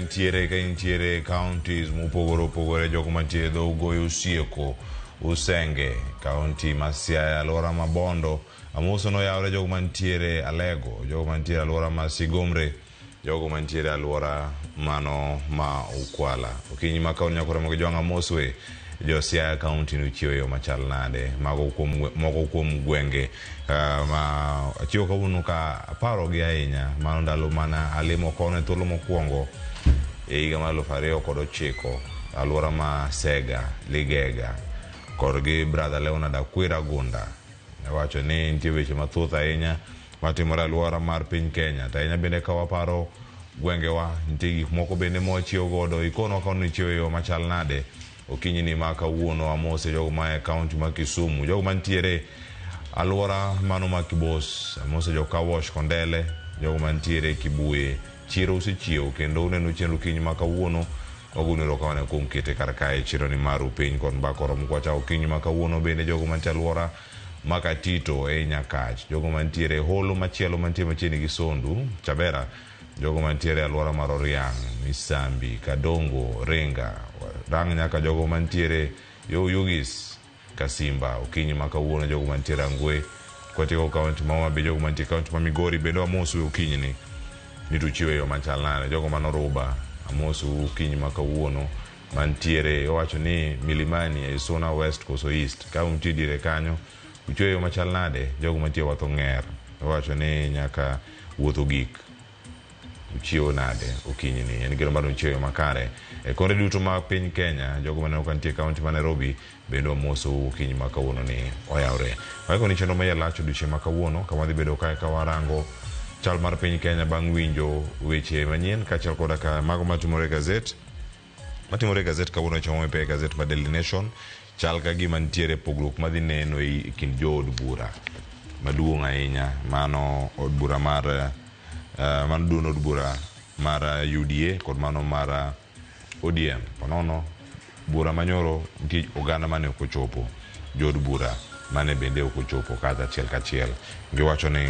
intiere ka intiere counties mopogore opogore, jogo mantie e dho Ugoyo, Usieko, Usenge, kaunti ma Siaya, alwora ma Bondo. Amoso noyawre jogo mantiere Alego, jogo mantiere alwora ma Sigomre, jogo mantiere alwora mano ma Ukwala. Okinyi ma kawuono nyaka romo gi jwang' amoswe jo Siaya County nuchiewo e yo machal nade? Mago kuom moko kuom gwenge ma achiewo kawuono ka aparogi ahinya. Mano ndalo mana alimo kono e thuolo mokwongo e higa mar 2009, alwora ma Sega, Ligega kod gi brother Leonard Akwira Gunda. Owacho ni nitie weche mathoth ahinya matimore alwora mar piny Kenya. To ahinya bende ka waparo gwengewa, nitie gik moko bende ma wachiewo godo. Ikonwa ka nichiewo e yo machal nade okinyi ni ma kawuono. Amose jogo ma e kaunti ma Kisumu, jogo mantiere alwora mano ma Kibos, amose jo Kawosh Kondele, jogo mantiere Kibuye, chiro usechiewo kendo uneno chenro okinyi ma kawuono. Wagoni erokamano kuom kete kar kae chiro ni maru piny kod mbaka oromo kwacha okinyi ma kawuono. Bende jogo mantie alwora ma Katito e Nyakach, jogo mantiere holo machielo mantie machiegni gi Sondu, Chabera, jogo mantiere alwora mar Oriang', Misambi, Kadongo, Ringa, rang nyaka jogo mantiere yo Oyugis, Kasimba, okinyi ma kawuono jogo mantiere Angwe, kwatieko kaunti ma Homa Bay, jogo mantie kaunti ma Migori bende wamosu okinyi ni ni to uchiwo e yo machal nade. Jogo man Oruba, amosu okinyi ma kawuono mantiere owacho ni Milimani e Suna West koso East, ka untie diere kanyo uchiwo e yo machal nade. Jogo mantie Wath Ong'er owacho ni nyaka wuoth ogik uchiewo nade okinyi ni en geno mar uchiewo makare e konde duto mag piny Kenya. Jogo maneno ka nitie kaunti ma Nairobi bende wamoso okinyi ma kawuono ni oyawre. Waiko ni chenro ma lach odiochieng' ma kawuono kama wadhi bedo kae ka warango chal mar piny Kenya bang' winjo weche manyien kaachiel koda ka mago matimore e gazet matimore e gazet kawuono. Weche momi e gazet ma Daily Nation chal ka gima nitiere pogruok madhi neno e kind jood bura maduong' ahinya, mano od bura mar mano duond od bura mar UDA kod mano mar ODM. Ponono bura manyoro nitie oganda mane ok ochopo, jood bura mane bende ok ochopo kata achiel kachiel. Giwacho ni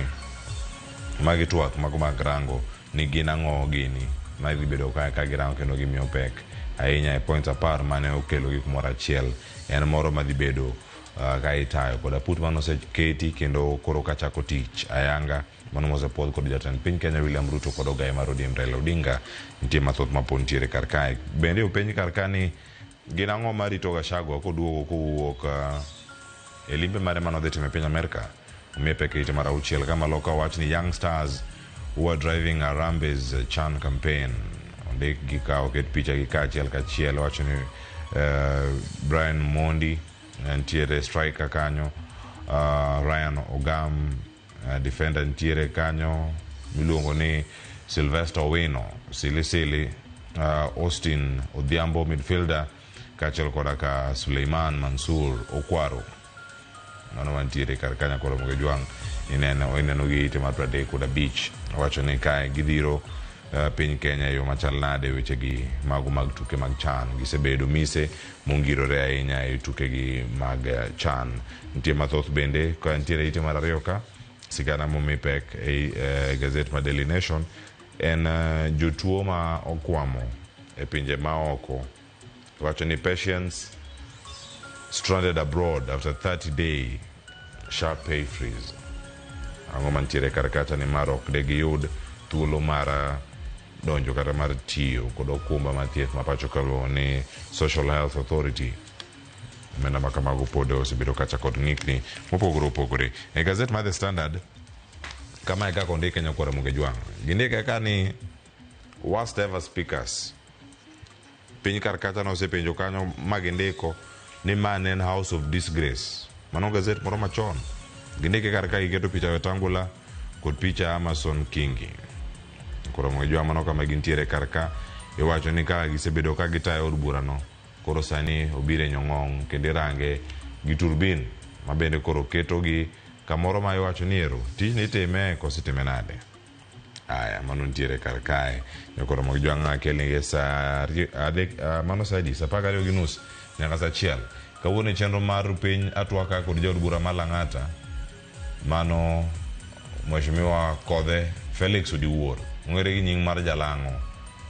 magi twak mago mag rango ni gin ang'o gini madhi bedo ka ka girango kendo gimiyo pek ahinya e points 10 mane okelogi kumoro achiel. En moro madhi bedo ka itayo kod aput mane oseketi kendo koro kachako tich ayanga mano mosepuodh kod jatend piny Kenya William Ruto kod ogaye mar ODM Raila Odinga. Nitie mathoth mapod nitiere kar kae. Bende openj kar ka ni gin ang'o marito Gachagua koduogo kowuok e limbe mare manodhi timo e piny Amerka. Omiye pek e ite mar 6 kama loka wach ni young stars who are driving Harambee's Chan campaign. Ondik gi ka oket picha gi kaachiel kachiel. Wacho ni Brian Mondi nitiere striker kanyo, Ryan Ogam defender nitiere kanyo miluongo ni Sylvester Owino Sili Sili, Austin Odhiambo midfielder kaachiel koda ka Suleiman Mansur Okwaro. Mano mantiere kar kanyo koro Ramogi Jwang' ineno gi ite mar 35. Owacho ni kae gidhiro piny Kenya e yo machal nade wechegi mago mag tuke mag CHAN. Gisebedo mise mongirore ahinya e tukegi mag CHAN. Nitie mathoth bende ka nitiere ite mar 2 ka sigana momi pek e gazet ma Daily Nation en jotuo ma okwamo e pinje maoko. Wacho ni patients stranded abroad after 30-day sharp pay freeze. Ang'o mantiere kar kacha ni mar ok de giyud thuolo mar donjo kata mar tiyo kod okumba mar thieth ma pacho ka iluongo ni Social Health Authority. Omenda ma kamago pod osebedo kacha kod ng'ikni mopogore opogore. E gazet mar The Standard, kama e kaka ondike nyakwar Ramogi Jwang'. Gindike ka ni worst ever speakers. Piny kar kacha nosepenjo kanyo ma gindiko ni ma ne en house of disgrace. Mano gazet moro machon. Gindike kar ka giketo picha Wetangula kod picha Amason Kingi. Koro Ramogi Jwang' mano kama gintiere kar ka. Iwacho ni kaka gisebedo ka gitayo od burano, koro sani obiro e nyong'ong' kendo irange gi turbin ma bende koro ketogi kamoro ma iwacho ni ero tijni itime koso itime nade. Aya, mano nitiere kar kae. Nyakoro Ramogi Jwang' akelnigi sa 3, mano sa adi? Sa 12:30 nyaka sa 1. Kawuono e chenro mar piny atwaka kod jaod bura ma Lang'ata, mano Mheshimiwa Kodhe Felix Odiwuor, ong'ere gi nying mar Jalang'o.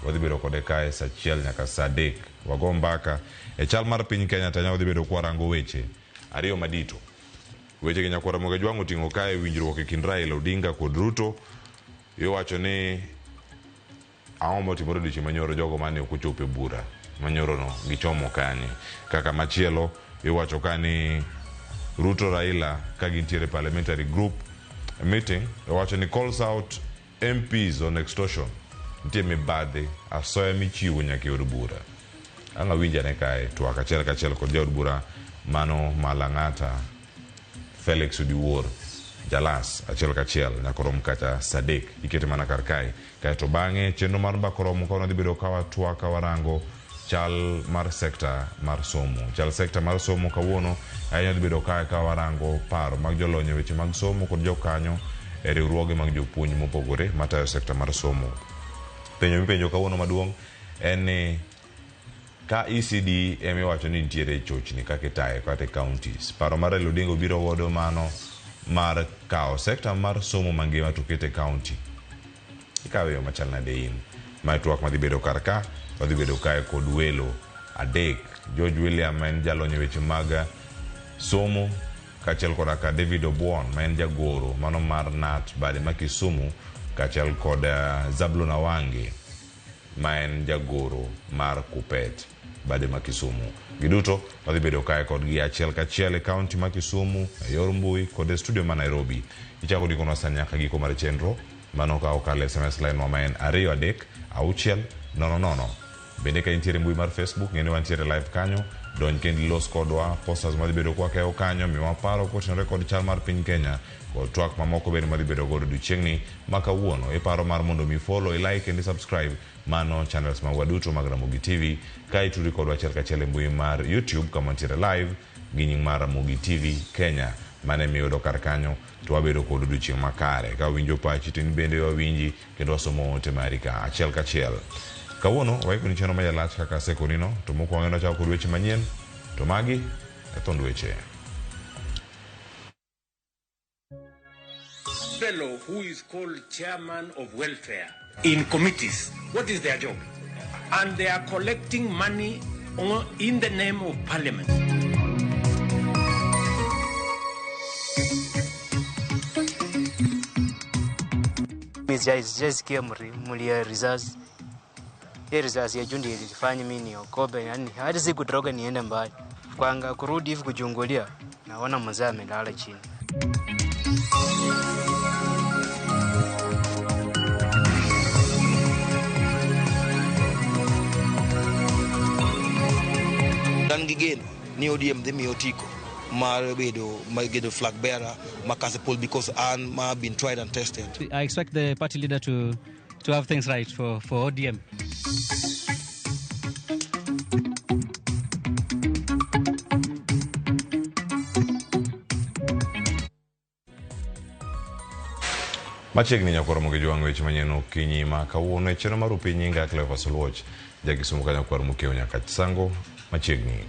Wadhi bedo kode kae saa achiel nyaka saa adek. Wago mbaka e chal mar piny Kenya to wadhi bedo kwarango weche ariyo madito. Weche gi nyakwar Ramogi Ajwang' oting'o kae winjruok e kind Raila Odinga kod Ruto. Iwacho ni ang'o motimore odiochieng' manyoro jogo mane ok ochopo e bura manyorono gichomo kanye. Kaka machielo iwacho ka ni Ruto Raila ka gintiere parliamentary group meeting iwacho ni calls out MPs on extortion. Nitie mibadhi asoya michiwo nyaka e od bura. Ang' awinj ane kae twak achiel kachiel kod jaod bura mano ma Lang'ata Felix Odiwuor Jalas achiel kachiel nyaka orom kata saa adek ikete mana kar kae. Kaeto bang'e chenro mar mbaka oromo ka wadhi bedo ka watwak ka warango chal mar sekta mar somo. Chal sekta mar somo kawuono ahinya dhi bedo kae ka warango paro mag jolony e weche mag somo kod jokanyo e riwruoge mag jopuonj mopogore matayo sekta mar somo. Penjo mipenjo kawuono maduong' en ni ka ECD ema iwacho ni nitiere chochni kaka itaye kata e counties, paro mar Raila Odinga obiro godo mano mar kawo sekta mar somo mangima to kete e county. Ikawe e yo machal nade in? Mae twak madhi bedo kar ka, wadhi bedo kae kod welo adek. George William ma en jalony e weche mag somo kaachiel koda ka David Obuon ma en jagoro mano mar KNUT bade ma Kisumu kaachiel kod Zablon Awange ma en jagoro mar KUPPET bade ma Kisumu. Giduto wadhi bedo kae kodgi achiel kachiel e kaunti ma Kisumu, e yor mbui kod e studio ma Nairobi. Ichako ndikonwa sani nyaka giko mar chenro mano ka okalo SMS line wa ma en 2 3 6 0 0. Bende ka intiere mbui mar Facebook, ng'e ni wantiere live kanyo, donj kendo ilos kodwa posters madhi bedo kwakeyo kanyo, miwa paro kotenore kod chal mar piny Kenya kod twak mamoko bende madhi bedo godo odiochieng'ni ma kawuono. Iparo mar mondo mi follow, i like kendo i subscribe mano channels magwa duto mag Ramogi TV ka itudri kodwa achiel kachiel e mbui mar YouTube kama wantiere live gi nying mar Ramogi TV Kenya. Mano emiyudo kar kanyo to wabedo kod odiochieng' makare. Ka wawinjo pachi to in bende wawinji kendo wasomo ote mari ka achiel kachiel. Kawuono waikoni chenro majalach kaka asekonino, to mokwongo en wachako kod weche manyien, to magi e thond weche. Fellow who is called chairman of welfare in committees, what is their job? And they are collecting money in the name of parliament. Sijasikia mlio risasi. Hiyo risasi ya juu ndio ilifanya mimi niogope, yani hadi sikutoroka niende mbali. Kwanga kurudi hivi kuchungulia, naona mzee amelala chini. An gi geno ni ODM dhi miyo otiko mar bedo mar bedo flag bearer ma Kasipul because an ma been tried and tested. I expect the party leader to have things right for ODM. Machiegni nyakwar Ramogi Jwang' weche manyien okinyi ma kawuono e chenro mar upiny nyinga Cleophas Oluoch jakisumu ka nyakwar Mokeo Nyakach Sango machiegni.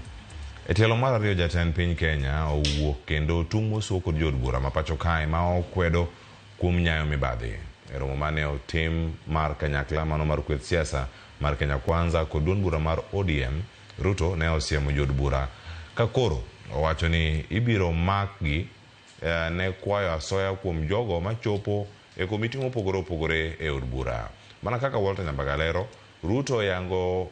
E tielo mar ariyo jatend piny Kenya owuok kendo tung' mosuo kod jood bura ma pacho kae ma okwedo kuom nyayo mibadhi. E romo mane otim mar kanyakla mano mar kweth siasa mar Kenya Kwanza kod duond bura mar ODM, Ruto ne osiemo jood bura ka koro owacho ni ibiro makgi ne kwayo asoya kuom jogo machopo e komiti mopogore opogore e od bura. Mana kaka Walter Nyambaga lero, Ruto yango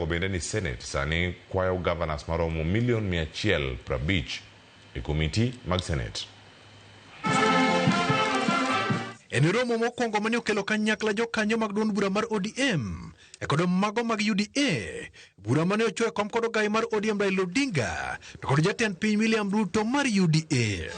bende ni Senate sani kwayo governors maromo milion 150 e komiti mag Senate. En romo mokwongo mane okelo kanyakla jokanyo mag duond bura mar ODM e kod mago mag UDA, bura mane ochuo e kom kod ogai mar ODM Raila Odinga to kod jatend piny William Ruto mar UDA.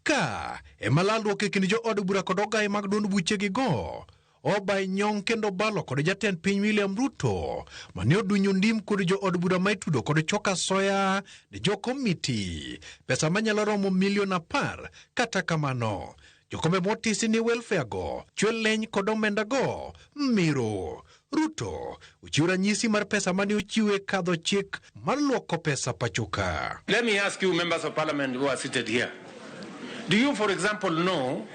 Ka ema lalruok e kind jood bura kod ogai mag duond buchegigo obai nyong' kendo balo kod jatend piny William Ruto mane odunyo ndim kod jood bura ma itudo kod choko asoya ne jokomiti pesa manyalo romo milion 10. Kata kamano jokombe motisi ni welfare go chwe leny kod omenda go miro. Ruto ochiwo ranyisi mar pesa mane ochiwe kadho chik mar luoko pesa pachoka. Let me ask you members of parliament who are seated here. Do you for example know,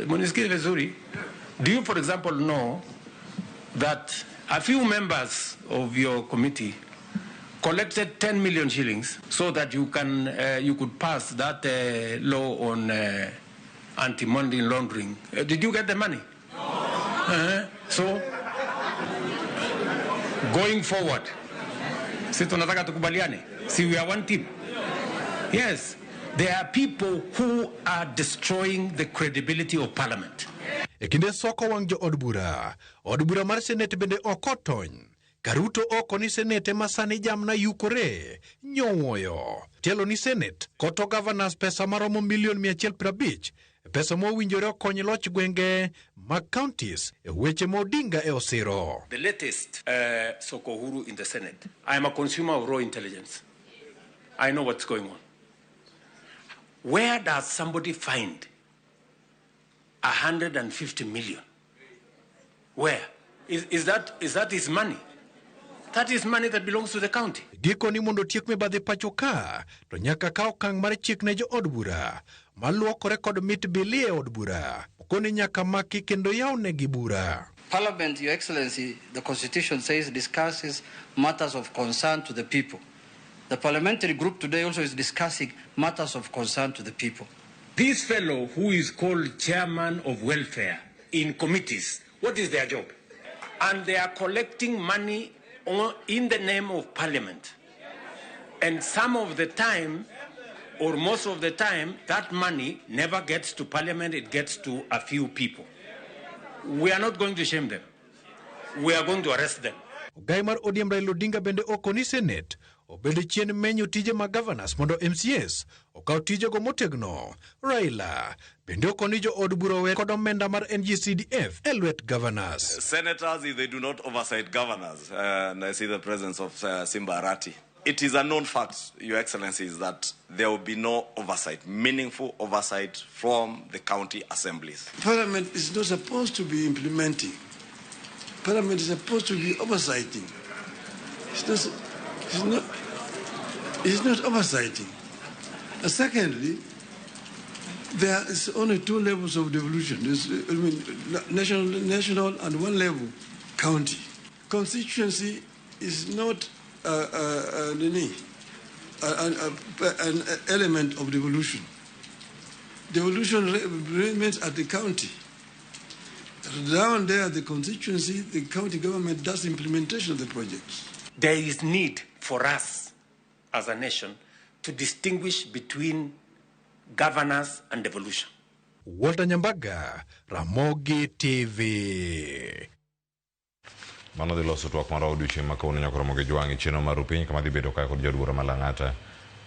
munisikie vizuri, Do you, for example, know that a few members of your committee collected 10 million shillings so that you could pass that law on anti-money laundering? Did you get the money? No. So, going forward, si tunataka tukubaliane? Si we are one team? Yes. There are people who are destroying the credibility of parliament. E kinde soko wang' jo od bura, od bura mar Senate bende ok otony. Ka Ruto oko ni Senate ma sani jamna yukore nyowuoyo. Tielo ni Senate koto governors pesa maromo milion 150, pesa mowinjore okony loch gwenge mag counties e weche ma Odinga e osiro. The latest Soko Huru in the Senate. I am a consumer of raw intelligence. I know what's going on. Where does somebody find 150 million? Where? Is that his money? That is money that belongs to the county. Gikoni mondo otiek mibadhi pacho ka, to nyaka kaw okang' mar chik ne jo od bura maluokore kod mit bili e od bura. Okoni nyaka maki kendo yawnegi bura. Parliament, Your Excellency, the Constitution says, discusses matters of concern to the people. The parliamentary group today also is discussing matters of concern to the people. This fellow who is called chairman of welfare in committees, what is their job? And they are collecting money in the name of parliament. And some of the time, or most of the time, that money never gets to parliament, it gets to a few people. We are not going to shame them. We are going to arrest them. Ogai mar ODM Raila Odinga bende okoni Senate obed chien menyo tije mag governors mondo MCAs okaw tijego motegno. Raila bende okoni jo od bura owe kod omenda mar NGCDF e lwet governors. Senators, if they do not oversight governors, and I see the presence of Simba Arati, it is a known fact, Your Excellencies, that there will be no oversight, meaningful oversight from the county assemblies. Parliament is not supposed to be implementing. Parliament is supposed to be oversighting. It's not oversighting. And secondly, there is only two levels of devolution. There's, I mean, national and one level, county. Constituency is not nini, an element of devolution. Devolution remains at the county. Down there, the constituency, the county government does implementation of the projects. There is need for us as a nation to distinguish between governance and devolution. Walter Nyambaga, Ramogi TV. Mano dhi loso twak mar odiochieng' ma kawuono nyaka romo gi jwang' e chenro mar piny kama dhi bedo kae kod jaod bura ma Lang'ata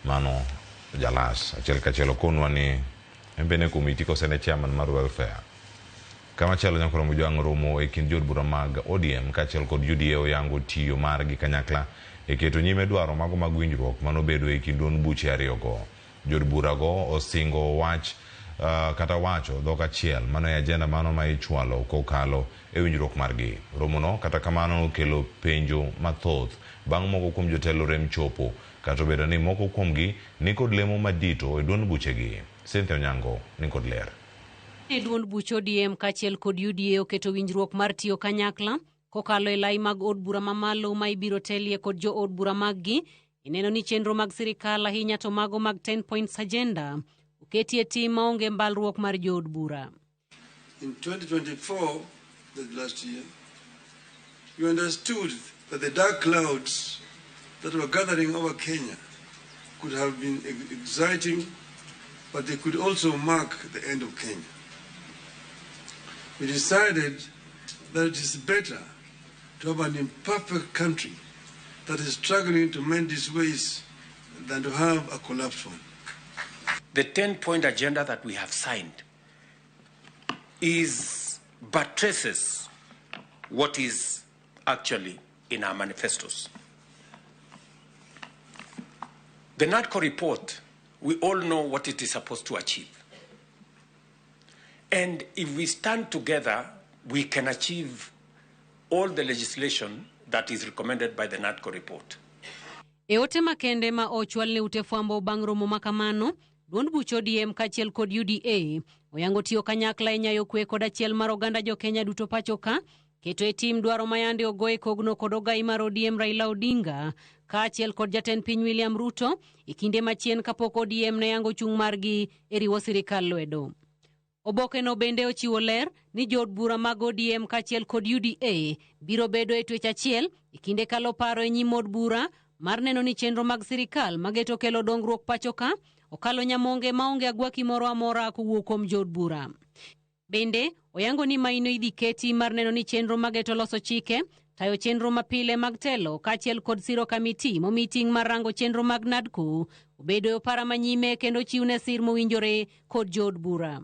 mano Jalas achiel kachiel okonwa ni en bende komiti kose ne chairman mar welfare. Kamachielo nyaka romo jwang' romo e kind jood bura mag ODM kaachiel kod UDA oyango tiyo margi kanyakla e keto nyime dwaro mago mag winjruok manobedo e kind duond buche ariyogo. Jood burago osingo wach kata wacho dhok achiel mano e agenda mano ma ichwalo kokalo e winjruok margi. Romono kata kamano okelo penjo mathoth bang' moko kuom jotelo rem chopo kata obedo ni moko kuomgi nikod lemo madito e duond buchegi. Cynthia Onyango nikod ler. Ne duond buch ODM kaachiel kod UDA oketo winjruok mar tiyo kanyakla kokalo e lai mag od bura mamalo ma ibiro telie kod jo od bura maggi ineno ni chenro mag sirikal ahinya to mago mag 10 points agenda oketi e tim maonge mbalruok mar jo od bura. In 2024, the last year, you understood that the dark clouds that were gathering over Kenya could have been exciting, but they could also mark the end of Kenya. We decided that it is better to have an imperfect country that is struggling to mend its ways than to have a collapsed one. The 10 point agenda that we have signed is buttresses what is actually in our manifestos. The NADCO report, we all know what it is supposed to achieve. And if we stand together, we can achieve all the legislation that is recommended by the NADCO report. E ote makende ma ochwal ne ute fwambo bang' romo ma kamano, Duond buch ODM kaachiel kod UDA oyango tiyo kanyakla e nyayo kwe kod achiel mar oganda jo-Kenya duto pacho ka, keto e tim dwaro ma yande ogo e kogno kod ogai mar ODM Raila Odinga kaachiel kod jatend piny William Ruto e kinde machien kapok ODM ne yango chung' margi e riwo sirikal lwedo. Obokeno bende ochiwo ler ni jood bura mag ODM kaachiel kod UDA biro bedo e twech achiel e kinde kalo paro e nyim od bura mar neno ni chenro mag sirikal mageto kelo dongruok pacho ka okalo nyamonge maonge agwaki moro amora kowuok kuom jood bura. Bende oyango ni maino idhi keti mar neno ni chenro mageto loso chike, tayo chenro mapile mag telo kaachiel kod siro kamiti momi ting' mar rango chenro mag NADCO obedo e opara manyime kendo chiwne sir mowinjore kod jood bura.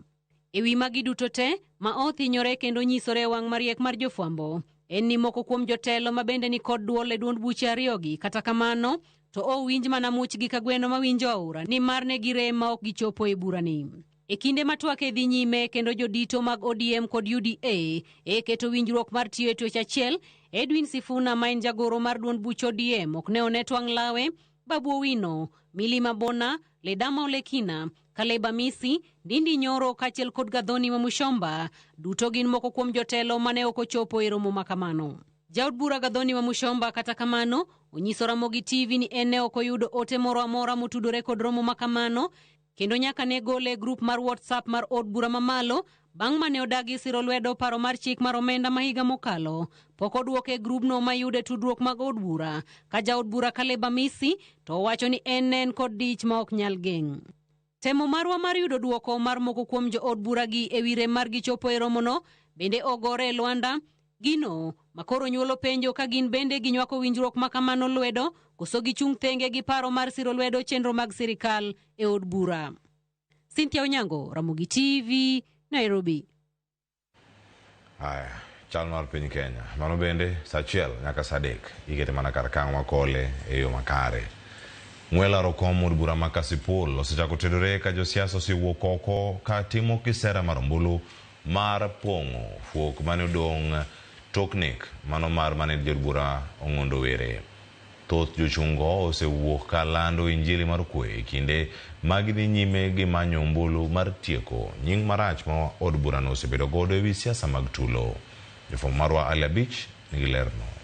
E wi magi duto te ma othinyore kendo nyisore e wang' mariek mar jofwambo en ni moko kuom jotelo ma bende ni kod duol e duond buche ariyogi kata kamano to owinj mana muchgi ka gweno mawinjo aora nimar ne girem ma ok gichopo e burani. E kinde ma twak e dhi nyime kendo jodito mag ODM kod UDA e keto winjruok mar tiyo e twech achiel, Edwin Sifuna ma en jagoro mar duond buch ODM ok ne one twang' lawe, Babu Owino, Millie Mabona, Ledama Olekina, Caleb Amisi, Ndindi Nyoro kaachiel kod Gathoni Wamuchomba duto gin moko kuom jotelo mane ok ochopo e romo ma kamano. Jaod bura Gathoni Wamuchomba kata kamano onyiso Ramogi TV ni en ne ok oyudo ote moro amora motudore kod romo ma kamano kendo nyaka ne gole e grup mar WhatsApp mar od bura mamalo bang' mane odagi siro lwedo paro mar chik mar omenda ma higa mokalo. Pok odwoke e grubno mayude tudruok mag od bura ka jaod bura Caleb Amisi to owacho ni en ne en kod dich ma ok nyal geng'. Temo marwa mar yudo duoko mar moko kuom jood bura gi e wi rem margi chopo e romono bende ogore e lwanda gino makoro nyuolo penjo ka gin bende ginywako winjruok ma kamano lwedo koso gichung' thenge gi paro mar siro lwedo chenro mag sirikal e od bura. Cynthia Onyango, Ramogi TV, Nairobi. Haya, chal mar piny Kenya. Mano bende saa 1 nyaka saa 3 ikete mana kar kang' wakole e yo makare. Ng'we laro kom od bura ma Kasipul osechako tedore ka josiasa osewuok oko ka timo kisera mar ombulu mar pong'o fuok mane odong' tok nek mano mar mane jaod bura Ong'ondo Were. Thoth jochung'go osewuok ka lando injili mar kwe e kinde ma gidhi nyime gi manyo ombulu mar tieko nying marach ma od burano osebedo godo e wi siasa mag tulo. Jofwambo marwa Ali Abich nigi lerno.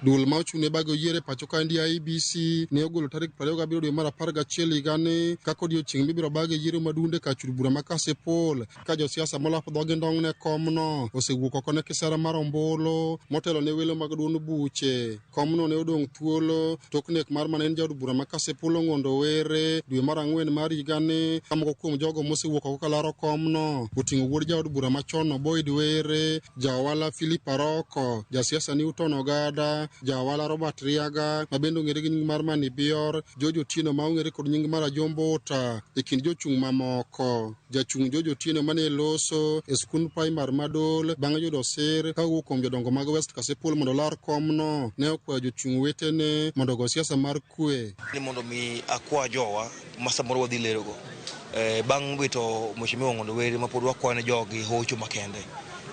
Duol ma ochung' ne bago yiero e pacho ka endi IEBC ne ogolo tarik 27 dwe mar 11 higani kaka odiochieng' mibiro bage yiero madunde kar chud bura ma Kasipul ka josiasa molap dhogi ndong' ne komno osewuok oko ne kisera mar ombulu motelo ne welo mag duond buche. Komno ne odong' thuolo tok nek mar mane en jaod bura ma Kasipul Ong'ondo Were dwe mar 4 mar higani ka moko kuom jogo mosewuok oko kalaro komno oting'o wuod jaod bura machon Boyd Were, jaohala Philip Aroko, jasiasa Newton Ogada, jaohala Robert Riaga ma bende ong'ere gi nying mar Mani Bior, George Otieno ma ong'ere kod nying mar Ajombo Uta e kind jochung' mamoko. Jachung' George Otieno mane loso e skund primar Madol bang' yudo sir ka owuok kuom jodongo mag West Kasipul mondo olar komno ne okwayo jochung' wetene mondo ogo siasa mar kwe. Ni mondo mi akwa jowa ma samoro wadhi lerogo bang' wito Mheshimiwa Ong'ondo Were ma pod wakwayo ne jogi hocho makende.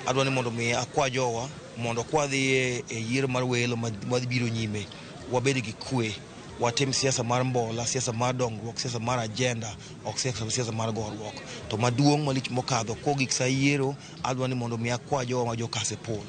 Adwa ni mondo mi akwa jowa mondo kwadhi e yiero mar welo madhi biro nyime wabed gi kwe, watim siasa mar mbola, siasa mar dongruok, siasa mar agenda, ok siasa mar goruok. To maduong' malich mokadho kogik sa yiero adwa ni mondo mi akwa jowa ma jo Kasipul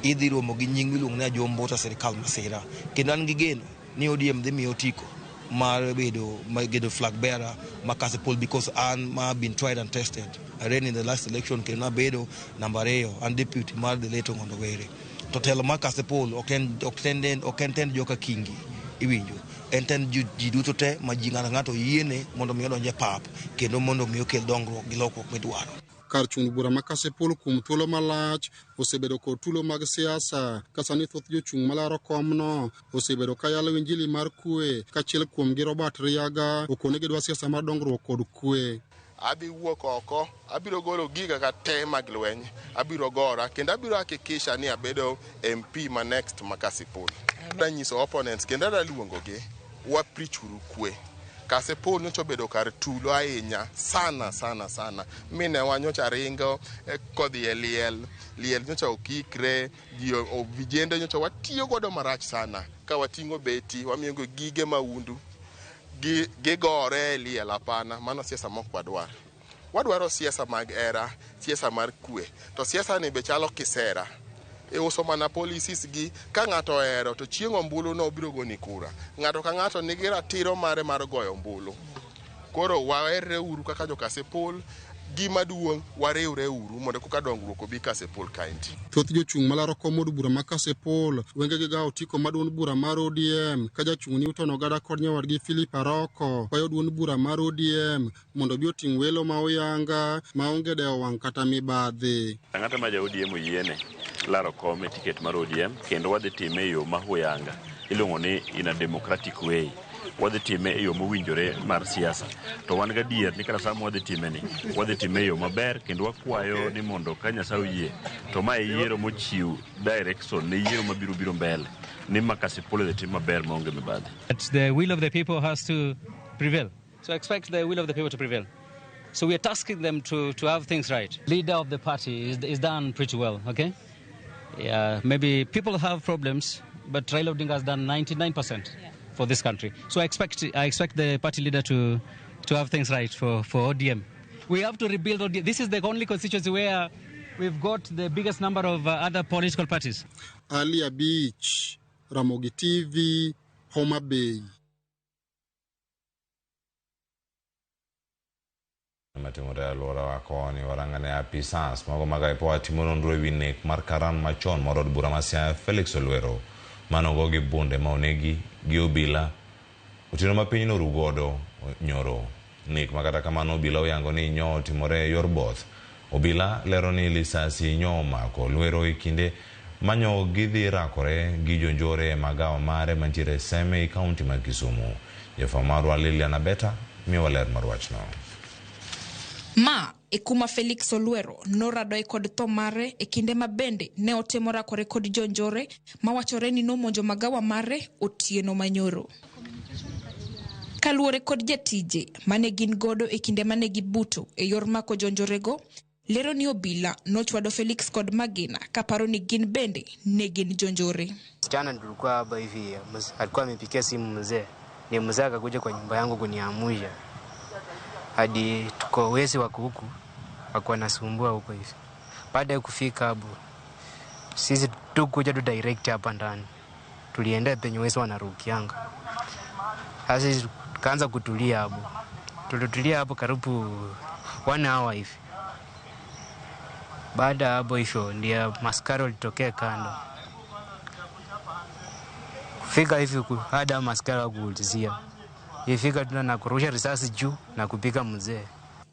idhi romo gi nying miluongo ni Ajombo ta sirikal masira kendo an gi geno ni ODM dhi miyo otiko mar bedo flag bearer ma Kasipul because an ma been tried and tested. I ran in the last election kendo nabedo namba 2 an deputy mar the late Ong'ondo Were. To telo mar Kasipul ok en tend joka Kingi iwinjo, en tend ji duto te ma ji ng'ato ng'ato yiene mondo mi odonj e pap kendo mondo mi okel dongruok gi lokruok midwaro. Kar chung' bura ma Kasipul kuom thuolo malach osebedo kod tulo mag siasa ka sani thoth jochung' malaro komno osebedo ka yalo injili mar kwe kaachiel kuom gi Robert Riaga okone gidwa siasa mar dongruok kod kwe. Adhi wuok oko, abiro golo giga ka te mag lweny, abiro gora kendo abiro hakikisha ni abedo MP ma next ma Kasipul. Adwa nyiso opponents kendo adwa luongogi, wa preach uru kwe. Kasipul nyocha obedo kar tulo ahinya sana sana sana. Minewa nyocha ringo kodhi e liel, liel nyocha okikre, ji vijende nyocha watiyo godo marach sana ka wating'o beti, wamiyogo gige maundu. Gigore e liel hapana, mano siasa mok wadwar. Wadwaro siasa mag hera, siasa mar kwe. To siasa ni be chalo kisera. Iuso mana policies gi ka ng'ato ohero to chieng' ombulu no obiro goni kura. Ng'ato ka ng'ato nigi ratiro mare mar goyo ombulu. Koro waherre uru kaka jo Kasipul, gima duong' wariwre uru mondo koka dongruok obi Kasipul kaendi. Thoth jochung' malaro kom od bura ma Kasipul wengegi ga otiko ma duond bura mar ODM ka jachung' Newton Ogada kod nyawadgi Philip Aroko kwayo duond bura mar ODM mondo obi oting' welo ma oyanga maonge dewo wang' kata mibadhi. Ang'ata ma ja ODM oyiene laro kom e tiket mar ODM kendo wadhi time e yo ma huyanga iluongo ni in a democratic way. Wadhi time e yo mowinjore mar siasa. To wan gadier ni kata sama wadhi time ni, wadhi time e yo maber kendo wakwayo ni mondo ka Nyasaye oyie to ma e yiero mochiw direction ne yiero mabiro biro mbele ni ma Kasipul idhi tim maber maonge mibadhi. But the will of the people has to prevail. So expect the will of the people to prevail. So we are tasking them to have things right. Leader of the party is done pretty well, okay? Yeah, maybe people have problems, but Raila Odinga has done 99% for this country. So I expect the party leader to have things right for ODM. We have to rebuild ODM. This is the only constituency where we've got the biggest number of other political parties. Alia Beach, Ramogi TV, Homa Bay. Matimore alwora koni warangane apisas mago mag IPOA timo nonro ewi nek mar karan machon mar od bura ma Siaya Felix Olwero manogo gi bunde ma onegi gi obila otieno ma piny norugodo nyoro. Nek ma kata kamano obila oyango ni nyo otimore e yor both. Obila lero ni lisasi nyo omako Olwero e kinde manyo gidhi rakore gi jonjore e magawa mare mantiere Seme e kaunti ma Kisumu. Jafwambo marwa Lilian Abeta miyowa ler mar wachno. Ma e kuma Felix Olwero noradoe kod tho mare e kinde ma bende ne otemo rakore kod jonjore mawachore ni nomonjo magawa mare otieno manyoro. Kaluwore kod jatije mane gin godo e kinde mane gibuto e yor mako jonjorego, lero ni obila nochwado Felix kod magina kaparo ni gin bende ne gin jonjore. Msichana tulikuwa hapa hivi, alikuwa amepikia simu mzee, ni mzee akakuja kwa nyumba yangu kuniamusha. Hadi tuko wezi wako huku wako wanasumbua huko hivi. Baada ya kufika hapo sisi tukuja tu direct hapa ndani. Tulienda penye wezi wanarukianga. Sasa tukaanza kutulia hapo. Tulitulia hapo karibu 1 hour hivi. Baada ya hapo hivyo ndio maskari walitokea kando. Kufika hivi hadi maskari wakuulizia. Ifika tuna na kurusha risasi juu na kupika mzee.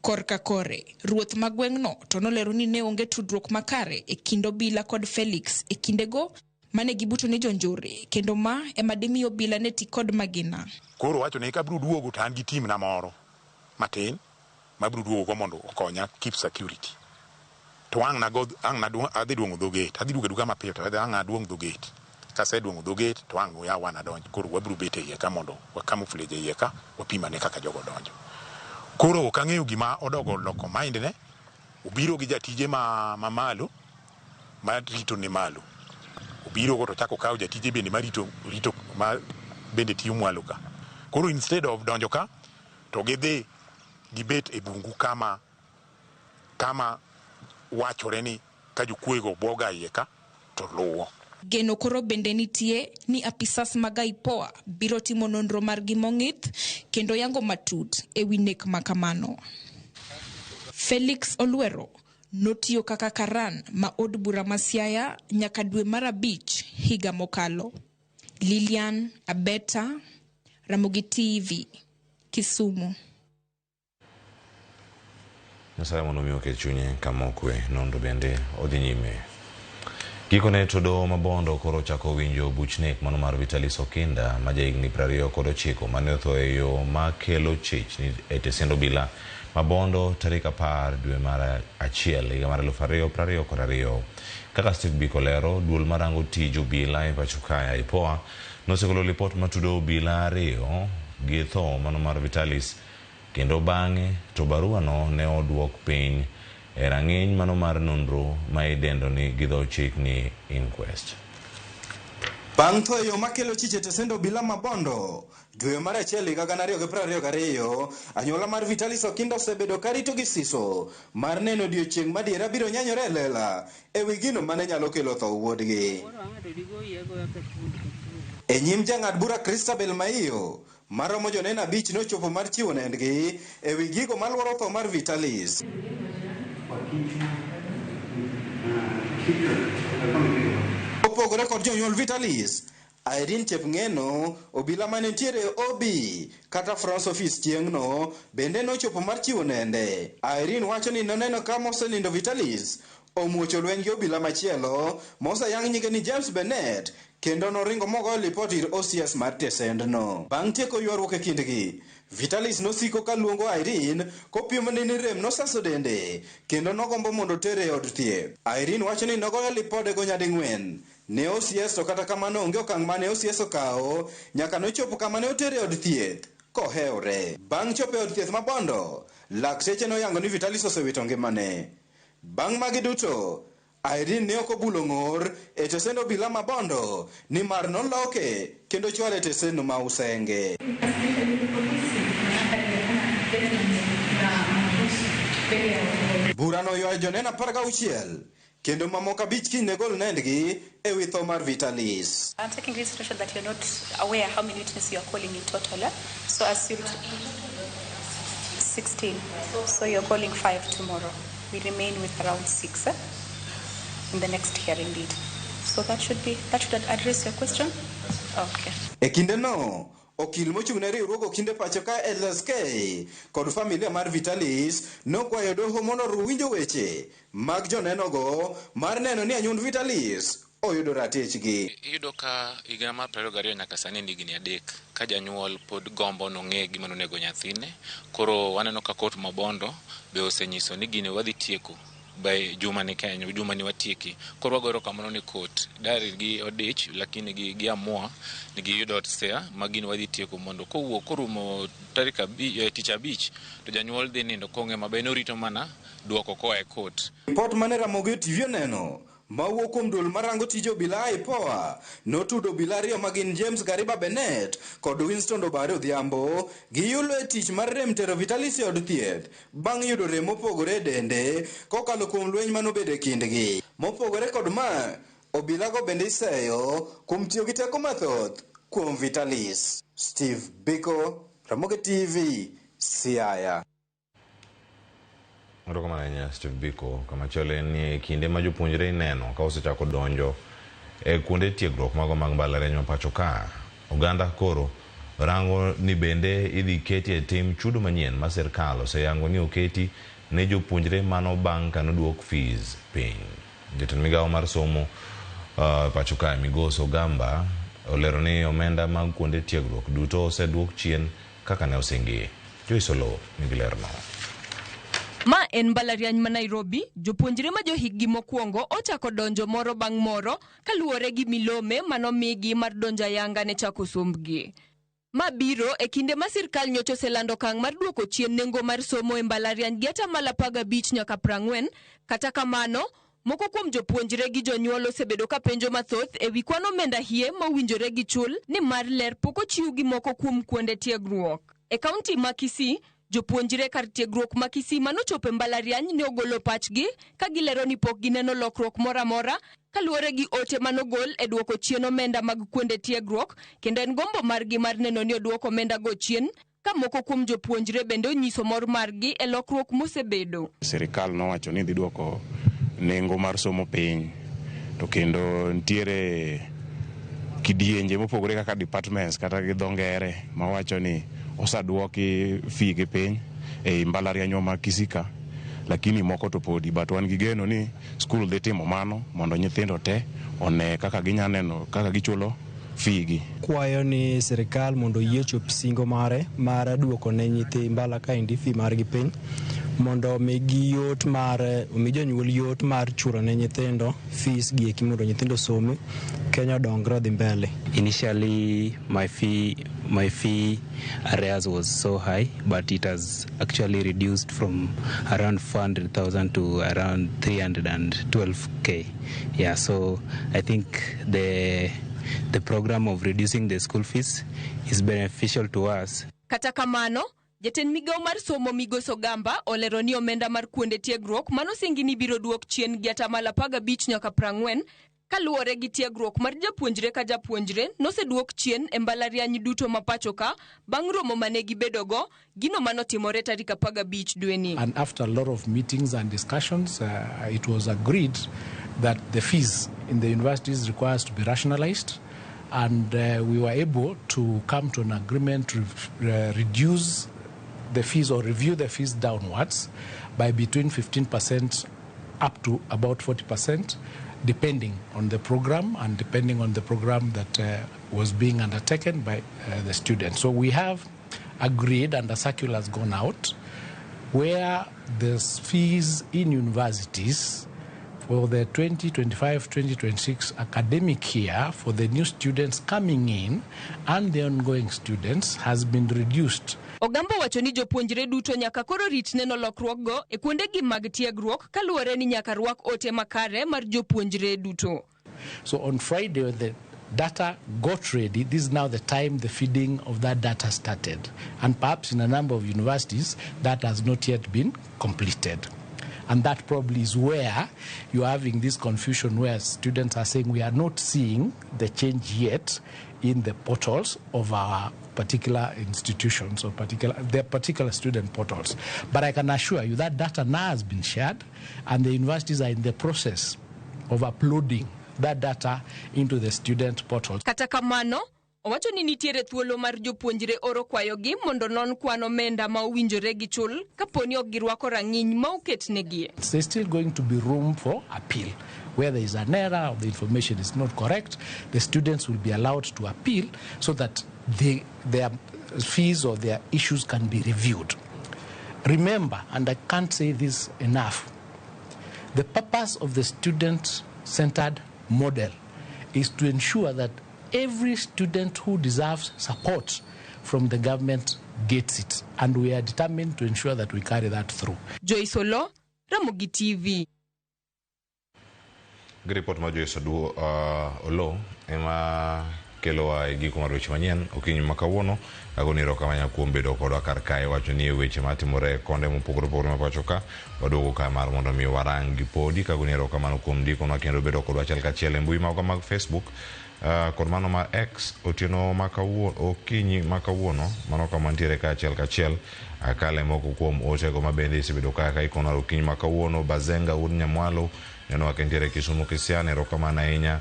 Korka kore, ruoth ma gweng'no to nolero ni ne onge tudruok makare e kind obila kod Felix e kindego mane gibuto ne jonjore kendo ma ema dimi obila ne ti kod magina. Koro wacho ni kabiro duogo to an gi team na moro matin mabiro duogo go mondo okonya keep security. To ang' na go ang' na adhi duong'o dho gate, adhi duogo e duka mapiyo to ang' aduong' dho gate. Kaseduong'o dho gate to ang' oyaw an adonj. Koro wabiro bet e iye ka mondo wa camouflage e iye ka wapimane kaka jogo donjo. Koro ok ang'eyo gima odogo loko mind ne, obiro gi jatije ma mamalo ma rito ne malo. Obiro go to chako kawo jatije bende ma rito ma bende tiyo mwalo ka. Koro instead of donjo ka to gidhi gibet e bungu kama wachore ni ka jokuoyego buoga iye ka to luwo. Geno koro bende nitie ni apisas mag IPOA biro timo nonro margi mong'ith kendo yango matut ewi nek makamano. Felix Olwero notiyo kaka karan ma od bura ma Siaya nyaka dwe mar 5 higa mokalo. Lilian Abeta, Ramogi TV, Kisumu. Nyasaye mondo omi oket chunye kama okwe, nonro bende odhi nyime. Gikone to doho ma Bondo koro ochako winjo buch nek mano mar Vitalis Okinda ma jahigni 29 mane otho e yo makelo chich e tesend obila ma Bondo tarik 10 dwe mar 1 higa mar 2022. Kaka Steve Biko lero, duol marango tij obila e pacho kae IPOA nosegolo lipot matudo obila 2 gi tho mano mar Vitalis, kendo bang'e to barua no ne oduok piny e rang'iny mano mar nonro ma idendo ni gi dho chik ni inquest. Bang' tho e yo makelo chich e tesend obila ma Bondo dwe mar achiel higa 2022, anyuola mar Vitalis Okinda osebedo karito gi siso mar neno odiochieng' madiera biro nyanyore e lela e wi gino mane nyalo kelo tho wuodgi. E nyim jang'ad bura Christabel Maiyo, maromo joneno 5 nochopo mar chiwo nendgi e wi gigo maluoro tho mar Vitalis. Opogore kod jonyuol Vitalis, Irene Chepng'eno, obila mane nitiere e OB kata Front Office chieng'no, bende nochopo mar chiwo nende. Irene wacho ni noneno ka mosenindo Vitalis omuocho lweny gi obila machielo moseyang nyinge ni James Bennett, kendo noringo mogoyo lipot ir OCS mar tesendno. Bang' tieko ywaruok e kindgi, Vitalis nosiko ka luongo Irene kopiemone ni rem nosaso dende kendo nogombo mondo otere e od thieth. Irene wacho ni nogoyo lipodego nyading'wen ne OCS, to kata kamano onge okang' mane OCS okawo nyaka nochopo kama ne otere e od thieth kohewre. Bang' chopo e od thieth ma Bondo, lakteche noyango ni Vitalis osewito ngimane. Bang' magi duto, Irene ne ok obulo ng'or e tesend obila ma Bondo nimar noloke kendo chwale e tesendno ma Usenge. Burano oywayo joneno 16 kendo mamoko 5 kiny ne gol nendgi e wi tho mar Vitalis. I'm taking this notion that you're not aware how many witnesses you are calling in total. Eh? So as you 16. So you're calling 5 tomorrow. We remain with around 6 in the next hearing date. So that should address your question. Okay. E kindeno, okil mochung' ne riwruog okinde pacho ka LSK kod familia mar Vitalis nokwayo doho mondo oru winjo weche mag jonenogo mar neno ni anyuond Vitalis oyudo ratichgi. Iyudo ka higa mar 22 nyaka sani en higni 3 ka janyuol pod gombo nong'e gima nonego nyathine. Koro waneno ka kot ma Bondo be osenyiso ni gini wadhi tieko by juma ni Kenya, juma ni watieki. Koro wago erokamano ni kot dari gi odich lakini gi amua ni giyudo sea ma gini wadhi tieko mondo kowuok korumo tarik tich 5 to janyuol dhi nindo kong'e maber norito mana duoko koa e kot. Ripot mane Ramogi TV oneno mawuok kuom duol marango tij obila IPOA notudo obila 2 ma gin James Gariba Bennett kod Winston Obare Odhiambo giyulo e tich mar rem tero Vitalis e od thieth bang' yudo rem mopogore e dende kokalo kuom lweny manobedo e kindgi. Mopogore kod ma, obilago bende iseyo kuom tiyo gi teko mathoth kuom Vitalis. Steve Biko, Ramogi TV, Siaya. Erokamano ahinya Steve Biko. Kamachielo en ni e kinde ma jopuonjre ineno ka osechako donjo e kuonde tiegruok mago mag mbalariany ma pacho ka, oganda koro rango ni bende idhi keti e tim chudo manyien ma sirkal oseyango ni oketi ne jopuonjre mano bang' ka noduok fees piny. Jatend migawo mar somo pacho ka Migosi Ogamba olero ni omenda mag kuonde tiegruok duto oseduok chien kaka ne osingi. Joyce Oloo nigi lerno. Ma en mbalariany ma Nairobi, jopuonjre ma johiggi mokwongo ochako donjo moro bang' moro kaluwore gi milome manomigi mar donjo ayanga ne chako sombgi. Ma biro e kinde ma sirkal nyocha oselando okang' mar duoko chien nengo mar somo e mbalariany gi 15% nyaka 40. Kata kamano, moko kuom jopuonjre gi jonyuol osebedo ka penjo mathoth e wi kwan omenda hie mowinjore gi chul ni mar ler pok ochiw gi moko kuom kuonde tiegruok. E kaunti ma Kisii, jopuonjre kar tiegruok ma Kisii manochopo e mbalariany ne ogolo pachgi ka gilero ni pok gineno lokruok moro amora kaluwore gi ote manogol e duoko chien omenda mag kuonde tiegruok, kendo en gombo margi mar neno ni oduok omenda go chien, ka moko kuom jopuonjre bende onyiso mor margi e lokruok mosebedo. Sirikal nowacho ni dhi duoko nengo mar somo piny, to kendo nitiere kidienje mopogore kaka departments kata gi dho ngere mawacho ni osaduoki fee gi piny ei mbalarianywa ma Kisii ka, lakini moko to podi, but wan gi geno ni skul dhi timo mano mondo nyithindo te one kaka ginya neno kaka gichulo fee gi. Kwayo ni sirikal mondo oyie chop singo mare mar duoko ne nyithi mbala kaendi fee margi piny, mondo omigi yot mar, omi jonyuol yot mar chulo ne nyithindo fees gi eki mondo nyithindo osomi, Kenya odongre odhi mbele. Initially my fee arrears was so high, but it has actually reduced from around 400,000 to around 312k. Yeah, so I think the The program of reducing the school fees is beneficial to us. Kata kamano, jatend migawo mar somo Migosi Ogamba olero ni omenda mar kuonde tiegruok manosingi ni biro duok chien gi atamalo 15 nyaka 40 kaluwore gi tiegruok mar japuonjre ka japuonjre noseduok chien e mbalariany duto ma pacho ka bang' romo mane gibedogo gino manotimore tarik 15 dweni. And after a lot of meetings and discussions, it was agreed that the fees in the universities requires to be rationalized, and we were able to come to an agreement to reduce the fees or review the fees downwards by between 15% up to about 40%, depending on the program and depending on the program that was being undertaken by the students. So we have agreed, and the circular has gone out, where the fees in universities for the 2025-2026 academic year for the new students coming in and the ongoing students has been reduced. Ogamba wacho ni jopuonjre duto nyaka koro rit neno lokruokgo e kuondegi mag tiegruok kaluwore ni nyaka rwak ote makare mar jopuonjre duto. So on Friday, when the data got ready, this is now the time the feeding of that data started. And perhaps in a number of universities, that has not yet been completed. And that probably is where you're having this confusion where students are saying we are not seeing the change yet in the portals of our particular institutions or their particular student portals. But I can assure you that data now has been shared, and the universities are in the process of uploading that data into the student portal. Kata kamano, owacho ni nitiere thuolo mar jopuonjre oro kwayogi mondo non kwan omenda ma owinjore gi chul kaponi ok girwako rang'iny ma oketnegi. There's still going to be room for appeal. Where there is an error or the information is not correct, the students will be allowed to appeal so that their fees or their issues can be reviewed. Remember, and I can't say this enough, the purpose of the student-centered model is to ensure that every student who deserves support from the government gets it, and we are determined to ensure that we carry that through. Joyce Olo, Ramogi TV. Report ma Joyce Olo ema kelowa e giko mar weche manyien okinyi ma kawuono. Agoni erokamano kuom bedo kodwa kar kae, wacho ni weche matimore konde mopogore opogore ma pacho ka waduogo ka mar mondo mi warang gi podi. Kagoni erokamano kuom ndikonwa kendo bedo kodwa achiel kachiel e mbui magwa mag Facebook kod mano mar X otieno ma kawuono, okinyi ma kawuono, mano kama nitiere kaachiel kachiel. Akale moko kuom otego ma bende isebedo kaka ikonwa okinyi ma kawuono. Bazenga wuod Nyamwalo neno ka nitiere Kisumu Kisiani, erokamano ahinya.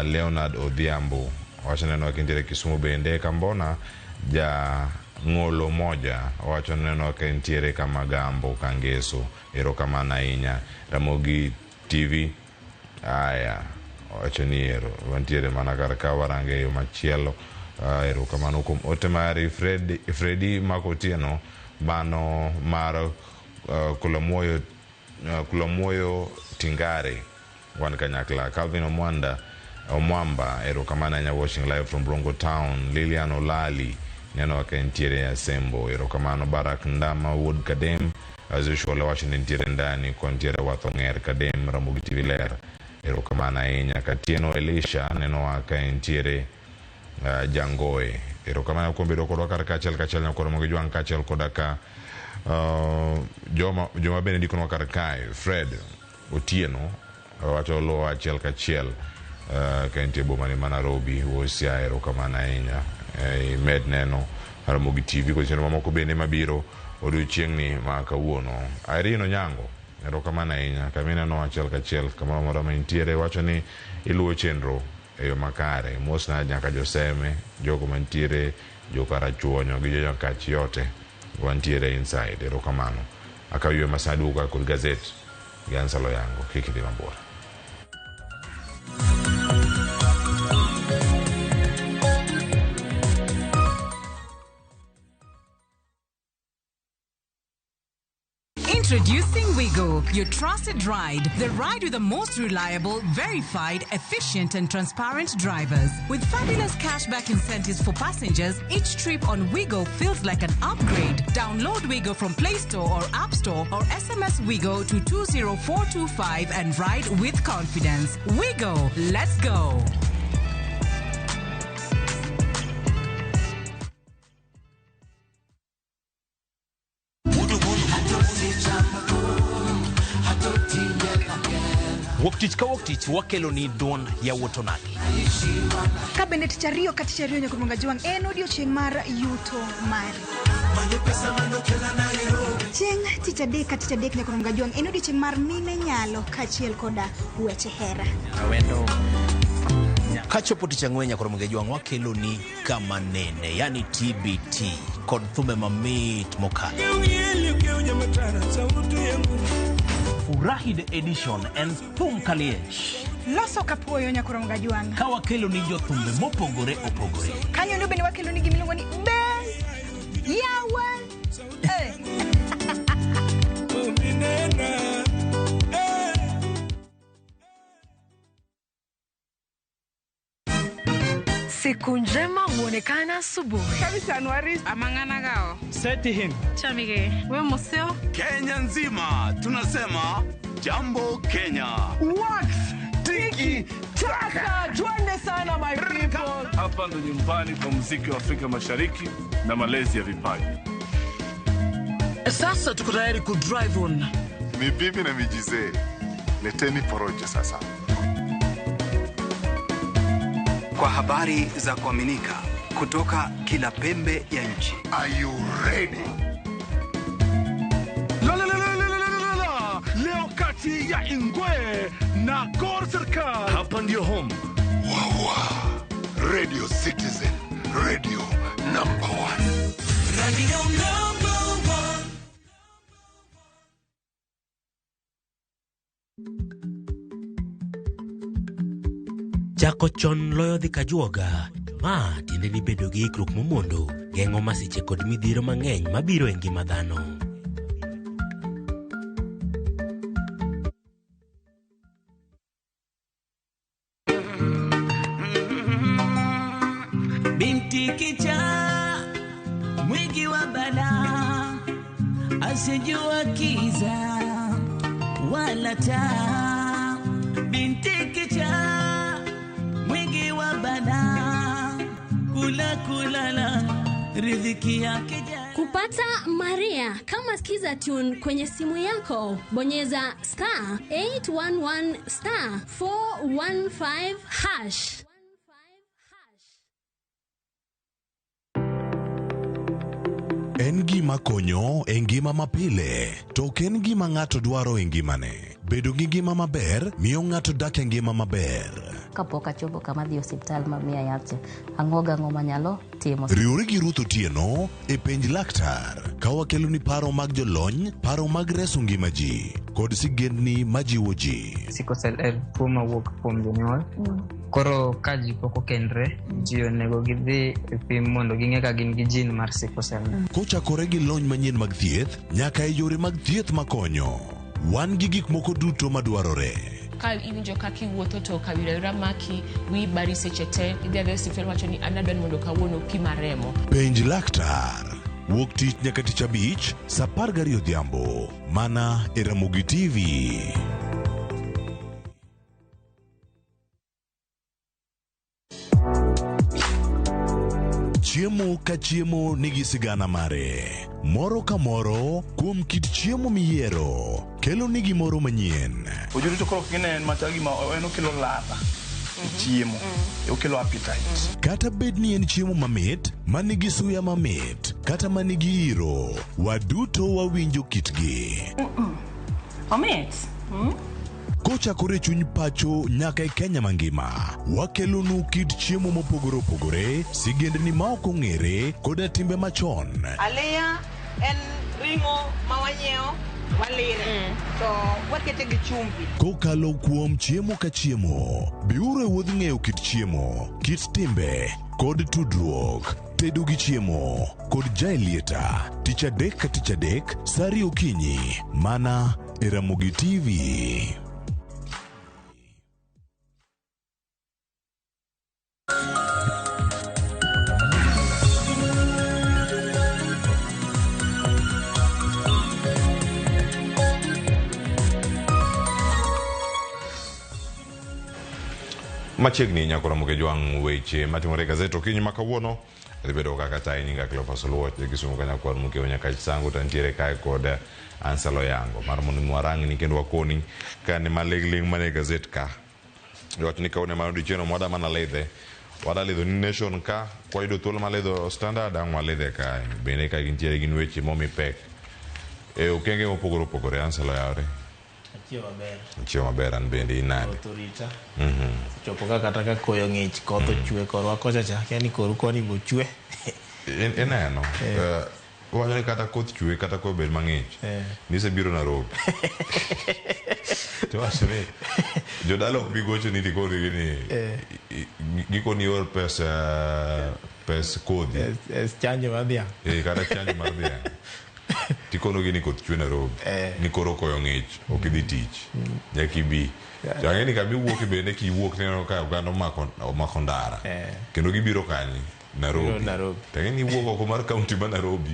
Leonard Odhiambo wacho neno ka nitiere Kisumu bende. Kambona ja ng'olo moja wacho neno ka nitiere Kamagambo Kangeso, erokamano ahinya. Ramogi TV aya wacho ni ero wantiere mana kar ka warange yo machielo. Erokamano kuom ote mari. Fredi Makotieno mano mar Kulamoyo Tingare wan kanyakla. Calvin Omwanda Omwamba erokamano ahinya, watching live from Brongo Town. Lilian Olali neno ka nitiere Asembo, erokamano. Barak Ndama wuod Kadem as usual wacho ni nitiere ndani kwa nitiere Wathong'er Kadem. Ramogi TV ler, erokamano ahinya. Katieno Elisha neno ka nitiere Jangoe, erokamano kuom bedo kodwa kar kaachiel kachiel nyakoro mogi jwang' kaachiel koda ka joma bende ndikonwa kar kae. Fred Otieno wacho luwo achiel kachiel ka nitie boma ni ma Nairobi. Wosia, erokamano ahinya. Imed neno Ramogi TV kod chenro mamoko bende mabiro odiochieng'ni ma kawuono. Irene Onyango, erokamano ahinya kamineno achiel kachiel kamoro amora ma intiere, wacho ni iluwo chenro e yo makare. Mosna nyaka joseme, jogo mantiere jokarachuonyo gi jonyakach yote wantiere inside, erokamano. Akaw ywe masaduka kod gazet gi Ansalo Yango, kik idhi mabor. Introducing Wigo, your trusted ride. The ride with the most reliable, verified, efficient, and transparent drivers. With fabulous cashback incentives for passengers, each trip on Wigo feels like an upgrade. Download Wigo from Play Store or App Store or SMS Wigo to 20425 and ride with confidence. Wigo, let's go. Wuok tich ka wuok tich wakelo ni duond yawuot onagi. Ka bende tich ariyo ka tich ariyo nyaka Ruonga Jwang' en odiochieng' mar yuto mari. Chieng' tich adek ka tich adek nyaka Ruonga Jwang' en odiochieng' mar mine nyalo kaachiel koda weche hera. Awendo. Kachopo tich ang'wen nyaka Ruonga Jwang' wakelo ni kama nene, yani TBT kod thumbe mamit mokalo. Furahi the edition en thum kaliech. Loso kapuoyo nyaka Ruonga Jwang'. Ka wakelo ni jothumbe mopogore opogore. Kanyo no bende wakelo ni gimiluongo ni be yawa. Eh. Siku njema huonekana asubuhi. Kabisa Anuari amang'ana gao. Seti him. Chamige. We museo. Kenya nzima tunasema jambo Kenya. Wax tiki taka. Twende sana my people. Hapa ndo nyumbani kwa muziki wa Afrika Mashariki na malezi ya vipaji. Sasa tuko tayari ku drive on. Ni bibi na mijizee. Leteni porojo sasa. Kwa habari za kuaminika kutoka kila pembe ya nchi. Are you ready? La la la la la la la la. Leo kati ya Ingwe na Gor Serikal. Hapa ndio home. Wawa. Radio Citizen. Radio number 1. Radio number 1. Chako chon loyo dhi kajuoga. Ma tiende ni bedo gi ikruok momondo geng'o masiche kod midhiero mang'eny mabiro e ngima dhano. Binti kichaa mwingi wa balaa asijua kiza wala taa. Binti kichaa mwingi wa balaa kula kulala riziki yake. Kupata Maria kama Skiza Tune kwenye simu yako, bonyeza star 811 star 415 hash. En gima konyo e ngima mapile, to ok en gima ng'ato dwaro e ngimane. Bedo gi ngima maber miyo ng'ato dak e ngima maber. Kapok achopo kama dhi osiptal mamiya yath, ang'o gang'o manyalo timo. Riwri gi Ruth Otieno e penj laktar ka wakeloni paro mag jolony, paro mag reso ngima ji kod sigendni majiwo ji. Sickle cell en tuo mawuok kuom jonyuol. Koro ka ji pok okendre, ji onego gidhi e pim mondo ging'e ka gin gi gene mar sickle cell. Kochakore gi lony manyien mag thieth nyaka e yore mag thieth makonyo, wan gi gik moko duto madwarore. Ka iwinjo kaka iwuotho to kawira maki, wiyi bari seche te, idhi adhiya e osiptal wacho ni an adwa ni mondo kawuono pima remo. Penj laktar wuok tich nyaka tich abich saa 12 odhiambo mana e Ramogi TV. Chiemo ka chiemo nigi sigana mare. Moro ka moro kuom kit chiemo miyiero kelo ni gimoro manyien. Ojuri to koro kinen machal gima en okelo ladha e chiemo, okelo appetite. Kata bed ni en chiemo mamit, manigi suya mamit, kata manigi iro, waduto wawinjo kitgi. Omit. Kochakore chuny pacho nyaka e Kenya mangima, wakelonu kit chiemo mopogore opogore, sigendni ma ok ong'ere, koda timbe machon. Aliya en ring'o ma wanyiewo walire to wakete gi chumbi. Kokalo kuom chiemo ka chiemo, biuru e wuodh ng'eyo kit chiemo, kit timbe, kod tudruok. Tedo gi chiemo kod Jaelieta, tich adek ka tich adek, saa ariyo okinyi, mana e Ramogi TV. Machiegni nyako Ramogi Jwang' weche matimore e gazet okinyi ma kawuono. Adhi bedo kaka tayi nyinga Cleophas Oluoch, ja Kisumu ka nyakwar Mukeo Nyakach Sango to antiere kae kod Ansel Oyango. Mar mondo mi warangni kendo wakoni ka ni maling' ling' mane gazet ka. Iwacho ni kawuono ema odiochieng' mwada mana lidhe. Wada lidho ni Nation ka, kwayudo thuolo mar lidho Standard ang' walidhe kae. Bende ka gintiere gin weche momi pek e okenge mopogore opogore. Ansel oyawre. Achiewo maber. Achiewo maber an bende in nade? Koth orita. Chopo ka kata ka koyo ng'ich, koth ochwe korwa kocha cha, akia ni koru koni be ochwe. Ineno, wacho ni kata koth chwe kata koyo bed mang'ich, nisebiro Nairobi. Tiwacho ni jodala ok bi gochoni tikonigi ni gikoni ior pesa pes kodhi. Es chanjo mar dhiang'. Kata chanjo mar dhiang'. Tikonogi ni koth chwe Nairobi. Ni koro koyo ng'ich, ok idhi tich. Nyaka ibi. To ang'e ni kama iwuoke bende kiwuok tineno ka oganda omako ndara. Kendo gibiro kanye? Nairobi. Nairobi. To ang'e ni iwuok oko mar kaunti ma Nairobi.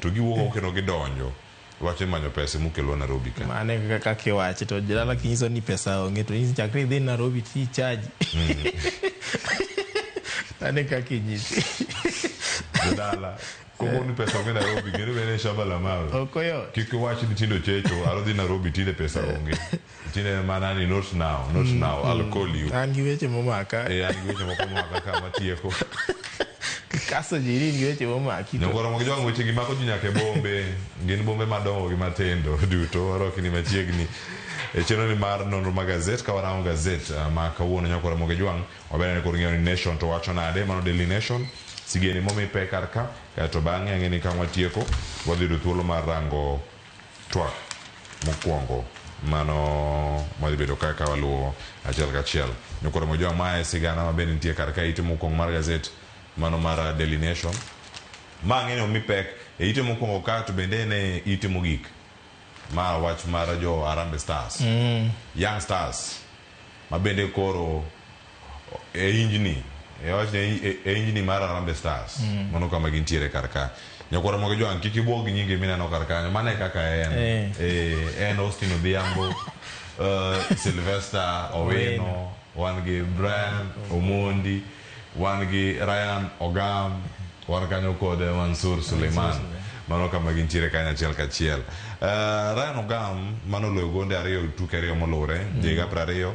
To giwuok oko kendo gidonjo. Iwacho ni manyo pesa emokelwa Nairobi ka. Mano e kaka iwache to jodala kinyiso ni pesa onge to nyisi chakre idhi Nairobi ti charge. Mano e kaka inyisi. Jodala. Kogo ni pesa onge Nairobi, geno bende shamba la mawe. Ok oyot. Kik iwach ni tinde ochecho, aro dhi Nairobi tinde pesa onge. Tinde mana ni not now, not now, I'll call you. An gi weche momaka. An gi weche moko momaka ka matieko. Kaso ji in gi weche momaki. Nyokoro moko jwang' weche gi mako ji nyaka e bombe, gin bombe madongo gi matindo duto warwaki ni machiegni. E chenro ni mar nonro mag gazet, ka warango gazet ma kawuono nyokoro moko jwang', waber ni koro ng'eyo ni Nation to wacho nade, mano Daily Nation, sigeni momi pek kar ka, kaeto bang'e ang'e ni ka watieko, wadhi yudo thuolo mar rango twak mokwongo mano madhi bedo kaka waluwo achiel kachiel. Nyokoro moko jwang' mae sigana ma bende nitie kar ka ite mokwongo mar gazet mano mar Daily Nation. Ma ang'e ni omi pek e ite mokwongo ka to bende en e ite mogik ma wach mar jo Harambee Stars. Young Stars ma bende koro e injni e wach ni e injni mar Harambee Stars. Mano kama gintiere kar ka. Nyakwara mogo jwang' kik ibuog gi nyinge mineno kar kanyo. Mano e kaka en. En Austin Odhiambo, Sylvester Owino, wan gi Brian Omondi, wan gi Ryan Ogam, wan kanyo kod Mansour Suleiman. Mano kama gintiere kanyo achiel kachiel. Ryan Ogam mano oloyo gonde ariyo tuke ariyo moluwore, jahiga 20,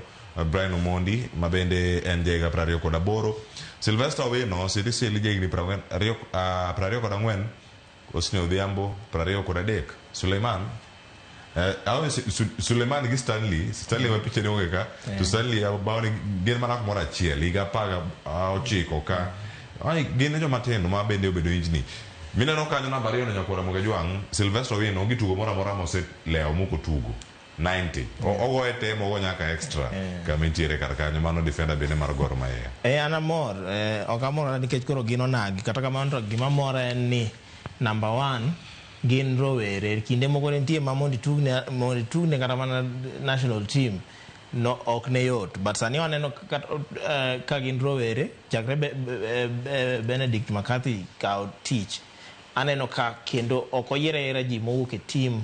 Brian Omondi ma bende en jahiga 28. Sylvester Owino, Sili jahigni 24, Austin Odhiambo 23. Suleiman Suleiman gi Stanley, Stanley ma picha ni onge ka, to Stanley bawoni gin mana kumoro achiel, higa 19 ka. Ai, gin joma tindo ma bende obedo injni. Mineno kanyo namba 2 no nyakwara Moga Jwang', Sylvester Owino onge tugo moro amora moselewo mok otugo. 90. Ogoye tem, ogo nyaka extra. Kama intiere kar kanyo, mano defender bende mar Gor Mahia. An amor, ok amor nikech koro gin onagi. Kata kamano to gima mora en ni number 1 gin rowere. Kinde moko ne nitie ma mondo itugne kata mana national team no ok ne yot. But sani waneno ka gin rowere, chakre Benedict McCarthy kawo tich, aneno ka kendo ok oyier ayiera ji mowuok e team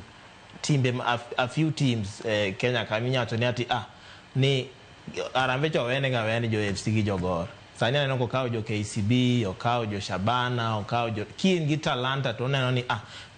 timbe a few teams Kenya ka minyalo wacho ni ati ni Harambee cha owene ga awene jo AFC gi jo Gor. Sani aneno kokawo jo KCB, okawo jo Shabana, okawo jo ki in gi talanta to oneno ni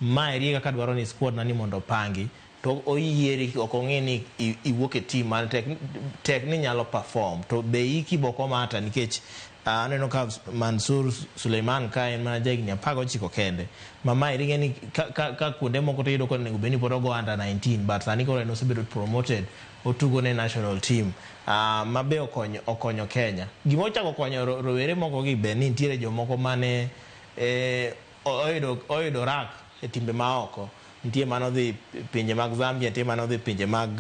ma eri kaka dwaro ni squad na ni mondo opangi to oyieri ok ong'e ni iwuok e team man tek ni nyalo perform to be iki bok omata nikech aneno ka Mansour Suleiman ka en mana jahigni 19 kende. Mama eri ng'e ni ka kuonde moko to iyudo ka onego bed ni pod ogo under 19 but sani koro en osebedo promoted otugo ne national team. Ma be okonyo Kenya. Gima ochako konyo rowere moko gi be ni nitiere jomoko mane oyudo rak e timbe ma oko. Nitie mano dhi pinje mag Zambia, nitie mano dhi pinje mag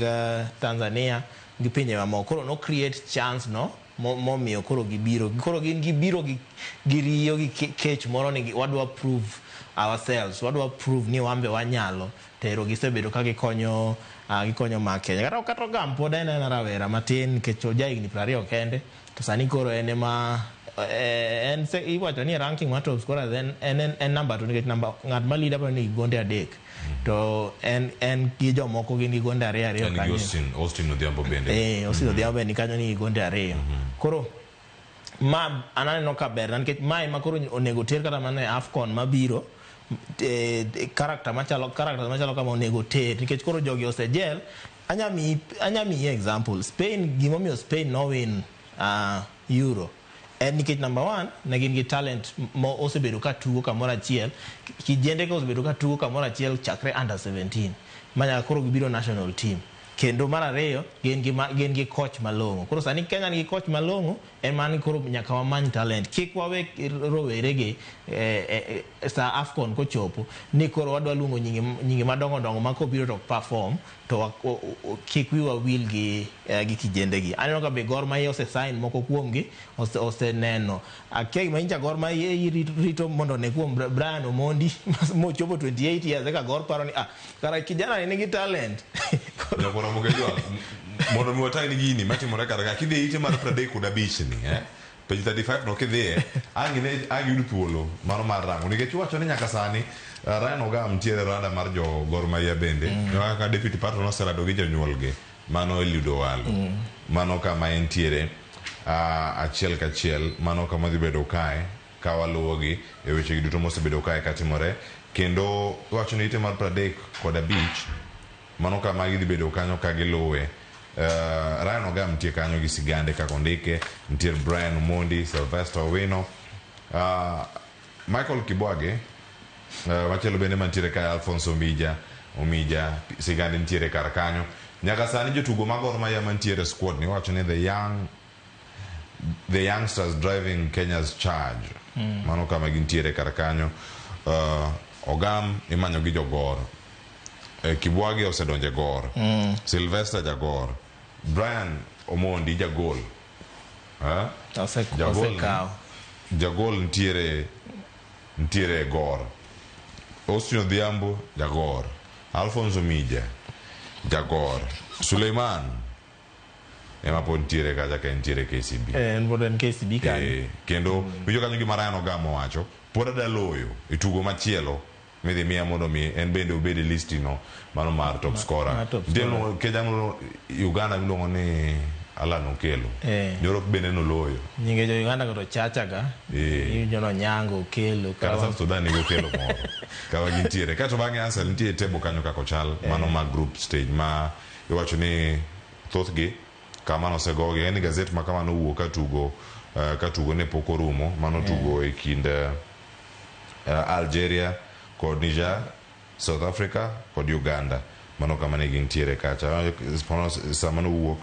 Tanzania gi pinje mamoko. Koro no create chance no momiyo koro gibiro. Koro gin gibiro gi riyo gi kech moro ni wadwa prove ourselves, wadwa prove ni wan be wanyalo. Tero gisebedo ka gikonyo ma Kenya. Kata Ogam pod en rawera matin nikech oja higni 20 kende. To sani koro en ema en iwacho ni ranking mar top scorers en number 2 nikech number ng'at ma leader ni gonde 3. To en gi jomoko gin gi gonde 2 kanyo. Austin Odhiambo bende. Austin Odhiambo bende kanyo ni gonde 2. Koro Ma an aneno ka ber nikech mae ema koro onego ter kata mana e AFCON mabiro character machalo characters machalo kama onego ter nikech koro jogi osegel. Anya miyi example Spain, gimomiyo Spain nowin Euro en nikech number 1 ne gin gi talent ma osebedo ka tugo kamoro achiel, kijende ka osebedo ka tugo kamoro achiel chakre under 17 manyaka koro gibiro national team. Kendo mar ariyo gin gi coach malong'o. Koro sani Kenya nigi coach malong'o, en mana ni koro nyaka wamany talent. Kik wawe rowere gi sa AFCON kochopo ni koro wadwa luongo nyinge madongo dongo ma kobiro to perform to kik wiwa wil gi kijende gi. Aneno ka be Gor Mahia ose sign moko kuomgi, oseneno. Akia gima nyicha Gor Mahia rito mondo ne kuom Brian Omondi mochopo 28 years eka Gor paro ni kara kijana ni nigi talent. Mondo mi watang' gini matimore kar ka kidhi ite mar 35 ni page 35 no kidhiye ang' yud thuolo mano mar rango nikech iwacho ni nyaka sani Ryan Ogam nitiere rada mar jo Gor Mahia bende kaka deputy patron oserado gi jonyuolgi mano Eliud Owalo mano kama entiere achiel kachiel mano kama dhi bedo kae ka waluwogi e weche duto mosebedo kae katimore kendo iwacho ni ite mar 35 mano kama gidhi bedo kanyo ka giluwe. Ryan Ogam nitie kanyo gi sigande kaka ondike, nitie Brian Omondi, Sylvester Owino, Michael Kibwage, machielo bende mantiere kae Alphonse Omija sigande nitiere kar kanyo. Nyaka sani jotugo mag Gor Mahia mantiere squad ni wacho ni the youngsters driving Kenya's charge. Mano kama gintiere kar kanyo. Ogam imanyo gi jogor. Kibwage osedonje Gor. Sylvester jagor. Brian Omondi jagol. Osekaw. Jagol nitiere Gor. Austin Odhiambo jagor. Alphonse Omija jagor. Suleiman ema pod nitiere kacha ka nitiere KCB. En pod en KCB kanyo. Kendo winjo kanyo gima Ryan Ogam owacho, pod adwa loyo e tugo machielo midhi miya mondo mi en bende obed e listi no mano mar top scorer. Nitie Kenya Uganda miluongo ni Alan Okello. Nyoro bende noloyo. Nyinge jo Uganda go to chachaga. Iwinjo no Nyango Okello. Kata South Sudan nigi Okello moro. Kama gintiere. Kato bang'e Ansel nitie table kanyo kaka ochal mano ma group stage ma iwacho ni thothgi kama nosegogi. En gazet ma kama nowuok ka tugo ne pok orumo mano tugo e kind Algeria kod Niger, South Africa kod Uganda. Mano kama ne gintiere kacha. Sama nowuok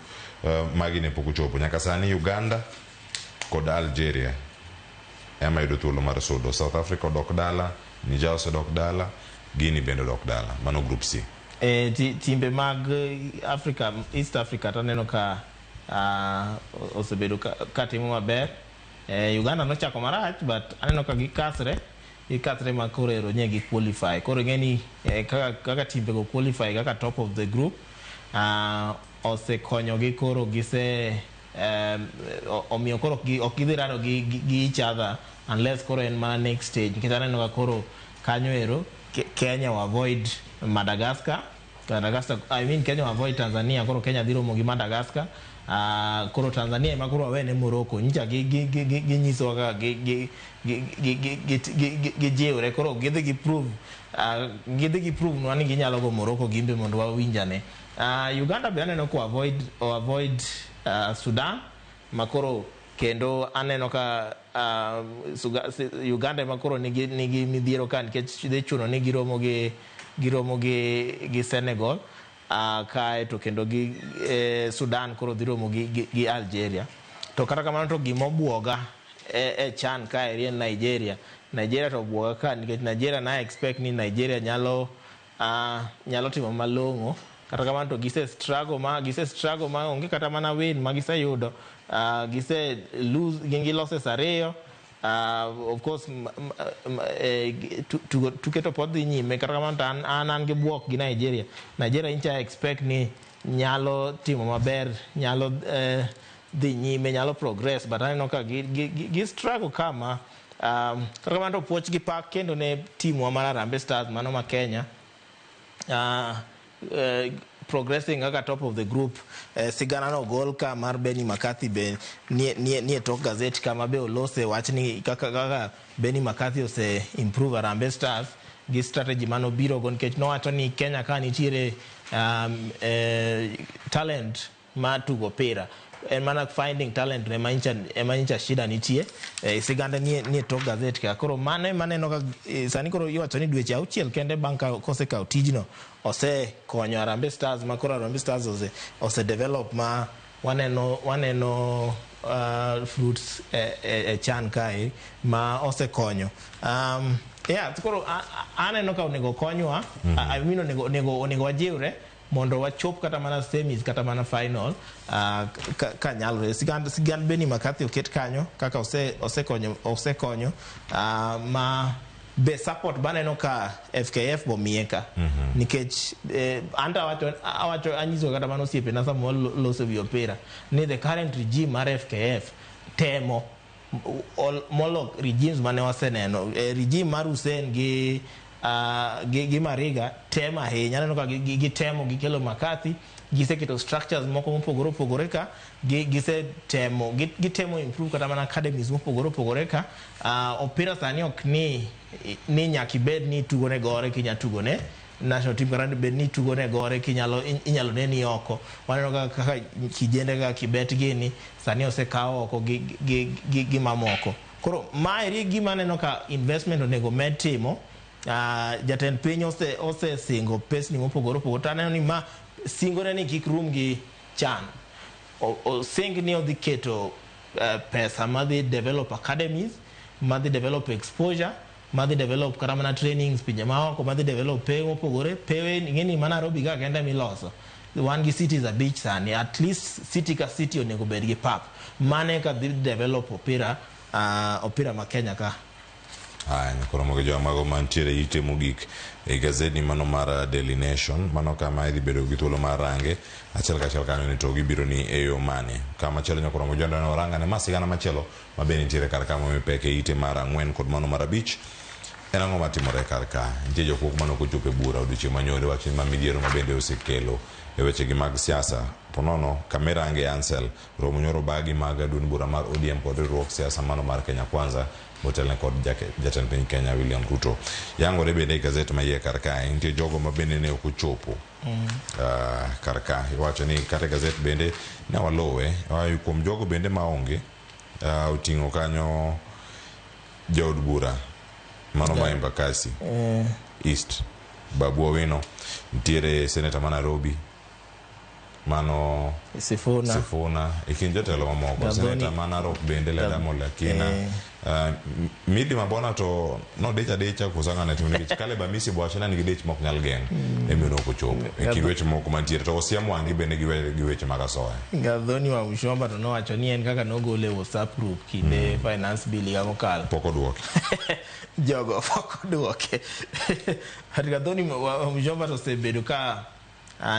magi ne pok ochopo. Nyaka sani Uganda kod Algeria ema yudo thuolo mar sudo. South Africa odok dala, Niger osedok dala, Guinea bende odok dala. Mano group C. Timbe mag Africa, East Africa taneno ka osebedo ka timo maber. Uganda nochako marach but aneno ka gikasre ma koro ero nye gi qualify. Koro ing'e ni kaka timbe go qualify kaka top of the group osekonyogi koro gise omiyo koro ok gidhi rado gi each other unless koro en mana next stage. Nikech aneno ka koro kanyo ero Kenya will avoid Madagascar. I mean Kenya will avoid Tanzania. Koro Kenya dhi romo gi Madagascar. Koro Tanzania ema koro wawene Morocco. Nyicha ginyisowa kaka gijiwre. Koro gidhi gi prove nwa ni ginyalo go Morocco gimbe mondo wawinjane. Uganda be aneno ko avoid Sudan makoro kendo aneno ka Uganda ema koro nigi midhiero ka nikech dhi chuno ni giromo gi Senegal kae to kendo gi Sudan koro dhi romo gi Algeria. To kata kamano to gimobuoga e chan kaeri en Nigeria. Nigeria to obuoga ka nikech Nigeria na expect ni Nigeria nyalo timo malong'o. Kata kamano to gise struggle ma onge kata mana win ma giseyudo. Gise lose gin gi losses ariyo. Of course tuke to pod dhi nyime. Kata kamano to an gi buok gi Nigeria. Nigeria incha expect ni nyalo timo maber, nyalo dhi nyime, nyalo progress, but aneno ka gi struggle kama. Kata kamano to puoch gi pak kendo ne timwa mar Harambee Stars mano ma Kenya. progressing kaka top of the group. Sigana no gol ka mar Benny McCarthy be nie tok gazet kama be olose wachni kaka Benny McCarthy ose improve Harambee Stars gi strategy manobiro go, nikech nowacho ni Kenya ka nitiere talent mar tugo opira, en mana finding talent ema nyicha shida nitie. Siganda nie tok gazet ka. Koro mano ema aneno ka sani koro iwacho ni dweche 6 kende bang' ka kosekawo tijno osekonyo Harambee Stars, ma koro Harambee Stars ose develop ma waneno fruits e chan kae ma osekonyo. Yeah, koro aneno ka onego konywa. I mean, onego wajiwre mondo wachop kata mana semis kata mana final ka nyalore. Sigand Benny McCarthy oket kanyo kaka osekonyo ma be support baneno ka FKF bomiye ka. Nikech anta awacho anyiso kata mana osiepena sama waloso wi opira ni the current regime mar FKF temo molo regimes mane waseneno. Regime mar Hussein gi Mariga temo ahinya. Aneno ka gitemo gikelo McCarthy, giseketo structures moko mopogore opogore ka, gisetemo gitemo improve kata mana academies mopogore opogore ka. Opira sani ok ni nyaka ibed ni itugo ne Gore kinya tugo ne national team, kata bed ni itugo ne Gore kinyalo inyalo neni oko. Waneno kaka kijende kaka Kibet gini sani osekaw oko gi mamoko. Koro maeri gima aneno ka investment onego med timo. Jatend piny osesingo pesni mopogore opogore, to aneno ni ma singone ni kik rum gi chan. Osing ni odhi keto pesa madhi develop academies, madhi develop exposure, madhi develop kata mana trainings pinje maoko, madhi develop pewe mopogore. Pewe ing'eni ma Nairobi ka kende miloso. Wan gi cities 5 sani, at least city ka city onego bed gi pap. Mane ka dhi develop opira ma Kenya ka. Aya, koro mogo jo mago mantiere ite mogik e gazeti mano mar Daily Nation, mano kama idhi bedo gi thuolo mar range achiel kachiel kanyo ni to gibiro ni e yo mane. Kama chielo nyakoro mogo jondo oranga ne masigana machielo ma be nitiere kar kama mipeke ite mar 4 kod mano mar 5. En ang'o matimore kar ka? Nitie jokuok mane ok ochopo e bura odiochieng' manyoro wach ni ma midhiero ma bende osekelo e wechegi mag siasa. Ponono Kamerange Ansel romo nyoro bagi mag duond bura mar ODM kod riwruok siasa mano mar Kenya Kwanza motelne kod jatend piny Kenya William Ruto. Yangore bende e gazet ma iye kar kae nitie jogo ma bende ne ok ochopo kar ka. Iwacho ni kata e gazet bende ne walowe kuom jogo bende maonge oting'o kanyo jaod bura mano ma Embakasi East Babu Owino, nitiere seneta ma Nairobi mano Sifuna e kind jotelo mamoko, seneta ma Narok bende Leda Molakina, Midi Mabona to nodich adicha koso ang'o netimo nikech Caleb Amisi bo wacho ni nigi dich mok nyal geng' emiyo ok ochopo e kind weche moko mantiere to Osiemo Mwangi bende gi weche mag asoya. Gathoni wa Muchomba to nowacho ni en kaka nogole e WhatsApp group kinde finance bill higa mokalo. Pok oduoke. Jogo pok oduoke. Gathoni wa Muchomba to osebedo ka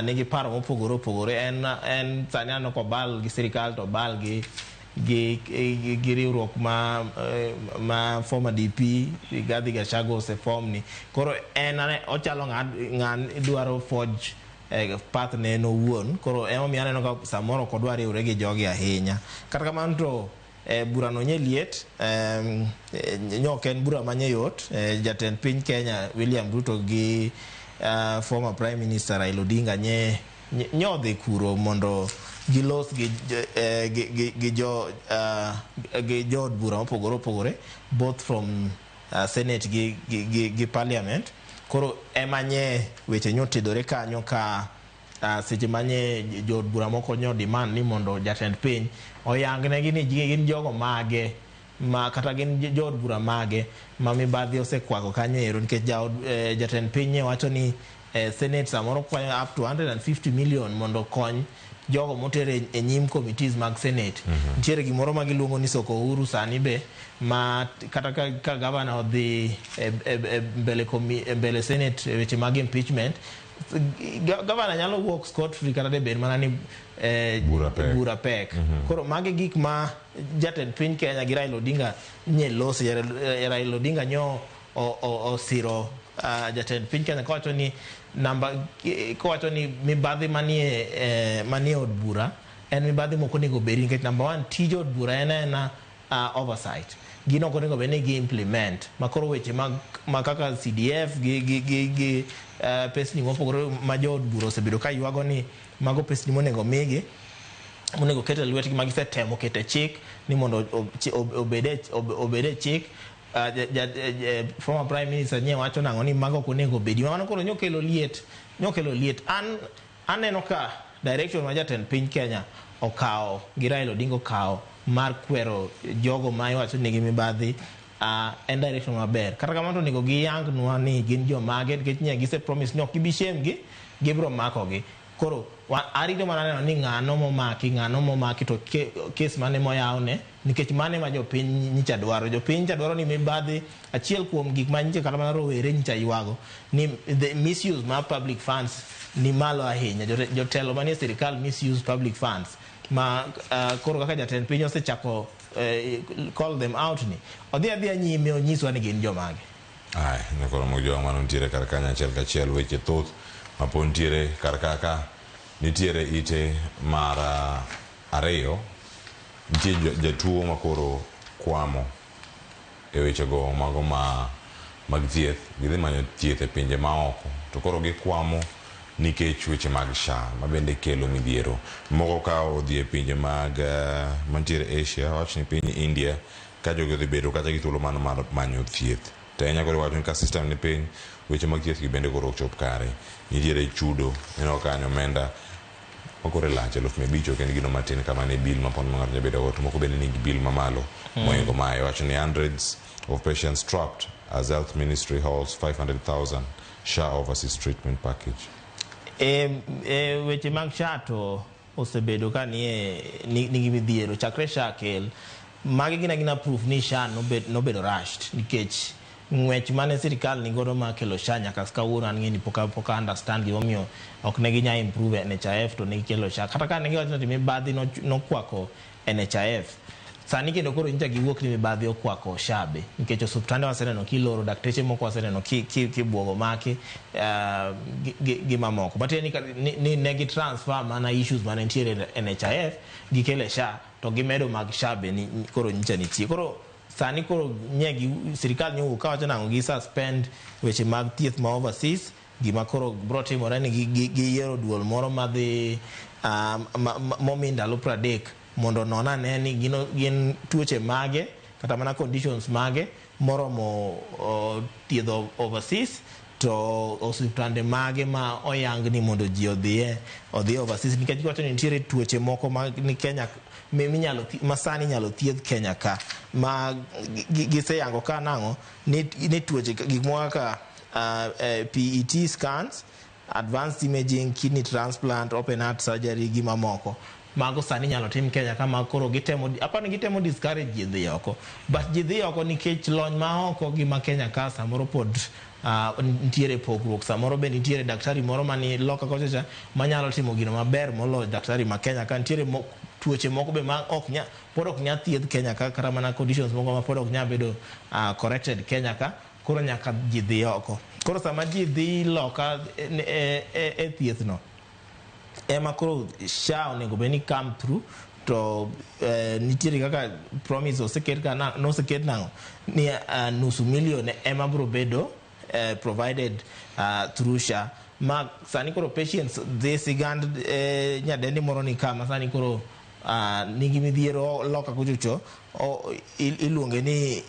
nigi paro mopogore opogore. En sani aneno kobal gi sirikal to obal gi riwruok ma former DP Rigathi Gachagua oseform ni. Koro en ochalo ng'an dwaro forge path ne en owuon. Koro emomiyo aneno ka samoro ok odwa riwre gi jogi ahinya. Kata kamano to burano nye liet, ok en bura manye yot. Jatend piny Kenya William Ruto gi former Prime Minister Raila Odinga nye odhi kuro mondo gilos gi jood bura mopogore opogore, both from Senate gi Parliament. Koro ema nye weche nyotidore kanyo ka seche manye jood bura moko nyo demand ni mondo jatend piny oyangnegi ni gin jogo mage ma kata gin jood bura mage ma mibadhi osekwako kanyo ero, nikech jatend piny ne wacho ni Senate samoro kwayo up to 150 million mondo kony jogo motere e nyim committees mag Senate. Nitiere gimoro ma giluongo ni Soko Uhuru sani be ma kata ka governor odhi e mbele Senate e weche mag impeachment, governor nyalo wuok scot free kata de bed mana ni bura pek. Koro magi gik ma jatend piny Kenya gi Raila Odinga nye losi. Raila Odinga nyo osiro jatend piny Kenya kowacho ni namba kowacho ni mibadhi manie od bura en mibadhi mok onego bedi nikech number one tij od bura en aena oversight. Gin ok onego bed ni gi implement makoro weche ma kaka CDF gi pesni mopogore ma jood bura osebedo ka ywago ni mago pesni monego migi, monego ket e lwetgi ma gisetemo keto e chik ni mondo obed e chik. Former prime minister nye wacho nang'o ni mago ok onego bedi. Mano koro nyokelo liet, nyokelo liet. An aneno ka direction ma jatend piny Kenya okawo gi Raila Odinga okawo mar kwero jogo ma iwacho ni nigi mibadhi en direction maber. Kata kamano to onego giyangnwa ni gin jomage nikech nye gise promise ni ok gibi shame gi, gibiro makogi. Koro arito mana neno ni ng'ano momaki to kes mane moyawne nikech mane ma jopiny nyicha dwaro. Jopiny nyicha dwaro ni mibadhi achiel kuom gik ma nyicha kata mana rowere nyicha ywago ni the misuse mar public funds ni malo ahinya. Jotelo manie sirikal misuse public funds ma koro kaka jatend piny osechako call them out ni odhi adhiya nyime onyiswa ni gin jomage. Ai, nyakoro mag jowa mano nitiere kar kanyo achiel kachiel weche thoth mapod nitiere kar kaka nitiere ite mar ariyo nitie jatuo makoro kwamo e wechego mago ma mag thieth. Gidhi manyo thieth e pinje maoko to koro gikwamo nikech weche mag SHA mabende kelo midhiero. Moko ka odhi e pinje mag mantiere Asia, wach ni piny India, ka jogi odhi bedo kacha gi thuolo mano mar manyo thieth. To ahinya koro iwacho ni ka system ni piny, weche mag thieth gi bende koro ok chop kare. Nitiere chudo, ineno kanyo omenda makoro ilach 5,500 ok en gino matin kama ne bill mapod ma ng'ato nyalo bedo go, to moko bende nigi bill mamalo mohingo mae. Iwacho ni hundreds of patients trapped as health ministry holds 500,000 SHA overseas treatment package. Weche mag SHA to osebedo ka nigi midhiero chakre SHA kel. Magi gin agina proof ni SHA nobedo rushed nikech ng'wech mane sirikal nigodo mar kelo SHA nyaka kawuono an ng'e ni poka understand gimomiyo ok ne ginya improve NHIF to ne gikelo SHA. Kata ka ne giwacho ni mibadhi nokwako NHIF, sani kendo koro nyicha giwuok ni mibadhi okwako SHA be nikech osuptande waseneno kiloro, dakteche moko waseneno kibuogo maki gi mamoko. Matiende ni ne gi transfer mana issues mane nitiere NHIF gikele SHA to gimedo mag SHA be ni koro nyicha nitie. Koro sani koro nye gi sirikal nyowuok kawacho nang'o gi suspend weche mag thieth ma overseas. Gima koro bro timore ni giyiero duol moro madhi momi ndalo 30 mondo onon ane ni gin tuoche mage kata mana conditions mage moromo thiedho overseas to osiptande mage ma oyang ni mondo ji odhiye overseas nikech giwacho ni nitiere tuoche moko ma ni Kenya minyalo ma sani inyalo thiedh Kenya ka ma giseyango ka nang'o ni tuoche gik moko kaka PET scans, advanced imaging, kidney transplant, open heart surgery gi mamoko. Mago sani inyalo tim Kenya ka ma koro gitemo apani gitemo discourage ji dhi oko, but ji dhi oko nikech lony ma oko gi ma Kenya ka samoro pod nitiere pogruok. Samoro be nitiere daktari moro mani loka kocha cha manyalo timo gino maber moloyo daktari ma Kenya ka. Nitiere tuoche moko be ma ok nya pod ok nya thiedh Kenya ka, kata mana conditions moko ma pod ok nya bedo corrected Kenya ka. Koro nyaka ji dhi oko. Koro sama ji dhi loka e thieth no ema koro SHA onego bed ni come through to nitiere kaka promise oseket ka noseket nang'o ni nusu million ema biro bedo provided through SHA ma sani koro patients dhi sigand nyadendi moro ni ka ma sani koro nigi midhiero loka kuchocho iluonge ni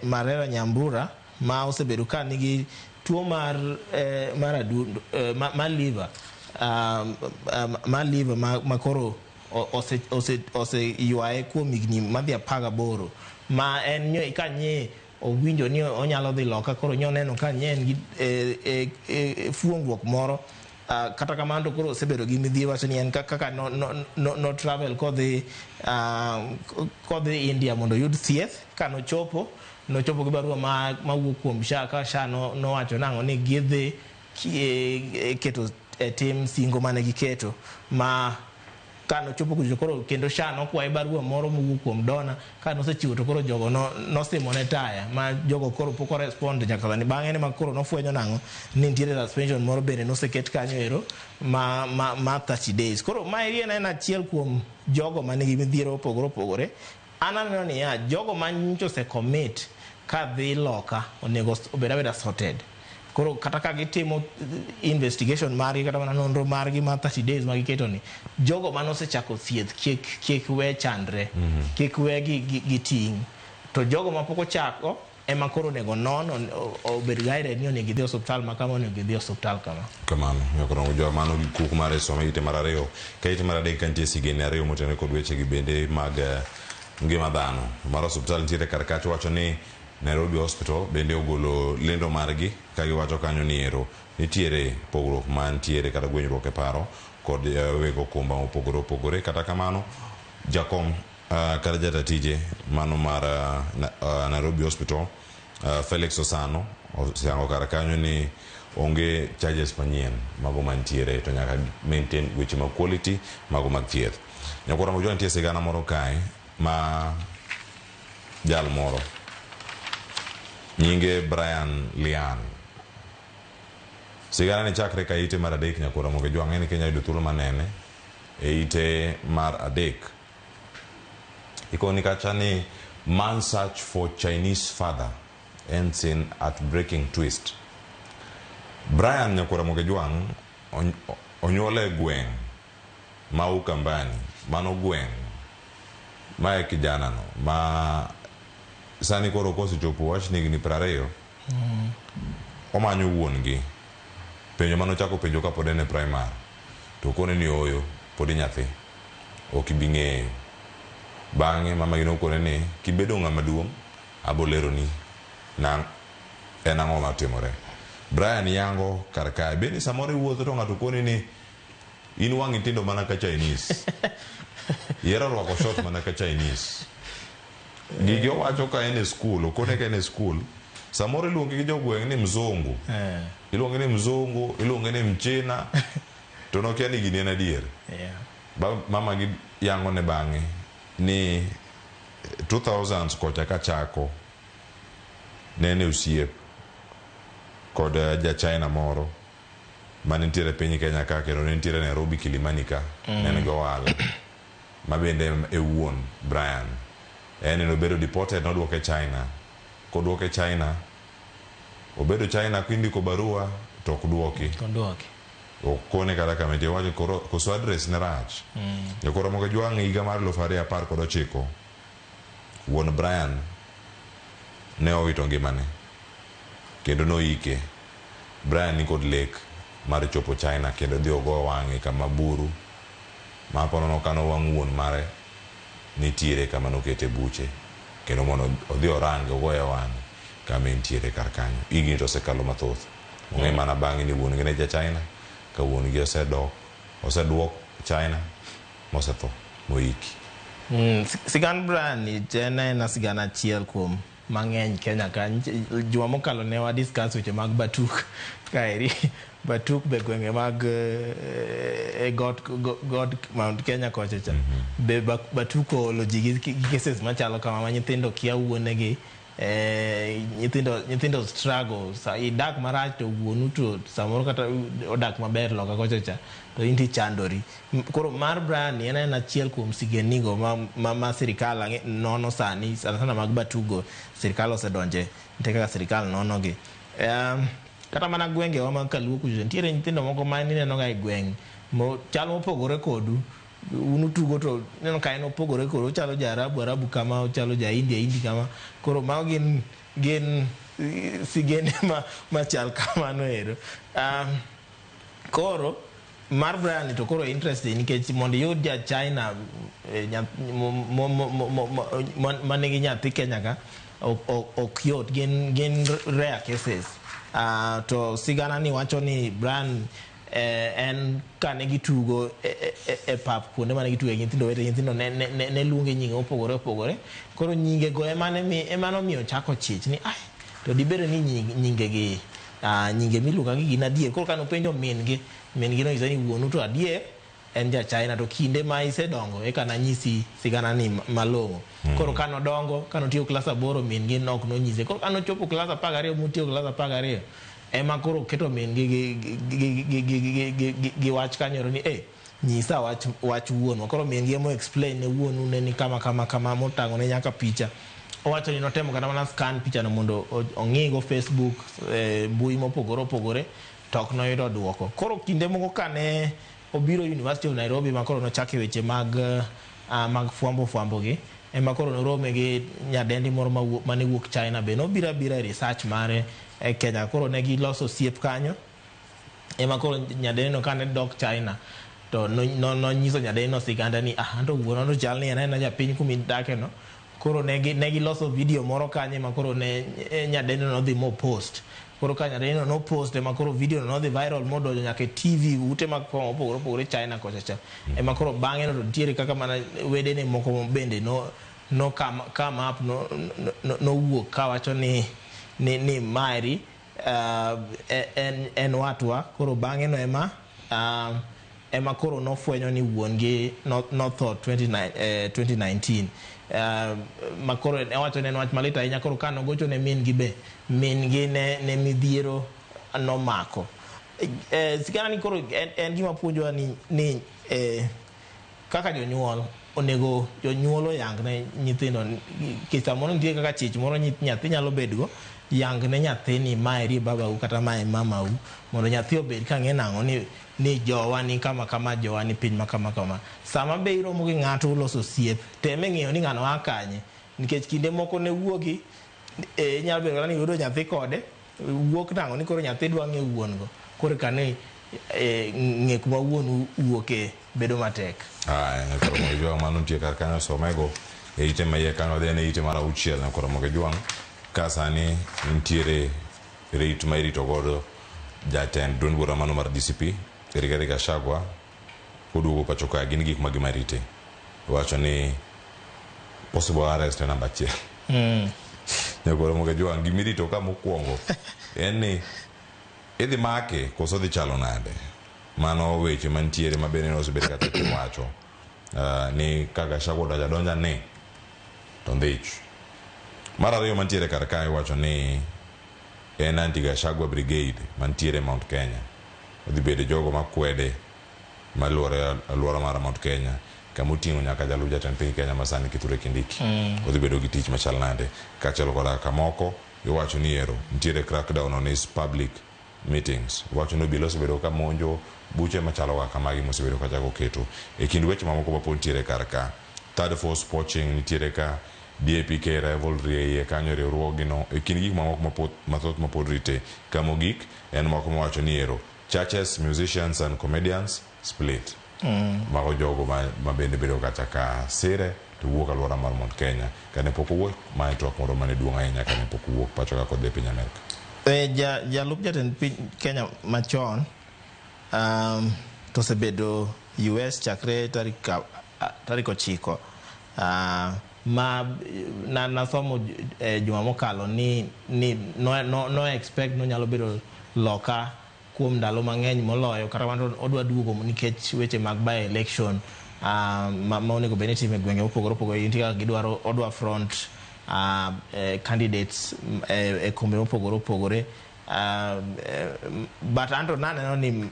Marera Nyambura ma osebedo ka nigi tuo mar adundo mar liver ma koro ose ywaye kuom higni madhi 18 ma en nyo ka nye owinjo ni onyalo dhi loka koro nyoneno ka nye en gi fuongruok moro. Kata kamano to koro osebedo gi midhiero wacho ni en kaka no travel kodhi India mondo oyud thieth. Ka nochopo gi barua mawuok kuom SHA ka SHA nowacho nang'o ni gidhi keto e tim singo mane giketo ma Ka nochopo kucho koro kendo SHA nokwaye barua moro mowuok kuom dona ka nosechiwo to koro jogo no, nosimone taya ma jogo koro pok orespond nyaka sani. Bang'e ne ma koro nofwenyo nang'o ni nitiere suspension moro bende noseket kanyo ero ma, ma, ma 30 days. Koro maeri en en achiel kuom jogo manigi midhiero mopogore opogore. An aneno niya, jogo ma nyocha ose commit ka dhi loka onego obed abeda sorted. Koro kata ka gitimo investigation margi kata mana nonro margi mar 30 days ma giketo ni, jogo mane osechako thieth kik, kik we chandre, kik we gi, gi, gi ting'. To jogo ma pok ochako ema koro onego non, obed guided ni onego idhi e osuptal ma kama, onego idhi e osuptal kama. Kamano, nyakoromo jo mano gi kuku mar esoma ite mar ariyo ka ite mar adek ka nitie sigeni ariyo motenore kod weche gi bende mag ngima dhano. Mar osuptal nitiere kar kacha wacho ni Nairobi Hospital bende ogolo lendo margi ka giwacho kanyo ni ero nitiere pogruok mantiere kata gwenyruok e paro kod weg okumba mopogore opogore. Kata kamano jakom kata jata tije mano mar Nairobi Hospital Felix Osano oseyango kar kanyo ni onge charges manyien mago mantiere to nyaka maintain weche mag quality mago mag thieth. Nyakwar Ramogi nitie sigana moro kae ma jal moro nyinge Brian Lian. Sigana ni chakre ka ite mar adek nyakwar Ramogi Ojwang' ang'e ni Kenya yudo thuolo manene e ite mar adek. Ikoni kacha ni man search for Chinese father ends in heartbreaking twist. Brian nyakwar Ramogi Ojwang' onyuol e gweng' ma Ukambani, mano gweng' ma e kijana no ma sani koro kosechopo wach ni higni 20 omanyo wuon gi. Penjo mane ochako penjo kapod en e primary to okone ni ooyo pod inyathi ok ibi ng'eyo. Bang'e mamagi nokone ni kibedo ng'ama duong' abo leroni nang' en ang'o matimore. Brian yango kar kae bende samoro iwuotho to ng'ato koni ni in wang'i tindo mana ka Chinese. Ihero rwako short mana ka Chinese. Gigi owacho ka en e skul, okone ka en e skul, samoro iluonge gi jogweng' ni mzungu. Iluonge ni mzungu, iluonge ni mchina, to nokia ni gini en adier. Ba, mama gi yango ne bang'e ni 2000s kocha kachako ne en e osiep kod ja China moro mane nitiere e piny Kenya ka kendo ne nitiere Nairobi Kilimani ka ne en gi ohala ma bende e wuon Brian. En nobedo deported noduoke China. Koduoke China, obedo China kindiko barua to ok duoki. Oduoki. Ok kone kata kama entie owacho koro koso address ne rach. Jokoro moko jwang' higa mar 2019 wuon Brian ne owito ngimane kendo noike. Brian nikod lek mar chopo China kendo dhi ogo wang'e kama buru ma ponono kane owang' wuon mare nitiere kama nokete buche kendo mondo odhi orange ogoye wang'e kama entiere kar kanyo. Higni to osekalo mathoth. Ong'e mana bang'e ni wuon gi ne ja China ka wuon gi osedok oseduok China mosetho moiki. Sigand Brian ni en aena sigana achiel kuom mang'eny Kenya ka. Juma mokalo ne wa discuss weche mag Batuk kaeri. Batuk be gwenge mag e got, got Mount Kenya kocha cha. Be Batuk oolo ji gi cases machalo kama ma nyithindo kia wuonegi. Nyithindo struggle. Sa idak marach to wuonu to samoro kata odak maber loka kocha cha to in tichandori. Koro mar Brian ni en en achiel kuom sigendnigo ma sirikal nono sani, sana sana mag Batugo, sirikal osedonje, nitie kaka sirikal nono gi. Kata mana gwengewa mag Kaluo kucho, nitiere nyithindo moko ma ineno ga e gweng' chal mopogore kodu. Un utugo to ineno ka en opogore kodu, ochalo ja Arabu Arabu kama, ochalo ja India Indi kama. Koro mago gin sigende machal kamano ero. Koro mar Brian to koro interesting nikech mondo iyud ja China manigi nyathi Kenya ka ok yot, gin rare cases. To sigana ni wacho ni Brian en kane gitugo e pap kuonde mane gitugo nyithindo wete nyithindo ne luonge nyinge mopogore opogore. Koro nyinge go ema nomiyo ochako chich ni ai to dibedo ni nyinge gi nyinge miluonga gi gin adier. Koro kane openjo min gi, min gi nonyise ni wuonu to adier en ja China to kinde ma isedongo eka nanyisi sigana ni malong'o. Koro kanodongo, kanotieko klas 8 min gi nok nonyise. Koro kanochopo klas 12 motieko klas 12 ema koro keto min gi wach kanyo ni nyisa wach wuonwa. Koro min gi emo explain ne wuonu ne ni kama kama kama, motang'o ne nyaka picha. Owacho ni notemo kata mana scan picha no mondo ong'igo Facebook, mbui mopogore opogore, to ok noyudo duoko. Koro kinde moko kane obiro University of Nairobi ma koro nochako weche mag fwambo gi, ema koro norome gi nyadendi moro mane wuok China be nobiro abira e research mare e Kenya. Koro ne giloso osiep kanyo, ema koro nyadendi no kane dok China to nonyiso nyadendi no siganda ni anto wuon no chal ni en aena japiny kuma idake no. Koro ne giloso video moro kanyo ma koro ne nyadendi no nodhi mo post. Koro ka nyadendi no post ema koro video no nodhi viral modonjo nyaka e TV ute mag fwambo mopogore opogore China kocha cha. Ema koro bang'e no to nitiere kaka mana wedene moko bende no come up nowuok kawacho ni maeri en watwa. Koro bang'e no ema koro nofwenyo ni wuon gi notho 2019. Ma koro owacho ne en wach malit ahinya. Koro ka nogocho ne min gi be, min gi ne midhiero nomako. Sigana ni koro en gima puonjowa ni kaka jonyuol onego jonyuol oyang ne nyithindo. Nikech samoro nitie kaka chich moro nyathi nyalo bedgo, yang ne nyathi ni maeri babau kata mae mamau, mondo nyathi obed ka ng'e nang'o ni jowa ni kama kama, jowa ni piny ma kama kama. Sama be iromo gi ng'ato uloso osiep, teme ng'eyo ni ng'ano a kanye, nikech kinde moko ne wuogi inyalo bedo kata ni yudo nyathi kode wuok nang'o ni koro nyathi dwa ng'e wuon go, koro ka ni ng'e kuma wuon wuoke bedo matek. Nyakoro Ramogi Jwang' mano nitie kar kanyo somego e ite ma iye kanyo dhi e ite mar 6 Nyakoro Ramogi Jwang' ka sani nitiere rit ma irito godo jatend duond bura mano mar DCP Rigathi Gachagua koduogo pacho ka, gin gik mage marite? Wacho ni possible arrest e namba 1. Nyakoro Ramogi Jwang' gimirito ka mokwongo en ni idhi make koso dhi chalo nade? Mano weche mantiere ma bende osebedo kata kiwacho ni ka Gachagua odonjo adonja ni to ndhich. Mar ariyo mantiere kar kae iwacho ni en anti Gachagua brigade mantiere Mount Kenya. Odhi bedo jogo makwede maluore alwora mar Mount Kenya kama oting'o nyaka jalup jatend piny Kenya masani Kithure Kindiki. Odhi bedo gi tich machal nade? Kaachiel koda kamoko iwacho ni ero nitiere crackdown on his public meetings. Iwacho ni obila osebedo ka monjo buche machalo kaka magi mosebedo ka chako keto. E kind weche mamoko mapod nitiere kar ka, third force poaching nitiere ka, DAPK rivalry e iye kanyo riwruogno. E kind gik mamoko mathoth mapod rite. Kamogik en moko mawacho ni ero churches, musicians and comedians split. Mago jogo ma bende bedo kacha ka sire to wuok alwora mar Mount Kenya. Kane pok owuok, mae twak moro mane duong' ahinya kane pok owuok pacho ka kodhi e piny Amerka. Jalup jatend piny Kenya machon to osebedo US chakre tarik 9. Ma nasomo juma mokalo ni no expect no nyalo bedo loka kuom ndalo mang'eny moloyo kata kamano odwa duogo nikech weche mag by election ma onego bed ni itimo e gwenge mopogore opogore. Nitie kaka gidwaro odwa front candidates e kombe mopogore opogore. But anto naneno ni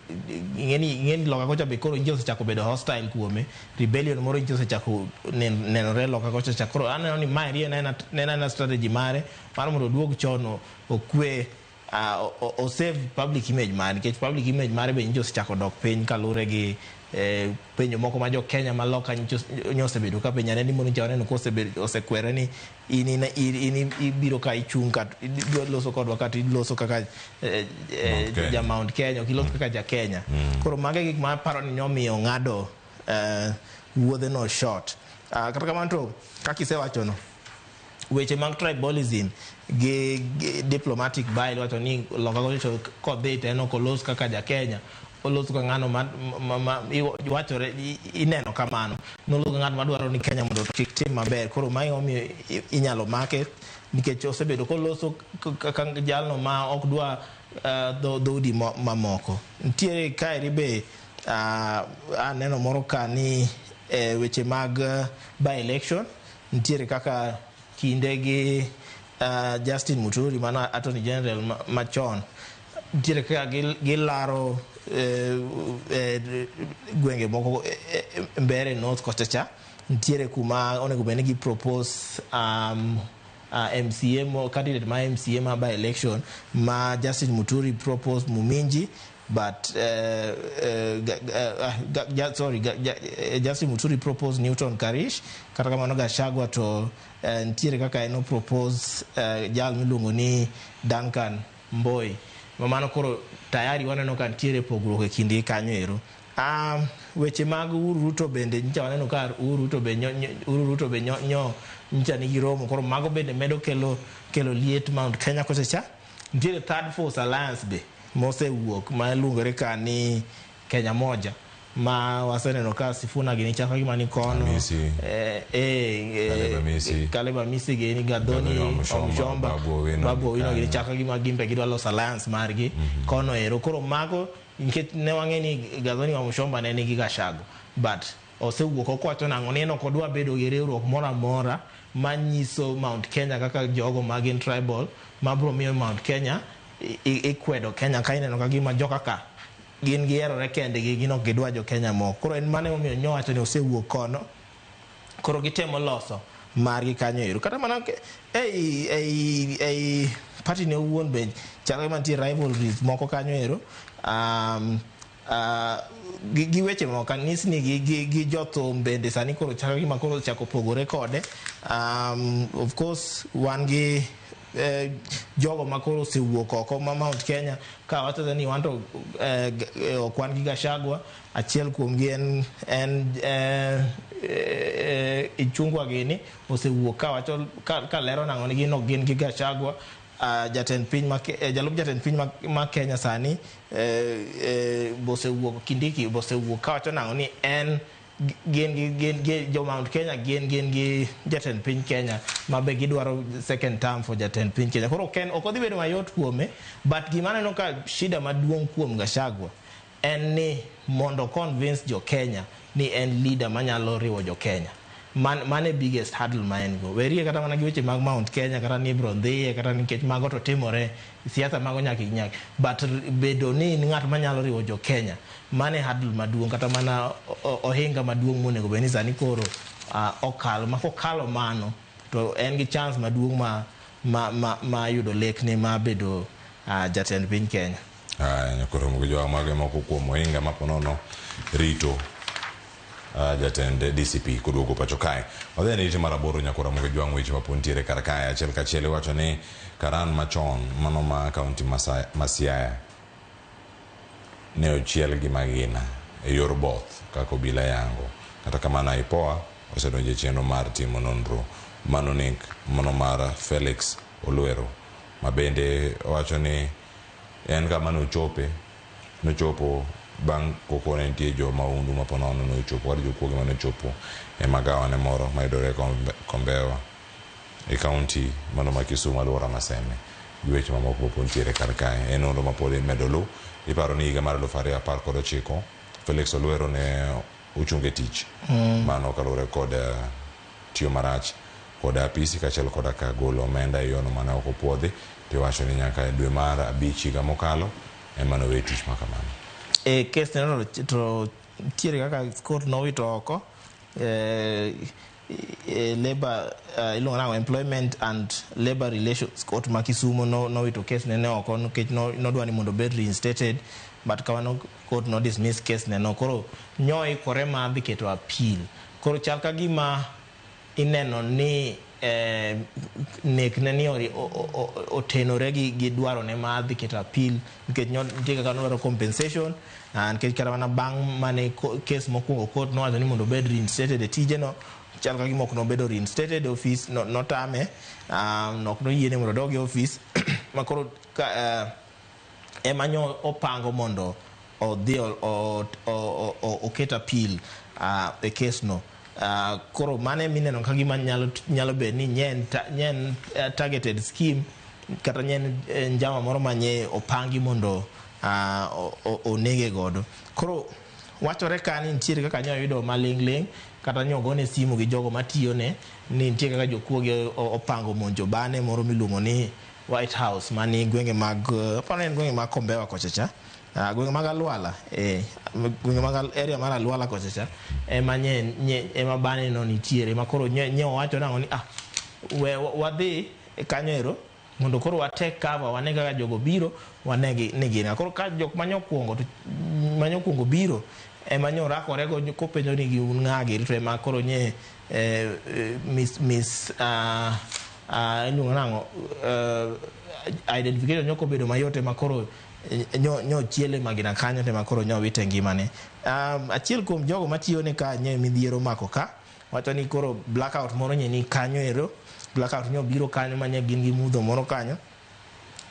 ing'eni loka kocha be koro nji osechako bedo hostile kuome, rebellion moro nji osechako nenore loka kocha cha. Koro aneno ni maeri en aena strategy mare mar mondo oduog chon okwe o save public image mare, nikech public image mare be nji osechako dok piny kaluwore gi penjo moko ma jo Kenya ma loka nyo osebedo ka penjo. Aneno ni mondo neno ko osekwere ni in ibiro ka ichung' kata idwa loso kodwa kata iloso kaka ja Mount Kenya, ok ilos kaka ja Kenya. Koro mago e gik ma aparo ni nomiyo ng'ado wuodhe no short. Kata kamano to kaka isewachono, weche mag tribalism gi diplomatic bile wacho ni loka kocha kodhi to en ok olos kaka ja Kenya, oloso ka ng'ano ma wachore ineno kamano noloso ka ng'at madwaro ni Kenya mondo kik tim maber. Koro mae omiyo inyalo make nikech osebedo koloso kaka jalno ma ok dwa dhoudi mamoko. Nitiere kaeri be Aneno moro ka ni weche mag by election nitiere kaka kinde gi Justin Muturi mano Attorney General machon nitiere kaka gilaro gwenge moko Mbeere North kocha cha nitiere kuma onego bed ni gi propose MCA mo, candidate ma MCA ma by election ma Justin Muturi propose Muminji, but sorry, Justin Muturi propose Newton Karish. Kata kamano Gachagua to nitiere kaka en propose jal miluongo ni Duncan Mboi. Mano koro tayari waneno ka nitiere pogruok e kindgi kanyo ero. Weche mag Uhuru Ruto bende nyicha waneno ka Uhuru Ruto be nyo nyicha nigi romo, koro mago bende medo kelo liet Mount Kenya kocha cha. Nitiere Third Force Alliance be mosewuok ma iluongore ka ni Kenya Moja, ma waseneno ka Sifuna gini chako gima ni kono. Amisi. Caleb Amisi. Caleb Amisi gini, Gathoni Gathoni Wamuchomba, Wamuchomba, Babu Owino. Babu Owino gini chako gima gimbe gidwa loso alliance margi kono ero. Koro mago nikech ne wang'e ni Gathoni Wamuchomba ne nigi Gachagua, but osewuok okwacho nang'o ni en ok odwa bedo gi riwruok moro amora manyiso Mount Kenya kaka jogo ma gin tribal, mabro miyo Mount Kenya ikwedo Kenya ka ineno ka gima joka gin giherore kendgi, gin ok gidwa jo Kenya moko. Koro en mano emomiyo nyowacho ni osewuok kono, koro gitemo loso margi kanyo ero. Kata mana ei party ne owuon be chalo gima nitie rivalries moko kanyo ero, gi weche moko kanisni gi jothum bende sani koro chalo gima koro ochako pogore kode. Of course wan gi jogo ma koro osewuok oko ma Mount Kenya ka wacho ni wan to ok wan gi Gachagua. Achiel kuomgi en Ichung'wa gini osewuok ka wacho ka lero nang'o ni gin ok gin gi Gachagua. Jatend piny ma jalup jatend piny ma Kenya sani bosewuok, Kindiki bosewuok ka wacho nang'o ni en gin gi jo Mount Kenya gin gi jatend piny Kenya ma be gidwaro second term for jatend piny Kenya. Koro ok odhi bedo mayot kuome, but gima aneno ka shida maduong' kuom Gachagua en ni mondo convince jo Kenya ni en leader manyalo riwo jo Kenya. Mano e biggest hurdle ma en go. Werie kata mana gi weche mag Mount Kenya, kata ni ibro dhiye, kata nikech mago to timore siasa, mago nyaka inyag, but bedo ni in ng'at manyalo riwo jo Kenya, mano e hurdle maduong', kata mana ohinga maduong' monego bed ni sani koro okalo ma. Kokalo mano to en gi chance maduong' ma yudo lekne ma bedo jatend piny Kenya. Aya, nyakoro jowa, mago moko kuom ohinga ma ponono rito jatend DCP koduogo pacho kae. Wadhi ne ite mar 8, nyakoro mogo jwang' weche mapod nitiere kar kae achiel kachiel. Iwacho ni karan machon mano ma kaunti ma Siaya ne ochiel gi magina e yor both kaka obila yango. Kata kamano IPOA osedonjo e chenro mar timo nonro mano nek mano mar Felix Olwero, ma bende owacho ni en kama nochope nochopo bang' koko ne nitie jo mahundu ma ponono nochopo kata jokuoge manochopo e magawa ne moro mayudore Kombewa e kaunti mano ma Kisumu, alwora ma Seme, gi weche mamoko mapod nitiere kar kae. En nonro mapod imedo lu. Iparo ni higa mar 2019 Felix Olwero ne ochung e tich. Mano kaluwore kod tiyo marach kod apisi kaachiel koda ka golo omenda e yono mane ok opuodhi. Tiwacho ni nyaka e dwe mar 5 higa mokalo ema nowe tich ma kamano. E kes neno to nitiere kaka court nowito oko labor, iluongo nang'o, Employment and Labor Relations Court ma Kisumu nowito kes nene oko nikech nodwa ni mondo obed reinstated, but kamano court no dismiss case neno. Koro nyoikore mar dhi keto appeal. Koro chal ka gima ineno ni nek ne ni otenore gi dwaro ne mar dhi keto appeal, nikech nitie kaka nodwaro compensation, nikech kata mana bang' mane case mokwongo court nowacho ni mondo obed reinstated e tije no, chal ka gima ok nobedo reinstated e office, notame, ok noyiene mondo odog e office ma koro ka, ema nyo opango mondo odhi oket appeal e case no. Koro mano emineno ka gima nyalo bedo ni nyen targeted scheme kata nyen njama moro manye opangi mondo onege godo. Koro Wachore ka ni nitiere kaka nyo yudo maling'ling' kata nyo gone simu gi jogo matiyone ni nitie kaka jokuoge opango monjo bane moro miluongo ni White House mani gwenge mag aparo ni en gwenge mag Kombewa kocha cha, gwenge mag Alwala, gwenge mag area mar Alwala kocha cha ema nye ema bane no nitiere ma koro nye owacho nang'o ni we wadhi kanyo ero mondo koro wa take cover, wane kaka jogo biro, wane gi ni gin. Koro ka jok manyokuongo to manyokuongo biro ema nyorakore go kopenjo ni gin ng'a giri, to ema koro nye miss iluongo nang'o, identification nyoko bedo mayot, ema koro nyo chiele magina kanyo, to ema koro nyo wite ngimane. Achiel kuom jogo matiyo ne ka nye midhiero mako ka wacho ni koro blackout moro nye ni kanyo ero, blackout nyo biro kanyo manye gin gi mudho moro kanyo.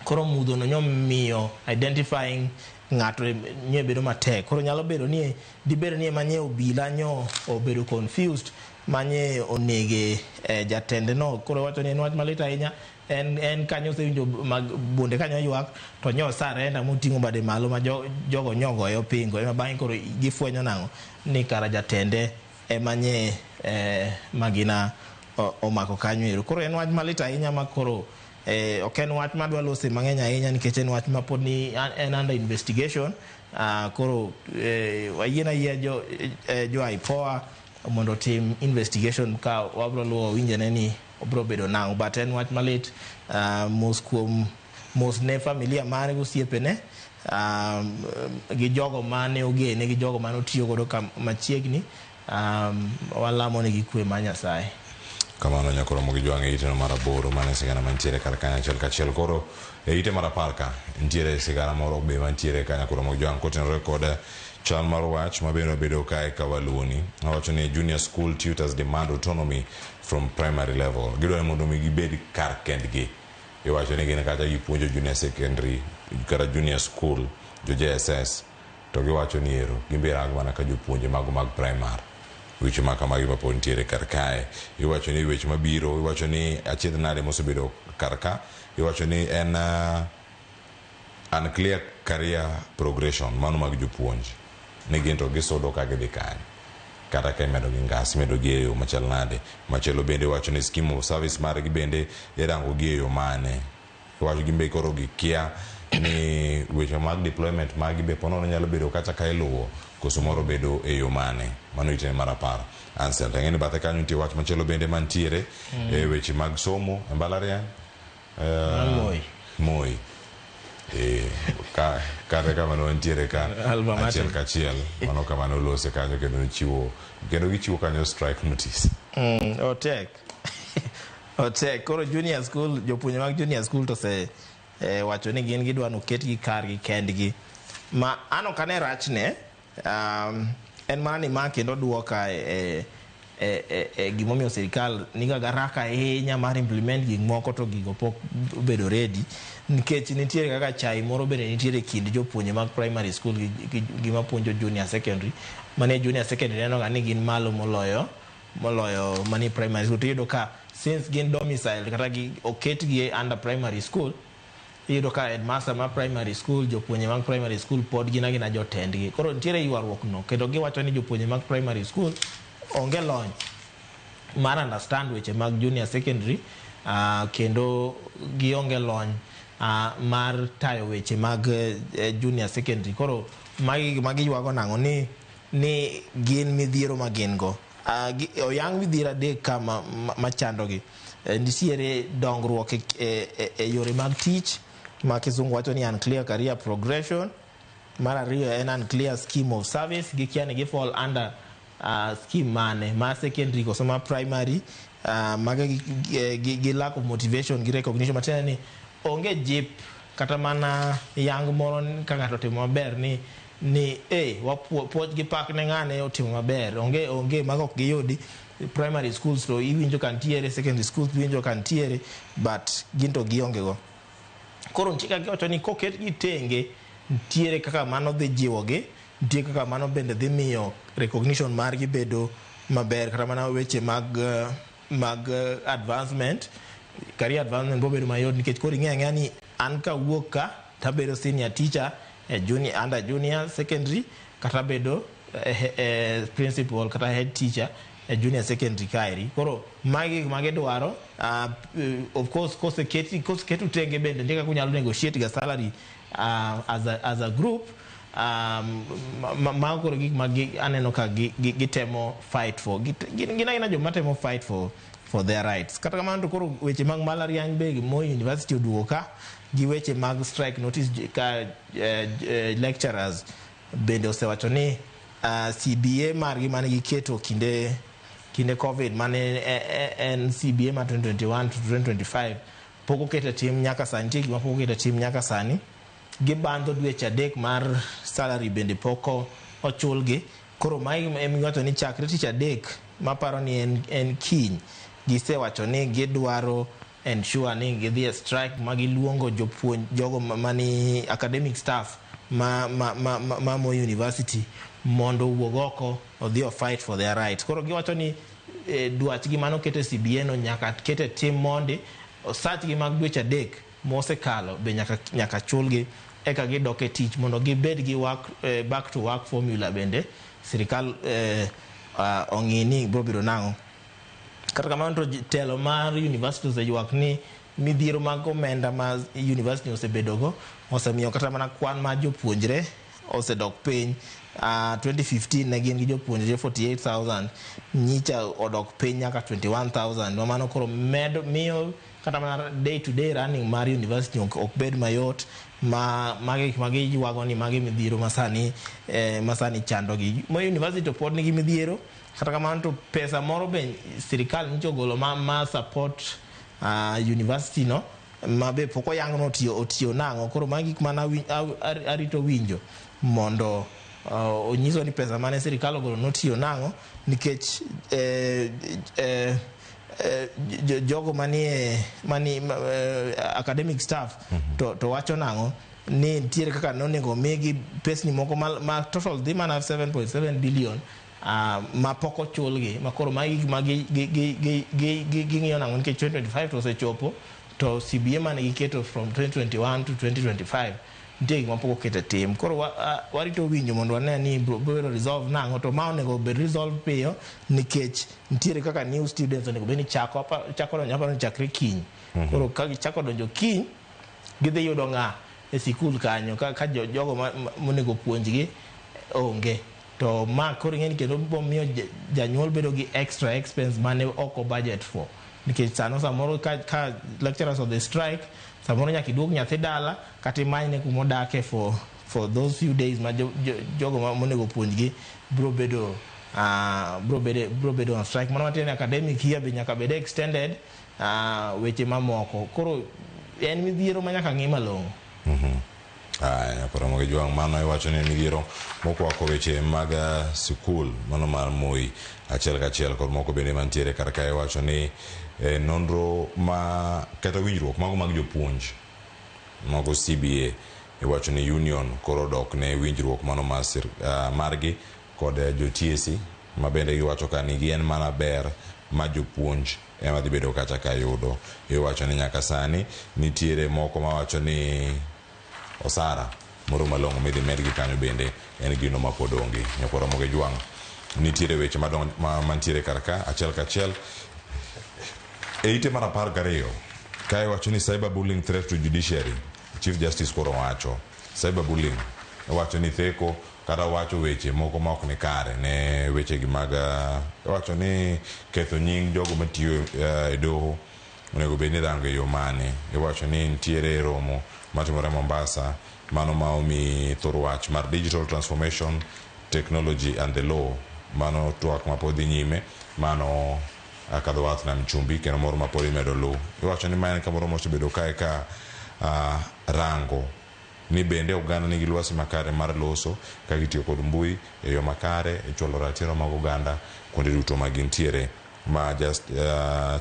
Koro mudho no nyo miyo identifying ng'ato nye bedo matek. Koro nyalo bedo ni dibed ni ema nye obila nyo obedo confused manye onege jatende no. Koro wacho ni en wach malit ahinya. En kanyo osewinjo mag bunde kanyo ywak to nyo sarenda moting'o bade malo ma jogo nyogoyo pingo, ema bang'e koro gifwenyo nang'o ni kara jatende ema nye magina omako kanyo ero. Koro en wach malit ahinya ma koro ok en wach madwa lose mang'eny ahinya nikech en wach ma pod ni en under investigation. Koro wayien ayia jo IPOA mondo otim investigation ka wabro luwo winjene ni obro bedo nang'o, but en wach malit. Mos kuom mos ne familia mare gosiepene, gi jogo mane ogene, gi jogo mane otiyo godo ka machiegni. Walamo negi kwe mar Nyasaye. Kamano nyakoromo gi jwang' e ite no mar 8 mane sigana mantiere kar kanyo achiel kachiel. Koro e ite mar 10 ka nitiere sigana moro be mantiere ka nyakoromo gi jwang' kotenore kod chal mar wach ma bende obedo kae ka waluoni. Owacho ni junior school tutors demand autonomy from primary level. Gidwaro mondo mi gibed kar kendgi. Iwacho ni gin kata gipuonjo junior secondary kata junior school jo JSS, to giwacho ni ero gimbe rango mana ka jopuonje mago mag primary. Weche ma kamagi ma pod nitiere kar kae. Iwacho ni weche mabiro, iwacho ni achiedh nade mosebedo kar ka, iwacho ni en unclear career progression mano mag jopuonj ni gin to gisudo ka gidhi kanye kata ka imedo gi ngas, imedo gi e yo machal nade. Machielo bende iwacho ni scheme of service margi bende irango gi e yo mane. Iwacho gin be koro gikia ni weche mag deployment margi be ponono nyalo bedo kata ka iluwo koso moro bedo e yo mane. Mano itene mar 10. Ansel, tang'e ni bathe kanyo nitie wach machielo bende mantiere e weche mag somo e mbalariany. Moi. Moi. Kata kama ne wantiere ka achiel kachiel mano kama ne olose kanyo kendo nichiwo kendo gichiwo kanyo strike notice. Otek. Otek. Koro junior school, jopuonje mag junior school to se wacho ni gin gidwa noketgi kargi kendgi. Ma an ok ane rachne, en mana ni ma kendo duoka gimomiyo sirikal niga garaka ahinya mar implement gik moko to gigo pok obedo ready, nikech nitiere kaka chai moro bende nitiere kind jopuonje mag primary school gi mapuonjo junior secondary. Mane junior secondary neno ga ni gin malo moloyo mani primary school. To iyudo ka since gin domiciled kata gi oketgi under primary school, iyudo ka headmaster mar primary school, jopuonje mag primary school pod gin agina jotendgi. Koro nitiere ywaruok no kendo giwacho ni jopuonje mag primary school onge lony mar understand weche mag junior secondary, kendo gionge lony mar tayo weche mag junior secondary. Koro magi ywago nang'o ni gin midhiero ma gin go. Oyang midhiero adek ka machandogi. Nitiere dongruok e yore mag tich ma kisungu wacho ni unclear career progression. Mar ariyo en unclear scheme of service, gikia ni gi fall under scheme mane, ma secondary koso ma primary. Mage gi lack of motivation gi recognition, matiende ni onge jip kata mana yang moro ka ng'ato otimo maber ni puoch gi pak ne ng'ane otimo maber, onge mago ok giyudi. Primary schools to iwinjo ka nitiere, secondary schools iwinjo ka nitiere, but gin to gionge go. Koro nitie kaka giwacho ni koketgi tenge, nitiere kaka mano dhi jiwogi, nitie kaka mano bende dhi miyo recognition margi bedo maber, kata mana weche mag advancement, career advancement bobedo mayot, nikech koro ing'eyo ang'eya ni an kawuok ka tabedo senior teacher e junior, under junior secondary kata bedo principal kata head teacher e junior secondary kaeri. Koro magi gik ma gidwaro. Of course, koseketu tenge bende nitie kaka unyalo negotiate ga salary as a group. Mago koro gik ma aneno ka gitemo fight for. Gin aina joma temo fight for their rights. Kata kamano to koro weche mag mbalariany be Moi University oduogo ka gi weche mag strike notice ka lecturers bende osewacho ni CBA margi mane giketo kinde COVID, mane en CBA mar 2021 to 2025, pok oket e tim nyaka sani. Nitie gima pok oket e tim nyaka sani. Gibandho dweche 3 mar salary bende pok ochulgi. Koro mae ema iwacho ni chakre tich adek, maparo ni en kiny, gisewacho ni gidwaro ensure ni gidhi e strike ma giluongo jopuonj jogo mani academic staff ma Moi University mondo owuog oko odhi o fight for their rights. Koro giwacho ni dwachgi mano keto e CBA no nyaka ket e tim mondi osachgi mag dweche 3 mosekalo be nyaka chulgi eka gidok e tich mondo gibed gi back to work formula. Bende sirikal ong'i ni biro bedo nang'o. Kata kamano to telo mar university oseywak ni midhiero mag omenda ma university osebedogo osemiyo kata mana kwan mar jopuonjre osedok piny. 2015 ne gin gi jopuonjre 48,000, nyicha odok piny nyaka 21,000, ma mano koro medo miyo kata mana day to day running mar university ok bed mayot. Ma magi gik ma giywago ni magi midhiero masani chandogi. Moi University to pod nigi midhiero. Kata kamano to pesa moro be sirikal nyicha ogolo ma support university no ma be pok oyang no otiyo nang'o. Koro magi gik mana arito winjo mondo onyiso ni pesa mane sirikal ogolo notiyo nang'o, nikech jogo manie academic staff to wacho nang'o ni nitiere kaka nonego migi pesni moko ma total dhi mana 7.7 billion ma pok ochulgi, ma koro magi gik ma ging'iyo nang'o, nikech 2025 to osechopo to CBA mane giketo from 2021 to 2025 nitie gik ma pok oket e tim. Koro warito winjo mondo wane ni biro bedo resolve nang'o, to ma onego bed resolve piyo nikech nitiere kaka new students onego bed ni chako donjo, aparo ni chakre kiny. Koro ka gichako donjo kiny, gidhi yudo ng'a e sikul kanyo ka jogo monego puonjgi onge? To ma koro ing'eni kendo bo miyo janyuol bedo gi extra expense mane ok o budget for, nikech sano samoro ka lecturers of the strike, samoro nyaka iduok nyathi dala kata imanyne kuma odake for those few days ma jogo monego puonjgi biro bedo on strike. Mano matiende ni academic year be nyaka bed extended, weche mamoko. Koro en midhiero ma nyaka ng'i malong'o. Aya, koro Ramogi Jwang', mano iwacho ni midhiero mokwako weche mag sikul mano mar Moi achiel kachiel kod moko bende mantiere kar kae. Iwacho ni nonro ma kata winjruok mago mag jopuonj mago CBA, iwacho ni union koro dok ne winjruok mano mar margi kod jo TSC, ma bende giwacho ka ni en mana ber ma jopuonj ema dhi bedo kacha ka yudo. Iwacho ni nyaka sani nitiere moko mawacho ni osara moro malong'o midhi medgi kanyo bende en gino ma pod onge. Nyakwar Ramogi Jwang', nitiere weche mantiere kar ka achiel kachiel e ite mar 12 ka iwacho ni cyberbullying threat to judiciary. Chief Justice koro wacho cyberbullying, owacho ni theko kata wacho weche moko ma ok ni kare ne wechegi mag iwacho ni ketho nying jogo matiyo e doho onego bed ni rango e yo mane. Iwacho ni nitiere romo matimore Mombasa, mano ma omi thor wach mar digital transformation, technology and the law. Mano twak ma pod dhi nyime mano kadho wath nam chumbi kendo moro ma pod imedo luw. Iwacho ni ma en kamoro mosebedo kae ka rango ni bende oganda nigi lwasi makare mar loso ka gitiyo kod mbui e yo makare e chwalo ratiro mag oganda kuonde duto ma gintiere, ma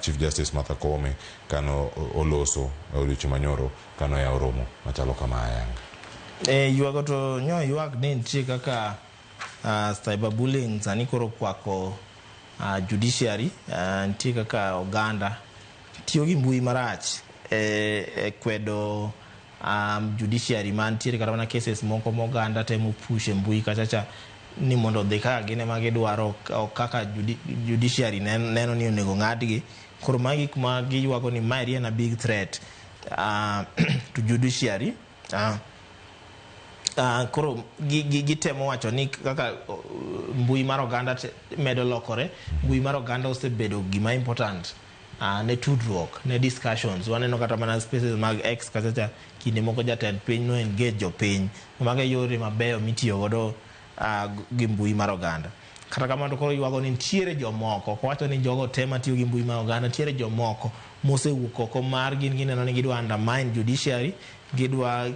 Chief Justice Martha Koome kano oloso e odiochieng' manyoro kano yawo romo machalo kama ayanga. Ywago to nyo ywak ni nitie kaka cyberbullying sani koro kwako judiciary. Nitie kaka oganda tiyo gi mbui marach e kwedo judiciary mantiere, kata mana cases moko moganda temo push e mbui kacha cha. ni mondo odhi kaka gin ema gidwaro ok kaka judiciary neno ni onego ng'adgi. Koro magi gik ma giywago ni maeri en a big threat to judiciary. Koro gitemo wacho ni kaka mbui mar oganda medo lokore, mbui mar oganda osebedo gima important ne tudruok, ne discussions. Waneno kata mana spaces mag X kacha cha, kinde moko jatend piny no engage jopiny. Mago e yore mabeyo mitiyo godo gi mbui mar oganda. Kata kamano to koro ywago ni nitiere jomoko, ok owacho ni jogo te matiyo gi mbui mar oganda, nitiere jomoko mosewuok oko mar gin gineno ni gidwa undermine judiciary, gidwa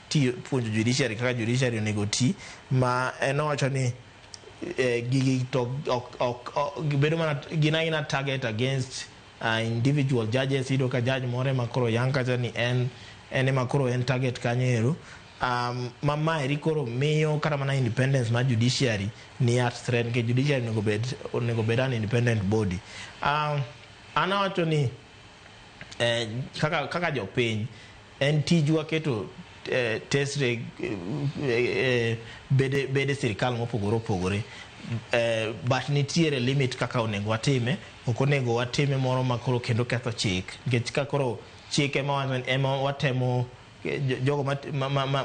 tiyo, puonjo judiciary kaka judiciary onego ti, ma en owacho ni gigi to ok gibedo mana gin agina target against individual judges. Iyudo ka judge moro ema koro yang kacha ni en ema koro en target kanyo ero, ma maeri koro miyo kata mana independence mar judiciary ni at threat, nikech judiciary onego bed an independent body. An awacho ni kaka jopiny en tijwa keto tesre bede sirikal mopogore opogore, but nitiere limit kaka onego watime. Ok onego watime moro ma koro kendo ketho chik, nikech ka koro chik ema watemo jogo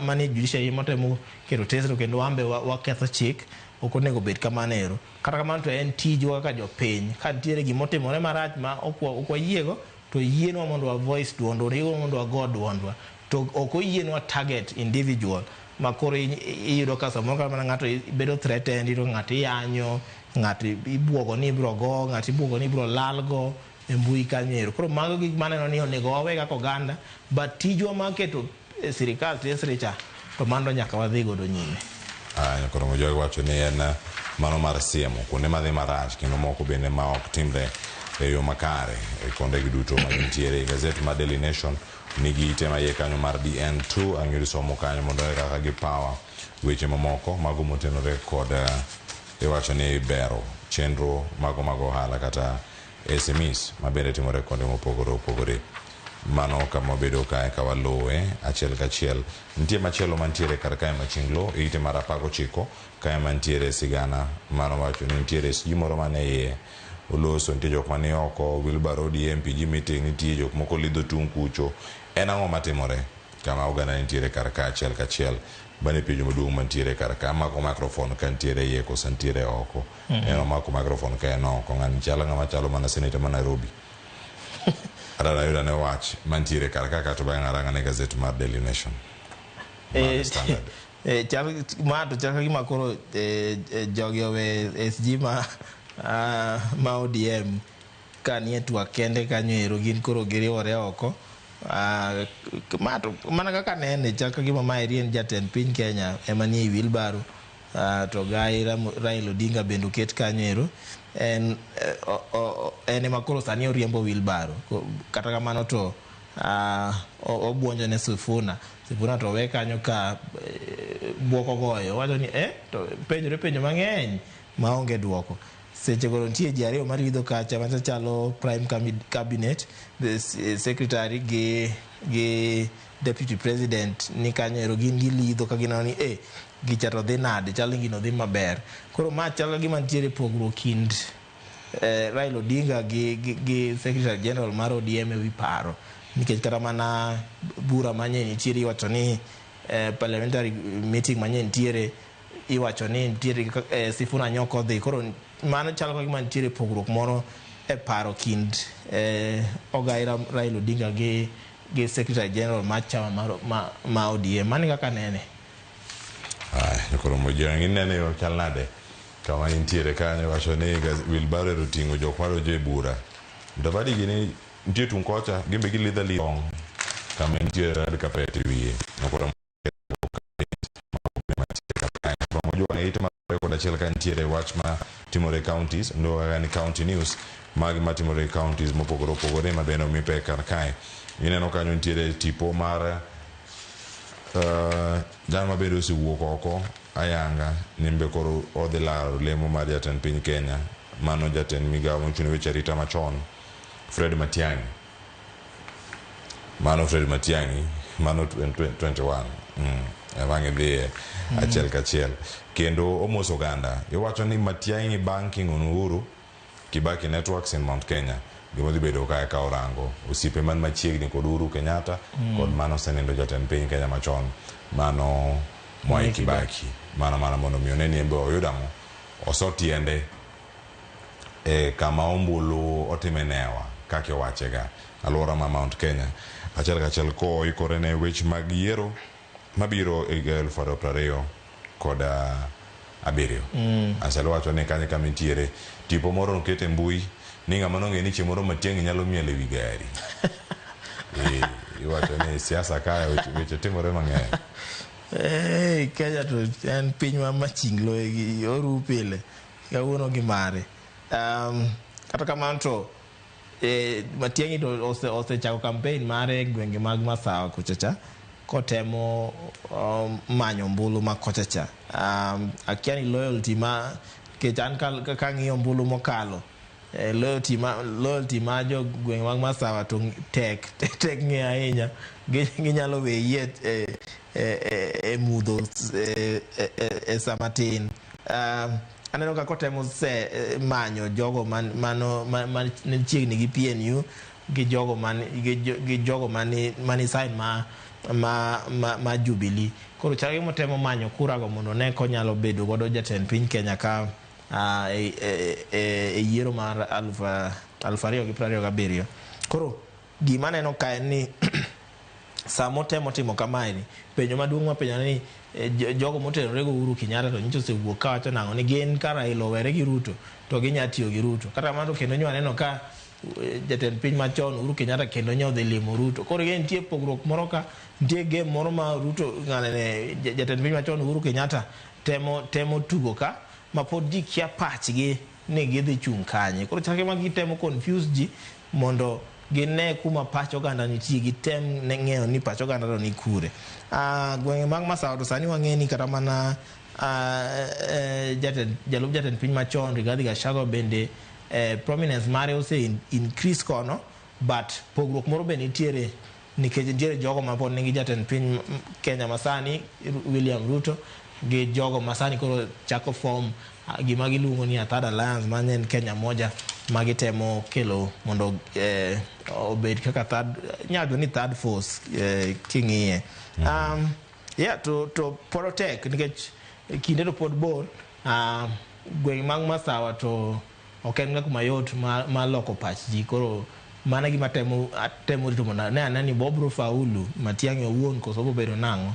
manie judiciary matemo keto tesre kendo wan be waketho chik, ok onego bed kamano ero. Kata kamano to en tijwa kaka jopiny, ka nitiere gimotimore marach ma ok wayiego, to yienwa mondo wa voice duondwa, yienwa mondo wago duondwa, to ok oyienwa target individual ma koro iyudo ka samoro kata mana ng'ato bedo threatened. Iyudo ng'ato iyanyo, ng'ato ibuogo ni ibiro go, ng'ato ibuogo ni ibiro lalgo e mbui kanyo ero. Koro mago gik maneno ni onego wawe kaka oganda, but tijwa mar keto sirikal tesre cha to mano nyaka wadhi godo nyime. Aya, koro Mojwang wacho ni en mano mar siemo kuonde madhi marach kendo moko bende ma ok timre e yo makare e kuondegi duto ma gintiere. Gazet mar Daily Nation nigi ite maiye kanyo mar DN2 ang' yud somo kanyo mondo ere kaka gipawa weche mamoko mago motenore kod iwacho ni bero chenro mago mag ohala kata SMEs mabende timore kuonde mopogore opogore. Mano kama wabedo kae ka waluwe achiel kachiel. Nitie machielo mantiere kar kae machinglo e ite mar 19 kae mantiere sigana mano wacho ni nitiere SG moro mane iye oloso, nitie jok mane oko wheelbarrow ODM PG meeting, nitie jok moko lidho tung' kucho. En ang'o matimore kama oganda nitiere kar ka achiel kachiel? Mano e penjo maduong' mantiere kar ka. Amako microphone ka nitiere iye koso nitiere oko? En omako microphone ka en oko. Ng'ani chalo ng'ama chalo mana senator ma Nairobi. Adwa yudo ane wach mantiere kar ka kato bang'e arang ane gazet mar Daily Nation. Standard. Chal ma to chal ka gima koro jogi owe SG ma ODM ka nie twak kende kanyo ero, gin koro giriwore oko. Ma to mana kaka nene chal ka gima maeri en jatend piny Kenya ema nie i wheelbarrow, to gai Raila Odinga bende oket kanyo ero, en ema koro sani oriembo wheelbarrow. Kata kamano to obuonjo ne Sifuna. Sifuna to owe kanyo ka buok ogoyo owacho ni to penjore penjo mang'eny maonge duoko. Seche go nitie ji ariyo maridho kacha macha chalo prime cabinet the secretary gi deputy president ni kanyo ero, gin gilidho ka gineno ni gicha to dhi nade, chal ni gino dhi maber. Koro ma chal ka gima nitiere pogruok kind Raila Odinga gi secretary general mar ODM e wi paro, nikech kata mana bura manye nitiere iwacho ni parliamentary meeting manye nitiere iwacho ni nitiere Sifuna nyok odhi. Koro mano chalo ka gima nitiere pogruok moro e paro kind ogai Raila Odinga gi secretary general mar chama ma ODM. Mano e kaka nene. Aya, koro Mojwang inene yo chal nade kama intiere kanyo? Wacho ni wheelbarrow oting'o jok madonjo e bura. Mudavadi gini nitie tung' kocha, gin be gilidho alidha kama nitie red carpet e wiye. Koro Mojwang e ite mar 21 ka nitiere wach ma timore e counties ndo kaka ni county news magi matimore e counties mopogore opogore ma bende omi pek kar kae. Ineno kanyo nitiere tipo mar jal ma bende osewuok oko ayanga ni be koro odhi laro lemo mar jatend piny Kenya, mano jatend migawo mochung' ne weche arita machon, Fred Matiang'i. Mano Fred Matiang'i, mano 21. Ema gidhiye achiel kachiel. Kendo omoso oganda. Iwacho ni Matiang'i banking on Uhuru Kibaki networks in Mount Kenya. Gima dhi bedo kae ka orango osiepe man machiegni kod Uhuru Kenyatta kod mano osenindo jatend piny Kenya machon mano Mwai Kibaki. Mana mondo mi one ni en be oyudo ang'o? Oso tiende e kama ombulu otime newa kaka iwachega alwora ma Mount Kenya achiel kachiel koikore ne weche mag yiero mabiro e higa 2027. Aselo wacho ni kanyo kama intiere tipo moro noket e mbui ni ng'ama nong'e ni chieng' moro Matiang'i nyalo miel e wi gari. Iwacho ni siasa kae weche timore mang'eny. Kenya to en piny ma machinglo gi oru pile kawuono gi mare. Kata kamano to Matiang'i to osechako campaign mare e gwenge mag Masawa kucha cha kotemo manyo ombulu ma kocha cha. Akia ni loyalty ma nikech an kang'iyo ombulu mokalo loyalty ma jo gwenge mag Masawa to tek ng'eyo ahinya. Ginyalo weyi e mudho e sama tin. Aneno ka kotemo manyo jogo man chiegni gi PNU gi jogo mani side ma Jubilee. Koro chal gima otemo manyo kura go mondo ne konyalo bedo godo jatend piny Kenya ka e yiero mar 2027. Koro gima aneno ka en ni sama otemo timo kamae ni penjo maduong' mapenjo ni jogo motenore go Uhuru Kenyatta to nyocha osewuok kawacho nang'o ni gin ka Raila owere gi Ruto to ginya tiyo gi Ruto. Kata kamano kendo nyo aneno ka jatend piny machon Uhuru Kenyatta kendo nyo odhi limo Ruto. Koro ing'e nitie pogruok moro ka nitie game moro ma Ruto ng'ane jatend piny machon Uhuru Kenyatta temo tugo ka ma pod ji kia pachgi ni gidhi chung' kanye. Koro chake ma gitemo confuse ji mondo gine kuma pach oganda nitie, gitem ng'eyo ni pach oganda to ni kure. Gwenge mag Masawa to sani wang'e ni kata mana jalup jatend piny machon Rigathi Gachagua bende prominence mare ose increase kono, but pogruok moro be nitiere nikech nitiere jogo ma pod nigi jatend piny Kenya masani William Ruto gi jogo masani koro chako form gima giluongo ni a third alliance ma en Kenya moja ma gitemo kelo mondo obed kaka third, inyalo ni third force king'iye. Yeah, to pod otek nikech kinde to pod bor. Gweng' mag Masawa to ok en ga kuma yot ma loko pach ji. Koro mano e gima temo rito mondo ne ane ni bobro faulu Matiang'i owuon koso obobedo nang'o.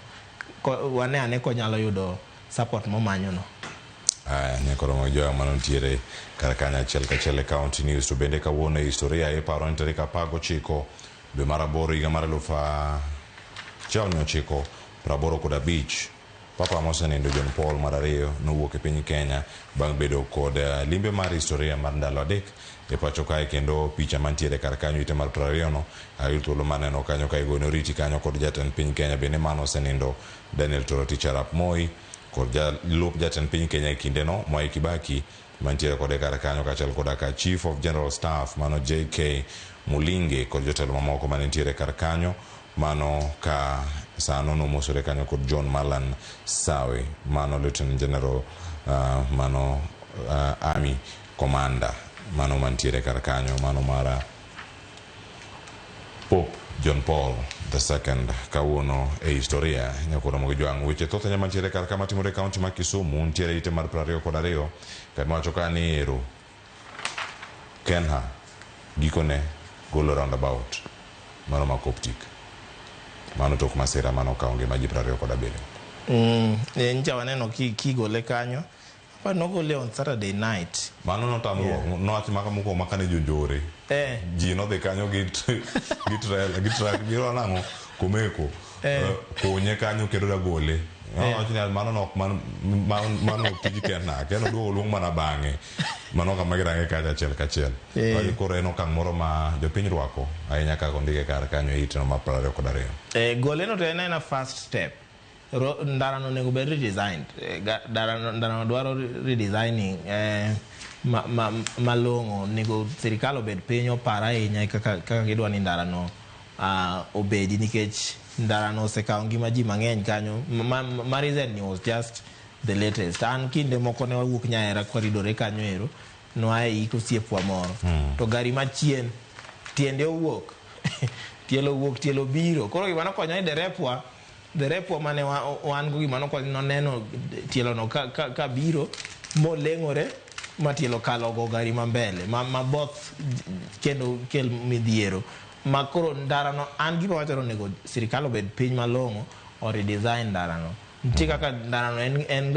Wane ane konyalo yudo support momanyo no. Aya, nyakoro mag jowa mantiere kar kanyo achiel kachiel e County News. To bende kawuono e historia iparo ni tarik 19 dwe mar 8 higa mar 1985 Papa mosenindo John Paul mar ariyo nowuok e piny Kenya bang' bedo kod limbe mar historia mar ndalo 3 e pacho kae. Kendo picha mantiere kar kanyo ite mar 20 no ayud thuolo mar neno kanyo ka igone oriti kanyo kod jatend piny Kenya bende mano osenindo Daniel Toroitich arap Moi kod jalup jatend piny Kenya e kindeno Mwai Kibaki mantiere kode kar kanyo kaachiel koda ka Chief of General Staff mano JK Mulinge kod jotelo mamoko manentiere kar kanyo mano ka sano nomosore kanyo kod John Malan Sawe mano Lieutenant General mano Army Commander mano mantiere kar kanyo mano mara Pope John Paul II kawuono e historia nyakoro mogi jwang' weche thoth ahinya mantiere kar kama timore e kaunti ma Kisumu. Nitiere ite mar 22 kama wacho ka ni ero Kenha gikone golo roundabout mano ma Coptic mano tok masira mano okawo ngima ji 27. Nja waneno kigole kanyo. But nogole on Saturday night. Mano notamruok nowach maka mokwongo maka ne jonjore. Ji nodhi kanyo gi trailer gi truck giro nang'o komeko kunye kanyo kendo dagole. Nowacho ni mano nok mano ok tij Kenha. Kenha oduogo luong mana bang'e. Mano kama girange kacha achiel kachiel. Koro en okang' moro ma jopiny rwako ahinya kaka ondike kar kanyo e itno mar 22. Gole no to en aena first step. Ndara no onego bed redesigned. Ndara no dwaro redesigning malong'o. Onego sirikal obed piny opar ahinya kaka gidwa ni ndara no obedi nikech Ndarano osekawo ngima ji mang'eny kanyo. Ma recent ni was just the latest. An kinde moko ne wawuok Nyahera kwaridore kanyo ero, noa e ik osiepwa moro. To gari machien tiende owuok. Tielo owuok, tielo biro. Koro gima nokonyo ni derepwa mane wan go gima nokonyo noneno tielo no ka biro moleng'ore ma tielo kalo go gari ma mbele ma both kendo kel midhiero. Ma koro ndarano an gima wacho ni onego sirikal obed piny malong'o o redesign ndarano. Nitie kaka ndarano en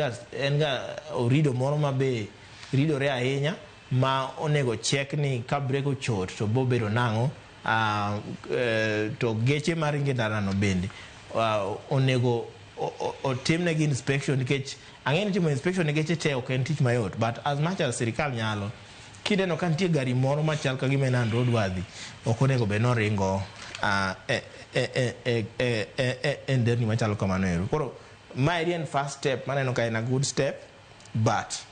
ga orido moro ma be ridore ahinya ma onego check ni ka brek ochot to bobedo nang'o. To geche maringo e ndarano bende onego otimnegi inspection, nikech ang'e ni timo inspection ne geche te ok en tich mayot, but as much as sirikal nyalo, kineno ka nitie gari moro machal ka gima en unroadworthy, ok onego bed ni oringo e nderni machalo kamano ero. Koro maeri en first step maneno ka en a good step, but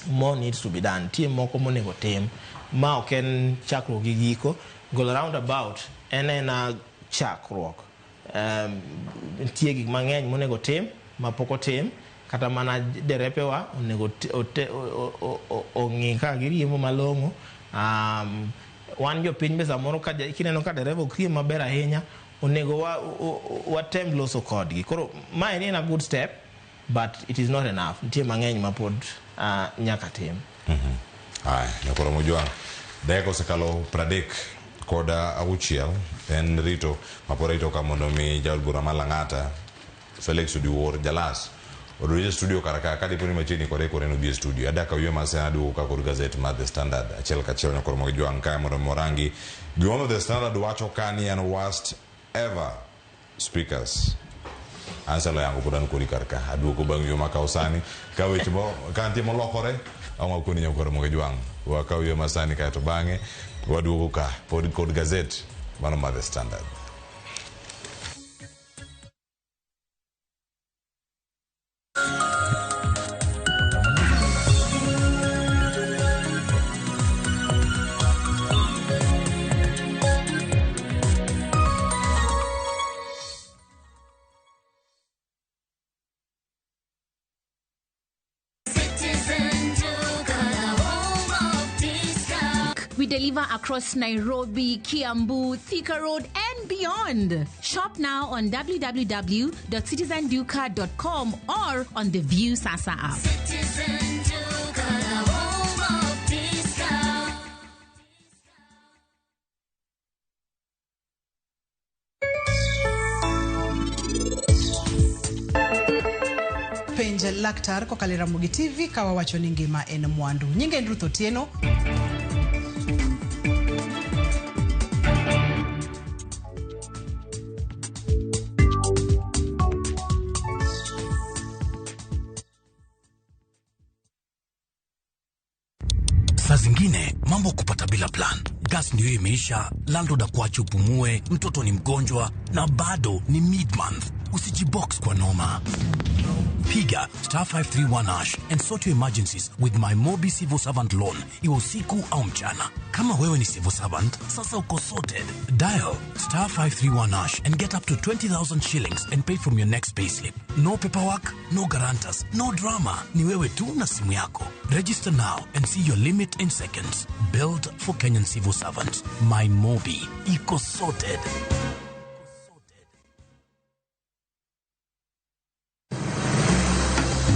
more needs to be done. Nitie moko monego tim ma ok en chakruok gi giko. Golo roundabout en ena chakruok. Nitie gik mang'eny monego tim mapok otim. Kata mana derepewa onego ong'i ka giriembo malong'o. Wan jopiny be samoro kineno ka dereva ok riemb maber ahinya, onego watem loso kodgi. Koro mae en a good step, but it is not enough. Nitie mang'eny mapod nyaka tim. Aya, nyakoro Mojwang', dakika osekalo 36 en rito mapod rito ka mondo mi jaod bura ma Lang'ata Felix Odiwuor Jalas odonj e studio kar ka, ka dipo ni machiegni kode koro en obi e studio. Adak aywe masena aduogo ka kod gazet mar The Standard achiel kachiel nyakoro Mojwang' kae mondo mi warangi gimomiyo The Standard wacho ka ni en worst ever speakers. Anselo yango pod an kodi kar ka aduogo bang' ywe makawo sani ka weche mo ka nitie molokore ang' wakoni nyakoro Mojwang' wakaw ywe masani kaeto bang'e waduogo ka pod kod gazet mano mar The Standard. We deliver across Nairobi, Kiambu, Thika Road, and beyond. Shop now on www.citizenduka.com or on the View Sasa app. Citizen Duka, the home of discount. Penj laktar kokalo e Ramogi TV ka wawacho ni ngima en mwandu. Nyinga en Ruth Otieno. Saa zingine mambo kupata bila plan. Gas ndio imeisha, landlord akuache upumue, mtoto ni mgonjwa na bado ni mid-month. Usijibox kwa noma. Piga star 531 hash and sort your emergencies with my Mobi Civil Servant Loan, iwe usiku au mchana. Kama wewe ni civil servant, sasa uko sorted. Dial star 531 hash and get up to 20,000 shillings and pay from your next payslip. No paperwork, no guarantors, no drama. Ni wewe tu na simu yako. Register now and see your limit in seconds. Built for Kenyan civil servants. My Mobi. Iko sorted.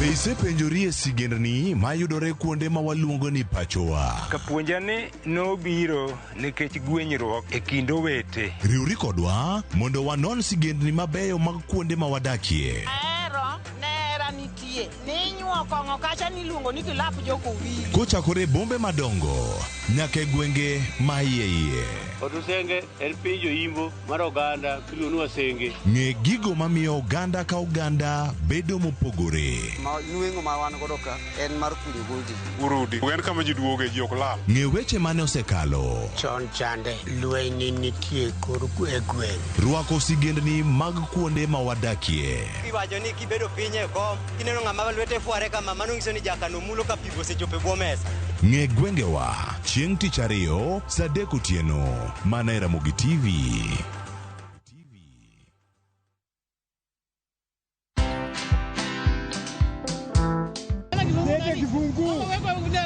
Be isepenjori e sigendni mayudore kuonde ma waluongo ni pachowa? Kapuonja ni nobiro nikech gwenyruok e kind owete. Riwri kodwa mondo wanon sigendni mabeyo mag kuonde ma wadakie. Ahero nera nitie ninyuo kong'o kacha niluongo ni kilap jokowili. Kochakore e bombe madongo nyaka e gwenge ma iye iye. Otusenge en piny joimbo mar oganda miluongo ni Wasenge. Ng'e gigo mamiyo oganda ka oganda bedo mopogore. Ma nweng'o ma wan godo ka en mar kunyo goldi. Urudi. En kama ji duoge ji ok lal. Ng'e weche mane osekalo. Chon chande lweny nitie kor e gweng'. Rwako sigendni mag kuonde ma wadakie. Iwacho ni kibedo piny e kom, kineno ng'ama lwete fware kama, mano nyiso ni jakano mulo ka pigo osechopo e bwo mesa. Ng'e gwengewa chieng' tich ariyo saa 3 otieno mana e Ramogi TV.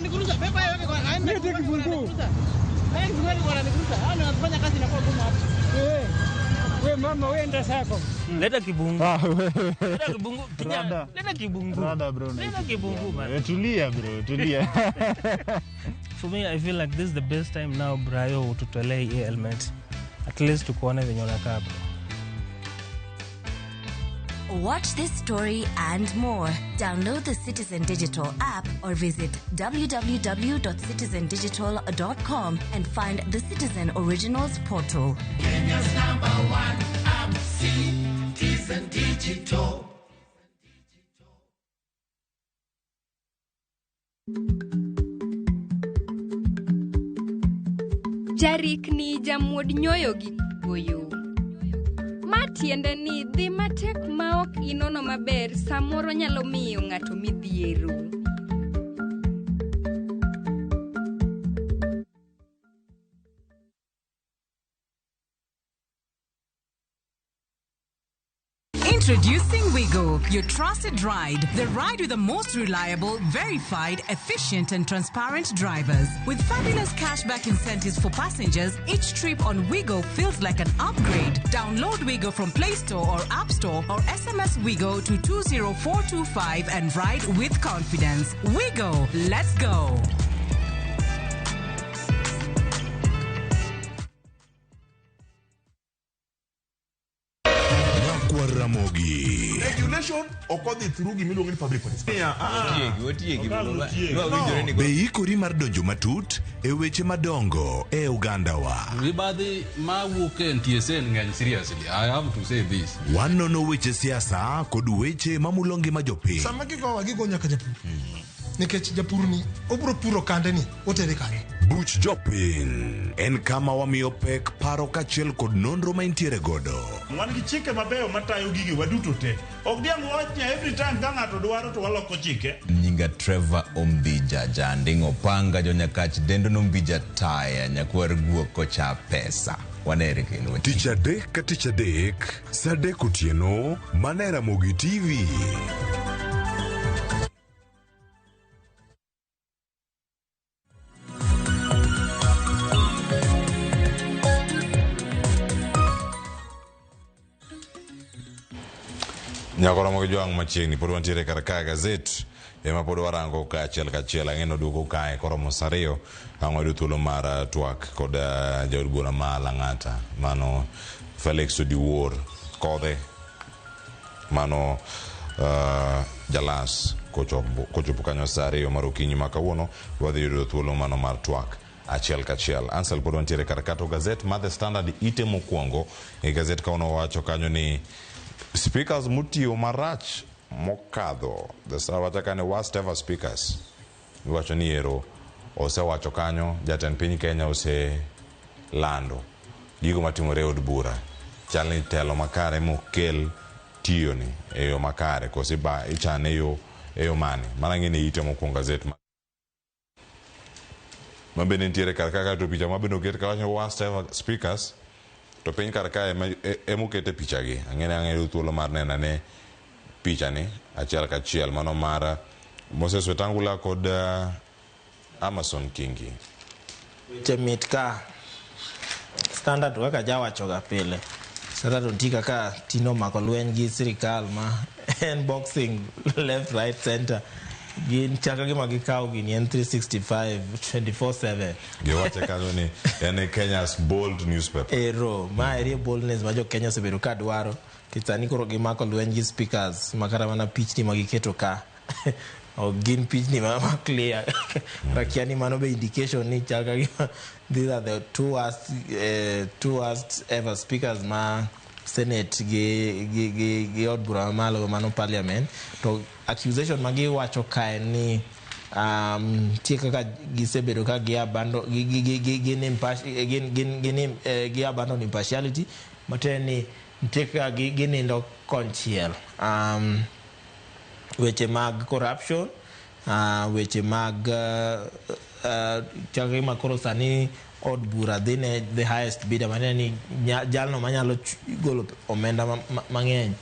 Land Cruiser, beba hiyo kwa aende. Lete kifunguo. Haya kifunguo kwa Land Cruiser. Hao ndio wanafanya kazi inakuwa gumu hapa. Eh. We mama, we enda sako. Leta kibungu. Leta kibungu. Kijana, leta kibungu. Rada bro. Leta kibungu man. Eh, Tulia bro, tulia. For me, I feel like this is the best time now Brayo ututolee hii helmet. At least tukuone venye unakaa bro. Watch this story and more. Download the Citizen Digital app or visit www.citizendigital.com and find the Citizen Originals portal. Kenya's number one app, Citizen Digital. Jarikni jamuod nyoyo gi goyo. Ma tiende ni dhi matek maok inono maber samoro nyalo miyo ng'ato midhiero. Introducing Wigo, your trusted ride. The ride with the most reliable, verified, efficient, and transparent drivers. With fabulous cashback incentives for passengers, each trip on Wigo feels like an upgrade. Download Wigo from Play Store or App Store or SMS Wigo to 20425 and ride with confidence. Wigo, let's go. Nyakwar Ramogi. Regulation ok odhi through gimiluongo ni public participation. Otiegi, otiegi. No. Be ikori mar donjo matut e weche madongo e ogandawa? Mibadhi mawuok e NTSA ng'eny seriously. I have to say this. Wanono weche siasa kod weche mamulo ngima jopiny. Sama gigowa gigo nyaka japur. Nikech japur ni obiro puro kande ni otere kanye. Buch jopiny en kama wamiyo pek paro kaachiel kod nonro ma intiere godo. Wan gi chike mabeyo matayo gigi waduto te. Ok diang' wawach ni every time ka ng'ato dwaro to waloko chike. Nyinga Trevor Ombija Janding Opanga Jonyakach Dendo Nombija Taya Nyakwar Guok Kocha Pesa. Wanere kendo. Tich adek ka tich adek, saa adek otieno, mana e Ramogi TV. Nyako Ramogi Jwang' machiegni pod wantiere kar ka gazet ema pod warango ka achiel kachiel ang'e noduogo kae koromo saa ariyo ang' wayudo thuolo mar twak kod jaod bura ma Lang'ata mano Felix Odiwuor Kodhe mano Jalas kochopo kanyo saa ariyo mar okinyi ma kawuono wadhi yudo thuolo mano mar twak achiel kachiel. Ansel pod wantiere kar ka to gazet mar The Standard ite mokwongo e gazet kawuono wacho kanyo ni speakers motiyo marach mokadho. The Star wacho kanyo worst ever speakers. Iwacho ni ero osewacho kanyo jatend piny Kenya oselando gigo matimore e od bura. Chal ni telo makare mokel tiyo ni e yo makare koso ichane e yo mane. Mano ang'e ni ite mokwongo gazet ma mabende nitiere kar ka to picha mabende oket ka wacho worst ever speakers to piny kar ka emokete picha gi. Ang'e ni ang'e thuolo mar neno ane picha ni achiel kachiel mano mar Moses Wetangula kod Amason Kingi. Weche mit ka Standard kaka jawachoga pile. Standard nitie kaka tinde omako lweny gi sirikal ma en boxing left right center. Gin chaka gima gikawo gini en 365 24/7. Giwache kanyo ni en Kenya's bold newspaper. Ero, ma eri e boldness ma jo Kenya osebedo ka dwaro. Nikech sani koro gimako lweny gi speakers ma kata mana pichni ma giketo ka ok gin pichni ma clear. Rakia ni mano be indication ni chal ka gima these are the two worst ever speakers ma Senate gi od bura mamalo mano parliament. To accusation ma giwacho kae ni nitie kaka gisebedo ka gi abandon, gi, gi, gi, gi, gin imparti-, gin, gin, gin, gi abandon impartiality, matiende ni nitie kaka ginindo konchiel. Weche mag corruption, weche mag chal gima koro sani od bura dhi ne the highest bidder, matiende ni jalno manyalo golo omenda mang'eny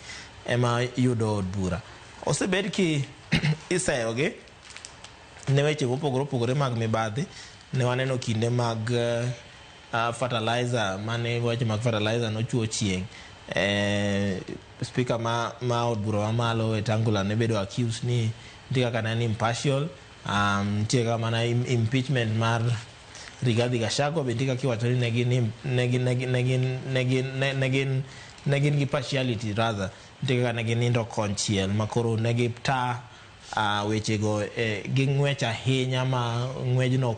ema yudo od bura. Osebed ki iseyogi Ne weche mopogore opogore mag mibadhi ne waneno kinde mag fertilizer mane weche mag fertilizer nochuo chieng'. Speaker ma od bura mamalo Wetangula ne bedo accused ni nitie kaka ne en impartial. Nitie kaka mana impeachment mar Rigathi Gachagua be nitie kaka iwacho ni ne gin ne gin ne gin ne gin ne gin ne ne gin ne gin gi partiality, rather nitie kaka ne ginindo konchiel ma koro ne gita wechego gi ng'wech ahinya ma ng'wejno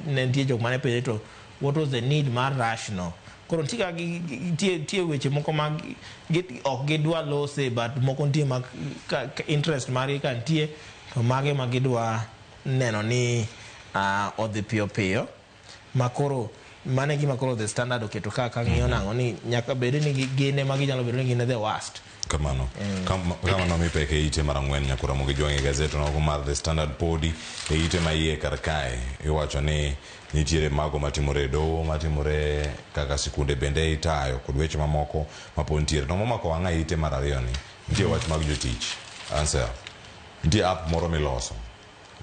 ne nitie jok mane penjo to what was the need mar rush no. Koro nitie kaka nitie weche moko ma ok gidwa lose, but moko nitie ma ka interest margi ka nitie to mage ma gidwa neno ni odhi piyo piyo ma koro mano e gima koro The Standard oketo ka kang'iyo nang'o ni nyaka bed ni gin ema ginyalo bedo ni gin e the worst. Kamano. Kamano mi pek e ite mar 4 nyaka Ramogi Jwang' e gazet nogo mar The Standard podi e ite ma iye kar kae iwacho ni nitiere mago matimore e doho, matimore kaka sikunde bende itayo kod weche mamoko mapod nitiere. To momako wang'a e ite mar 2 ni nitie wach mag jotich. Answer. Nitie app moro miloso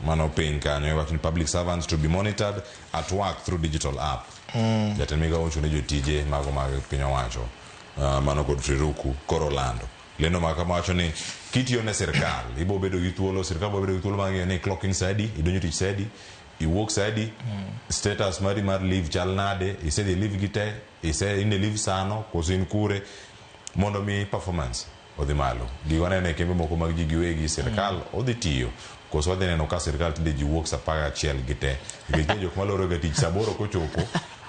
mano piny kanyo iwacho ni public servants to be monitored at work through digital app. Jatend migao owacho ni jotije mago mag piny owacho mano Godfrey Ruku koro lando lendo ma kama wacho ni kitiyo ne sirkal ibo bedo gi thuolo, sirkal bo bedo gi thuolo mar ng'eyo ni clock in sa adi, idonjo tich sa adi, iwuok sa adi, status mari mar leave chal nade, isedhi leave gi te, ise in e leave sano koso in kure, mondo mi performance odhi malo. Gigo waneno e kembe moko mag ji giwegi, sirkal odhi tiyo koso wadhi neno ka sirkal tinde ji wuok sa 11 gi te, nikech nitie jok maloro ga tich sa 8 kochopo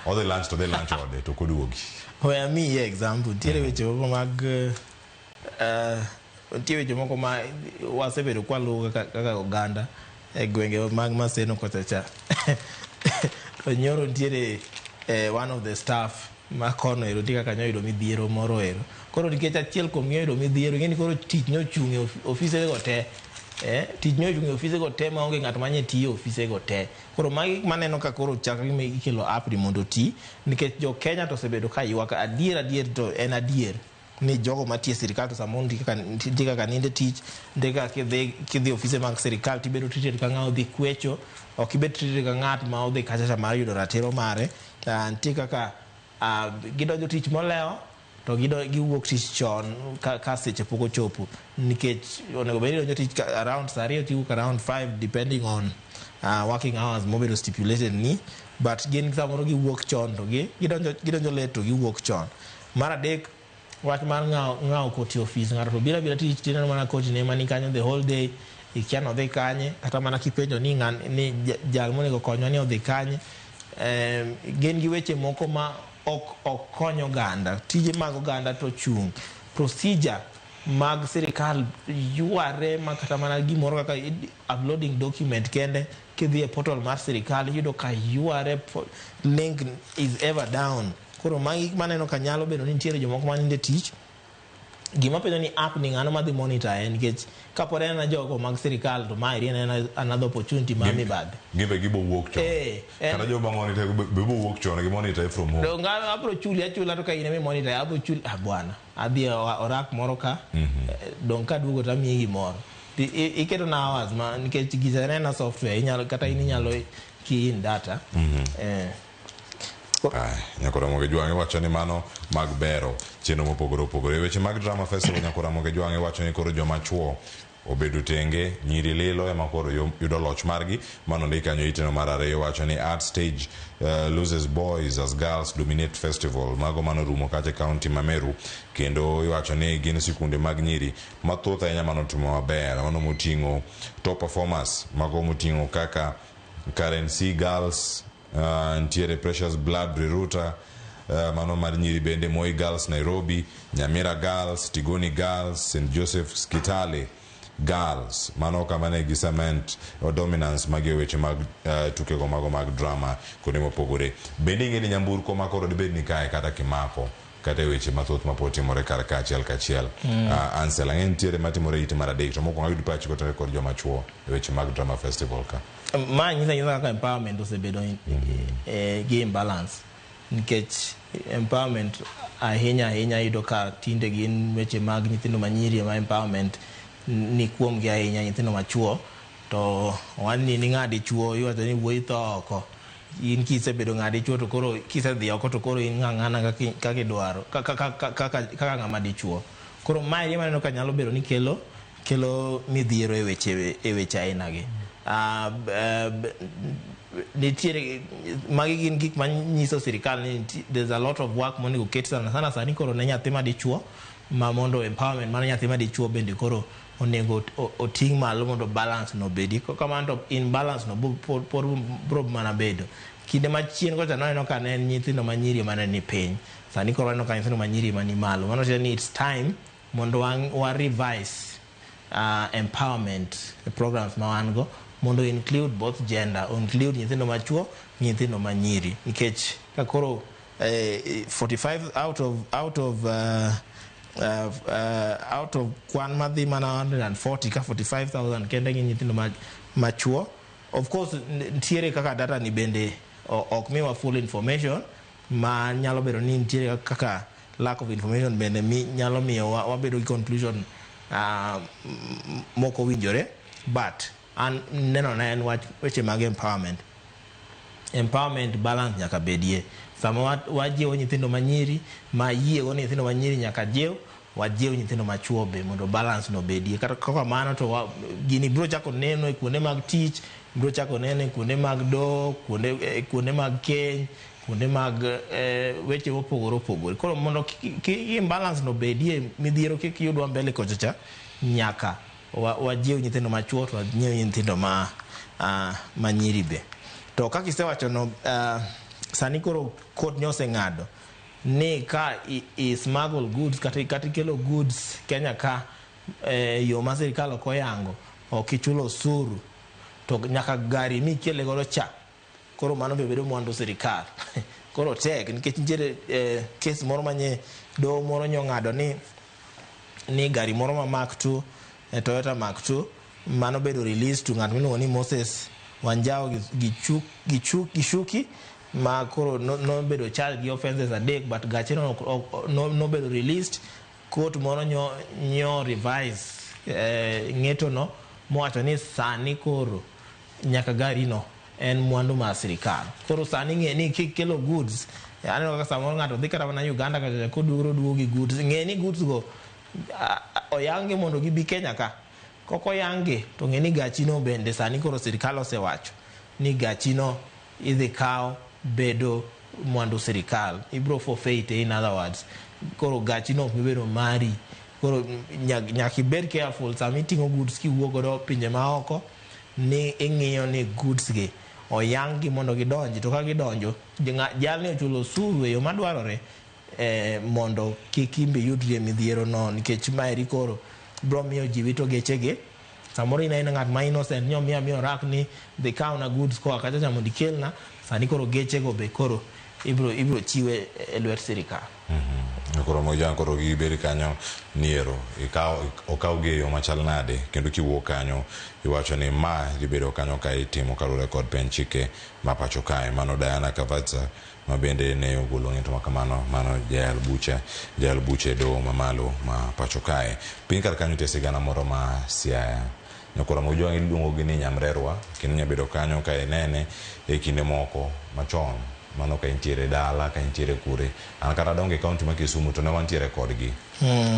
odhi lunch to odhi lunch ode to ok oduogi. We amiyi example, nitiere weche moko mag nitie weche moko ma wasebedo kwaluwo kaka oganda e gwenge mag Maseno kocha cha. To nyoro nitiere one of the staff ma kono ero nitie kaka nyoyudo midhiero moro ero. Koro nikech achiel kuom gi oyudo midhiero, ing'e ni koro tich nochung' e ofise go te. Tich nochung' e ofise go te maonge ng'at manye tiyo e ofise go te. Koro magi maneno ka koro chak gima ikelo app ni mondo oti, nikech jo Kenya to osebedo ka ywak adier adier to en adier ni jogo matiyo e sirikal to samoro nitie kaka nindo e tich, nitie kaka kidhi ofise mag sirikal tibedo treated ka ng'ama odhi kwecho, ok ibed treated ka ng'at ma odhi kacha cha mar yudo ratiro mare. Nitie kaka gidonjo tich molewo to giwuok tich chon ka seche pok ochopo, nikech onego bed ni idonjo tich around saa 2 tiwuok around 5 depending on working hours mobedo stipulated ni, but gin samoro giwuok chon to gidonjo late to giwuok chon. Mar adek, wach mar ng'awo koti ofis, ng'ato to biro abira tich tineno mana koti ne mani kanyo the whole day, ikia nodhi kanye, kata mana kipenjo ni ni jal monego konywa ni odhi kanye. Gin gi weche moko ma ok kony oganda, tije mag oganda to chung', procedure mag sirikal yware ma kata mana gimoro kaka uploading document kende kidhi e portal mar sirikal iyudo ka yware, link is ever down. Koro magi maneno ka nyalo bedo ni nitiere jomoko manindo e tich. Gima penjo ni app ni ng'ano madhi monitor en, nikech kapod en ana jogo mag sirikal to ma eri en another opportunity mar mibadhi. Gin be gibo wuok chon. Kata joma monitor be bo wuok chon, gi monitor from home. Donge abro chuli achula to ka in ema monitor abro chuli, ah bwana, adhi e orak moro ka, dong' kaduogo to amiyi gimoro. Iketo na hours ma nikech gicha en ena software inyalo kata in inyalo key in data. Ai, Nyakor Ramogi Jwang' iwacho ni mano mag bero chenro mopogore opogore. Weche mag drama festival Nyakor Ramogi Jwang' iwacho ni koro joma chuo obedo tenge, nyiri lilo ema koro yudo loch margi. Mano ndik kanyo iteno mar 2 wacho ni art stage loses boys as girls dominate festival. Mago mano rumo kacha e county ma Meru, kendo iwacho ni gin sikunde mag nyiri mathoth ahinya mano timo maber. Mano moting'o top performers, mago moting'o kaka Karen C Girls, nitiere Precious Blood Riruta, mano mar nyiri bende Moi Girls Nairobi, Nyamira Girls, Tigoni Girls, St Joseph Kitale Girls. Mano kama ne gi cement dominance magi weche mag tukego mago mag drama kuonde mopogore. Bende ing'e ni nyamburko ma koro dibed ni kae kata kimako kata e weche mathoth mapod timore kar ka achiel kachiel. Ansel, ang'e nitiere matimore ite mar 3 to mokwongo ayud pachi kotenore kod joma chuo e weche mag drama festival ka. Ma nyiso anyisa kaka empowerment osebedo gi imbalance, nikech empowerment ahinya ahinya iyudo ka tinde gin weche mag nyithindo manyiri ema empowerment ni kuomgi ahinya, nyithindo machuo To owach ni in ng'a dichuo, iwacho ni wuoyi tho oko. In kisebedo ng'a dichuo to koro kisedhi oko to koro in ng'a ng'ana kaka idwaro kaka ng'ama dichuo. Koro mae ema aneno ka nyalo bedo ni kelo midhiero e weche aina gi. Nitiere magi gin gik manyiso sirikal ni there's a lot of work monego ket sana sana sani koro ne nyathi madichuo, ma mondo empowerment mar nyathi madichuo bende koro onego oting' malo mondo balance no obedi. Kamano to imbalance no pod bro mana bedo. Kinde machien kocha nwaneno ka ne en nyithindo manyiri ema ne ni piny, sani koro waneno ka nyithindo manyiri ema ni malo. Mano tiende ni it's time mondo wa revise empowerment programs ma wan go mondo include both gender, include nyithindo machuo, nyithindo manyiri, nikech ka koro 45 out of kwan madhi mana 140 ka 45,000 kende gi nyithindo machuo. Of course nitiere kaka data ni bende ok miwa full information, ma nyalo bedo ni nitiere kaka lack of information bende nyalo miyo wabedo gi conclusion mok owinjore, but an neno na en wach weche mag empowerment balance nyaka bedie. Sama wajiwo nyithindo manyiri, ma yiego ni nyithindo manyiri nyaka jiw, wajiw nyithindo machuo be mondo balance no bedie. Kata kaka mano to gini biro chako neno e kuonde mag tich, biro chako neno e kuonde mag doho, kuonde mag keny, kuonde mag weche mopogore opogore. Koro mondo imbalance no bedie, midhiero kik yudwa mbele kocha cha, nyaka wajiw nyithindo machuo to wajiw nyithindo ma nyiri be. To kaka isewacho no, sani koro court ne oseng'ado ni ka i smuggle goods kata ikelo goods Kenya ka yo ma sirikal ok oyango, ok ichulo osuru, to nyaka gari mikele godo cha koro mano be bedo mwandu sirikal. Koro tek nikech nitiere kes moro manye doho moro nyong'ado ni gari moro ma Mark 2, Toyota Mark 2, mano bedo release to ng'at miluongo ni Moses Wanjao gi Gichuki, ma koro nobedo charged gi offenses adek, but gache no nobedo released. Court moro nyo revise ng'eto no mowacho ni sani koro nyaka gari no en mwandu mar sirikal. Koro sani ng'e ni kikelo goods, aneno kaka samoro ng'ato dhi kata mana Uganda kacha koduogo duogo gi goods, ng'e ni goods go oyangi mondo gibi Kenya ka. Kok oyangi to ng'e ni gachino bende sani koro sirikal osewacho ni gachino idhi kaw bedo mwandu sirikal, ibro forfeit, in other words. Koro gachino ok bibedo mari. Koro nyaka ibed careful sama iting'o goods kiwuok godo pinje maoko, ni ing'iyo ni goods gi oyang gi mondo gidonji, to ka gidonjo, jalni ochulo osuru e yo madwarore, mondo kik imbe yudri e midhiero no, nikech maeri koro bro miyo ji wito gechegi. Samoro in aina ng'at ma innocent ni omiya miyo rak ni dhi kawna goods koa kacha cha mondo ikelna, sani koro gechego be koro ibro chiwe e lwet sirikal. Koro mojang koro gibed kanyo niero ikaw okaw gi e yo machal nade, kendo kiwuok kanyo iwacho ni ma dhi bedo kanyo ka itimo kaluwore kod pen chike ma pacho kae. Mano Diana Kavatsa ma bende ne ogolo ng'eto ma kamano, mano jayal bucha e doho mamalo ma pacho kae. Piny kar kanyo nitie sigana moro ma Siaya nyakoro Mojwang iluongo gi ni Nyamrerwa, kendo inya bedo kanyo ka inene e kinde moko machon mano ka intiere dala, ka intiere kure. An kata dongo e kaunti ma Kisumu to ne wantiere kodgi.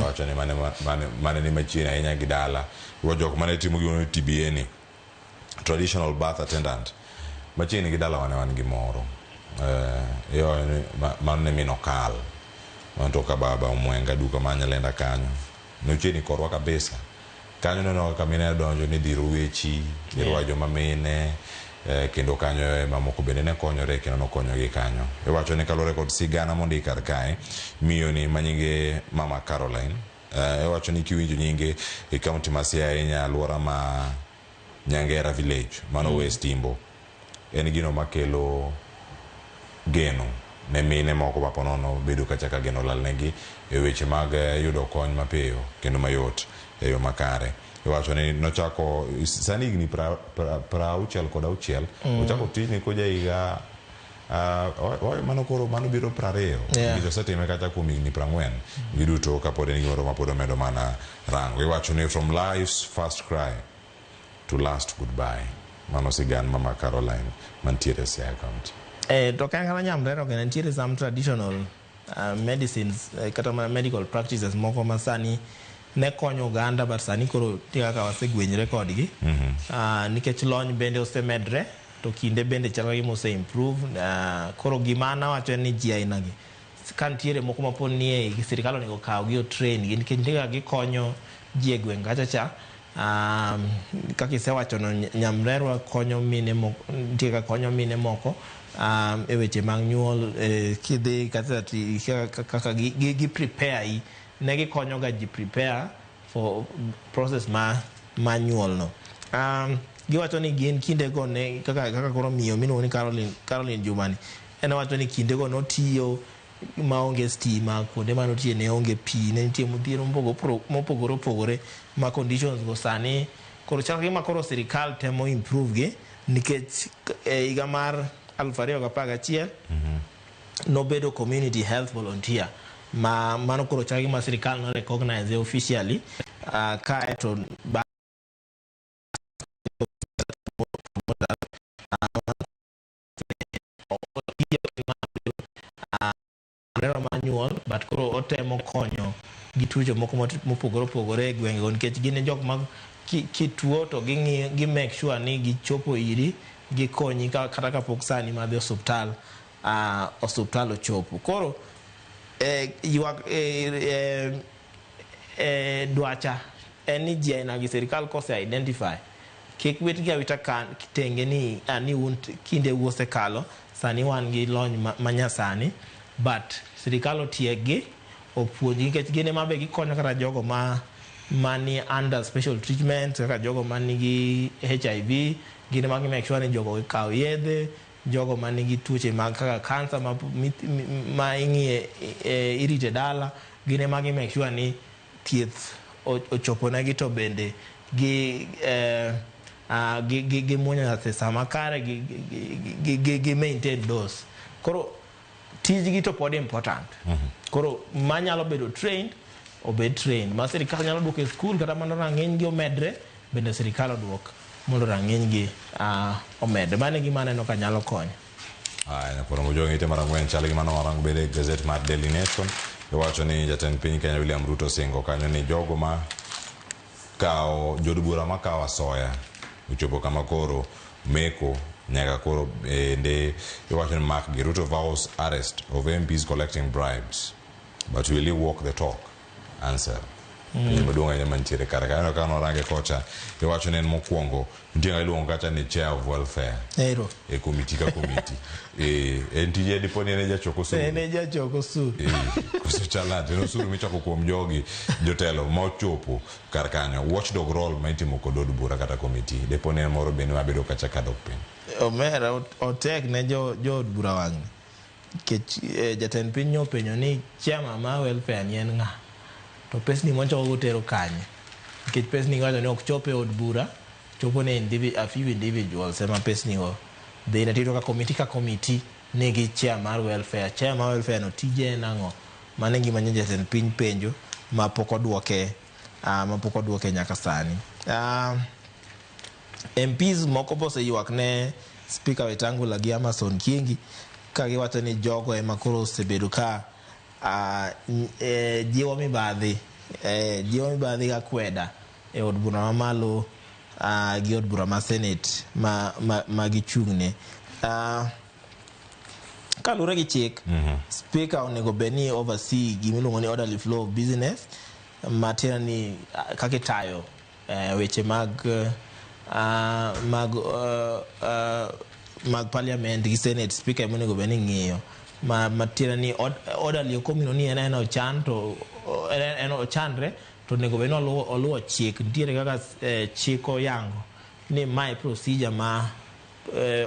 Wacho ni mane ni machiegni ahinya gi dala. Wa jok mane timo gimoro ni TBA ni traditional birth attendant machiegni gi dalawa ne wan gi moro, mano ne min okal mano to ka baba omwenga duka ma Nyalenda kanyo nochiegni korwa kabisa. Kanyo neno kaka mine donjo ni dhiro wechi dhiro joma mine, kendo kanyo ema moko bende ne konyore kendo nokonyogi kanyo. Iwacho ni kaluwore kod sigana mondik kar kae, miyo ni manyinge Mama Caroline, iwacho ni kiwinjo nyinge e kaunti ma Siaya ahinya alwora ma Nyangera village mano West Imbo, en gino makelo geno ne mine moko ma ponono bedo kacha ka geno olalnegi e weche mag yudo kony mapiyo kendo mayot e yo makare. Iwacho ni nochako sani higni 66. Ochako tijni koja higa mano koro mano biro 20. Nikech osetime kata kuom higni 40 giduto kapod en gimoro ma pod omedo mana rango. Iwacho ni from life's first cry to last goodbye. Mano sigan Mama Caroline mantiere Siaya County. To ka en kata nyamrerwa kendo nitiere some traditional medicines kata mana medical practices moko ma sani ne konyo oganda, but sani koro nitie kaka wasegwenyre kodgi nikech lony bende osemedre to kinde bende chal ka gima ose improve. Koro gima an awacho en ni ji aina gi ka nitiere moko ma pod nie sirikal onego kawgi o train gi nikech nitie kaka gikonyo ji e gweng' kacha cha. Kaka isewachono, nyamrerwa konyo mine moko, nitie kaka konyo mine moko e weche mag nyuol. Kidhi kata kaka gi prepare i ne gikonyo ga ji prepare for process ma nyuol no. Giwacho ni gin kindego ne kaka koro miyo miluongo ni Caroline Jumani en owacho ni kindego notiyo maonge stima, kuonde manotiye ne onge pi, ne nitie midhiero mopogore opogore ma conditions go sani koro chal gima koro sirikal temo improve gi nikech e higa mar 2011 nobedo community health volunteer, ma mano koro chal gima sirikal no recognize officially. Kaeto neno manyuol, but koro otemo konyo gi tuoche moko mopogore opogore e gwengego nikech gin e jok ma kituo to ging'iyo, gi make sure ni gichopo iri, gikonyi kata kapok sani madhi osuptal osuptal ochopo. Koro ywak dwacha en ni ji aina gi sirikal kose identify kik witgi awita kan tenge ni ni un kinde u osekalo, sani wan gi lony manyasani, but sirikal otieg opuonjgi nikech gin ema be gikonyo kata jogo ma mani under special treatment, kaka jogo manigi HIV, gin ema gi make sure ni jogo okaw yedhe, jogo manigi tuoche mag kaka kansa ma ing'iye irite dala, gin ema gi make sure ni thieth ochopo negi to bende gi gimuonyo yath e sama kare, gi maintain dose. Koro tijgi to pod important. Koro manyalo bedo trained obed trained, ma sirikal nyalo duoko e skul kata mondo rang'iny gi omedre, bende sirikal oduok mondo rang'iny gi omedre. Mano e gima aneno ka nyalo konyo. Aya, koro mojo ng'ite mar 4 chal gi mano warango bende e gazet mar Daily Nation. Iwacho ni jatend piny Kenya William Ruto osingo kanyo ni jogo ma kawo jood bura makawo asoya ochopo kama koro meko nyaka koro bende iwacho ni makgi. Ruto vows arrest of MPs collecting bribes, but will he walk the talk? Answer. Penjo maduong' ahinya mantiere kar ka. Aneno ka norange kocha, iwacho ni en mokwongo nitie ng'ama iluongo kacha ni chair of welfare Ero. e komiti ka komiti. En tije dipo ni en e jachok osuru. En e jachok osuru. Koso chalante, en osuru michoko kuom jogi jotelo ma ochopo kar kanyo. Watchdog role ma itimo kod od bura kata komiti. Dipo ni en moro bende mabedo kacha kadok piny. Omera otek ne jo od bura wang'ni. Nikech jatend piny nyopenjo ni chairman mar welfare ni en ng'a? To pesni mochoko tero kanye? Nikech pesni giwacho ni ok chop e od bura, chopo ne a few individuals ema pesni go dhi ne. Tiyudo ka komiti ka komiti nigi chair mar welfare. Chair mar welfare no tije en ang'o? Mano e gima nyo jatend piny penjo ma pok oduoke, ma pok oduoke nyaka sani. MPs moko be oseywak ne Speaker Wetangula gi Amason Kingi ka giwacho ni jogo ema koro osebedo ka jiwo mibadhi, jiwo mibadhi ga kweda e od bura mamalo gi od bura ma Senate ma gichung'ne. Kaluwore gi chik, Speaker onego bed ni oversee gimiluongo ni orderly flow of business, matiende ni kaka itayo weche mag parliament gi Senate. Speaker ema onego bed ni ng'iyo ma matiende ni orderly ok omino ni en ochan to en ochanre to onego bed ni oluwo chik. Nitiere kaka chik oyango ni mae procedure ma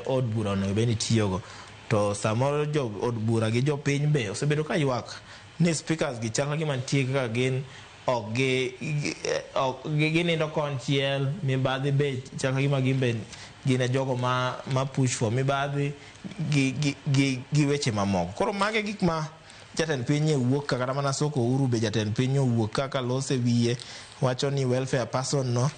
od bura onego bed ni tiyogo, to samoro jo od bura gi jopiny be osebedo ka ywak ni speakers gi chal ka gima nitie kaka gin ok gi ginindo konchiel, mibadhi be chal ka gima gin be gin e jogo ma push for mibadhi gi weche mamoko. Koro mage e gik ma jatend piny e wuok ka kata mana Soko Uhuru be jatend piny owuok kaka lose wiye wacho ni welfare person no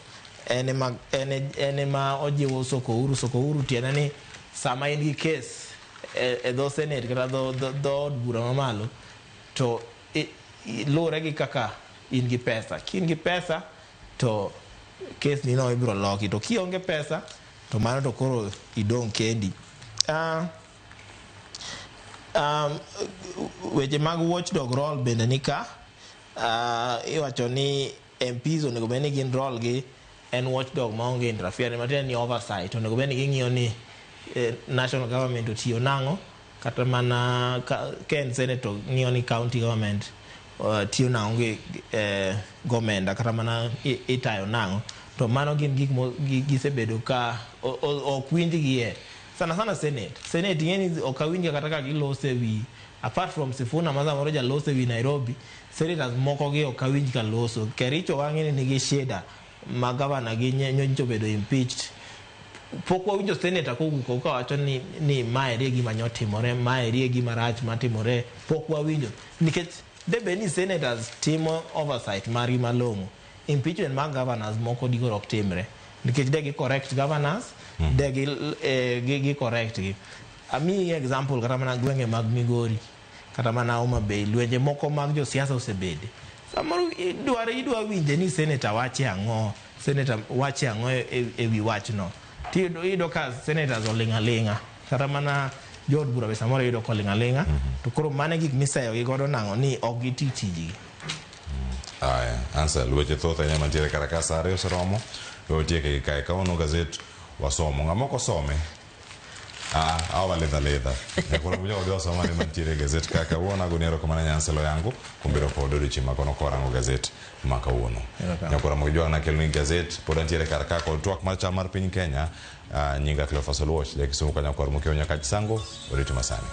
En ema en ema ojiwo soko huru. Soko huru tiende ni sama in gi case e dho senate kata dho od bura mamalo, to luwore gi kaka in gi pesa. Ka in gi pesa to case ni no ibiro loki, to kionge pesa to mano to koro idong' kendi. Weche mag watchdog role bende ni ka. Iwacho ni MPs onego bed ni gin role gi en watchdog maonge interfere, matiende ni oversight. Onego bed ni ging'iyo ni national government otiyo nang'o, kata mana ka en senator, ng'iyo ni county government tiyo nang'o gi gomenda, kata mana itayo nang'o. To mano gin gik gisebedo ka ok winjgie sana sana. Senate ing'e ni ok awinj kata ka giloso e wi, apart from Sifuna ma samoro jaloso e wi Nairobi. Senators moko gi ok awinj ka loso. Kericho wang'e ni nigi shida ma gavana gi nyocha obedo impeached. Pok wawinjo senator kowuok kawacho ni maeri e gima nyotimore, maeri e gima rach matimore. Pok wawinjo, nikech debed ni senators timo oversight margi malong'o, impeachment mag governors moko dikoro ok timre, nikech de gi correct governors, de gi, gi correct gi. Amiyi example, kata mana gwenge mag Migori, kata mana Homa Bay, lwenje moko mag josiasa osebede. Samoro idwa winje ni senator wache ang'o, senator wache ang'o e wi wachno. Tiyudo iyudo ka senators oling' aling'a, kata mana jood bura be samoro iyudo koling' aling'a. To koro mano e gik miseyo gi godo nang'o ni ok giti tijgi. Aya, Ansel, weche thoth ahinya mantiere kar ka. Sa 2 oseromo, we watieke gi kae. Kawuono gazet wasomo, ng'ama ok osome, awa litha litha. Nyakoro buja wadhi wasoma ne mantiere e gazet ka kawuono. Agoni erokamano Nyanselo yangu kuom bedo kod odiochieng' ma kono korango gazet ma kawuono. Nyakoro Ramogi Jwang' nakeloni gazet, pod antiere kar ka kod twak mar chal mar piny Kenya. Nyinga Cleophas Oluoch, ja Kisumu ka nyakwar Mokeo Nyakach Sango, orito masani.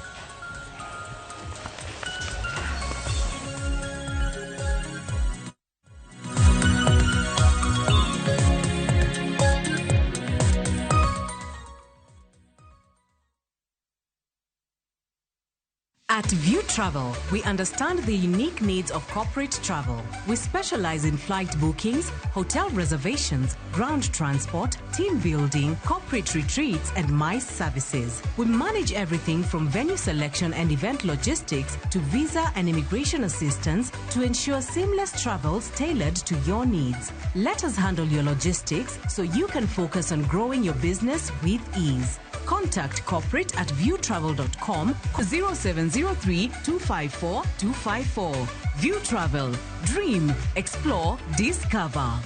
At View Travel, we understand the unique needs of corporate travel. We specialize in flight bookings, hotel reservations, ground transport, team building, corporate retreats, and MICE services. We manage everything from venue selection and event logistics to visa and immigration assistance to ensure seamless travels tailored to your needs. Let us handle your logistics so you can focus on growing your business with ease. Contact corporate at viewtravel.com, 0703 254 254. View Travel. Dream, explore, discover.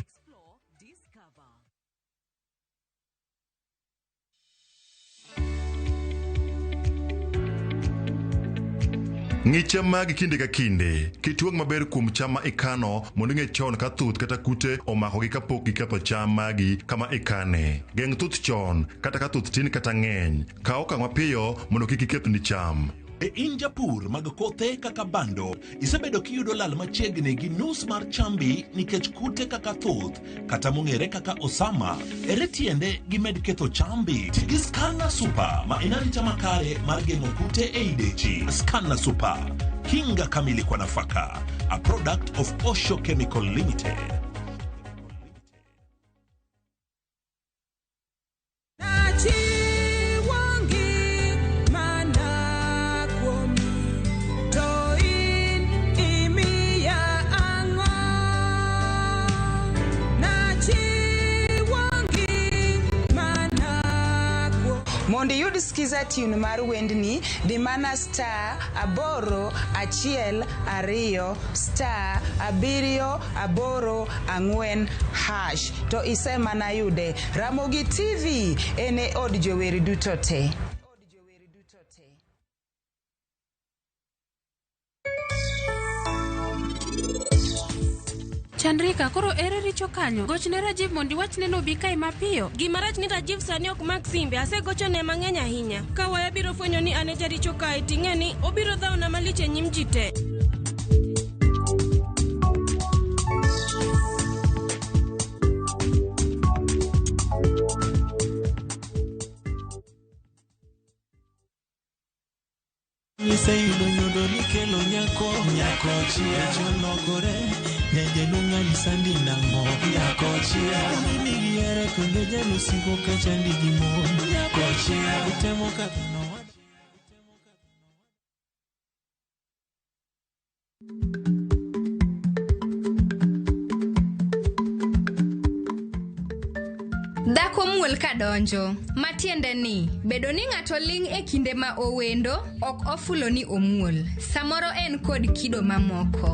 Ng'i cham magi kinde ka kinde. Kitwang' maber kuom cham ma ikano mondo ing'e chon ka thuth kata kute omakogi kapok giketho cham magi kama ikane. Geng' thuth chon kata ka thuth tin kata ng'eny. Kaw okang' mapiyo mondo kik ikethni cham. Be in japur mag kothe kaka bando, isebedo kiyudo lal machiegni gi nus mar chambi nikech kute kaka thuth kata mong'ere kaka osama? Ere tiende gimed ketho chambi? Ti gi Scanner Super, ma en arita makare mar geng'o kute ei dechi. Scanner Super, kinga kamili kwa nafaka. A product of Osho Chemical Limited. Nachiwangi mana kuomi, to in imiya ang'o? Nachiwangi mana kuomi. Mondo iyud skiza tune mar wendni, di mana *812*784#, to isemana yude. Ramogi TV en e od jower duto te. Chandrika, koro ere richo kanyo? Gochne Rajiv mondo iwachne nobi kae mapiyo. Gima rach ni Rajiv sani ok mak simbe, asegochone mang'eny ahinya. Ka waya biro fwenyo ni an e jaricho kae, ting'e ni obiro dhawona malich e nyim ji te. Iseyudo nyodo nikelo nyako, nyako chia olokore nyajaluong' ng'ani sandi nang'o, nyako chia nigi Nyako jalo siko kachandi gi mon. Kochia temo kadho nowacho. Dhako muol ka donjo, matiende ni bedo ni ng'ato ling' e kinde ma owendo ok ofulo ni omuol. Samoro en kod kido mamoko.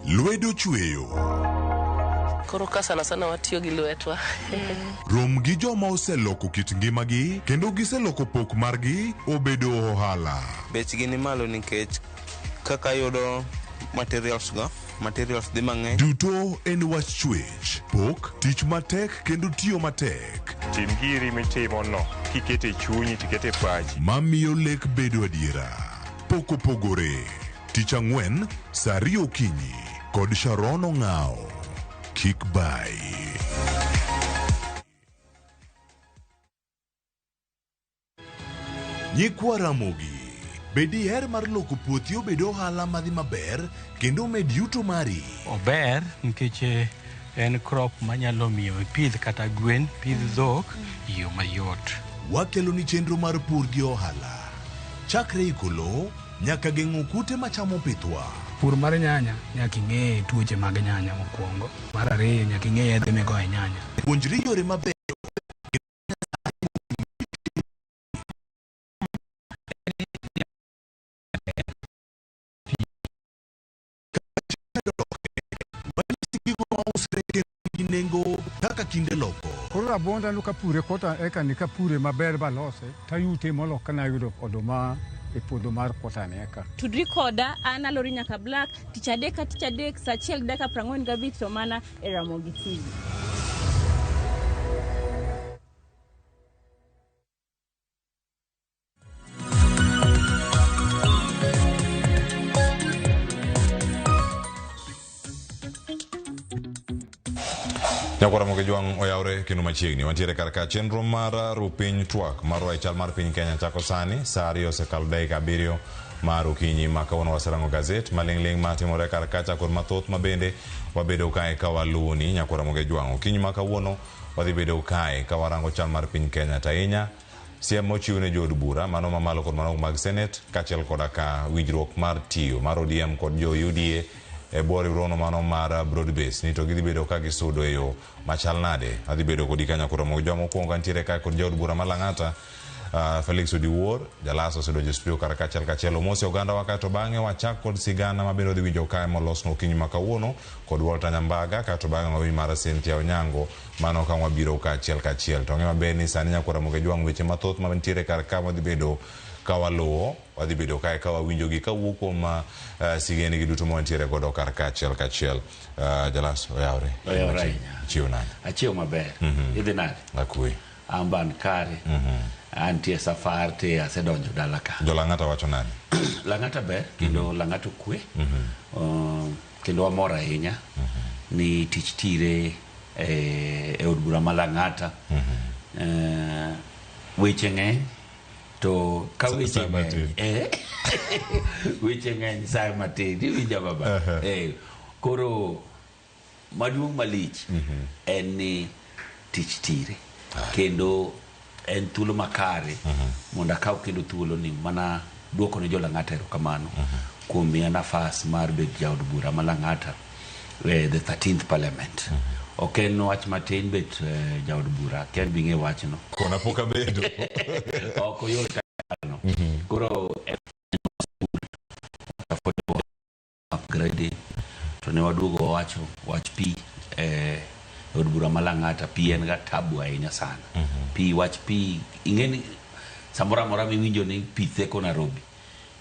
Lwedo chweyo. Koro ka sana sana watiyo gi lwetwa. Rom gi joma oseloko kit ngimagi kendo giseloko pok margi obedo ohala. Bechgi ni malo nikech kaka ayudo materials go, materials dhi mang'eny. Duto en wach chwech, pok, tich matek kendo tiyo matek. Tim giri mitimono kiketo e chunyi tiketo e pachi. Mamiyo lek bedo adiera. Pok opogore. Tich ang'wen, saa ariyo okinyi kod Sharon Ong'awo. Kik bayi. Nyikwa Ramogi, be diher mar loko puothi obed ohala madhi maber kendo omed yuto mari? Ober nikech eh, en crop manyalo miyo ipidh kata gwen, pidh dhok e yo mayot. Wakeloni chenro mar pur gi ohala. Chakre iko lowo nyaka geng'o kute machamo pithwa. Pur mar nyanya nyaka ing'e tuoche mag nyanya mokwongo. Mar ariyo nyaka ing'e yedhe migoyo e nyanya. Puonjri yore mabeyo gigo mausre kendo gi nengo kaka kinde loko. Koro rabuonda no kapure kota eka ni kapure maber balose tayute molo kana ayudo oduma e puodho mar kota ni eka. Tudri koda an Alori Nyaka Black tich adek ka tich adek saa achiel gi dakika 45 to mana e Ramogi TV. Nyakwara Moge Jwang' oyawre kendo machiegni. Wantiere kar ka chenro mar ru piny twak marwa e chal mar piny Kenya chako sani saa ariyo osekalo dakika abiriyo mar okinyi ma kawuono waserango gazet maling'ling' matimore kar kacha kod mathoth ma bende wabedo kae ka waluwoni Nyakwara Moge Jwang'. Okinyi ma kawuono wadhi bedo kae ka warango chal mar piny Kenya to ahinya Siem mochiw ne jood bura, mano mamalo kod mano mag Senate, kaachiel koda ka winjruok mar tiyo mar ODM kod jo UDA e bwo riwruogno mano mar broad base ni to gidhi bedo ka gisudo e yo machal nade. Adhi bedo kodi ka Nyakuro Mogi Jwa mokwongo antiere kae kod jaod bura ma Lang'ata Felix Odiwuor, Jalas osedonjo e studio kar kachiel kachiel. Omosi oganda wa kae to bang'e wachak kod sigana ma bende wadhi winjo kae molosno okinyi ma kawuono kod Walter Nyambaga kae to bang'e wawinj mar Cynthia Onyango. Mano ka wabiro kaachiel kachiel. To ng'e maber ni sani Nyakwar Ramogi Ajwang' weche mathoth ma nitiere kar ka wadhi bedo ka waluwo, wadhi bedo kae ka wawinjogi kawuok kuom uh, sigendgi duto ma wantiere godo kar kaachiel kachiel. Uh, Jalas, oyawre. Oyawre ahinya. Ichiew nade? Achiew maber. Idhi nade? Akwe. An be an kare. Antie safar te asedonjo dala ka. Jo Lang'ata wacho nade? Lang'ata ber kendo Lang'ata okwe. Kendo wamor ahinya ni tich tire e, e od bura ma Lang'ata. Eh, weche ng'eny to ka weche Sa matin. ng'eny eh, weche ng'eny sa matin iwinja baba eh, koro maduong' malich en ni tich tire kendo en thuolo makare mondo akaw kendo thuolo ni mana duoko ne jo Lang'ata erokamano kuom miya nafas mar bet jaod bura ma Lang'ata eh, the 13th parliament ok en wach matin bet eh, jaod bura ken bing'e wachno Kona pok abedo. ok oyot kano koro en upgrading to ne waduogo wawacho wach pi eh, e od bura ma Lang'ata pi en ga tabu ahinya sana pi wach pi ing'e ni samoro amora miwinjo ni pi theko Nairobi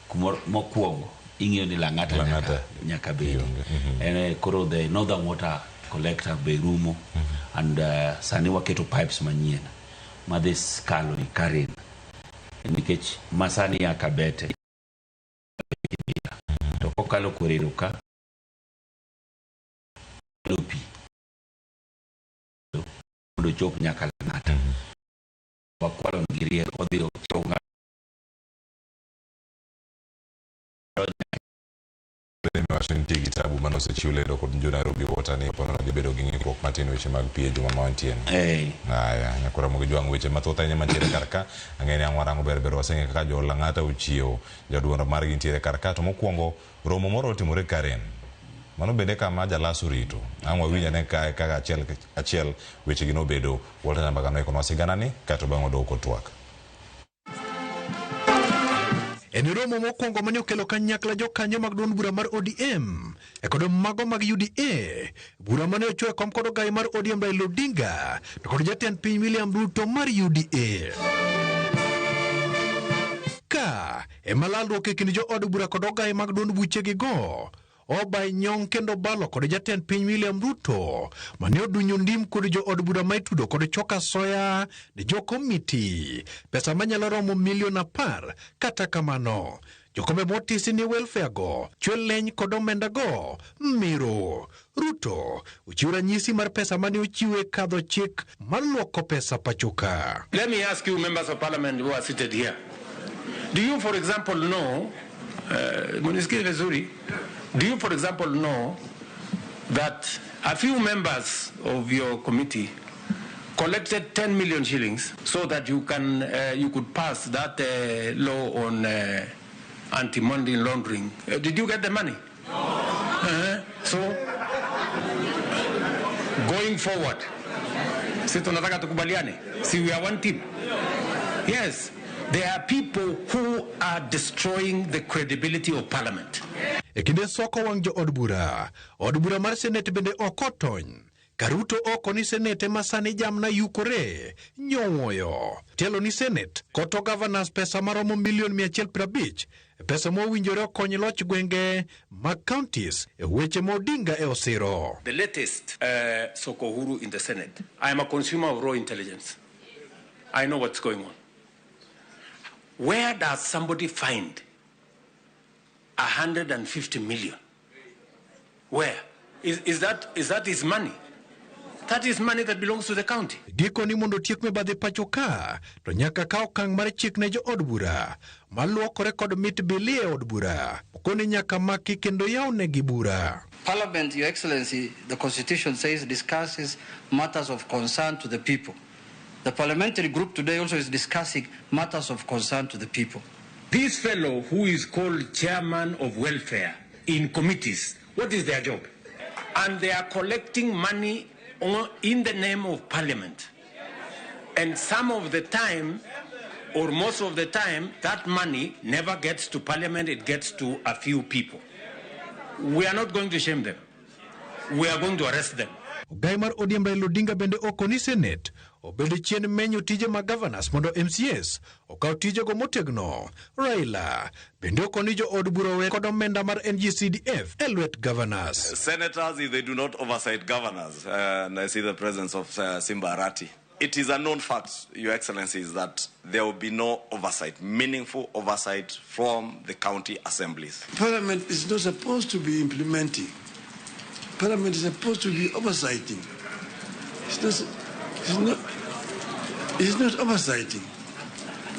kumoro mokwongo ing'iyo ni Lang'ata nyaka, nyaka bedi en eh, koro the Northern Water Collector be rumo and sani waketo pipes manyien madhi kalo i Karen nikech masani ya Kabete to kokalo Korero ka kelo pi mondo ochop nyaka Lang'ata mm -hmm. Wakwalo gi rieko odhi ochung bende miwacho nitie gi tabu mane osechiw lendo kod jo Nairobi Water ni ponono dhi bedo gi ng'ikruok matin weche mag pi e juma ma wantie ni. Aya, nyakora Ramogi Jwang' weche mathoth ahinya mantiere kar ka. Ang'e ni ang' warango ber ber waseng'e kaka jo Lang'ata ochiewo jaduond margi nitiere kar ka. To mokwongo romo moro otimore Karen. Mano bende kama Jalas orito. Ang' wawinj ane kae kaka achiel achiel wechegi nobedo. Walter Nyambaga noikonwa sigana ni kaeto bang'e waduogo kod twak. En romo mokwongo mane okelo kanyakla jokanyo mag duond bura mar ODM e kod mago mag UDA. Bura mane ochwo e kom kod ogai mar ODM Raila Odinga to kod jatend piny William Ruto mar UDA. Ka ema lalruok e kind jood bura kod ogai mag duond buchegi go Obai nyong kendo balo kod jatend piny William Ruto mane odunyo ndim kod jood bura ma itudo kod choka soya ne jokomiti pesa manyalo romo milion 10. Kata kamano jokombe motisi ni welfare go chwe leny kod omenda go miro. Ruto ochiwo ranyisi mar pesa mane ochiwe e kadho chik mar luoko pesa pachoka. Let me ask you, members of parliament who are seated here. Do you, for example, know, munisikie vizuri, do you, for example, know that a few members of your committee collected 10 million shillings so that you could pass that law on anti-money laundering? Did you get the money? No. So, going forward, si tunataka tukubaliane? Si we are one team? Yes. There are people who are destroying the credibility of parliament. E kinde soko wang' jo od bura, od bura mar Senate bende ok otony. Ka Ruto oko ni Senate ma sani jamna yukore nyowuoyo. Tielo ni Senate koto governors pesa maromo milion 150, pesa mowinjore okony loch gwenge mag counties e weche ma Odinga e osiro. The latest Soko Huru in the Senate. I am a consumer of raw intelligence. I know what's going on. Where does somebody find 150 million? Where? Is that his money? That is money that belongs to the county. Gikoni mondo otiek mibadhi pacho ka, to nyaka kaw okang' mar chik ne jo od bura maluokore kod mit bili e od bura. Okoni nyaka maki kendo yawnegi bura. Parliament, Your Excellency, the Constitution says discusses matters of concern to the people. The parliamentary group today also is discussing matters of concern to the people. This fellow who is called chairman of welfare in committees, what is their job? And they are collecting money in the name of parliament. And some of the time, or most of the time, that money never gets to parliament, it gets to a few people. We are not going to shame them. We are going to arrest them. Ogai mar ODM Raila Odinga bende okoni Senate obedo chien menyo tije mag governors mondo MCAs okaw tijego motegno. Raila bende okoni jo od bura owe kod omenda mar NGCDF e lwet governors. Senators, if they do not oversight governors, and I see the presence of Simba Arati, it is a known fact, Your Excellencies, that there will be no oversight, meaningful oversight from the county assemblies. Parliament is not supposed to be implementing. Parliament is supposed to be oversighting. It's not oversighting.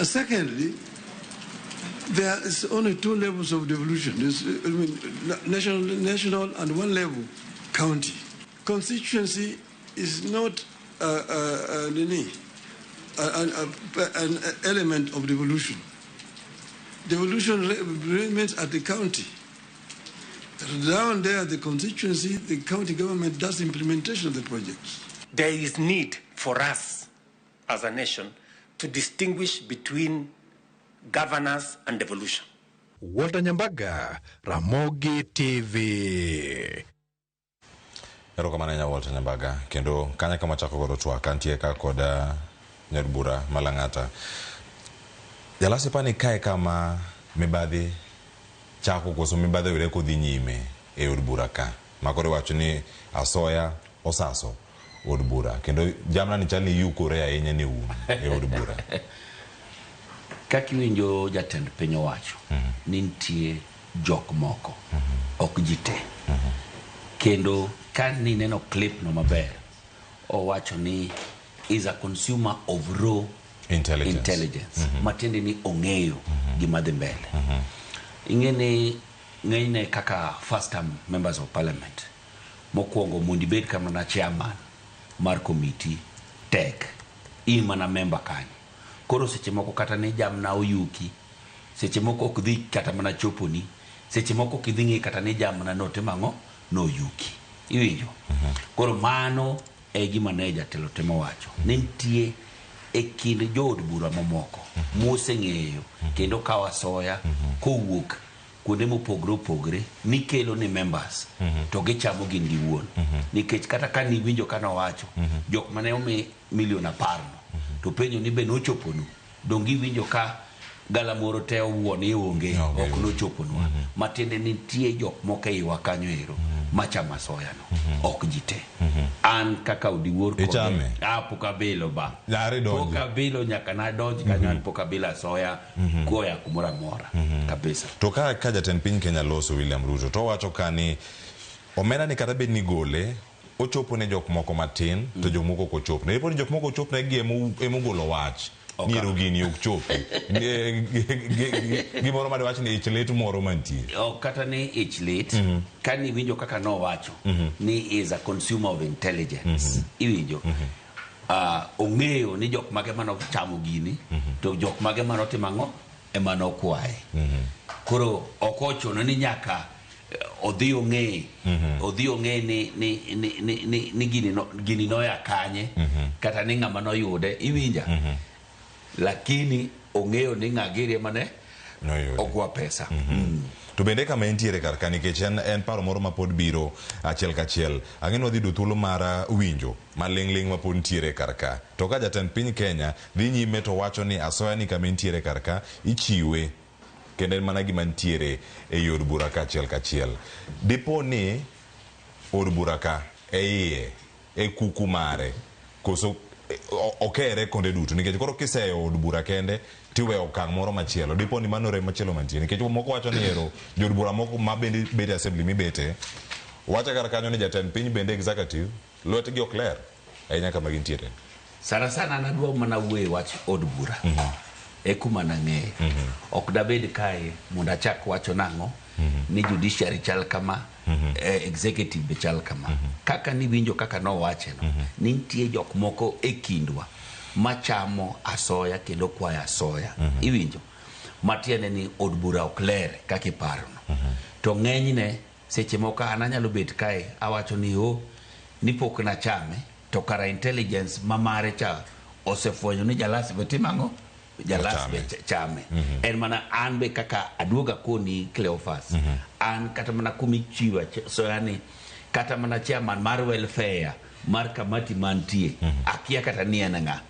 Secondly, there is only two levels of devolution. There's, I mean, national and one level, county. Constituency is not an element of devolution. Devolution remains at the county. Down there, the constituency, the county government does implementation of the projects. There is need for us as a nation to distinguish between governance and devolution. Walter Nyambaga, Ramogi TV. Erokamano ahinya Walter Nyambaga, kendo kanya kama chako godo twak antie ka kod nyar bura ma Lang'ata. Jalasi pani kae kama mibadhi chako koso mibadhi oyudre kodhi nyime e od bura ka. Ma koro iwacho ni asoya osaso od bura kendo jamna ni chal ni yukore ahinya ne un e od bura. Kaka iwinjo jatend piny owacho ni nitie jok moko ok ji te. Kendo ka nineno clip no maber, owacho ni is a consumer of raw intelligence. Matiende ni ong'eyo gima dhi mbele. Ing'e ni Ng'enyne kaka first term members of parliament, mokwongo mondo ibed kata mana chairman mar committee tek. In mana member kanyo. Koro seche moko kata ni jamna oyuki, seche moko ok dhi kata mana choponi, seche moko ok idhi ng'e kata ni jamna notimo ang'o, noyuki. Iwinjo? Koro mano e gima ne jatelo temo wacho. Ni nitie e kind jood bura mamoko moseng'eyo kendo kawo asoya kowuok kuonde mopogre opogre nikelo ni members to gichamo gin giwuon. Nikech kata ka niwinjo ka nowacho jok mane omi milion 10 no to penjo ni be nochoponu, donge iwinjo ka galamoro te owuo ni onge ok nochoponwa. Matiende ni nitie jok moko e iwa kanyo ero machamo asoya no, ok ji te. An kaka Odiwuor kode- Ichame? Ah, pok abilo ba. Yare donjo. Pok abilo nyaka nadonj kanyo an pok abilo asoya koya kumoro amora kabisa. To ka jatend piny Kenya loso William Ruto to owacho ka ni omenda ni kata bed ni gole ochopo ne jok moko matin to jok moko ok ochopne. Dipo ni jok moko ochopne gi emogolo wach ni ero gini ok chopi. Gimoro ma diwach ni ich lit moro mantie. Ok kata ni ich lit, ka niwinjo kaka nowacho ni is a consumer of intelligence. Iwinjo? Ong'eyo ni jok mage manochamo gini to jok mage manotimo ang'o ema nokwaye. Koro ok ochuno ni nyaka odhi ong'e odhi ong'e ni ni ni ni ni, ni gini no, gini noya kanye kata ni ng'ama noyude iwinja. Lakini ong'eyo ni ng'a giri ema ne okwa pesa. To bende kama entiere kar ka nikech en paro moro ma pod biro achiel kachiel. Ang'e ni wadhi yudo thuolo mar winjo maling'ling' ma pod nitiere kar ka. To ka jatend piny Kenya dhi nyime to wacho ni asoya ni kama entiere kar ka ichiwe kendo en mana gima nitiere ei od bura ka achiel kachiel. Dipo ni od bura ka e iye e kuku mare koso okere konde duto nikech koro kiseyo od bura kende tiweyo okang' moro machielo dipo ni mano rem machielo mantie nikech moko wacho ni ero jood bura moko ma bende bete assembly mibete wacho kar kanyo ni jatend piny bende executive lwetgi ok ler ahinya kama gintiere. Sana sana an adwa mana wuoyo e wach od bura. E kuma nang'eyo. Ok dabed kae mondo achak wacho nang'o ni judiciary chal kama, executive be chal kama. Kaka niwinjo kaka nowache no, ni nitie jok moko e kindwa machamo asoya kendo kwayo asoya. Iwinjo? Matiende ni od bura ok ler kaka iparono. To ng'enyne seche moko an anyalo bet kae awacho ni o ni pok nachame to kara intelligence ma mare cha osefwenyo ni jalas be timo ang'o? Jalas be chame. En mana an be kaka aduoga koni Cleophas. An kata mana kumichiwa soya ni kata mana chairman mar welfare mar kamati mantie akia kata ni en ng'a.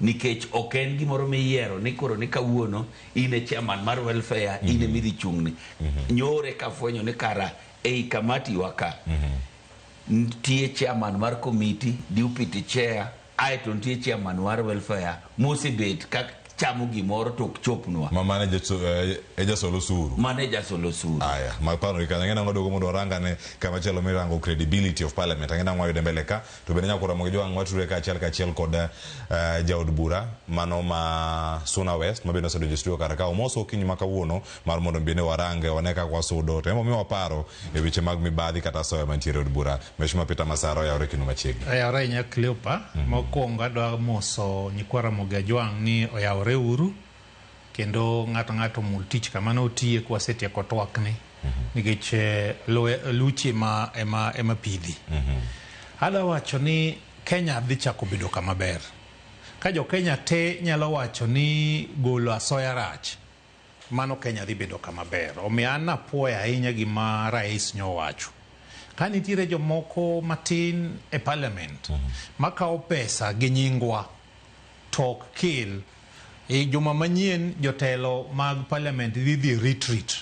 Nikech ok en gimoro miyiero ni koro ni kawuono in e chairman mar welfare in emidhi chung'ne. Nyore kafwenyo ni kara ei kamati wa ka nitie chairman mar committee, deputy chair, aeto nitie chairman mar welfare mosebet ka chamo gimoro to ok chopnwa. Ma mane e jasol osuru. Mane jasol osuru. Aya, mag paro gi kanyo. Ang'e nang'o dogo mondo warangane kama chielo mirango credibility of parliament. Ang'e nang'o wayude mbele ka. To bende nyaka romo gi jowang' watudre kaachiel kachiel kod jaod bura mano ma Suna West ma bende osedonjo e studio kar ka. Omoso okinyi ma kawuono mar mondo bende warange wane kaka wasudo. To emomiyo waparo e weche mag mibadhi kata asoya mantiere e od bura. Mheshimiwa Peter Masara oyawre kendo machiegni. Oyawre ahinya Cleopa. Mokwongo adwa moso nyikwa Ramogi Ajwang' ni oyawre uru kendo ng'ato ng'ato omul tich kama ne otiye kwasetieko twakni nikech luchi ema pidhi. Adwa wacho ni Kenya dhi chako bedo kama ber. Ka jo Kenya te nyalo wacho ni golo asoya rach, mano Kenya dhi bedo kama ber. Omiyo an napuoyo ahinya gima rais nyowacho. Ka nitiere jomoko matin e parliament makawo pesa gi nyingwa to ok kel. E juma manyien jotelo mag parliament dhi dhi retreat.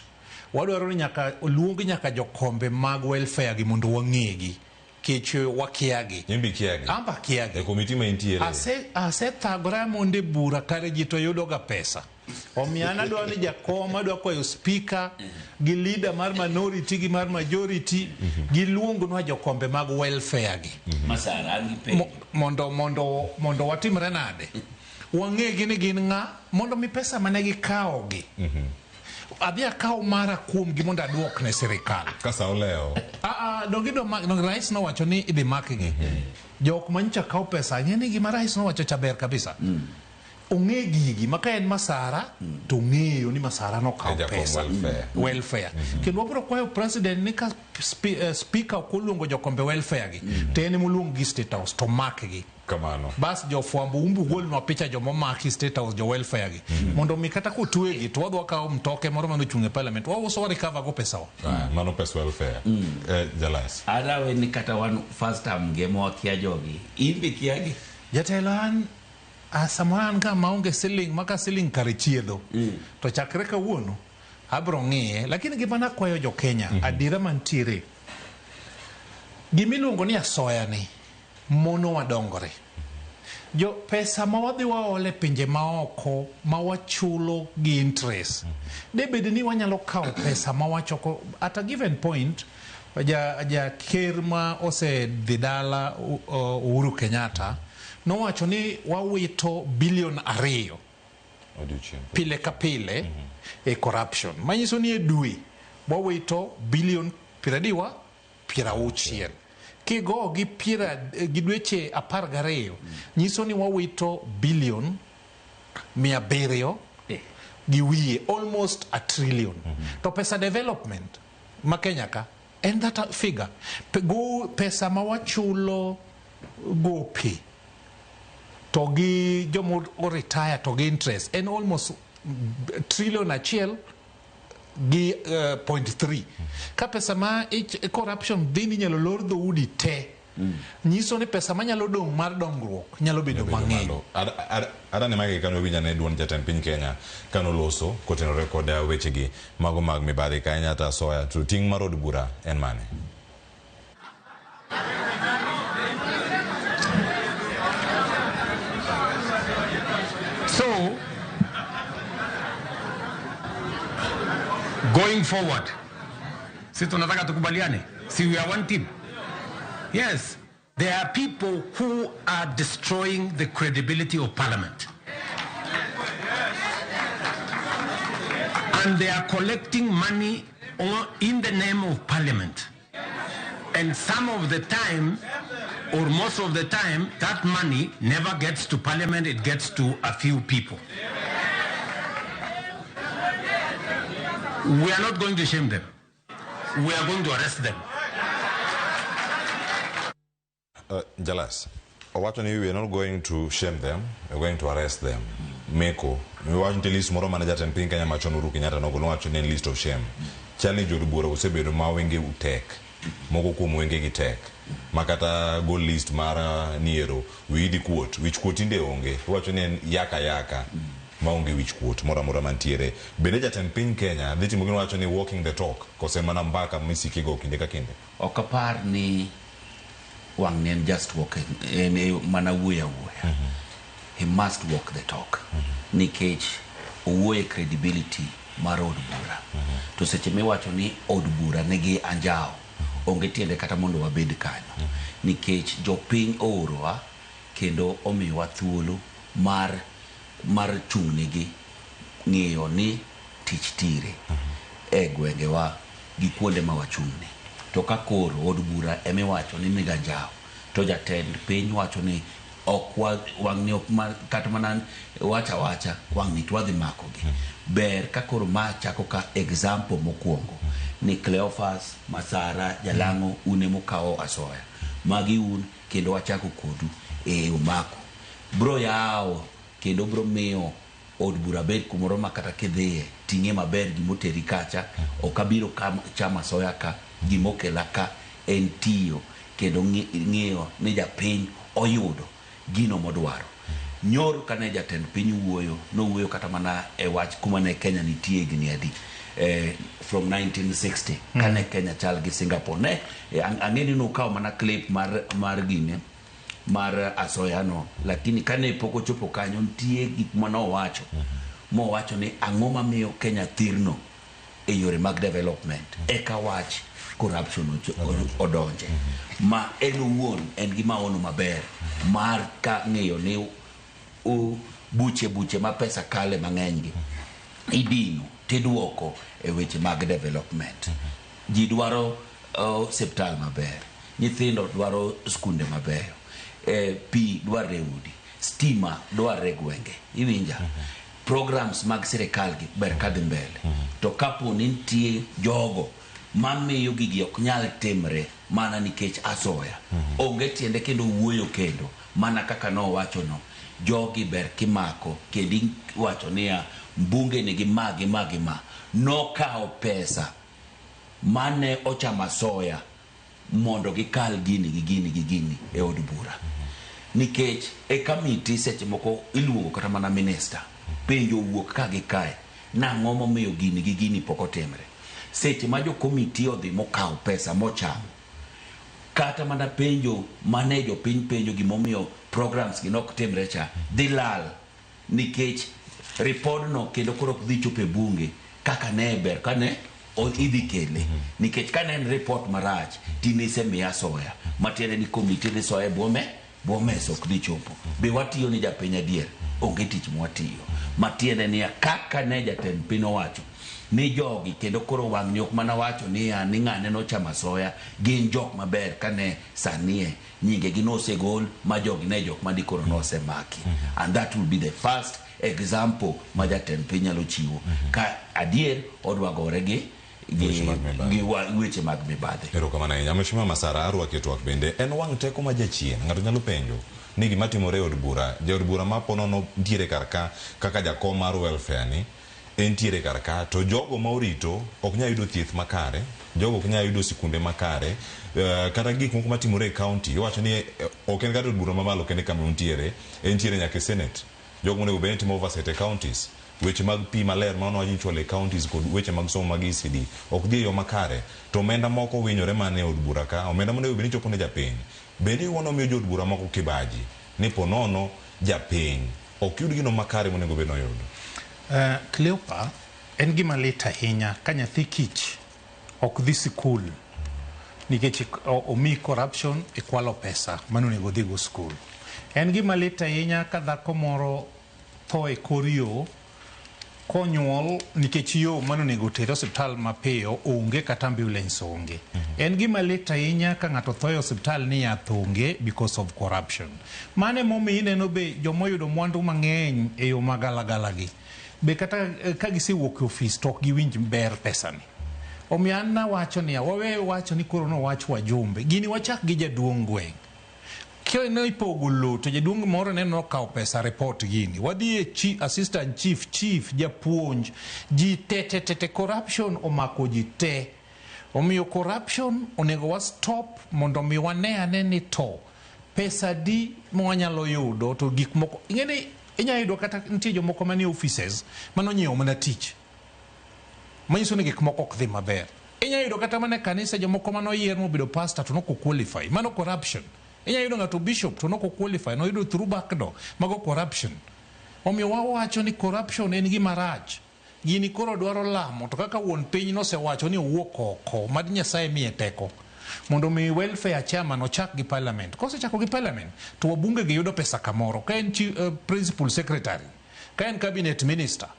Wadwaro ni nyaka oluong nyaka jokombe mag welfare gi mondo wang'egi. Kech wakiagi. Imbi kiagi. Amba kiagi. E komiti ma intiere. Asethagora mondo e bura kare ji to yudoga pesa. Omiyo an adwa ni jakom, adwa kwayo speaker gi leader mar minority gi mar majority giluongnwa jokombe mag welfare gi. Masara, an gi penjo. Mondo watimre nade? Wang'egi ni gin ng'a mondo mi pesa mane gikawo gi. Adhi akaw mara kuomgi mondo aduok ne sirikal. Ka sa olewo. Ah, ah, donge idwa mak, donge rais nowacho ni idhi makgi. Jok manyocha kawo pesa, ang'e ni gima rais nowacho cha ber kabisa. Ong'e gigi ma ka en Masara to ong'eyo ni Masara nokawo E jakom pesa. welfare. Welfare. Kendo wabiro kwayo president ni ka speaker ok oluongo jokombe welfare gi, to en ema oluong gi State House to makgi. Kamano. Bas jofwambo umbu golnwa picha jomomaki State House jo welfare gi. Mondo mi kata kotwegi to wadhi wakawo mtoke moro manochung' e parliament wauso wa recover go pesawa. Ah, mano pes welfare. Jalas. Adawe ni kata wan first term gi ema wakia jogi. In be kia gi? Jatelo an a samoro an ga maonge siling maka siling kare chiedho. To chakre kawuono abro ng'iye lakini gima nakwayo jo Kenya adiera mantiere gimiluongo ni asoya ni mono wadongore. Jo pesa ma wadhi waole pinje maoko ma wachulo gi interest. Debed ni wanyalo kawo pesa ma wachoko at a given point ja ker ma osedhi dala Uhuru Kenyatta nowacho ni wawito bilion 2 Odiochieng'. pile ka pile e corruption manyiso ni e dwe wawito bilion 60 60 kigo gi piera gi dweche 12 nyiso ni wawito bilion 700 gi wiye, almost a trillion. To pesa development ma Kenya ka en that figure. Go pesa ma wachulo gope to gi joma oretire to gi interest en almost trillion 1 gi point 3. Ka pesa ma corruption dhi ni nyalo lor dhoudi te, nyiso ni pesa manyalo dong' mar dongruok nyalo bedo mang'eny. Adani magi kane winja ne duond jatend piny Kenya kanoloso kotenore kod wechegi mago mag mibadhi ka ahinya asoya to ting' mar od bura en mane? So, going forward, si tunataka tukubaliane, si we are one team. Yes, there are people who are destroying the credibility of parliament. And they are collecting money in the name of parliament. And some of the time, or most of the time, that money never gets to parliament, it gets to a few people. We are not going to shame them. We are going to arrest them. Jalas, owacho ni we are not going to shame them, we are going to arrest them. Meko, miwacho nitie list moro mane jatend piny Kenya machon Uhuru Kenyatta nogolo nowacho ni en list of shame. Chal ni jood bura osebedo ma wenge tek, moko kuom wengegi tek. Ma kata gol list mar niero wiyi dhi kuot, wich kuot tinde onge. Iwacho ni en yaka yaka maonge wich kuot moro amora mantiere. Bende jatend piny Kenya dhi timo gima wacho ni walking the talk kose mana mbaka misikego kinde ka kinde? Ok apar ni wang' ni en just walking, en e mana wuoyo awuoya. He must walk the talk. Nikech owuoyo e credibility mar od bura. To seche miwacho ni od bura nigi anjawo, onge tiende kata mondo wabed kanyo. Nikech jopiny oorowa kendo omiyowa thuolo mar chung' negi ng'iyo ni tich tire e gwengewa gi kuonde ma wachung'ne. To ka koro od bura emiwacho ni nigi anjawo, to jatend piny wacho ni ok wang'ni ok ma, kata mana wacha wacha wang'ni to wadhi makogi. Ber ka koro ma chako ka example mokwongo ni Cleophas Masara Jalang'o un emokawo asoya magi un kendo wachako kodu e umako bro yawo kendo bro miyo od bura bed kumoro ma kata kidhiye ting'e maber gimoteri kacha ok abiro chamo asoya ka gimokela ka en tiyo kendo ng'iyo ni japiny oyudo gino modwaro. Nyoro kane jatend piny wuoyo, nowuoyo kata mana e wach kuma ne Kenya nitie higni adi from 1960 kane Kenya chal gi Singapore ne ang'e ni nukawo mana clip mar gine mar asoya no, lakini kane pok ochopo kanyo nitie gik manowacho mowacho ni ang'o mamiyo Kenya thirno e yore mag development eka wach corruption odonje ma en owuon en gi maono maber mar ka ng'eyo ni buche ma pesa kale mang'eny gi idino. Tidwoko e weche mag development. Ji dwaro osiptal maber, nyithindo dwaro skunde mabeyo, pi dwarre e udi, stima dwarre e gwenge. Iwinja? Programs mag sirikal gi ber kadhi mbele. To kapo ni nitie jogo mamiyo gigi ok nyal timre mana nikech asoya, onge tiende kendo wuoyo kendo mana kaka nowachono, jogi ber kimako kendo iwacho niya mbunge nigi ma gi ma gi ma nokawo pesa mane ochamo asoya mondo gikal gini gi gini gi gini e od bura. Nikech e kamiti seche moko iluongo kata mana minista, penjo owuok ka gi kae, nang'o momiyo gini gi gini pok otimre. Seche ma jo komiti odhi mokawo pesa mochamo, kata mana penjo mane jopiny penjo gimomiyo programs gi nok timre cha dhi lal nikech ripodno kendo koro ok dhi chopo e bunge kaka ne ber kane idhi kele. Nikech kane en report marach tinisemiya asoya matiende ni komiti dhi soye bwome bwomesa ok dhi chopo. Be watiyo ni japiny adier? Onge tich mwatiyo. Matiende niya kaka ne jatend piny owacho ni jogi kendo koro wang'ni ok mana wacho niya ni ng'ane nochamo asoya, gin jok maber kane sanie nyinge gi nosegol ma jogi ne jok ma dikoro nosemaki. And that will be the first example ma jatend piny nyalo chiwo ka adier odwa gore gi weche mag mibadhi. Erokamano ahinya. Mheshimiwa Masara, arwaki e twak bende. En wang' teko ma jachien. Ng'ato nyalo penjo ni gima timore e od bura, jaod bura ma ponono nitiere kar ka kaka jakom mar welfare ni entiere kar ka, to jogo ma orito ok nyal yudo thieth makare, jogo ok nyal yudo sikunde makare, kata gik moko matimore e county, iwacho ni ok en kata od bura mamalo kende kama untiere, entiere nyaka e senate. Jogo monego bed ni timo oversight e counties, weche mag pi maler ma wacho ni ichwalo e counties kod weche mag somo mag ECD ok dhi e yo makare, to omenda moko winyore mana e od bura ka, omenda monego bed ni chopo ne japiny. Bende iwuono miyo jood bura moko kibaji ni ponono japiny ok yud gino makare monego bed ni oyudo? Cleopa, en gima lit ahinya ka nyathi kich ok dhi sikul nikech omi corruption ikwalo pesa mane onego odhigo skul. En gima lit ahinya ka dhako moro tho e kor yo konyuol nikech yo mane onego otere osiptal mapiyo onge kata ambulance onge. En gima lit ahinya ka ng'ato tho e osiptal ni yath onge because of corruption. Mano emomiyo ineno be jomoyudo mwandu mang'eny e yo magalagala gi be kata ka gisewuok e ofis to ok giwinj ber pesani. Omiyo an nawacho niya, wawe wacho ni koro nowach wajumbe. Gini wachak gi jaduong' gweng'. Kene ipogo lowo to jaduong' moro ne nokawo pesa report gini. Wadhi e chief, assistant chief, chief, japuonj, ji te te te te corruption omako ji te. Omiyo corruption onego wa stop mondo mi wane ane ni to pesa di ma wanyalo yudo to gik moko. Ing'e ni inyalo yudo kata nitie jomoko manie offices manonyiewo mana tich. Manyiso ni gik moko ok dhi maber. Inyalo yudo kata mana e kanisa jomoko manoyier mobedo pastor to nok qualify. Mano corruption. Inyalo yudo ng'ato bishop to nok qualify, noyudo through back door. Mago corruption. Omiyo wawacho ni corruption en gima rach. Gini koro dwaro lamo to kaka wuon piny nosewacho ni owuok oko, mad Nyasaye miye teko. Mondo mi welfare chairman ochak gi parliament. Kosechako gi parliament, to wabunge gi yudo pesa kamoro. Ka en principal secretary, ka en cabinet minister,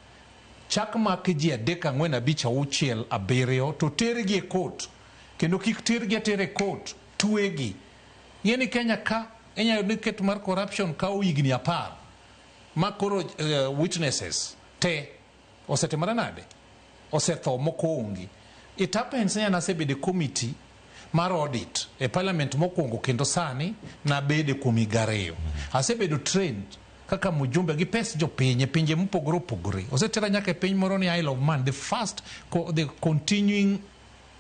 chak mak ji 3 4 5 6 7 to tergi e court. Kendo kik tergi atera e court, twegi. Ing'e ni Kenya ka, inyalo yudo ni ket mar corruption kawo higni 10. Ma koro witnesses te osetimore nade? Osetho moko onge. It happens ni an asebedo e committee mar audit e parliament mokwongo kendo sani nabede kuom higa 2. Asebedo trained kaka mjumbe gi pes jopiny e pinje mopogore opogore. Osetera nyaka e piny moro ni Isle of Man, the first the continuing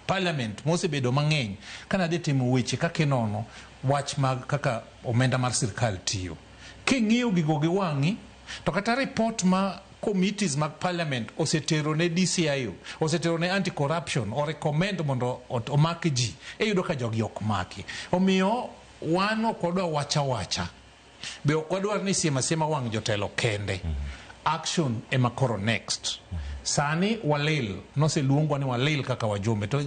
parliament mosebedo mang'eny kana dhi timo weche kaka inono wach mag kaka omenda mar sirkal tiyo. King'iyo gigo gi wang'i to kata report ma committees mag parliament osetero ne DCIO, osetero ne anti-corruption, o recommend mondo omak ji, iyudo ka jogi ok maki. Omiyo wan ok wadwa wacha wacha. Be ok wadwar ni siema siema wang' jotelo kende. Action ema koro next. Sani walil, noseluongwa ni walil kaka wajumbe. To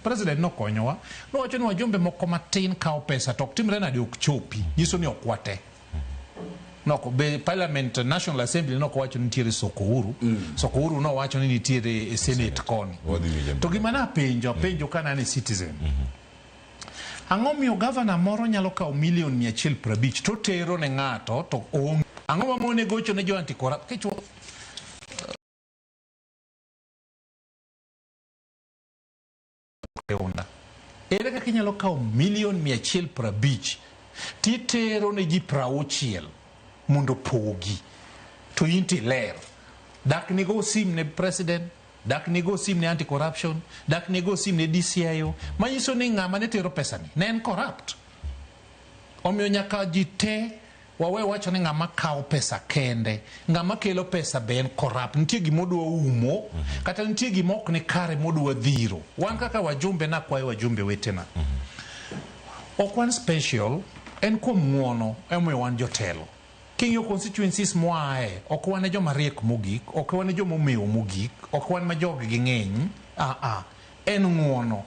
president nokonyowa. Nowacho ni wajumbe moko matin kawo pesa to ok timre nade ok chopi. Nyiso ni ok wate. Noko be Parliament National Assembly nokowacho ni nitiere soko huru. Soko huru nowacho ni nitiere e Senate koni. Wadhi winjo To gima napenjo, apenjo ka an e citizen. Ang'o miyo gavana moro nyalo kawo milion 150 to tero ne ng'ato to oonge? Ang'o mamone gocho ne jo anti corrupt? Kichwo Unda. Ere kaka inyalo kawo milion 150 titero ne ji 60 mondo pogi to in to iler? Dak nigo sim ne president, dak nigo sim ne anti corruption, dak nigo sim ne DCIO, manyiso ni ng'ama ne tero pesani ne en corrupt. Omiyo nyaka ji te wawe wacho ni ng'ama kawo pesa kende, ng'ama kelo pesa be en corrupt. Nitie gima odwa umo, kata nitie gima ok ni kare modwa dhiro. Wan kaka wajumbe, nakwayo wajumbe wetena. Ok wan special, en kuom ng'uono emomiyo wan jotelo. King'iyo constituencies moae, ok wan e joma riek mogik, ok wan e joma omewo mogik, ok wan ma jog gi ng'eny. Ah, en ng'uono.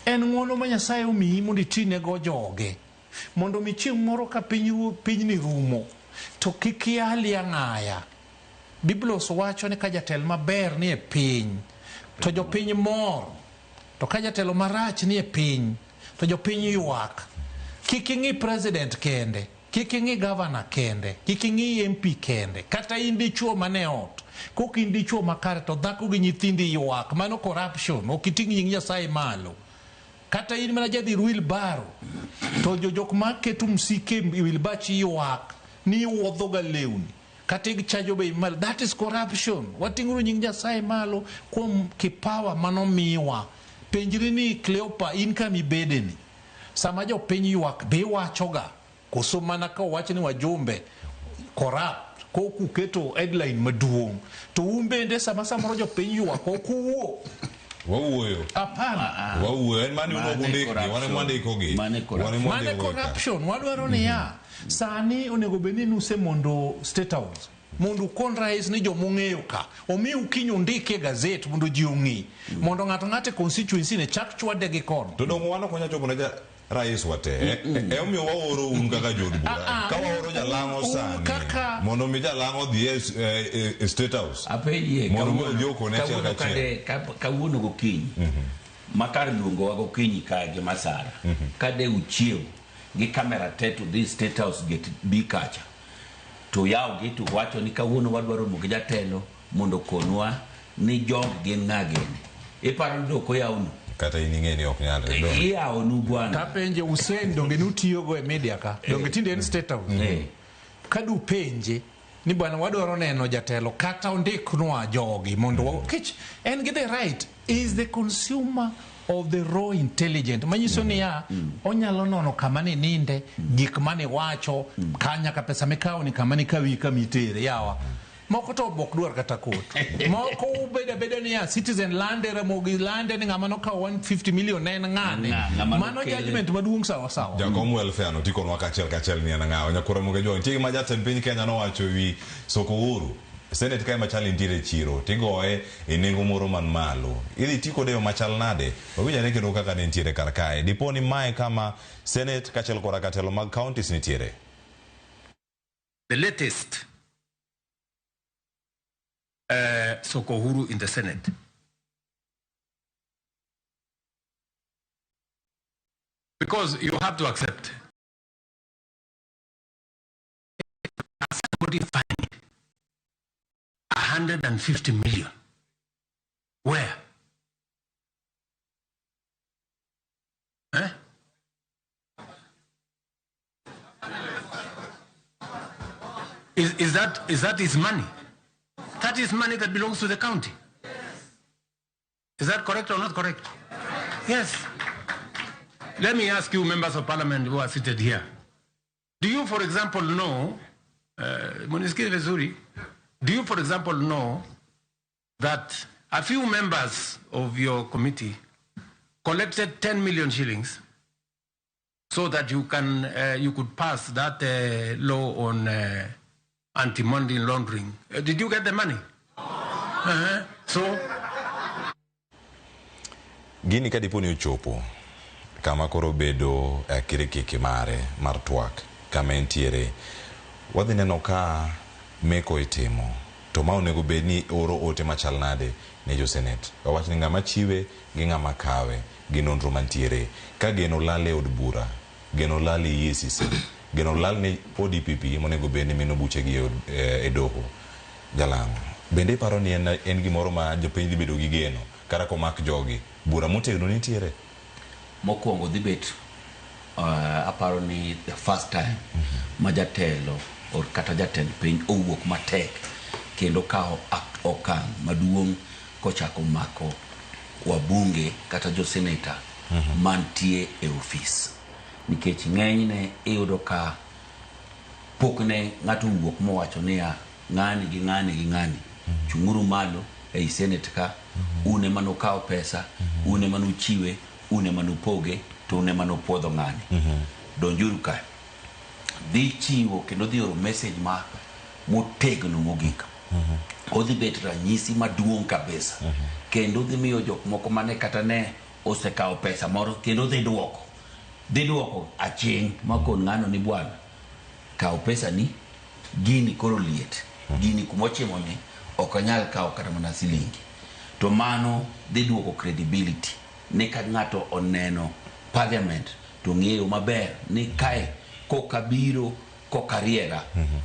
En ng'uono ma Nyasaye omiyi mondo itinego joge. Mondo mi chieng' moro ka piny pinyni rumo, to kik yali ang'aya. Biblos wacho ni ka jatelo maber ni e piny, to jopiny mor. To ka jatelo marach ni e piny, to jopiny ywak. Kik ing'i president kende, kik ing'i governor kende, kik ing'i MP kende, kata in dichuo mane ot. Kok in dichuo makare to dhako gi nyithindi ywak. Mano corruption, ok iting' nying Nyasaye malo. Kata in mana jadhir wheelbarrow, to jo jok ma keto msike e wheelbarrow ywak ni iwuodho ga lewni. Kata ichajo bei malo. That is corruption. Wating'uru nying Nyasaye malo kuom kipawa manomiwa. Penjri ni Cleopa in kama ibedeni. Sama jopiny ywak be iwachoga koso mana ka owach ni wajumbe corrupt kokuketo headline maduong' to un bende sama samoro jopiny ywak ok uwuo. Wawuoyo. Hapana. Wawuoyo. En mani un ok undikgi, wan ema wandikogi. Wan ema Mane wandikogi ka. corruption wadwaro niya sani onego bed ni nuse mondo state house mondo ukon rais ni jomong'eyo ka omiu kiny undiki e gazet mondo ji ong'e mondo ng'ato ng'ato e constituency ne chak chwade gi kono. To donge wan ok wanyal chopo ne ja rais wate. E omiyo waoro un kaka jood bura. Ka waoro jalang'o sani mondo mi jalang'o odhi e state house. Apenjie Mondo mi odhi okone achiel kawuono kachiel. kade kawuono gokinyi ma kar luongowa gokinyi kae gi Masara kade uchiew gi kamera te to dhi State House gate B kacha to yaw gi to wacho ni kawuono wadwaro romo gi jatelo mondo okonwa ni jog gin ng'a gini. Iparo ni dok oyawnu? Kata in ing'e ni ok nyalre. Iyawonu bwana. Tapenje Hussein donge nutiyogo e media ka donge tinde en state house ka dupenje ni bwana wadwaro neno jatelo kata ondiknwa jogi mondo kech en gi the right is the consumer of the raw intelligent manyiso niya onyalo nono kama ni ninde gik mane wacho ka nyaka pesa mikawo ni kama nikawi kama itere yawa moko to ok dwar kata kot moko ubeda abeda niya citizen lande Ramogi lande ni ng'ama nokawo 150 million ne en ng'ane Ng'ama mano nokele. judgment maduong' sawa sawa. Jakom welfare no tikonwa kachiel kachiel ni en ng'awa. Nyakura Ramogi Ajwang'. Nitie gima jatend piny Kenya nowacho ewi soko huru. Senate kae machal nitiere e chiro tigoye e nengo moro man malo. Idhi ti kode e yo machal nade? Wawinj ane kendo kaka ne nitiere kar kae. Dipo ni mae kama Senate kaachiel koda katelo mag counties nitiere. The latest Soko Huru in the Senate. Because you have to accept. Somebody find 150 million. Where? Eh? Is that his money? That is money that belongs to the county. Is that correct or not correct? Yes. Let me ask you, members of parliament who are seated here. Do you, for example, know, munisikie vizuri, do you, for example, know that a few members of your committee collected 10 million shillings so that you could pass that law on anti-money laundering? Did you get the money? Uh-huh. So? Gini ka dipo ni ochopo kama koro bedo kirikiki mare mar twak kama entiere. Wadhi neno ka meko itimo to ma onego bed ni oro ote machal nade ne jo Senate. Wawach ni ng'ama chiwe gi ng'ama kawe gi nonro mantiere. Ka geno lal e od bura, geno lal e EACC, geno lal ne ODPP monego bed ni mino buchegi e doho. Jalang'o, bende iparo ni en gimoro ma jopiny dhi bedo gi geno kata komak jogi? Bura motegno nitiere? Mokwongo dhi bet aparo ni the first time ma jatelo or kata jatend piny owuok matek kendo kawo okang' maduong' kochako mako wabunge kata jo seneta mantie e ofis. Nikech ng'enyne iyudo ka pok ne ng'ato owuok mowacho niya ng'ani gi ng'ani gi ng'ani chung'uru malo ei senate ka un ema nukawo pesa un ema nuchiwe un ema nupoge to un ema nupuodho ng'ani donjuru ka dhi chiwo kendo dhi oro message ma motegno mogik odhi bet ranyisi maduong' kabisa kendo dhi miyo jok moko mane kata ne osekawo pesa moro kendo dhi duoko aching' makon ng'ano ni bwana kaw pesa ni gini koro liet gini kumochimo ni ok anyal kawo kata mana silingi to mano dhi duoko credibility ni ka ng'ato oneno parliament to ng'eyo maber ni kae kokabiro kokariera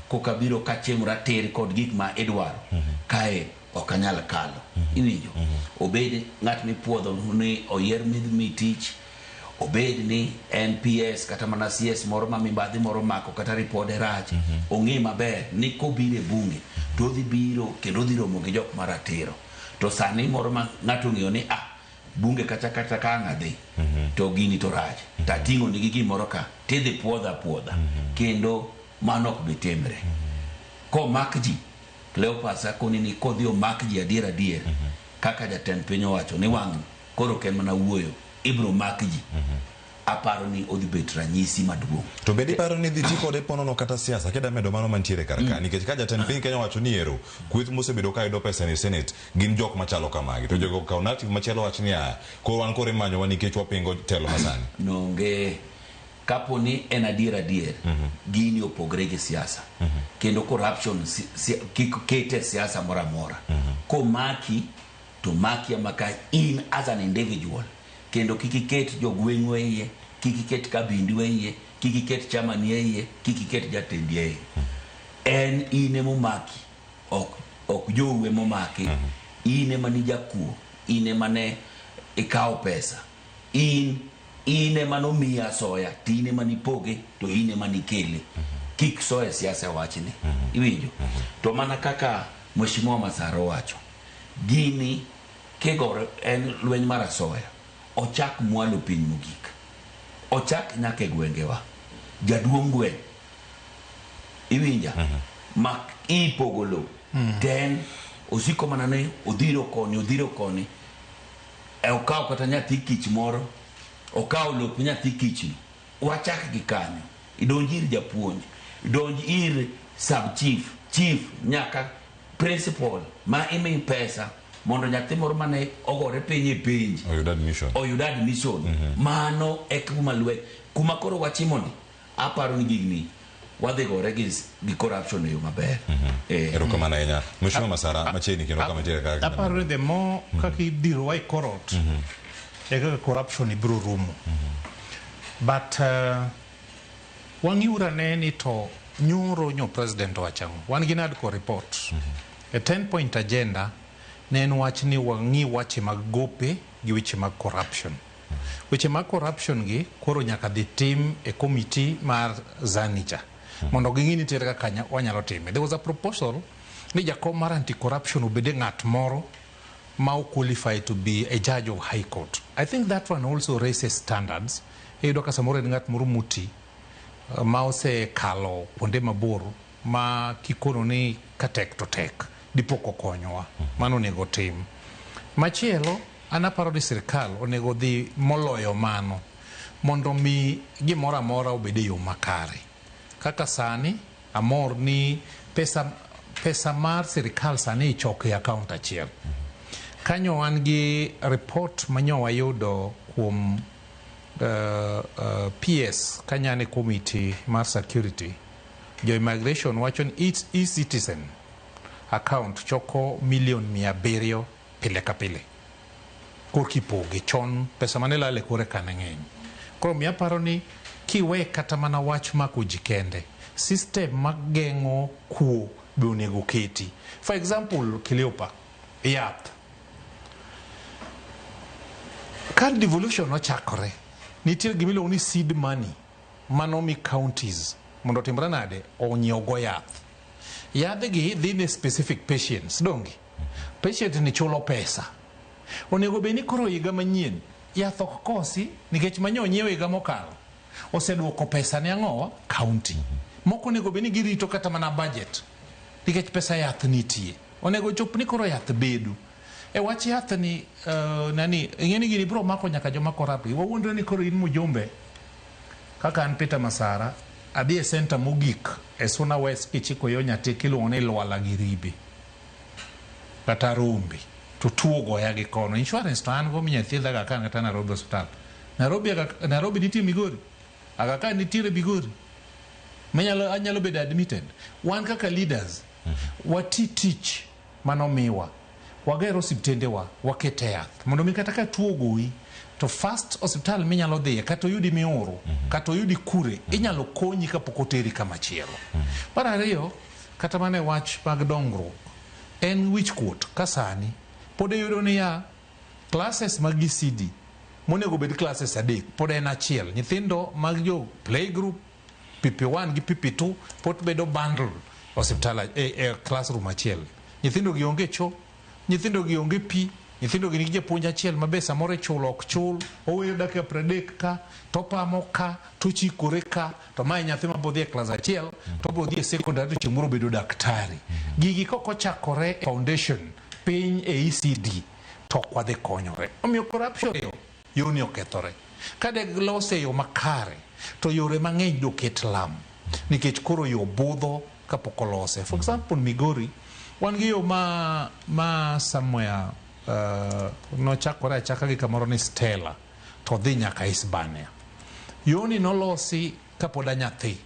kokabiro kachimora tir kod gik ma idwaro kae ok anyal kalo iwinjo obed ng'at mipuodho ni oyier mi tich obed ni NPS kata mana CS moro ma mibadhi moro mako kata ripode rach ong'e maber ni kobiro e bunge to odhi biro kendo odhi romo gi jok maratiro to sani moro ma ng'ato ong'eyo ni bunge kata kata ka ang' adhi to gini to rach to ating'o nigi gimoro ka tidhi puodha puodha kendo mano ok bi timre komak ji Cleopas akoni ni kodhi omak ji adier adier kaka jatend piny owacho ni wang' koro ok en mana wuoyo ibro mak ji aparo ni odhi bet ranyisi maduong' To bende iparo ni dhi ti kode ponono kata siasa kida medo mano mantiere kar ka nikech ka jatend piny Kenya owacho ni ero kweth mosebedo ka yudo pesa ni Senate gin jok machalo kamagi to jogo okawo narrative machielo wach ni aya koro wan koro imanyowa nikech wapingo telo masani. Nonge kapo ni en adier adier gini opogre gi siasa kendo corruption kik kete siasa moro amora komaki to maki amaka in as an individual kendo kik iket jogweng'u e iye kik iket kabindu e iye kik iket chamani e iye kik iket jatendi e iye en in emomaki ok jou emomaki in ema ni jakuo in ema ne ikawo pesa in ema nomiyi asoya to in ema nipoge to in ema nikele kik soye siasa wachni iwinjo to mana kaka Mheshimiwa Masara owacho gini kigore en lweny mar asoya ochak mwalo piny mogik ochak nyaka e gwengewa jaduong' gweng' iwinja ma ipogo lowo to en osiko mana ni odhiro koni okawo kata nyathi kich moro okawo lop nyathi kichno wachak gi kanyo idonj ir japuonj idonj ir sub chief chief nyaka principal ma imiyi pesa mondo nyathi moro mane ogore piny e penj oyud admission mano e kuma lweny kuma koro wachimoni aparo ni gigni wadhi gore gi corruption e yo maber. Erokamano ahinya Mheshimiwa Masara machiegni kendo kama tiere kaka aparo ni the more kaka idhirowa e korot e kaka corruption ibiro rumo but wang'iuru ane ni to nyoro nyo president owacho ang'o wan gi NADCO report a 10 point agenda ne en wach ni wang'i wache mag gope gi weche mag corruption weche mag corruption gi koro nyaka dhi tim e committee mar Zanicha mondo ging'i ni nitiere kaka wanyalo time. There was a proposal ni jakom mar anti-corruption obede ng'at moro ma qualify to be a judge of high court. I think that one also raises standards. Iyudo ka samoro en ng'at moro moti ma osekalo kuonde mabor ma kikono ni ka tek to tek dipo kokonyowa. Mano onego tim. Machielo an aparo ni sirikal onego dhi moloyo mano mondo mi gimoro amora obed e yo makare. Kaka sani amor ni pesa mar sirikal sani ichoko e account achiel. Kanyo wan gi report manyo wayudo kuom PS kanyane committee mar security Jo immigration wacho ni e-citizen account choko milion 700 pile ka pile. Korka ipoge chon pesa mane lal e kore ka ne ng'eny. Koro omiyo aparo ni kiwe kata mana wach mako ji kende, system mageng'o kuo be onego keti. For example, Kiliopa, yath. Ka devolution nochakore, nitie gima iluongo ni seed money manomi counties mondo otimre nade onyiew go yath. Yadhgi dhi ne specific patients, donge? Patient ni chulo pesa. Onego bed ni koro higa manyien yath ok kosi nikech manyo onyiew higa mokalo oseduoko pesa ne ang'owa county. Moko onego bed ni girito kata mana budget nikech pesa yath nitie. Onego chop ni koro yath bedo. E wach yath ni nani ing'e ni gini biro mako nyaka joma corrupt. Wawuondre ni koro in mjumbe kaka an Peter Masara adhi e center mogik e Suna West kichiko yo Nyatike iluongo ni Lwala gi Ribe kata Rombe to tuo ogoya gi kono. Insurance to an go minya thiedha Aga Khan kata Nairobi Hospital. Nairobi, Aga, Nairobi nitie Migori. Aga Khan nitiere Migori. Manyalo anyalo bedo admitted. Wan kaka leaders wati tich manomiwa. Wager osiptendewa, wakete yath. Mondo mi kata ka tuo ogoyi to first osiptal minyalo dhiye kata oyudi mioro kata oyudi kure inyalo konyi kapok oteri kama chielo. Mar ariyo, kata mana e wach mag dongruok, en wich kuot ka sani pod iyudo niya classes mag ECD monego bed classes adek pod en achiel. Nyithindo mag jo playgroup, PP1 gi PP2 pod bedo bundle osiptal e classroom achiel. Nyithindo gi onge cho, nyithindo gi onge pi, nyithindo gi nigi japuonj achiel ma be samoro ichulo ok chul, oweyo dakika 30 ka, to opamo ka, to ochikore ka, to mae nyathi ma bodhi e klas achiel, to bodhi e secondary to chieng' moro obedo daktari. Gigi kok ochakore e foundation piny e ECD to ok wadhi konyore. Omiyo corruption yoni okethore. Ka de lose e yo makare, to yore mang'eny doket lam. Nikech koro yo budho kapok olose. For example, Migori, wan gi yo ma somewhere nochakore achaka gi kamoro ni Stella to dhi nyaka Hispania. Yoni nolosi kapod anyathi.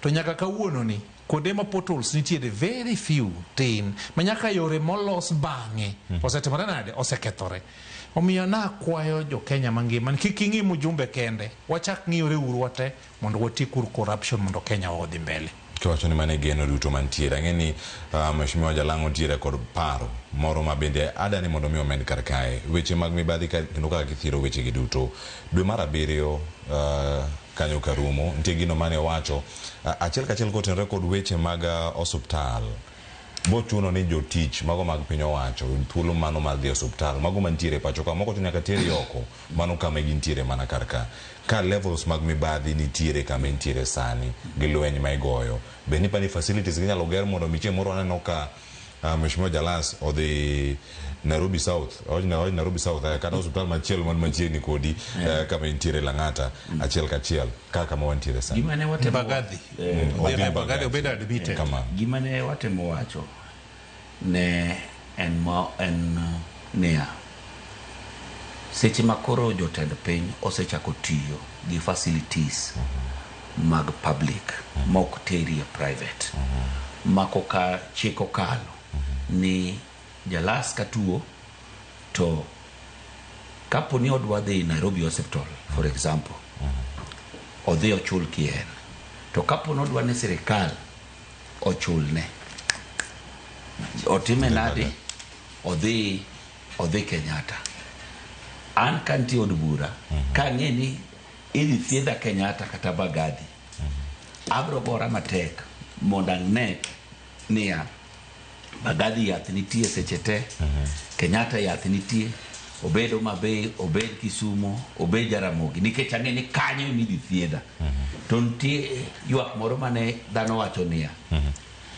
To nyaka kawuono ni, kuonde ma potholes nitiere very few tin, ma nyaka yore molos bang'e osetimore nade? Osekethore. Omiyo nakwayo jo Kenya mangima ni kik ing'i mjumbe kende, wachak ng'iyore uru wate mondo watiek uru corruption mondo Kenya odhi mbele. Kiwacho ni mano e geno duto mantiere. Ang'e ni Mheshimiwa Jalang'o ntiere kod paro moro ma bende ada ni mondo mi omed kar kae. Weche mag mibadhi kendo kaka githiro weche gi duto. Dwe mar 7 kanyo karumo, nitie gino mane owacho achiel kachiel kotenore kod weche mag osuptal. Bochuno ni jotich mago mag piny owacho oyud thuolo mano mar dhi e osuptal. Mago mantiere e pacho ka, moko to nyaka teri oko. Mano kama gintiere mana kar ka. Ka levels mag mibadhi nitiere kama entiere sani gi lweny ma igoyo. Be nipani facilities ginyalo ger mondo mi chieng' moro waneno ka Mheshimiwa Jalas odhi Nairobi South, awach Nairobi South kata osiptal machielo man machiegni kodi kama entiere Lang'ata achiel kachiel kaka kama wantiere sani. Gima ne watemo Mbagathi. Odhi Odhi Mbagathi, obedo admitted. Kamano. Gima ne watemo wacho ne en ma en niya, seche ma koro jotend piny osechako tiyo gi facilities mag public ma ok teri e private, ma koka chik okalo ni Jalas ka tuo to kapo ni odwa dhi Nairobi Hospital for example, odhi ochul kien, to kapo ni odwa ni sirikal ochulne, otime nade? Odhi Kenyatta. An kantie od bura, kang'e ni idhi thiedha Kenyatta kata Mbagathi, abro gora matek mondo ane niya Mbagathi yath nitie seche te, Kenyatta yath nitie, obed Homa Bay, obed Kisumo, obed Jaramogi, nikech ang'e ni kanyo ema idhi thiedha. To nitie ywak moro mane dhano wacho niya,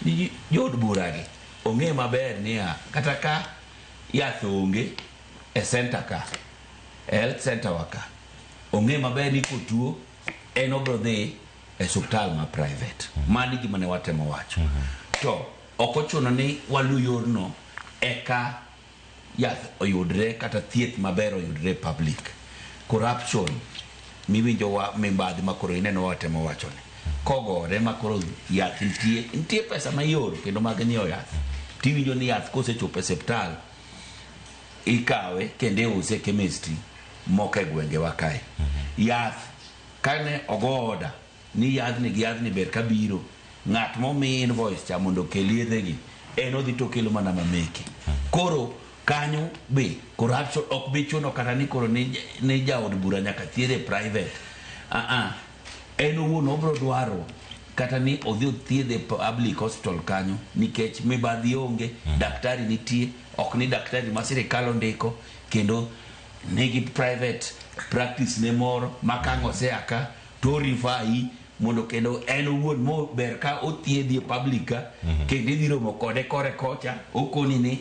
ni jood bura gi ong'e maber niya kata ka yath onge e center ka, e health center wa ka, ong'e maber ni kotuo en obro dhi e osiptal ma private. Mano e gima ne watemo wacho. To ok ochuno ni walu yorno eka yath oyudre kata thieth maber oyudre e public. Corruption miwinjo wa mibadhi ma koro ineno watemo wacho ni. Kogore ma koro yath nitie, nitie pesa ma ioro kendo mag nyiewo yath. Tiwinjo ni yath kosechopo e osiptal ikawe kendo iuse e chemistry moko e gwengewa kae. Yath kane ogo order ni yadhni gi yadhni ber kabiro, ng'at momi invoice cha mondo okel yedhegi en odhi to okelo mana mameke. Koro kanyo be corruption ok bi chuno kata ni koro ni, ni jaod bura nyaka thiedhe private. Ah ah, en owuon obro dwaro kata ni odhi othiedhe public hospital kanyo nikech mibadhi onge, daktari nitie, ok ni daktari ma sirikal ondiko kendo nigi private practice ne moro ma kang' osea ka to orifai mondo kendo en owuon mo ber ka othiedhi e public ka kendo idhi romo kode kore kocha okoni ni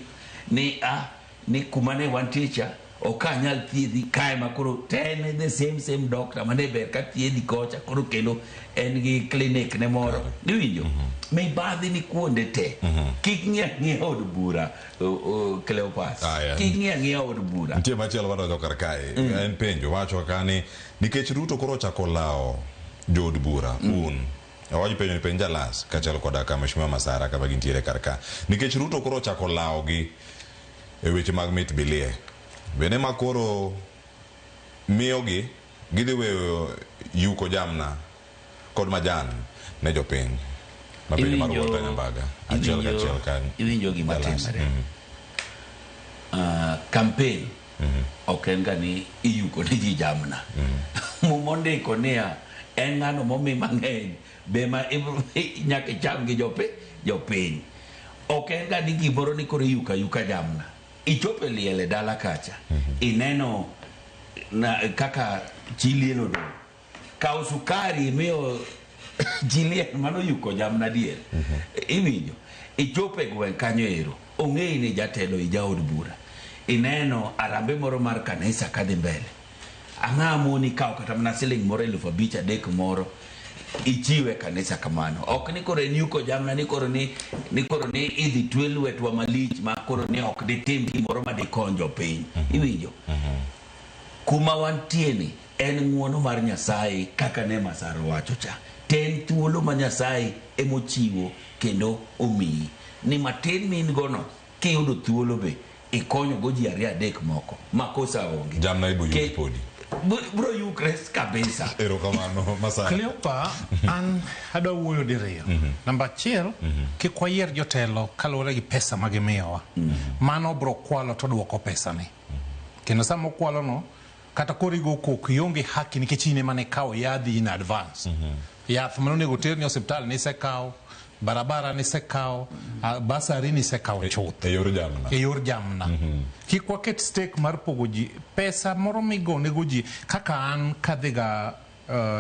ni ah ni kuma ne wantie cha ok anyal thiedhi kae ma koro to en the same same doctor mane ber ka thiedhi kocha koro kendo en gi clinic ne moro iwinjo mibadhi ni kuonde te kik ng'i ang'iya od bura Cleopas Aya. kik ng'i ang'iya od bura Nitie machielo madonjo kar kae. En penjo wacho ka ni nikech Ruto koro ochako lawo jood bura un awach penjo ni penj Jalas kaachiel koda ka Mheshimiwa Masara kama gintiere kar ka. Nikech Ruto koro ochako lawogi e weche mag mit bilie. Bende ma koro miyogi gidhi weyo yuko jamna kod majan ne jopiny. Ma penjo mar Walter Nyambaga. Achiel kachiel ka iwinjo gima Jalas. timore campaign ok en ga ni iyuko ne ji jamna. Muma ondiko niya en ng'ano momi mang'eny be ma nyaka icham gi jopiny. Ok en ga ni gimoro ni koro iyuko ayuka jamna. Ichopo e liel e dala kacha, ineno na, kaka chi liel odong'. Kaw sukari imiyo chi liel mano yuko jamna dier. Iwinjo? Ichopo e gweng' kanyo ero, ong'eyi ni jatelo ijaod bura. Ineno arambe moro mar kanisa kadhi mbele. Ang'a moni kawo kata mana siling moro 5,000 3 moro ichiwe kanisa kamano. Ok ni koro en yuko jamna ni koro ni ni koro ni idhi twe lwetwa malich ma koro ni ok ditim gimoro ma dikony jopiny. Iwinjo? Kuma wantie ni en ng'uono mar Nyasaye kaka ne Masara owacho cha. To en thuolo ma Nyasaye emochiwo kendo omiyi. Ni matin ma in go no, kiyudo thuolo be ikonyo go ji ariyo adek moko makosa onge. Jamna ibo yuk podi. Bro yukre kabisa. Erokamano Masara. Cleopa, an adwa wuoyo diriyo. Namba achiel, kik wayier jotelo kaluwore gi pesa ma gimiyowa. Mano bro kwalo to duoko pesani. Kendo sama okwalo no, kata koro igo koko ionge haki nikech in ema nikawo yadhi in advance. Yath mane onego terni e osiptal nisekawo, barabara nisekawo, basari nisekawo chuth. E yor jamna. E yor jamna. Kik waket stake mar pogo ji pesa moro migonego ji kaka an kadhiga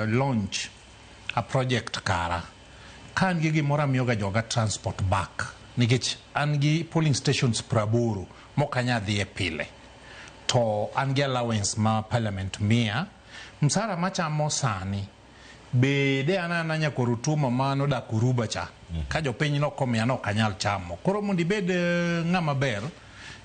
launch a project kara. Ka an gi gimoro amiyoga joga transport back nikech an gi polling stations 80 mok anyal dhiye pile. To an gi allowance ma parliament miya, msara machamo sani be de an ana nyakor Otuoma ma nodak Uruba cha ka jopiny nokomiya nok anyal chamo. Koro mondo ibed ng'ama ber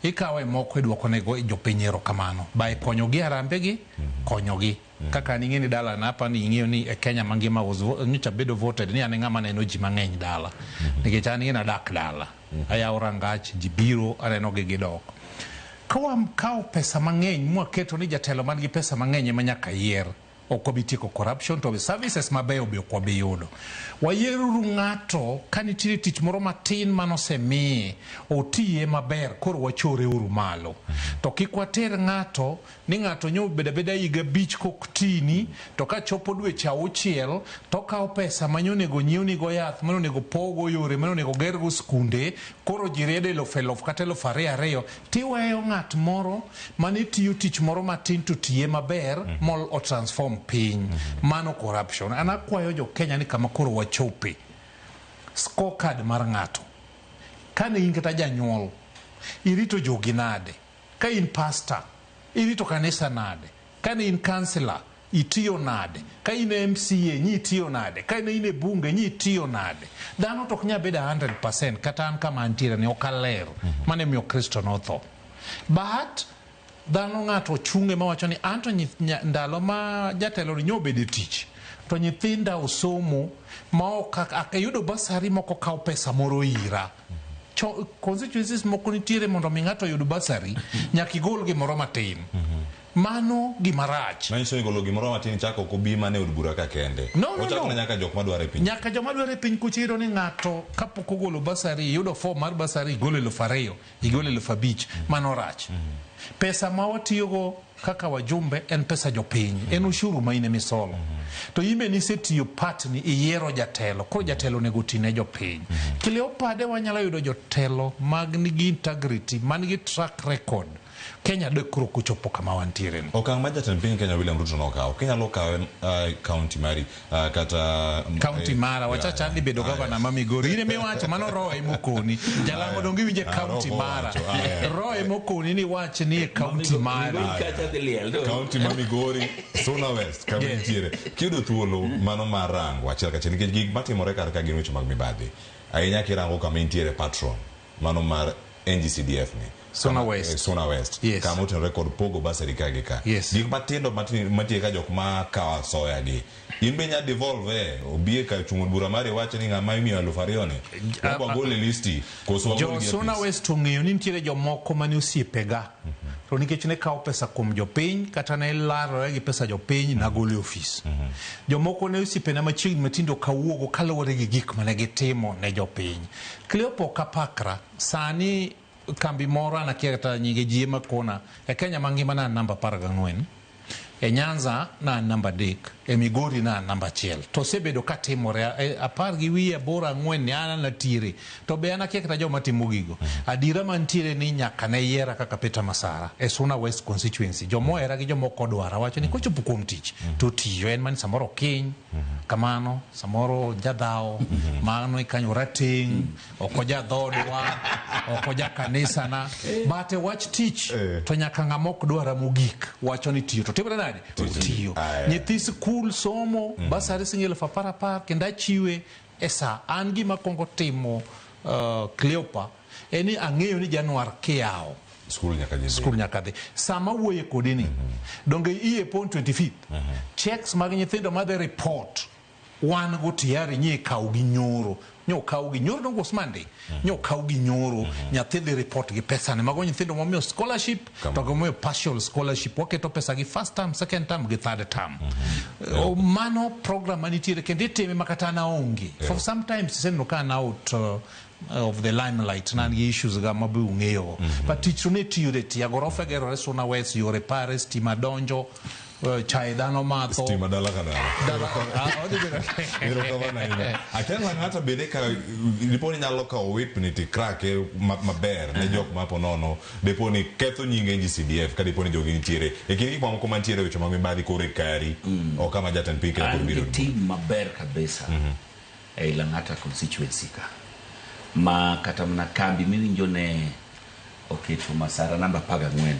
ikawe moko idwoko nego jopiny erokamano by konyogi harambee gi konyogi kaka an ing'e ni dala na apa ni ing'eyo ni e Kenya mangima was nyocha bedo voted ni an e ng'ama neno ji mang'eny dala nikech an ing'e ni adak dala ayawo rangach ji biro aneno gi gidok. Ka wakawo pesa mang'eny mwaketo ni jatelo man gi pesa mang'eny ema nyaka yier, ok wabi tieko corruption to services mabeyo be ok wabi yudo. Wayieruru ng'ato ka nitiere tich moro matin manosemiye otiye maber koro wachore uru malo. To kik water ng'ato ni ng'ato nyo bedo abeda higa 5 kok tini to ka chopo dweche 6 to okawo pesa ma onego nyiewnigo yath mane onego powgo yore mane onego gergo skunde koro ji riedo 1,000 1,000 kata 2,000 2 tiweyo ng'at moro mane tiyo tich moro matin to tiye maber mol o transform piny. Mano corruption. An akwayo jo Kenya ni kama koro wachope scorecard mar ng'ato kane in kata janyuol irito jogi nade ka in pastor irito kanisa nade kane in councillor itiyo nade ka in MCA nyi itiyo nade ka in e bunge nyi itiyo nade dhano to ok nyal bedo 100% kata an kama antiere ni ok aler mane miyo Kristo notho but dhano ng'ato chunge mawacho ni anto ndalo ma jatelo ni nyobedo e tich To nyithinda osomo ma ok ayudo basari moko kaw pesa moro ira. Constituencies moko nitiere mondo mi ng'ato oyud basari nyaka igol gimoro matin. Mano gima rach. Manyiso ni golo gimoro matin chako ok obi mana e od bura ka kende. No, no, Ochako no. ne nyaka jok madwaro e piny. Nyaka joma dwaro e piny kucha iyudo ni ng'ato kapok ogolo basari iyudo form mar basari igolo 2000 igolo 5000 mano rach. Pesa ma watiyogo kaka wajumbe en pesa jopiny, en ushuru ma in emisolo. To in be nisetiyo part ni iyiero jatelo, koro jatelo onego oti ne jopiny. Cleopade wanyalo yudo jotelo mag nigi integrity, man gi track record. Kenya de koro kochopo kama wantiere ni. Okang' ma jatend piny Kenya William Ruto nokawo, kinyalo kawe county mari kata County mara wachacha ni bedo gavana ma Migori. In emiwacho mano roho emokoni. Jalango donge iwinje county mara. Roho emokoni ni wach ni e county mara. County ma Migori, Suna West kama nitiere. Kiyudo thuolo mano mar rango achiel kachiel nikech gik matimore kar ka gin weche mag mibadhi. Ahinya kirango kama intiere patron mano mar NGCDF ni. Suna West. Suna West. Yes. Kama otenore kod pogo basari ka gi ka. Yes. Gik matindo mantie ka jok ma kawo asoya gi. In be inya devolve, obi e kar chung' od bura mari iwach ni ng'ama imiyo 2000 ni. Wabwa gole listi, koso wagol Jo gi e Suna apis. West ong'eyo ni nitiere jomoko mane osiepega. To nikech ne kawo pesa kuom jopiny kata ne larore gi pesa jopiny nagolo e ofis. Jomoko ne osiepena machiegni matindo kawuogo kaluwore gi gik mane gitimo ne jopiny. Cleopa ok apakra, sani kambi moro an akia kata nyinge ji ema kona. E Kenya mangima ne an namba 14. E Nyanza ne an namba 3, e Migori ne an namba 1. To osebedo katimore 10 gi wiye 8 4 ni an anatiere. To be an akia kata joma timo gigo. Adiera mantiere ni nyaka ne yiera kaka Peter Masara e Suna West constituency. Joma ohera gi joma ok odwara wacho ni kochopo kuom tich to otiyo. En mani samoro okiny, kamano, samoro jadhawo, mano ikanyo rateng', ok oja dhodwa, ok oja kanisana. But e wach tich to nyaka ng'ama ok dwara mogik wacho ni tiyo. To timre nade? Otiyo. Nyithi sikul somo, basari siling 10,000 10,000 kendo achiwe e sa. An gima akwongo timo Cleopa en ni ang'eyo ni Januar kiyawo. Skul nyaka dhi. Skul nyaka dhi. Sama wuoye kodi ni, donge iye pon 25th, checks mag nyithindo madhi report wan go tayari nyi kaw gi nyoro. Nyo kaw gi nyoro dongo Monday. Nyo kaw gi nyoro. Nyathi dhi report gi pesa ne. Mago nyithindo momiyo scholarship to gimomiyo partial scholarship. Waketo pesa gi first term, second term gi third term. Mano program manitiere kendo itime makata an aonge. For sometimes iseneno ka an out of the limelight nan gi issues ga mabe ung'eyo. But tich to ne tiyore tiya. Gorofa gerore Suna West, yore pare, stima donjo, chae dhano matho. Stima dala ka dala. Dala, odhi bedo. Erokamano ahinya. Akia Lang'ata bende ka dipo ni nyalo kawo whip ni ti crack maber ne jok ma po nono dipo ni ketho nying NGCDF ka dipo ni jogi nitiere e kind gik mamoko mantiere weche mag mibadhi koro e kari ok kama jatend piny Kenya koro An biro gi team maber kabisa ei Lang'ata constituency ka ma kata mana kambi miwinjo ne oketo Masara namba 14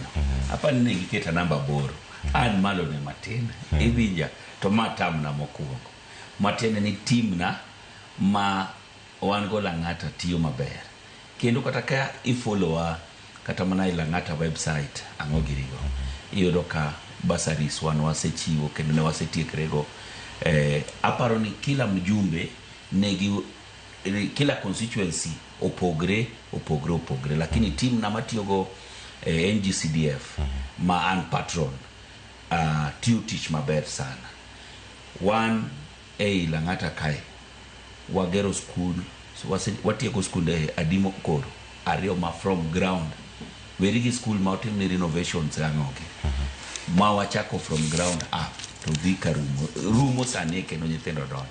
apa ni ne giketa namba 8 an malo ne matin iwinja to ma tamna mokwongo matiende ni team na ma wan go Lang'ata tiyo maber kendo kata ka ifollowa kata mana e Lang'ata website ang'o girigo iyudo ka bursaries wan wasechiwo kendo ne wasetiekrego aparo ni kila mjumbe negi kila constituency opogre opogre opogre lakini team na matiyogo NGCDF ma an patron tiyo tich maber sana. Wan ei Lang'ata kae wagero skul, watieko skunde adimo koro ariyo ma from ground weri gi skul ma otim ni renovations ang'ogi ma wachako from ground up to dhi ka rumo sani kendo nyithindo donjo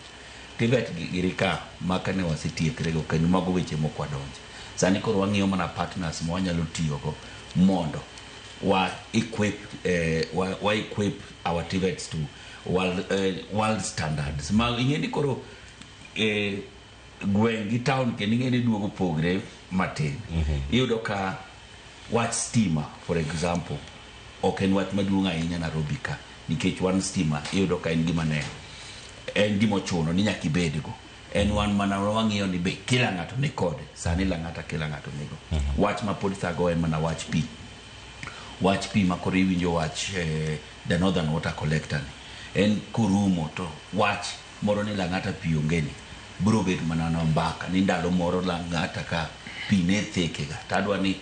Tibet giri ka maka ne wasetiekrego kendo mago weche mok wadonje sani koro wang'iyo mana partners ma wanyalo tiyogo mondo wa equip wa equip our TVETs to world standards ma ing'e ni koro gweng' gi town kendo ing'e ni duogo pogre matin. Iyudo ka wach stima for example ok en wach maduong' ahinya Nairobi ka nikech wan stima iyudo ka en gima ne en gima ochuno ni nyaka ibedgo en wan mana wang'iyo ni be kila ng'ato ni kode sani Lang'ata kila ng'ato nigo. Wach ma pod thago en mana wach pi wach pi ma koro iwinjo wach the Northern Water Collector ni En korumo to wach moro ni Lang'ata pi onge ni biro bet mana na mbaka ni ndalo moro Lang'ata ka pi ne thekega to adwa ni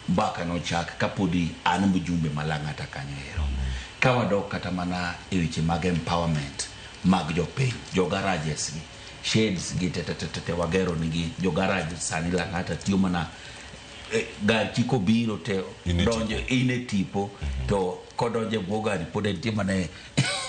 mbaka nochak kapodi an mjumbe ma Lang'ata kanyo ero. Ka wadok kata mana e weche mag empowerment mag jopiny, jo garages gi sheds gi tetetete wagero nigi jo garage sani Lang'ata tiyo mana gachi kobiro te donjo in e tipo to kodonjo e bwo gari pod entie mana e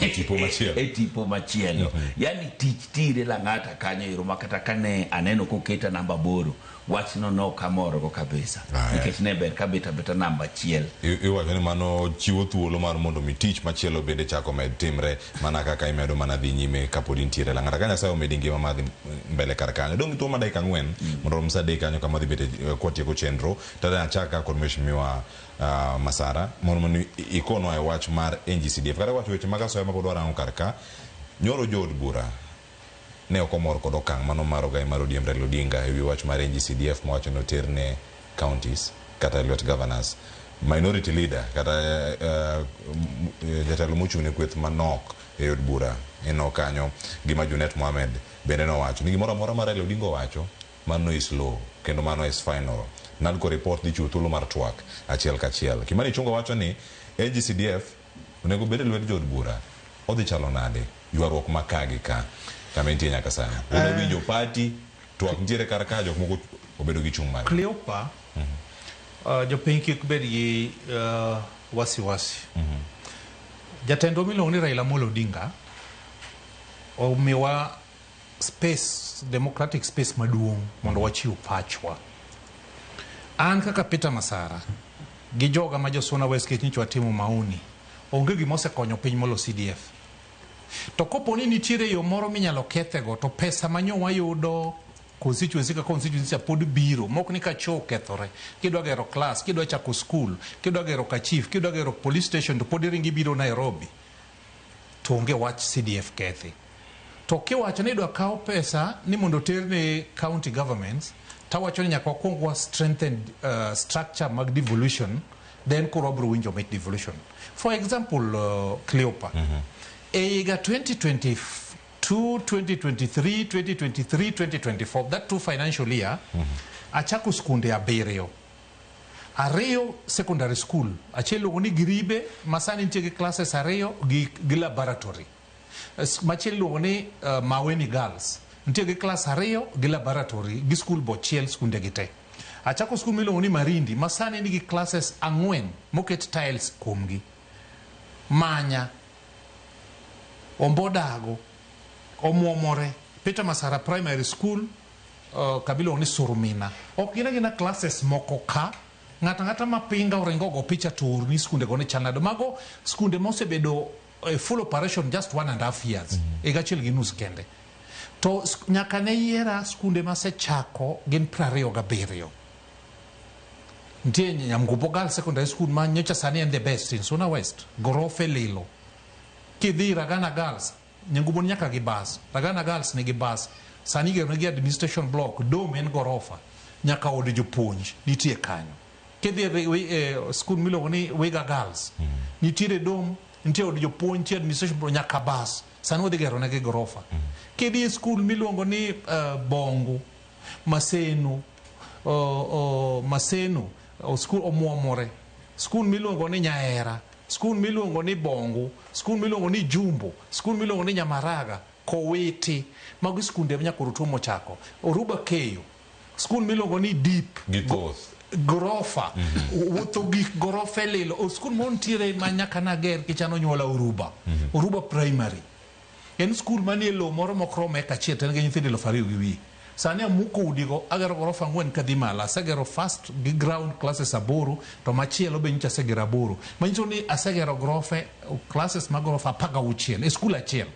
tipo machielo, e tipo machielo. Yani tich tire Lang'ata kanyo ero ma kata kane aneno koketa namba 8 wachno ne ok amorgo kabisa nikech ne ber kabet abeta namba 1. Iwacho ni mano chiwo thuolo mar mondo mi tich machielo bende chako med timre mana kaka imedo mana dhi nyime kapod intiere Lang'ata. Ka Nyasaye omedi ngima mar dhi mbele kar kanyo. Dong' gi thuolo mar dakika 4 mondo rom sa 3 kanyo kama dhi bete kwatieko chenro. Tada achaka kod Mheshimiwa Masara mondo ikonwa e wach mar NGCDF. Kata wacho weche mag asoya mapod warango kar ka. Nyoro jood bura ne ok omor kod okang' mano mar ogai mar ODM Raila Odinga ewi wach mar NGCDF mowacho ni oter ne counties kata lwet governors. Minority leader kata jatelo mochung' ne kweth manok e od bura eno kanyo gima Junet Mohamed bende nowacho ni gimoro amora ma Raila Odinga owacho mano is law kendo mano is final. NADCO report dhi chiwo thuolo mar twak achiel kachiel. Kimani Ichung'wa wacho ni NGCDF onego bed e lwet jood bura. Odhi chalo nade ywaruok ma ka gi ka kama entie nyaka sani? Winjo party twak nitiere kar ka jok moko obedo gi chung' margi. Cleopa, jopiny kik bed gi wasiwasi. Jatendwa miluongo ni Raila Amolo Odinga omiwa space, democratic space maduong' mondo wachiw pachwa. An kaka Peter Masara gi joga ma jo Suna West kech nyicho watimo maoni, onge gima osekonyo piny molo CDF. To kopo ni nitiere yo moro minyalo kethego to pesa manyo wayudo constituency ka constituency pod biro mok ni ka choo okethore kidwa gero class, kidwa chako school, kidwa gero ka chief, kidwa gero police station to pod iringi biro Nairobi to onge wach CDF kethi. To kiwacho ni idwa kaw pesa ni mondo oter ne county governments, tawacho ni nyaka wakwong wa strengthen structure mag devolution, then koro wabiro winjo mit devolution. For example, Cleopa, e higa 2022, 2023, 2023, 2024, that two financial year, achako skunde 7. 2 secondary school, achiel iluongo ni Giribe, ma sani nitie gi classes 2 gi laboratory. Machielo iluongo ni Maweni Girls, nitie gi class 2 gi laboratory gi school bochiel skunde gi te. Achako skul miluongo ni Marindi, ma sani nigi classes 4 moket tiles kuomgi. Manya, Ombodago, Omuomore, Peter Masara Primary School, kabiluongo ni Surumina. Ok gin agina classes moko ka, ng'ato ang'ata mapinga oringo go picha to orni skunde go ni chal nade. Mago skunde mosebedo full operation just 1.5 years, higa achiel gi nus kende. To nyaka ne yiera skunde masechako gin 27. Nitie Nyamgubo Girls Secondary School ma nyocha sani en the best in Suna West, gorofe lilo. Kidhi Ragana Girls, Nyamgubo ni nyaka gi bus, Ragana Girls nigi bus. Sani igero negi administration block, dome en gorofa, nyaka od jopuonj nitie kanyo. Kidhi e school miluongo ni Wiga Girls, nitiere dome, nitie od jopuonj, nitie administration block, nyaka bus. Sani wadhi gero negi gorofa. Kidhi e school miluongo ni Bongo, Maseno, Maseno, school Omuomore, school miluongo ni Nyaera, school miluongo ni Bongo, school miluongo ni Jumbo, school miluongo ni Nyamaraga, Kowiti, mago skunde ma nyaka Orutuo mochako. Oruba Keyo, school miluongo ni Deep, gorofa, wuotho gik gorofa e lilo. School moro nitiere ma nyaka nager kichano onyuola Oruba, Oruba Primary. En school manie lowo moro mok rom eka achiel to en gi nyithindo 2,500. Sani amuko udigo, agero gorofa 4 kadhi malo. Asegero first gi ground classes 8 to machielo be nyocha asegero 8. Manyiso ni asegero gorofe, classes mag gorofa 16 e school achiel.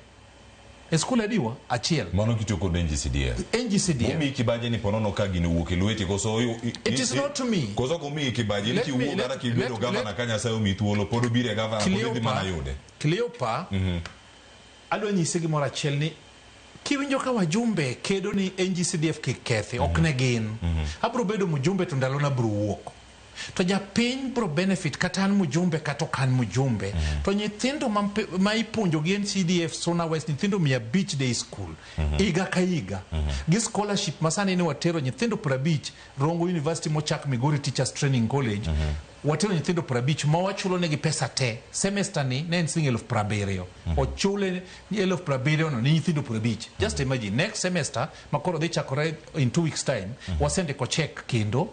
E school adiwa? Achiel. Mano kitiyo kod NGCDF. NGCDF. Momiyi kibaji ni ponono ka gini owuok e lweti koso It is not me. Koso ok omiyi kibaji ni kiwuok kata kibedo gavana ka Nyasaye omiyi thuolo pod obiro e gavana pod idhi mana yude. Cleopa, adwa nyisi gimoro achiel ni kiwinjo ka wajumbe kedo ni NGCDF kik kethi, ok ne gin. Abro bedo mjumbe to ndalona bro wuok. To japiny bro benefit kata an mjumbe kata ok an mjumbe. To nyithindo ma, ma ipuonjo gi NCDF Suna West nyithindo 500 day school higa ka higa gi scholarship ma sani ni watero nyithindo 50 Rongo University mochak Migori Teachers Training College watero nyithindo 50 ma wachulo negi pesa te semester ni ne en siling 70,000 ochule 70,000 no ni nyithindo 50 just imagine next semester ma koro dhi chakore in 2 weeks time wasendiko check kendo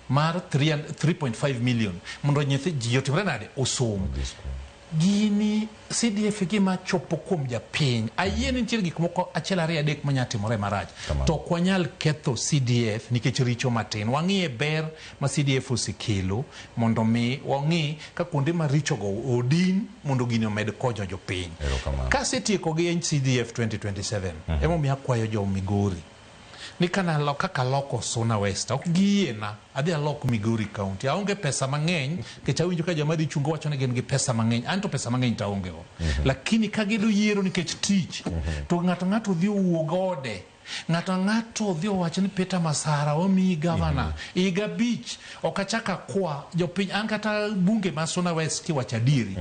mar 3 and 3.5 million mondo nyithi ji otimre nade osom gini CDF gima chopo kuom japiny ayie ni nitiere gik moko achiel ariyo adek manya timore marach to ok wanyal ketho CDF nikech richo matin wang'iye ber ma CDF osekelo mondo mi wang'i ka kuonde marichogo odin mondo gini omed konyo jopiny kasetieko gi NCDF 2027 emomiyo akwayo jo Migori ni kana lo, kaka loko Suna West ok giyiena adhi alok Migori County aonge pesa mang'eny nikech awinjo ka joma dhi chungo wacho ni gin gi pesa mang'eny anto pesa mang'eny to aonge go lakini ka gido yiero nikech tich to ng'ato ng'ato dhi owuog ode ng'ato ang'ato dhi owacho ni Peter Masara omiyi gavana higa abich ok achak akwa jopiny an kata bunge ma Suna West kiwacho adieri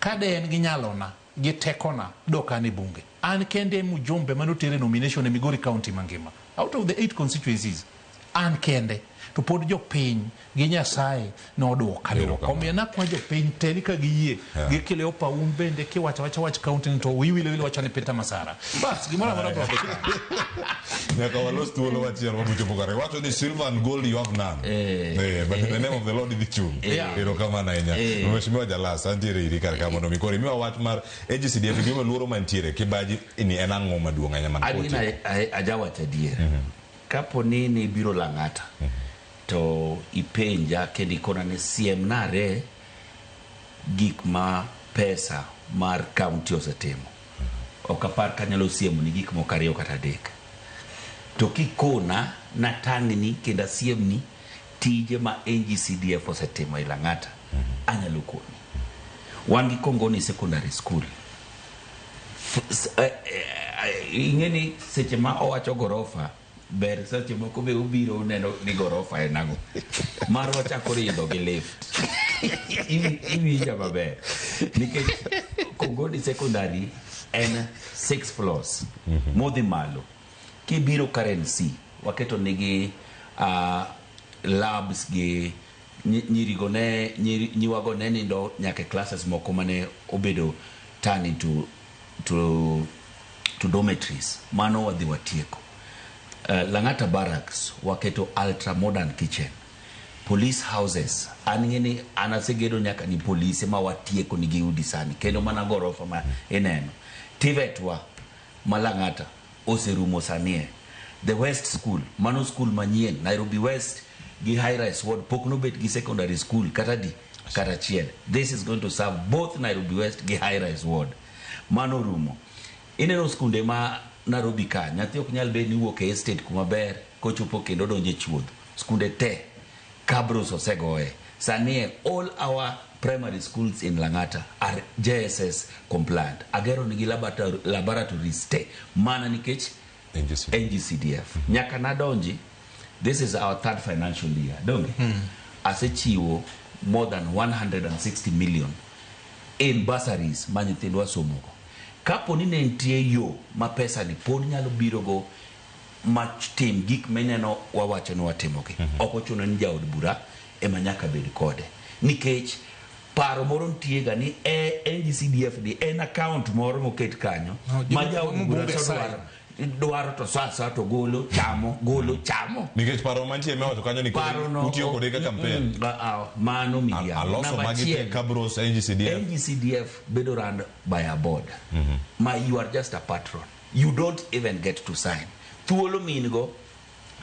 ka de en gi nyalona gi tekona dok an e bunge an kende e mjumbe manotere nomination e Migori County mangima out of the eight constituencies an kende to pod jopiny gi Nyasaye nodwoka dwoka omiyo nakwa jopiny te ni ka giyie gi Cleopa un bende kiwacho awacha wach county ni to wiyi wile wacho ni Peter Masara bas gimoro amora bro dhi kare. nyaka walos thuolo machielo mabuchopo kare wacho ni silver and gold you have none eh, but in the name of the Lord idhi chung Yeah. erokamano ahinya mheshimiwa Jalas antiere iri kar ka mondo mi koro imiwa wach mar NGCDF gima luoro mantiere kibaji ni en ang'o maduong' ahinya man An kod gina ajawacho adier kapo ni nibiro Lang'ata to ipenja kendo ikona ni siemnare gik ma pesa mar county osetimo ok apar kanyalo siemo ni gik moko ariyo kata adek to kikona natang'ni kendo asiemni tije ma NGCDF osetimo e Lang'ata anyalo koni wan gi Kongoni Secondary School ing'e ni seche ma owacho gorofa ber seche moko be ubiro uneno ni gorofa en ang'o marwa chako ridho gi lift iwinja maber nikech Kongoni Secondary en six floors modhi malo kibiro Karen C waketo nigi labs gi nyirigo ne nyiwago ne nindo nyaka e classes moko mane obedo turn into to dormitories mano wadhi watieko Lang'ata Barracks waketo ultra modern kitchen police houses an ng'e ni an asegedo nyaka ni polise ma watieko nigi udi sani kendo mana gorofa ma ineno TVET wa ma Lang'ata oserumo sani e the West School mano school manyien Nairobi West gi High Rise Ward pok nobet gi secondary school kata di kata achiel this is going to serve both Nairobi West gi High Rise Ward mano rumo ineno skunde ma Nairobi ka nyathi ok nyal bet ni wuok e estate kuma ber kochopo kendo donjo e chuodho skunde te cabros osegoye sani e all our primary schools in Lang'ata are JSS compliant agero nigi laboratories te mana nikech NGCDF nyaka nadonji this is our third financial year donge asechiwo more than 160 million in bursaries ma nyithindwa somogo kapo ni ne nitie yo ma pesa ni pod nyalo birogo ma tim gik mineno wawacho ni watimogi ok ochuno ni jaod bura ema nyaka bed kode nikech paro moro nitie ga ni e NGCDF ni en account moro moket kanyo No, ma jaod bura mbunge to sign. dwaro to sa sa to golo chamo golo chamo nikech paro mantie miwacho kanyo ni koro Paro no- utiyo kode ka campaign mano miriambo aloso Namba magi te achiel, kabros NGCDF NGCDF bedo run by a board ma you are just a patron you don't even get to sign thuolo min go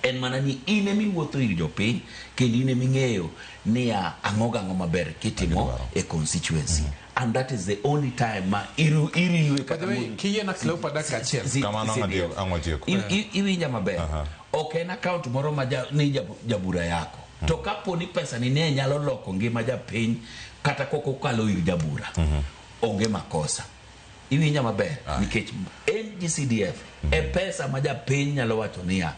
en mana ni in emiwuotho ir jopiny kendo in eming'eyo niya ang'o gang'o maber kitimo e constituency and that is the only time ma iriwe By the way, kiyiena Cleopa dakika achiel. Kamano ang' watieko. Iwinja maber ok en account moro ma ni jabura yako to kapo ni pesa ni ne nyalo loko ngima japiny kata kok okalo ir jabura onge makosa iwinja maber nikech NGCDF e pesa ma japiny nyalo wacho niya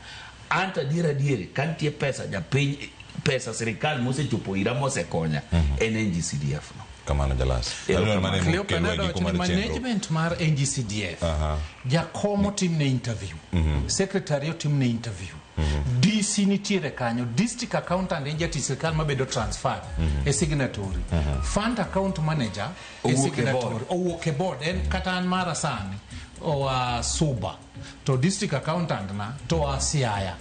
anto adier adier ka nitie pesa japiny pesa sirikal mosechopo ira mosekonya en NGCDF no. Kamano Jalas. Erokamano. Cleopa nadwa wacho ni management mar NGCDF jakom otimne interview, secretary otimne interview, DC nitiere kanyo, district accountant en jatich sirikal mabedo transferred e signatory, fund account manager e Owuok e signatory board. owuok e board en kata an mara sani oa Suba to district accountant na to oa Siaya.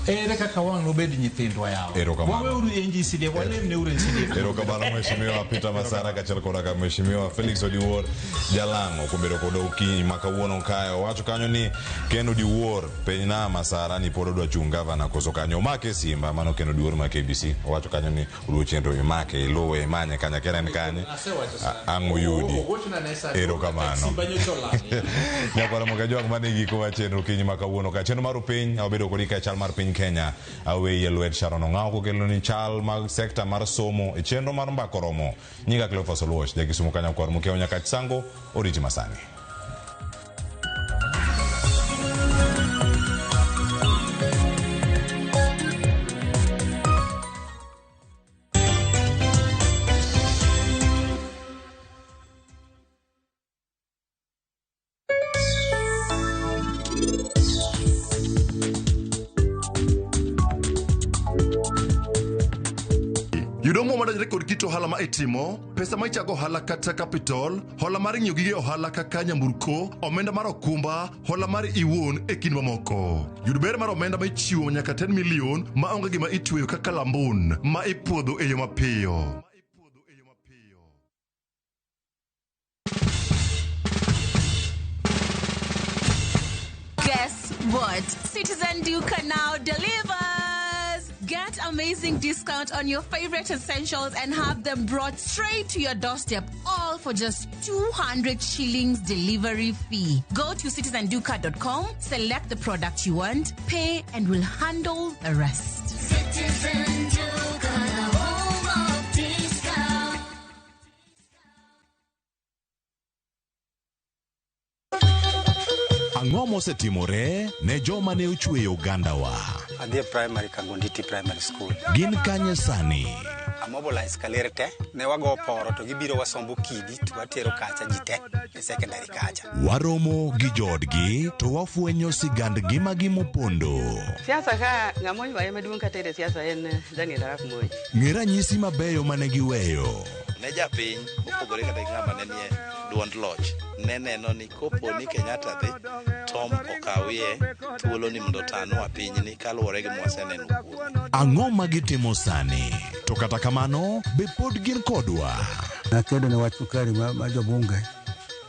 Ere kaka wang' nobed nyithindwa yawa? Erokamano. Waweuru NGCDF, walemneuru NGCDF. Erokamano Mheshimiwa Peter Masara kaachiel koda ka Mheshimiwa Felix Odiwuor Jalang'o kuom bedo kod okinyi ma kawuono kae. Owacho kanyo ni Ken Odiwuor penj na Masara ni pod odwa chung' gavana koso kanyo omake simba mano Ken Odiwuor ma KBC. Owacho kanyo ni oluwo chenro imake iluwe imanye kanya kera en kanye ang' oyudi. Ogochna ne sani. Erokamano. Simba nyocha olal. Nyakwara Mokajwang' mane giko mar chenro okinyi ma kawuono ka chenro mar upiny wabedo kodi ka chal mar piny Kenya aweyi e lwet Sharon Ong'awo kokelo ni chal mag sekta mar somo e chenro mar mbako romo. Nyinga Cleophas Oluoch, jakisumu ka nyakwar Mokeo Nyakach Sango, oriti masani. Yudo omuom madonjore kod kit ohala ma itimo, pesa ma ichago ohala kata capital, hola mar ng'iewo gige ohala kaka nyamburko, omenda mar okumba, hola mar iwuon e kind mamoko. Yud ber mar omenda ma ichiwo nyaka 10 million ma onge gima itweyo kaka lambun ma ipuodho e yo mapiyo. Guess what? Citizen Duka now delivers! Get amazing discount on your favorite essentials and have them brought straight to your doorstep, all for just 200 shillings delivery fee. Go to citizenduka.com, select the product you want, pay, and we'll handle the rest. Citizen Duka, the home of discount. Ang'o mosetimore ne joma ne ochweyo ogandawa? Adhi e primary Kangonditi Primary School. Gin kanye sani? Amobilize kaler te, ne wago poro to gibiro wasombo kidi to watero kacha ji te e secondary kacha. Waromo gi joodgi to wafwenyo sigand ngimagi mopondo. Siasa ka ng'ama oywaye maduong' katere siasa en Daniel Arap Moi. Ng'e ranyisi mabeyo mane giweyo. Ne japiny mopogore kata gi ng'ama ne nie duond loch ne neno ni kopo ni Kenyatta dhi Tom okawie thuolo ni mondo otanwa pinyni kaluwore gi mwaseneno kuome. Ang'o ma gitimo sani? To kata kamano, be pod gin kodwa? Nakedo ne wach sukari ma, ma jobunge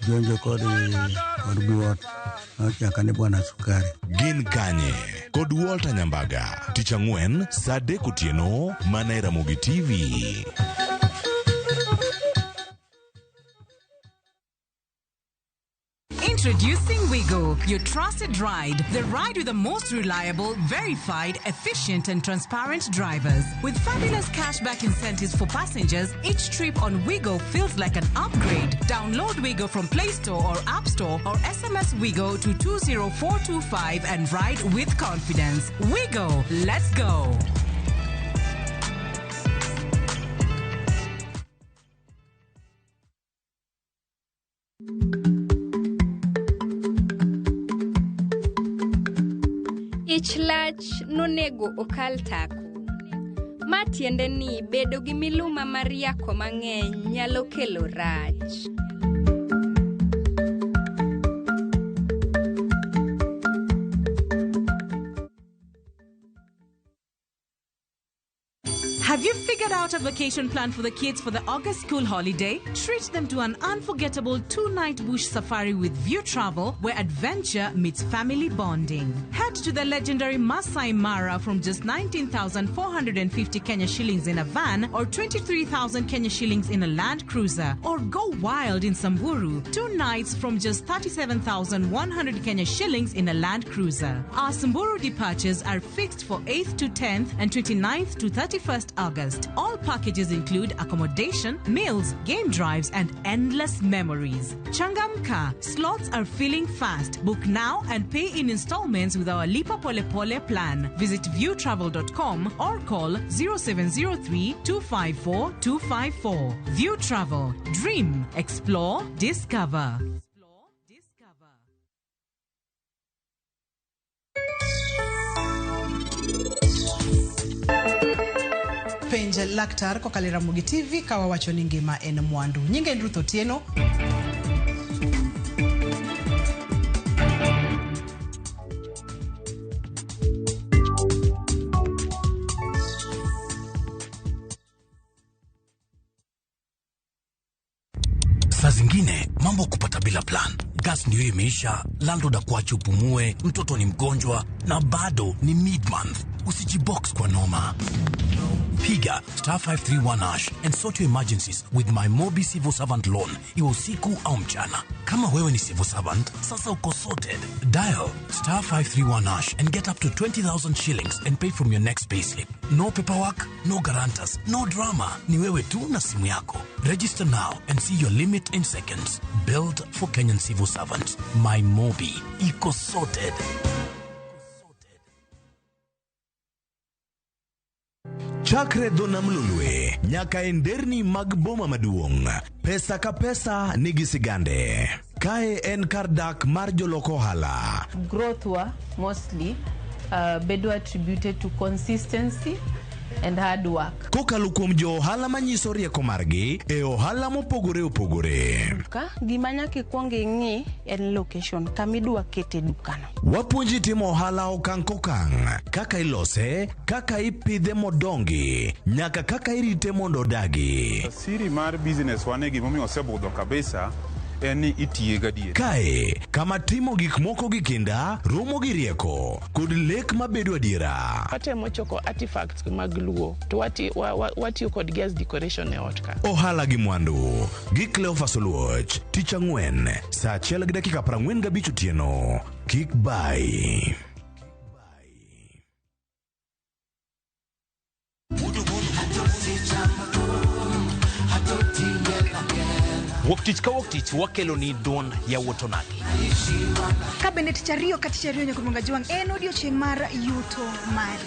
jonjo kod kod Biwott nochaka ni bwana sukari. Gin kanye? Kod Walter Nyambaga, tich ang'wen saa adek otieno mana e Ramogi TV. Introducing Wigo, your trusted ride. The ride with the most reliable, verified, efficient, and transparent drivers. With fabulous cashback incentives for passengers, each trip on Wigo feels like an upgrade. Download Wigo from Play Store or App Store or SMS Wigo to 20425 and ride with confidence. Wigo, let's go. Ich lach nonego okal tako. Ma tiende ni bedo gi miluma mar yako mang'eny nyalo kelo rach. Have you figured out a vacation plan for the kids for the August school holiday? Treat them to an unforgettable 2-night bush safari with View Travel, where adventure meets family bonding. Head to the legendary Masai Mara from just 19,450 Kenya shillings in a van or 23,000 Kenya shillings in a Land Cruiser. Or go wild in Samburu, 2 nights from just 37,100 Kenya shillings in a Land Cruiser. Our Samburu departures are fixed for 8th to 10th and 29th to 31st August. August. All packages include accommodation, meals, game drives, and endless memories. Changamka, slots are filling fast. Book now and pay in installments with our Lipa Pole Pole plan. Visit viewtravel.com or call 0703 254 254. View Travel. Dream, explore, discover. Penj laktar kokalo e Ramogi TV ka wawacho ni ngima en mwandu. Nyinga en Ruth Otieno. Saa zingine mambo kupata bila plan. Gas ndio imeisha, landlord akuache upumue, mtoto ni mgonjwa na bado ni mid month. Usijibox kwa noma. Piga star 531 hash and sort your emergencies with my Mobi Civil Servant Loan, iwe usiku au mchana. Kama wewe ni civil servant, sasa uko sorted. Dial star 531 hash and get up to 20,000 shillings and pay from your next payslip. No paperwork, no guarantors, no drama. Ni wewe tu na simu yako. Register now and see your limit in seconds. Built for Kenyan civil servants. My Mobi. Iko sorted. Chakre dho nam Lolwe nyaka e nderni mag boma maduong', pesa ka pesa nigi sigande. Kae en kar dak mar jolok ohala. Growth wa mostly bedo attributed to consistency and hard work. Kokalo kuom jo ohala manyiso rieko margi e ohala mopogore opogore. Duka gima nyaka ikwong ing'i en location kama idwa kete dukano. Wapuonji timo ohala okang' kokang', kaka ilose, kaka ipidhe modongi, nyaka kaka irite mondo odagi. Siri mar business wane gimomiyo osebudho kabisa en ni itiye gadier. Kae kama timo gik moko gi kinda romo gi rieko kod lek mabedo adiera. Watemo choko artifacts mag Luo to watiyo kodgi as decoration e ot ka. Ohala gi mwandu gi Cleophas Oluoch tich ang'wen saa achiel gi dakika 45 otieno. Kik bai. Wuok tich ka wuok tich wakelo ni duond yawuot onagi. Ka bende tich ariyo ka tich ariyo nyaka Ruonga Jwang' en odiochieng' mar yuto mari.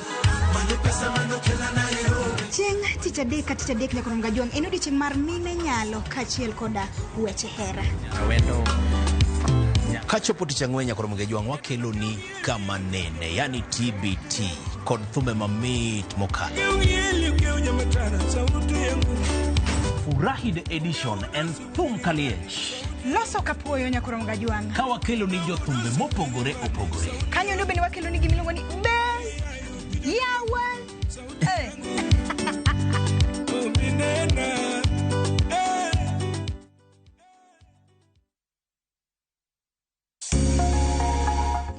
Chieng' tich adek ka tich adek nyaka Ruonga Jwang' en odiochieng' mar mine nyalo kaachiel koda weche hera. Kachopo tich ang'wen nyaka Ruonga Jwang' wakelo ni kama nene, yani TBT kod thumbe mamit mokalo. Furahi the edition en thum kaliech. Loso kapuoyo nyaka Ruonga Jwang'. Ka wakelo ni jothumbe mopogore opogore. Kanyo ndo bende wakelo ni gimiluongo ni Bel Yawa.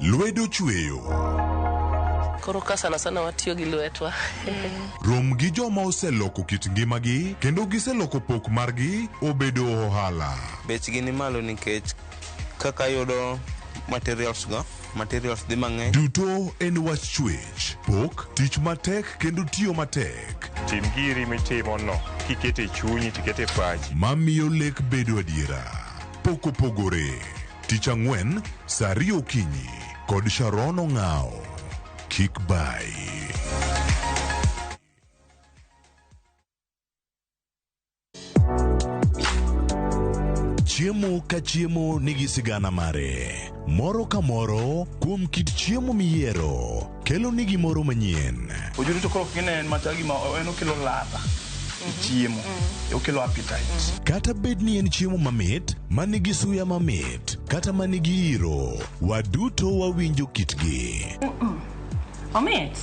Lwedo chweyo. Koro ka sana sana watiyo gi lwetwa. Rom gi joma oseloko kit ngimagi kendo giseloko pok margi obedo ohala. Bechgi ni malo nikech kaka yudo materials go, materials dhi mang'eny. Duto en wach chwech, pok, tich matek kendo tiyo matek. Tim giri mitimo no kikete chunyi tikete pachi. Mamiyo lek bedo adiera. Pok opogore. Tich ang'wen saa ariyo okinyi kod Sharon Ong'ao. Kik bai. Chiemo ka chiemo nigi sigana mare. Moro ka moro kuom kit chiemo miyiero kelo ni gimoro manyien. Ojuri to koro kine en machal gima en okelo ladha e chiemo, okelo appetite. Kata bed ni en chiemo mamit, manigi suya mamit, kata manigi iro, waduto wawinjo kitgi. Omit.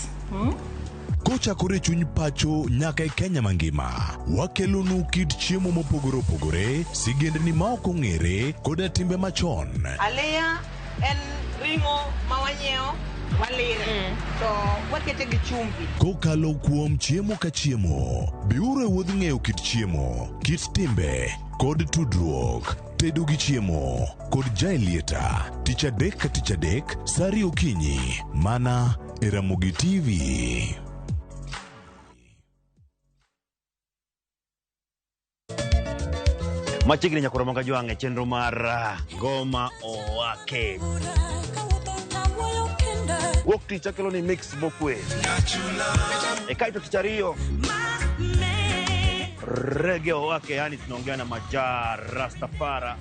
Kochakore chuny pacho nyaka e Kenya mangima, wakelonu kit chiemo mopogore opogore, sigendni ma ok ong'ere koda timbe machon. Aliya en ring'o ma wanyiewo walire to wakete gi chumbi. Kokalo kuom chiemo ka chiemo, biuru e wuodh ng'eyo kit chiemo, kit timbe, kod tudruok. Tedo gi chiemo kod Jaelieta, tich adek ka tich adek, saa ariyo okinyi, mana e Ramogi TV. Machiegni nyakoro moga jwang' e chenro mar Ngoma Owake. Wuok tich akelo ni mix mokwe. E kaito tich ariyo Reggae Owake, yani tunaongea na Majaa Rastafara.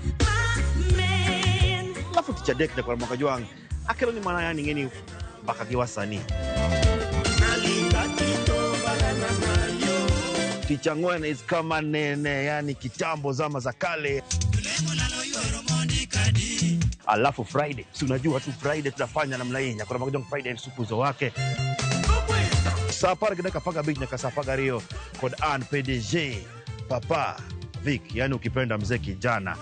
Alafu tich adek nyakoro moga jwang' akelo ni mana yani ng'eni mbaka gi wasanii. Tich ang'wen is kama nene, yani kitambo zama za kale. Alafu Friday, si unajua tu Friday tunafanya namna hii, nyakoro moga jwang' Friday supu zo wake. Saa apar gi dakika 15 nyaka saa 12 kod an PDG Papa Vic, yani ukipenda mzee kijana.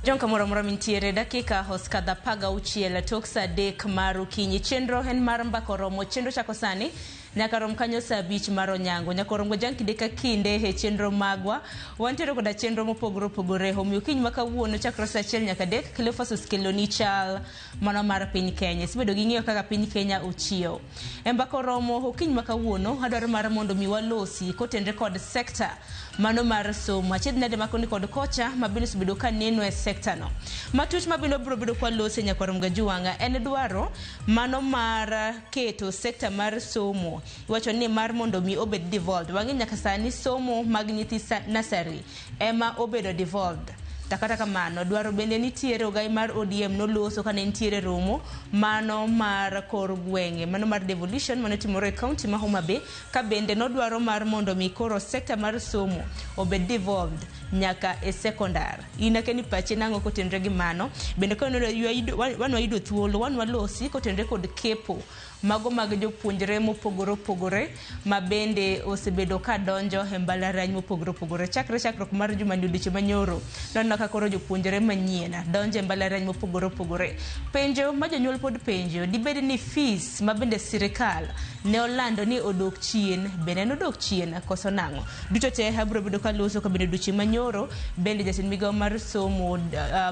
Jonka moro moro mintiere dakika hoskadha 16 tok saa 3 mar okinyi. Chenro en mar mbaka oromo. Chenro chako sani nyaka rom kanyo saa 5 mar onyango. Nyaka rom go kinde ka kinde e chenro magwa. Wantiere koda chenro mopogore opogore. Omiyo okinyi ma kawuono chakre saa 1 nyaka 3 Cleophas osekeloni chal mano mar piny Kenya. Isebedo gi ng'eyo kaka piny Kenya ochiewo. E mbaka oromo okinyi ma kawuono adwaro mar mondo mi walosi kotenre kod sekta mano mar somo. Achiedh nade makoni kod kocha ma bende osebedo ka neno e sekta no. Matut mabende biro bedo kwa lose nyakwar Mgajuwanga en dwaro mano mar keto sekta mar somo. Iwacho ni mar mondo mi obed devolved. Wang'e nyaka sani somo mag nyithi nursery ema obedo devolved. Kata kamano dwaro bende nitiere ogai mar ODM noloso kane nitiere romo mano mar kor gwenge mano mar devolution mano timore e county ma Homa Bay ka bende nodwaro mar mondo mi koro sekta mar somo obed devolved nyaka e secondary. In akeni pache nang'o kotenre gi mano bende ka wan wayudo thuolo wan walosi kotenre kod kepo mago mag jopuonjre mopogore opogore ma bende osebedo ka donjo e mbalariany mopogore opogore chakre chakruok mar juma ni odiechieng' manyoro noneno ka koro jopuonjre manyien donjo e mbalariany mopogore opogore. Penjo ma jonyuol pod penjo dibed ni fees ma bende sirikal ne olando ni odok chien bende nodok chien koso nang'o? Duto te abiro bedo kaloso ka bende odiechieng' manyoro bende jatend migawo mar somo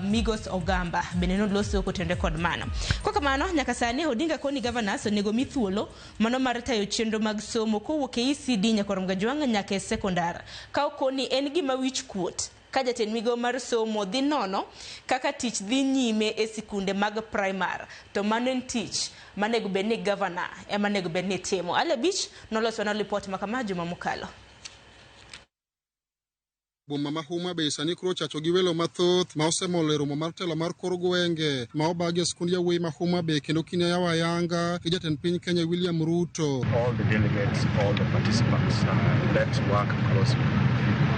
Migos Ogamba bende noloso kotenre kod mano. Kwa kamano nyaka sani Odinga koni governors onego mi thuolo mano mar tayo chenro mag somo kowuok e ECD nyakwar Mgajuwanga nyaka e sekondar. Ka okoni en gima wich kuot ka jatend migawo mar somo dhi nono kaka tich dhi nyime e sikunde mag primar to mano en tich manego bed ni governor ema nego bed ni timo. Ale Beach noloso na ripot makama juma mokalo. Boma ma Homa Bay sani koro ochacho gi welo mathoth ma osemolo e romo mar telo mar kor gwenge ma obagi e skund yawuoyi ma Homa Bay kendo kine yawo ayanga gi jatend piny Kenya William Ruto. All the delegates, all the participants, let's work closely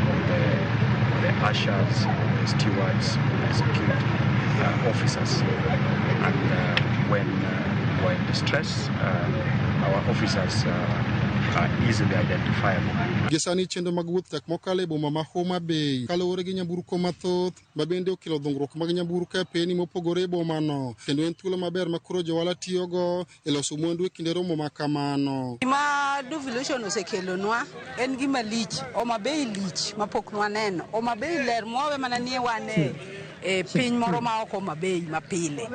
with the ushers, the stewards, the security officers, and when we're in distress, our officers are easily identifiable. Gi sani chenro mag wuoth tek mokalo e boma ma Homa Bay kaluwore gi nyamburko mathoth ma bende okelo dhungruok mag nyamburko e apeni mopogore e bomano kendo en thuolo maber ma koro johala tiyogo e loso mwandu e kinde romo ma kamano. Gima devolution osekelonwa en gima lich. Homa Bay lich mapok nwaneno. Homa Bay ler mwawe mana nie wan e piny moro ma ok Homa Bay mapile.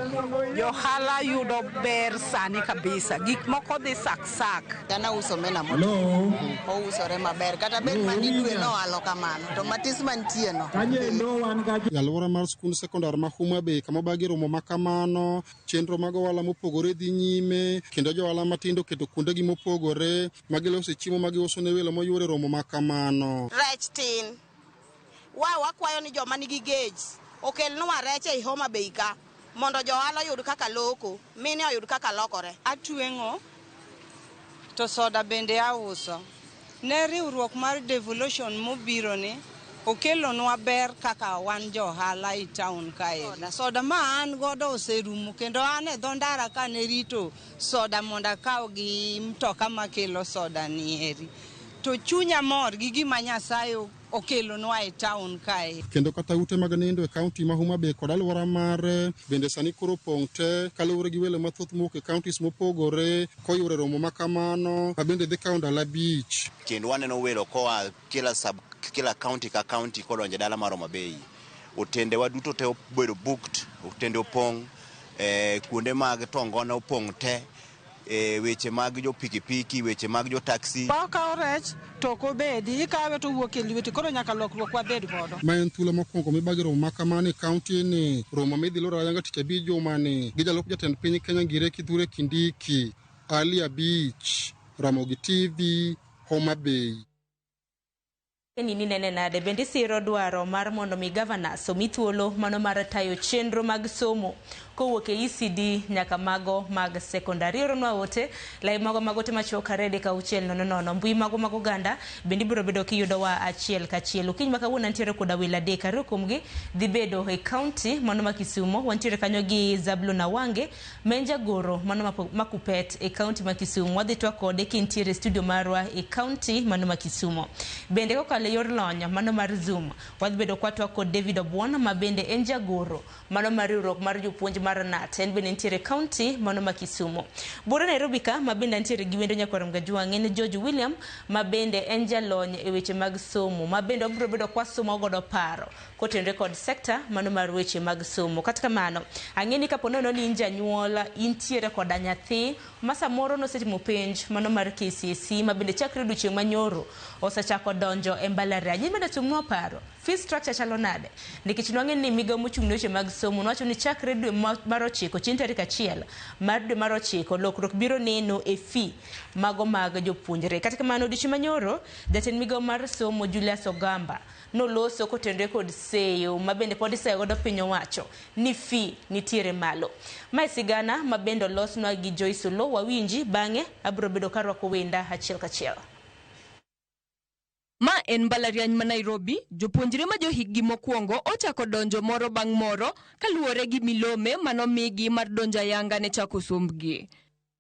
Johala yudo ber sani kabisa. Gik moko dhi sak sak. Dhano uso omena motwo. Ousore maber kata bed mani dwe noalo kamano to matis mantie no. E alwora mar skund sekondar ma Homa Bay kama obagi romo ma kamano, chenro mag ohala mopogore dhi nyime kendo johala matindo oketo kuondegi mopogore ma gilose chiemo ma giuso ne welo moyuoro e romo ma kamano. Rech tin. Wakwayo ni joma nigi gauge okelnwa rech ei Homa Bay ka mondo johala oyud kaka loko, mine oyud kaka lokore. Atweng'o To soda bende auso. Ne riwruok mar devolution mobiro ni okelonwa ber kaka wan jo ohala e town kae. Soda ma an godo oserumo kendo an e dho ndara kane rito soda mondo akaw gi mtoka makelo soda ni eri. To chunya mor gi gima Nyasaye okelonwa e town kae. Kendo kata ute mag nindo e kaunti ma Homa Bay kod alwora mare bende sani koro opong' te kaluwore gi welo mathoth mowuok e counties mopogore koyuoro romo ma kamano ma bende dhi kawo ndalo 5. Kendo waneno welo koa kila county ka county kodonjo e dala mar Homa Bay. Otende wa duto te obedo booked, otende opong', kuonde mag tongona opong' te, weche mag jo pikipiki, weche mag jo taxi. Ba okawo rech to ok obedi, ikawe to owuok e lweti, koro nyaka lokruok wabed godo. Ma en thuolo mokwongo mibagi romo ma kamano e kaunti ni, romo midhi loro ayanga tich abich jumani gi jalup jatend piny Kenya Ngire Kithure Kindiki. Ali Abich, Ramogi TV, Homa Bay. Ni nene nade bende siro dwaro mar mondo mi governors omi thuolo mano mar tayo chenro mag somo kowuok e ECD nyaka mago mag secondary. Oronwa ote lai mago mag ote machuok 2 6 0 0 mbui mago mag oganda bende ibiro bedo kiyudowa achiel kachiel. Okinyi ma kawuono antiere koda welo adek, ariyo kuomgi dhi bedo e county mano ma Kisumo. Wantiere kanyo gi Zablon Awange ma en jagoro mano ma Kupet e county ma Kisumu. Wadhi twak kode kintiere e studio marwa e county mano ma Kisumo. Bende kokalo e yor lony mano mar Zoom wadhi bedo kwatwak kod David Obuon ma bende en jagoro mano mar riwruok mar jopuonj mar KNUT, en bende nitiere county mano ma Kisumu. Buore Nairobi ka ma bende antiere gi wendo nyakwar Mgajwang' en George William ma bende en jalony e weche mag somo ma bende wabiro bedo kwasomo godo paro kotenore kod sekta mano mar weche mag somo. Kata kamano ang'e ni kapo nono ni in janyuol intiere koda nyathi ma samoro nosetimo penj mano mar KCSE ma bende chakre odiochieng' manyoro osechako donjo e mbalariany. In bende sumnwa paro, fee structure chalo nade? Nikech nwang'e ni migawo mochung' ne weche mag somo nowacho ni chakre dwe mar 9 chieng' tarik 1 mar dwe mar 9 lokruok biro neno e fee mago mag jopuonjre. Kata kamano odiochieng' manyoro jatend migawo mar somo Julius Ogamba noloso kotenore kod seyo ma bende pod iseyo godo piny owacho ni fee nitiere malo. Mae sigana ma bende olosnwa gi Joyce Oloo, wawinji bang'e abiro bedo karwako wenda achiel kachiel. Ma en mbalariany ma Nairobi, jopuonjre ma johiggi mokwongo ochako donjo moro bang' moro kaluwore gi milome manomigi mar donjo ayanga ne chako sombgi.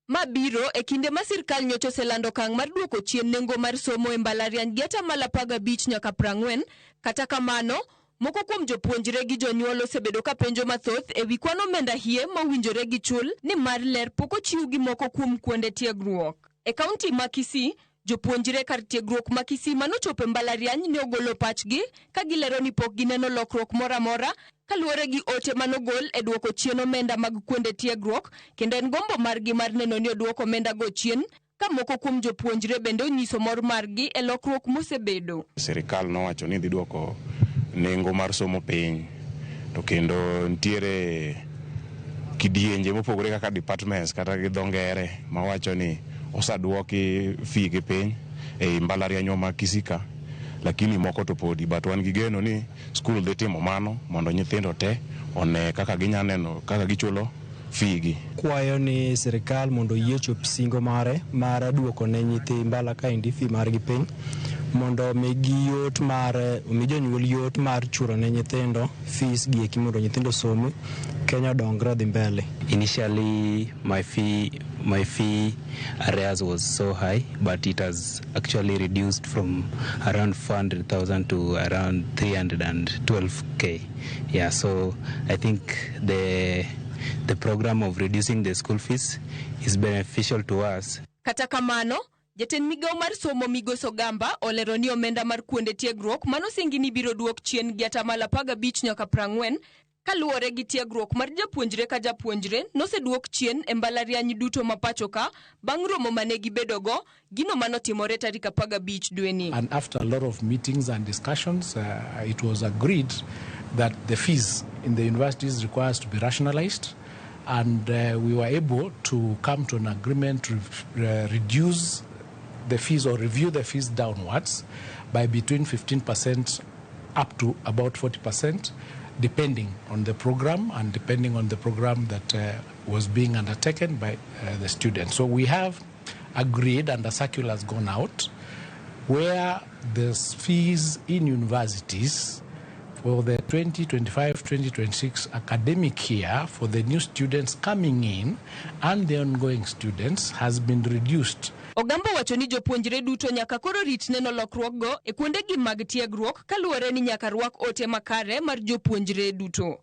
Ma biro e kinde ma sirkal nyocha oselando okang' mar duoko chien nengo mar somo e mbalariany gi 15% nyaka 40. Kata kamano, moko kuom jopuonjre gi jonyuol osebedo ka penjo mathoth e wi kwan omenda hie mowinjore gichul nimar ler pok ochiw gi moko kuom kuonde tiegruok. E kaunti ma Kisii, jopuonjre kar tiegruok ma Kisii manochopo e mbalariany ne ogolo pachgi ka gilero ni pok gineno lokruok moro amora kaluwore gi ote manogol e duoko chien omenda mag kuonde tiegruok, kendo en gombo margi mar neno ni oduok omenda go chien, ka moko kuom jopuonjre bende onyiso mor margi e lokruok mosebedo. Sirikal nowacho ni dhi duoko nengo mar somo piny, to kendo nitiere kidienje mopogore kaka departments kata gi dho ngere mawacho ni osaduoki fee gi piny ei mbalarianywa ma Kisii ka, lakini moko to podi, but wan gi geno ni skul dhi timo mano mondo nyithindo te one kaka ginya neno kaka gichulo fee gi. Kwayo ni sirikal mondo oyie chop singo mare mar duoko ne nyithi mbala kaendi fee margi piny mondo migi yot mar omi jonyuol yot mar chulo ne nyithindo fees gi eki mondo nyithindo osomi Kenya odongre odhi mbele. Initially, my fee arrears was so high, but it has actually reduced from around 400,000 to around 312K. Yeah, so I think the program of reducing the school fees is beneficial to us. Kata kamano, jatend migawo mar somo Migosi Ogamba olero ni omenda mar kuonde tiegruok manosingi ni biro duok chien gi 15% nyaka 40 kaluwore gi tiegruok mar japuonjre ka japuonjre noseduok chien e mbalariany duto ma pacho ka bang' romo mane gibedogo gino manotimore tarik 15 dweni. And after a lot of meetings and discussions, it was agreed that the fees in the universities requires to be rationalized, and we were able to come to an agreement to reduce the fees or review the fees downwards by between 15% up to about 40%, depending on the program and depending on the program that was being undertaken by the students. So we have agreed, and a circular has gone out, where the fees in universities for the 2025-2026 academic year for the new students coming in and the ongoing students has been reduced. Ogambo wacho ni jopuonjre duto nyaka koro rit neno lokruokgo e kuondegi mag tiegruok kaluwore ni nyaka rwak ote makare mar jopuonjre duto.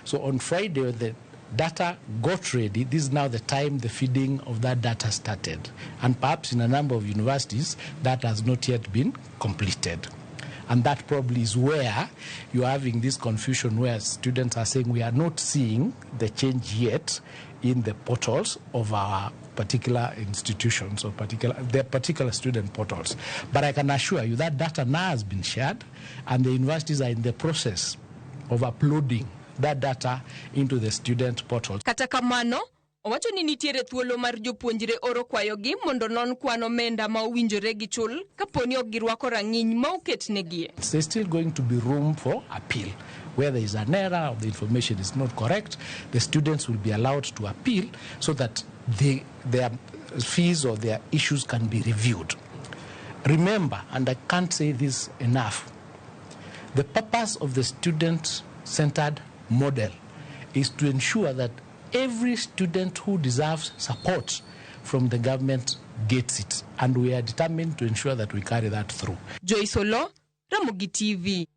So on Friday, the data got ready. This is now the time the feeding of that data started. And perhaps in a number of universities, that has not yet been completed. And that probably is where you're having this confusion where students are saying we are not seeing the change yet in the portals of our particular institutions or their particular student portals. But I can assure you that data now has been shared, and the universities are in the process of uploading that data into the student portal. Kata kamano, owacho ni nitiere thuolo mar jopuonjre oro kwayogi mondo non kwan omenda ma owinjore gichul kaponi ok girwako rang'iny ma oketnegi. There's still going to be room for appeal. Where there is an error or the information is not correct, the students will be allowed to appeal so that their fees or their issues can be reviewed. Remember, and I can't say this enough, the purpose of the student-centered model is to ensure that every student who deserves support from the government gets it, and we are determined to ensure that we carry that through. Joyce Olo, Ramogi TV.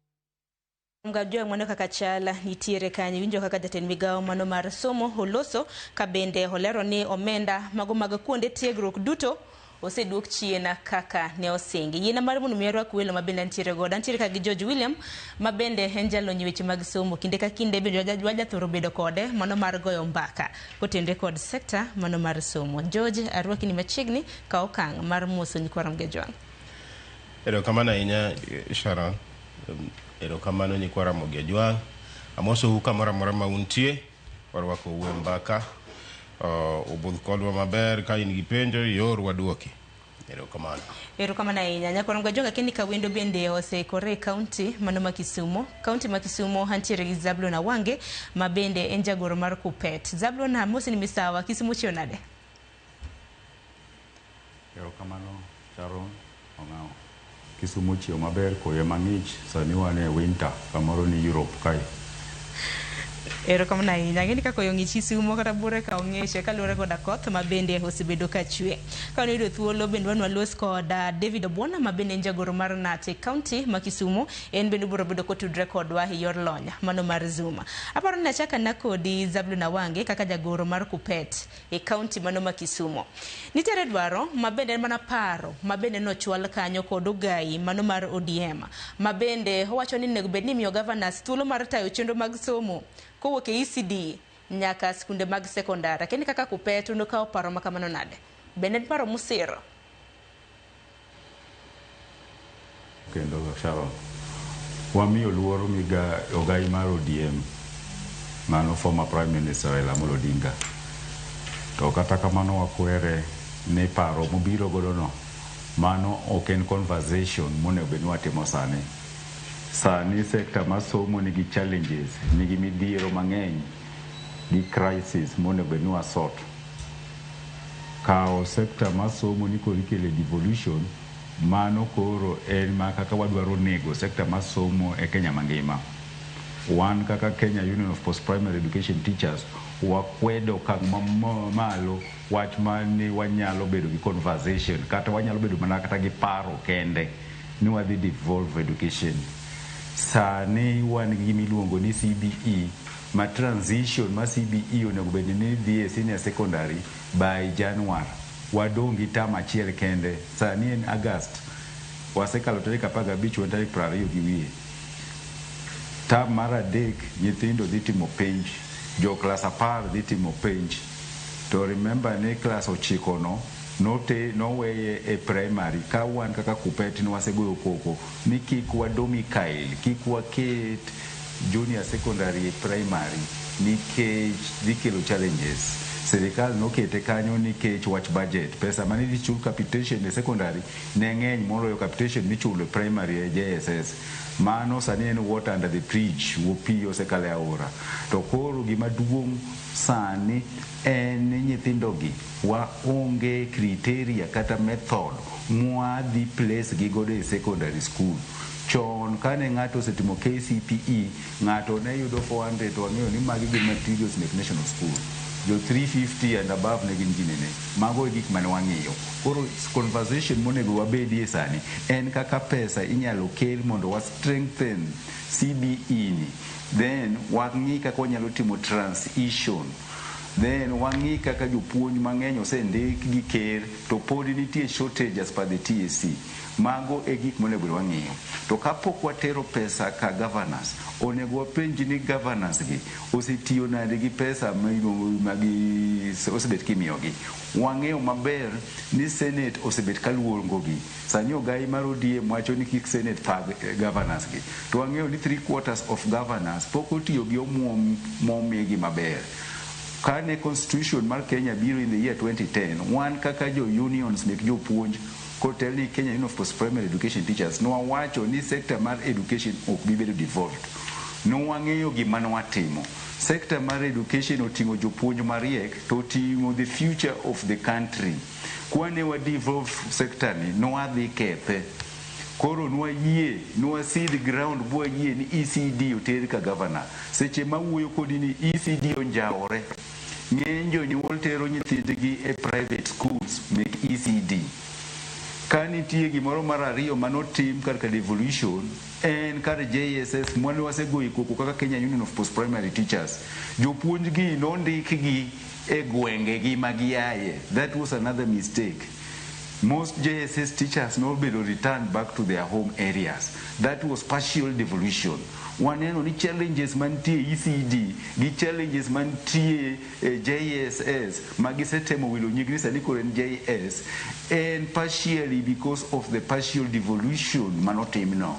Mgajwa mwaneno kaka chala nitiere kanyo winjo kaka jatend migawo mano mar somo oloso ka bende olero ni omenda mago mag kuonde tiegruok duto oseduok chien kaka ne osingi. Yiena mar mondo mi arwak welo ma bende nitiere godo. Antiere ka gi George William ma bende en jalony weche mag somo. Kinde ka kinde bende wajathoro bedo kode mano mar goyo mbaka kotenre kod sekta mano mar somo. George, arwaki ni machiegni ka okang' mar moso nyikwa Ramogi Ajwang'. Erokamano ahinya Sharon. Erokamano nyikwa Ramogi Ajwang'. Amosou kamoro amora ma untie. Warwakou e mbaka. Ubudh kodwa maber ka in gi penjo ior waduoki. Erokamano. Erokamano ahinya. Nyakwa Ramogi Ajwang' akeni ka wendo bende oseikore e kaunti mano ma Kisumo. Kaunti ma Kisumo antiere gi Zablon Awange ma bende en jagoro mar Kupet. Zablon, amosi ni misawa, Kisumo chiew nade? Erokamano Sharon Ong'awo. Kisumo chiew maber, koyo mang'ich, sani wan e winter kamoro ni Europe kae. Erokamano ahinya. Ang'e ni ka koyo ng'ich Kisumo kata bure ka ong'eche kaluwore koda koth ma bende osebedo ka chwe. Ka wayudo thuolo bende wan walos kod David Obwona ma bende en jagoro mar KNUT e kaunti ma Kisumo. En bende obiro bedo kotudre kodwa e yor lony mano mar Zoom. Aparo ni achaka na kodi Zablon Awange kaka jagoro mar Kupet e kaunti mano ma Kisumo. Nitiere dwaro ma bende en mana paro ma bende nochwal kanyo kod ogai mano mar ODM ma bende owacho ni onego bed ni imiyo governors thuolo mar tayo chenro mag somo kowuok e ECD nyaka skunde mag sekondar. Akeni kaka Kupet unokawo paro ma kamano nade? Bende en paro musiro? Kendo Sharon, wamiyo luor ogai mar ODM mano former Prime Minister Raila Amolo Odinga. To kata kamano wakwere ni paro mobiro godo no mano ok en conversation monego bed ni watimo sani. Sani sekta mar somo nigi challenges, nigi midhiero mang'eny gi crisis monego bed ni wasort. Kawo sekta mar somo ni koro ikele devolution, mano koro en ma kaka wadwaro nego sekta mar somo e Kenya mangima. Wan kaka Kenya Union of Post-Primary Education Teachers wakwedo okang' mamalo wach mani wanyalo bedo gi conversation kata wanyalo bedo mana kata gi paro kende ni wadhi devolve education. Sani wan gi gima iluongo ni CBE ma transition ma CBE onego bed ni dhi e senior secondary by January. Wadong' gi term achiel kende. Sani en August. Wasekalo tarik 15 wan tarik 20 gi wiye. Term mar 3 nyithindo dhi timo penj. Jo klas 10 dhi timo penj. To remember ni klas 9 no noweye e primary ka wan kaka Kupet ne wasegoyo koko ni kik wadomicile, kik waket junior secondary e primary nikech dhi kelo challenges. Sirikal nokete kanyo nikech wach budget. Pesa mane idhi chul capitation e secondary ne ng'eny moloyo capitation michulo e primary e JSS. Mano sani en water under the bridge, pi osekalo e aora. To koro gima duong' sani en ni nyithindogi waonge criteria kata method mwadhi place gi godo e secondary school. Chon kane ng'ato osetimo KCPE, ng'ato ne yudo 400 to wang'eyo ni magi gin materials mek national school. Jo 350 and above ne gin ginene. Mago e gik mane wang'iyo. Koro conversation monego wabedie sani en kaka pesa inyalo kel mondo wa strengthen CBE ni. Then wang'i kaka wanyalo timo transition. Then wang'i kaka jopuonj mang'eny osendik gi ker to pod nitie shortage as per the TSC. Mago e gik monego wang'iyo. To kapok watero pesa ka governors, onego wapenj ni governors gi osetiyo nade gi pesa magi osebet kimiyogi. Wang'eyo maber ni Senate osebet kaluongogi. Sani ogai mar ODM wacho ni kik Senate thag governors gi. To wang'eyo ni 3/4 of governors pok otiyo gi omuom momigi maber. Kane constitution mar Kenya biro in the year 2010, wan kaka jo unions mek jopuonj kotel ni Kenya Union of Post Primary Education Teachers nowacho ni sector mar education ok bi bedo devolved. Nowang'eyo gima nwatimo. Sector mar education oting'o jopuonj mariek to oting'o the future of the country. Kwane wa devolve sector ni, nwadhi kethe. Koro nwayie, nwa cede ground bwayie ni ECD oter ka governor. Seche mawuoyo kodi ni ECD onjawore. Ng'eny jonyuol tero nyithindgi e private schools mek ECD. Ka nitie gimoro mar ariyo manotim kar ka devolution en kar JSS mane wasegoyo koko kaka Kenya Union of Post Primary Teachers. Jopuonj gi nondikgi e gwengegi ma giaye. That was another mistake. Most JSS teachers nobedo returned back to their home areas. That was partial devolution. Waneno ni challenges mantie ECD gi challenges mantie e JSS ma gisetemo wilo nying ni sani koro en JS en partially because of the partial devolution manotimno.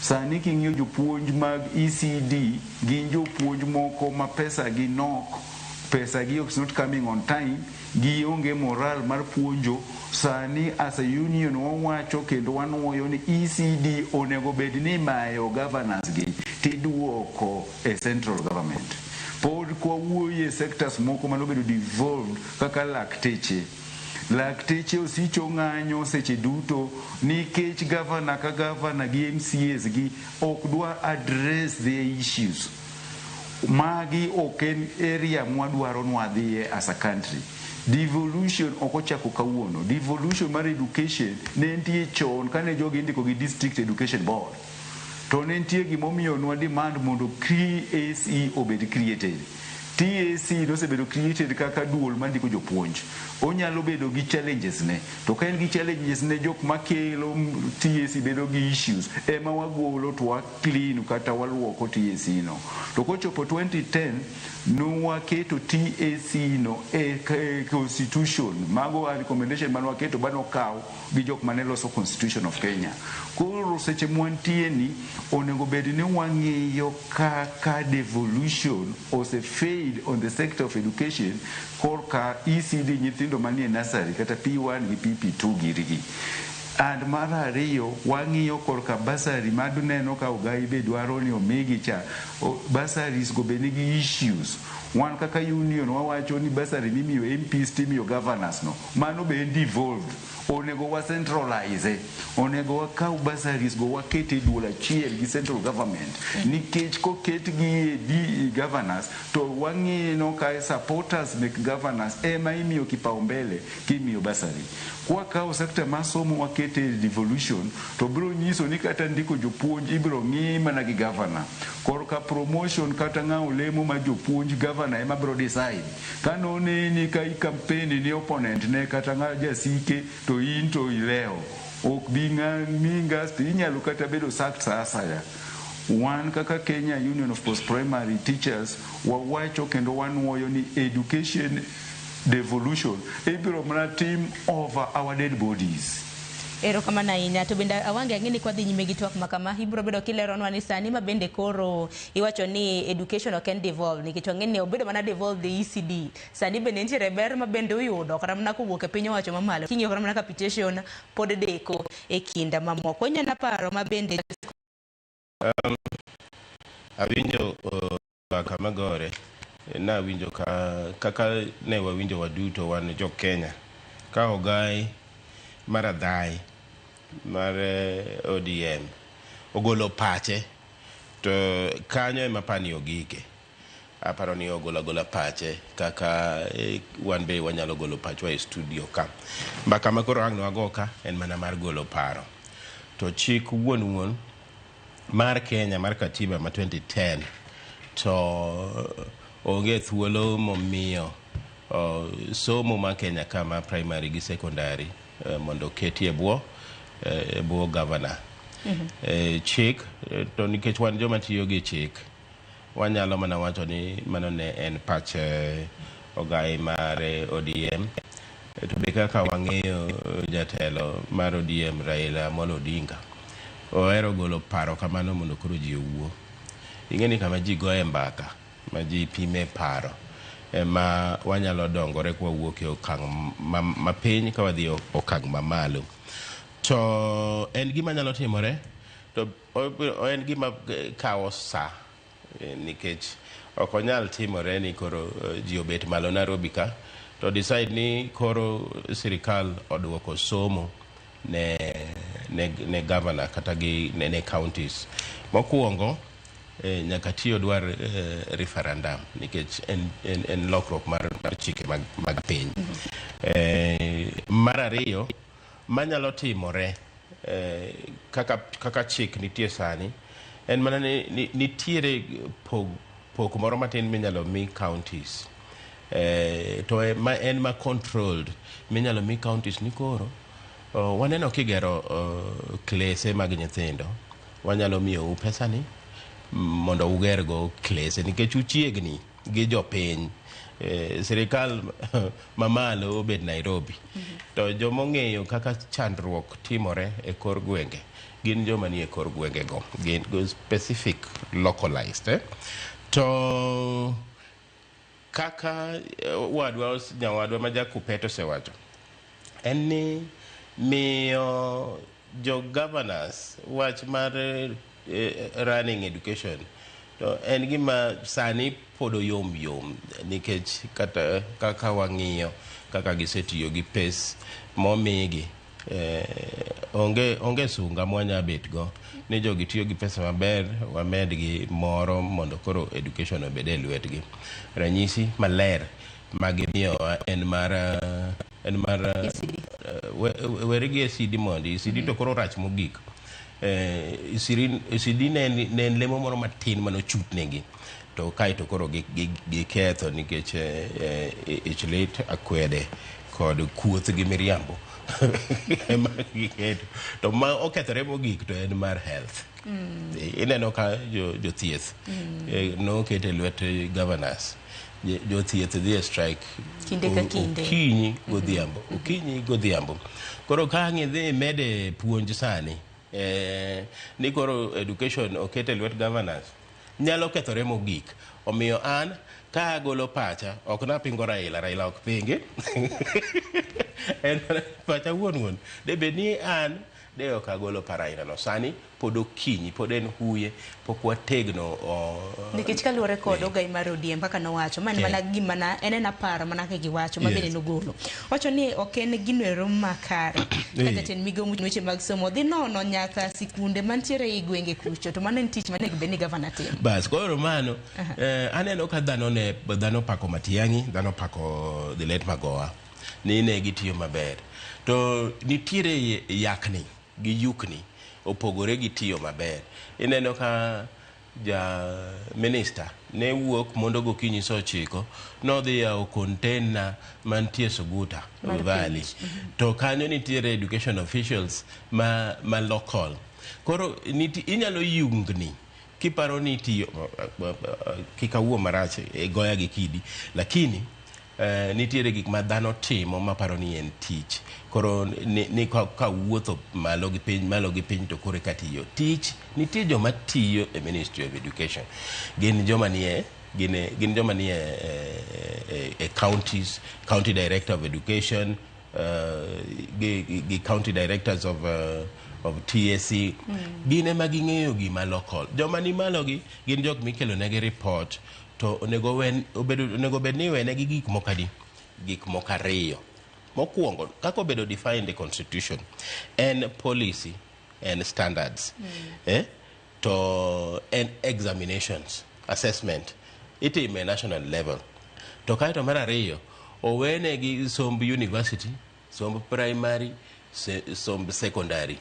Sani king'iyo jopuonj mag ECD gin jopuonj moko ma pesa gi nok, pesa gi is not coming on time, gionge moral mar puonjo. Sani as a union wawacho kendo wanuoyo ni ECD onego bed ni imayo governors gi tiduoko e central government. Pod kwawuoye sectors moko manobedo devolved kaka lakteche. Lakteche osicho ng'anyo seche duto nikech governor ka governor gi MCAs gi ok dwa address their issues. Magi ok en area mwadwaro nwadhiye as a country. Devolution ok ochako kawuono. Devolution mar education ne nitie chon kane jogi indiko gi district education board. To ne nitie gimomiyo nwa demand mondo TSC obed created. TSC nosebedo created kaka duol mandiko jopuonj. Onyalo bedo gi challenges ne. To ka en gi challenges ne jok makelo TSC bedo gi issues ema wagolo to wa clean kata waluoko TSC no. To kochopo 2010 nowaketo TSC no e constitution. Mago a recommendation mane waketo banokaw gi jok mane loso constitution of Kenya. Koro seche mwantie ni onego bed ni wang'iyo kaka devolution ose failed on the sector of education korka ECD nyithindo manie nursery kata P1 gi PP2 girgi. And mar ariyo wang'iyo korka bursary maduneno ka ogai be dwaro ni omigi cha bursaries go be nigi issues. Wan kaka union wawacho ni bursary mimiyo MPs timiyo governors no mano be en devolved. Onego wa centralize, onego wakaw bursaries go waket e duol achiel gi central government nikech koket gi e governors to wang'ino ka supporters mek governors ema imiyo kipaumbele kimiyo bursary. Kwakawo sector mar somo wakete e devolution to biro nyiso ni kata ndiko jopuonj ibiro ng'i mana gi governor. Korka promotion kata ng'awo lemo mar jopuonj governor ema biro decide. Kanoneni ka i campaign ni opponent ne kata ng'a jasike to in to ilewo ok bi mi ngas to inyalo kata bedo sacked sa asaya. Wan kaka Kenya Union of Post Primary Teachers wawacho kendo wanuoyo ni education devolution ibiro mana tim over our dead bodies. Erokamano ahinya. To bende awange ang'e ni kwadhi nyime gi twak ma kama, ibiro bedo kileronwa ni sani ma bende koro iwacho ni education ok en devolved, nikech wang'e ni obedo mana devolved e ECD. Sani bende nitiere ber ma bende uyudo kata mana kowuok e piny owacho mamalo. King'iyo kata mana capitation pod deko e kind mamoko. Inyalo paro ma bende Awinjo mbaka magore nawinjo ka kaka ne wawinjo waduto wan jo Kenya ka ogai mar adhai mar ODM ogolo pache to kanyo ema pani ogike. Aparo ni ogolo agola pache kaka wan be wanyalo golo pachwa e studio ka. Mbaka ma koro ang' nwago ka en mana mar golo paro. To chik wuon wuon mar Kenya mar katiba ma 2010 to onge thuolo momiyo somo ma Kenya ka ma primary gi secondary mondo oketi e bwo governor. Chik to nikech wan joma tiyo gi chik wanyalo mana wacho ni mano ne en pach ogai mar ODM. To be kaka wang'eyo jatelo mar ODM Raila Amolo Odinga ohero golo paro kamano mondo koro ji owuo. Ing'e ni kama ji goye mbaka, ma ji pime paro, ema wanyalo dongore kwawuok e okang' mapiny ka wadhi e okang' mamalo. To en gima nyalo timore, to en gima kawo sa, nikech ok onyal timore ni koro ji obet malo Nairobi ka to decide ni koro sirikal oduoko somo ne governor kata gi ne counties. Mokwongo nyaka tiyo dwar referendum nikech en lokruok mar chike mag piny. Mar ariyo manyalo timore kaka chik nitie sani en mana ni nitiere pok moro matin minyalo mi counties. To en ma controlled minyalo mi counties ni koro waneno kigero klese mag nyithindo, wanyalo miyou pesani mondo ugergo klese nikech uchiegni gi jopiny. Sirikal mamalo obet Nairobi to jomong'eyo kaka chandruok timore e kor gwenge gin joma nie kor gwenge go, gin specific localized. To kaka wadwa nyawadwa ma Jakupeto osewacho en ni miyo jo governors wach mar running education to en gima sani pod oyom yom nikech kata kaka wang'iyo kaka gisetiyo gi pes momigi onge sunga mwanya bet go ni jogi tiyo gi pesa maber, wamedgi moro mondo koro education obed e lwetgi. Ranyisi maler magimiyowa en mar weri gi ECD mondi. ECD to koro rach mogik. ECD ne en lemo moro matin manochutnegi to kae to koro giketho nikech ich lit, akwede kod kuoth gi miriambo ema giketo. To ma okethore mogik to en mar health. Ineno ka jothieth noket e lwet governors. Jothieth dhi e strike kinde ka kinde, okinyi godhiambo, okinyi godhiambo. Koro ka ang' idhi imede puonj sani ni koro education oket e lwet governors nyalo kethore mogik. Omiyo an ka agolo pacha ok napingo Raila, Raila ok pingi. En pacha wuon wuon de bed ni an de ok agolo par Raila no. Sani pod okinyi, pod en huye, pok wategno. Nikech kaluwore kod ogai mar ODM kaka nowacho, ma en mana gima na en en aparo mana kaka giwacho ma bende nogolo. Wacho ni ok en gino ero makare. Ka jatend migawo weche mag somo dhi nono nyaka sikunde mantiere e gwenge kucho, to mano en tich manego bed ni gavana timo. Bas, koro mano aneno ka dhano pako Matiang'i, dhano pako the late Magoha ni ne gitiyo maber. To nitiere yakni gi yukni opogore gi tiyo maber. Ineno ka ja minister ne wuok mondo gokinyi saa 9 nodhi yawo container mantie Suguta Valley. To kanyo nitiere education officials ma local. Koro inyalo yungni kiparo ni tiyo, kik awuo marach e goya gi kidi, lakini Nitiere gik ma dhano timo maparo ni en tich. Koro ni ka wuotho malo gi piny to koro eka tiyo. Tich nitie joma tiyo e Ministry of Education. Gin joma nie gin joma nie e counties, county director of education, gi county directors of TSC. Gin ema ging'eyo gima local. Joma ni malo gi gin jok mikelo negi report to onego bed ni iwenegi gik moko adi? Gik moko ariyo. Mokwongo, kaka obedo defined e constitution, en policy and standards. To en examinations, assessment, itime e national level. To kaeto mar ariyo, owenegi somb university, somb primary, somb secondary.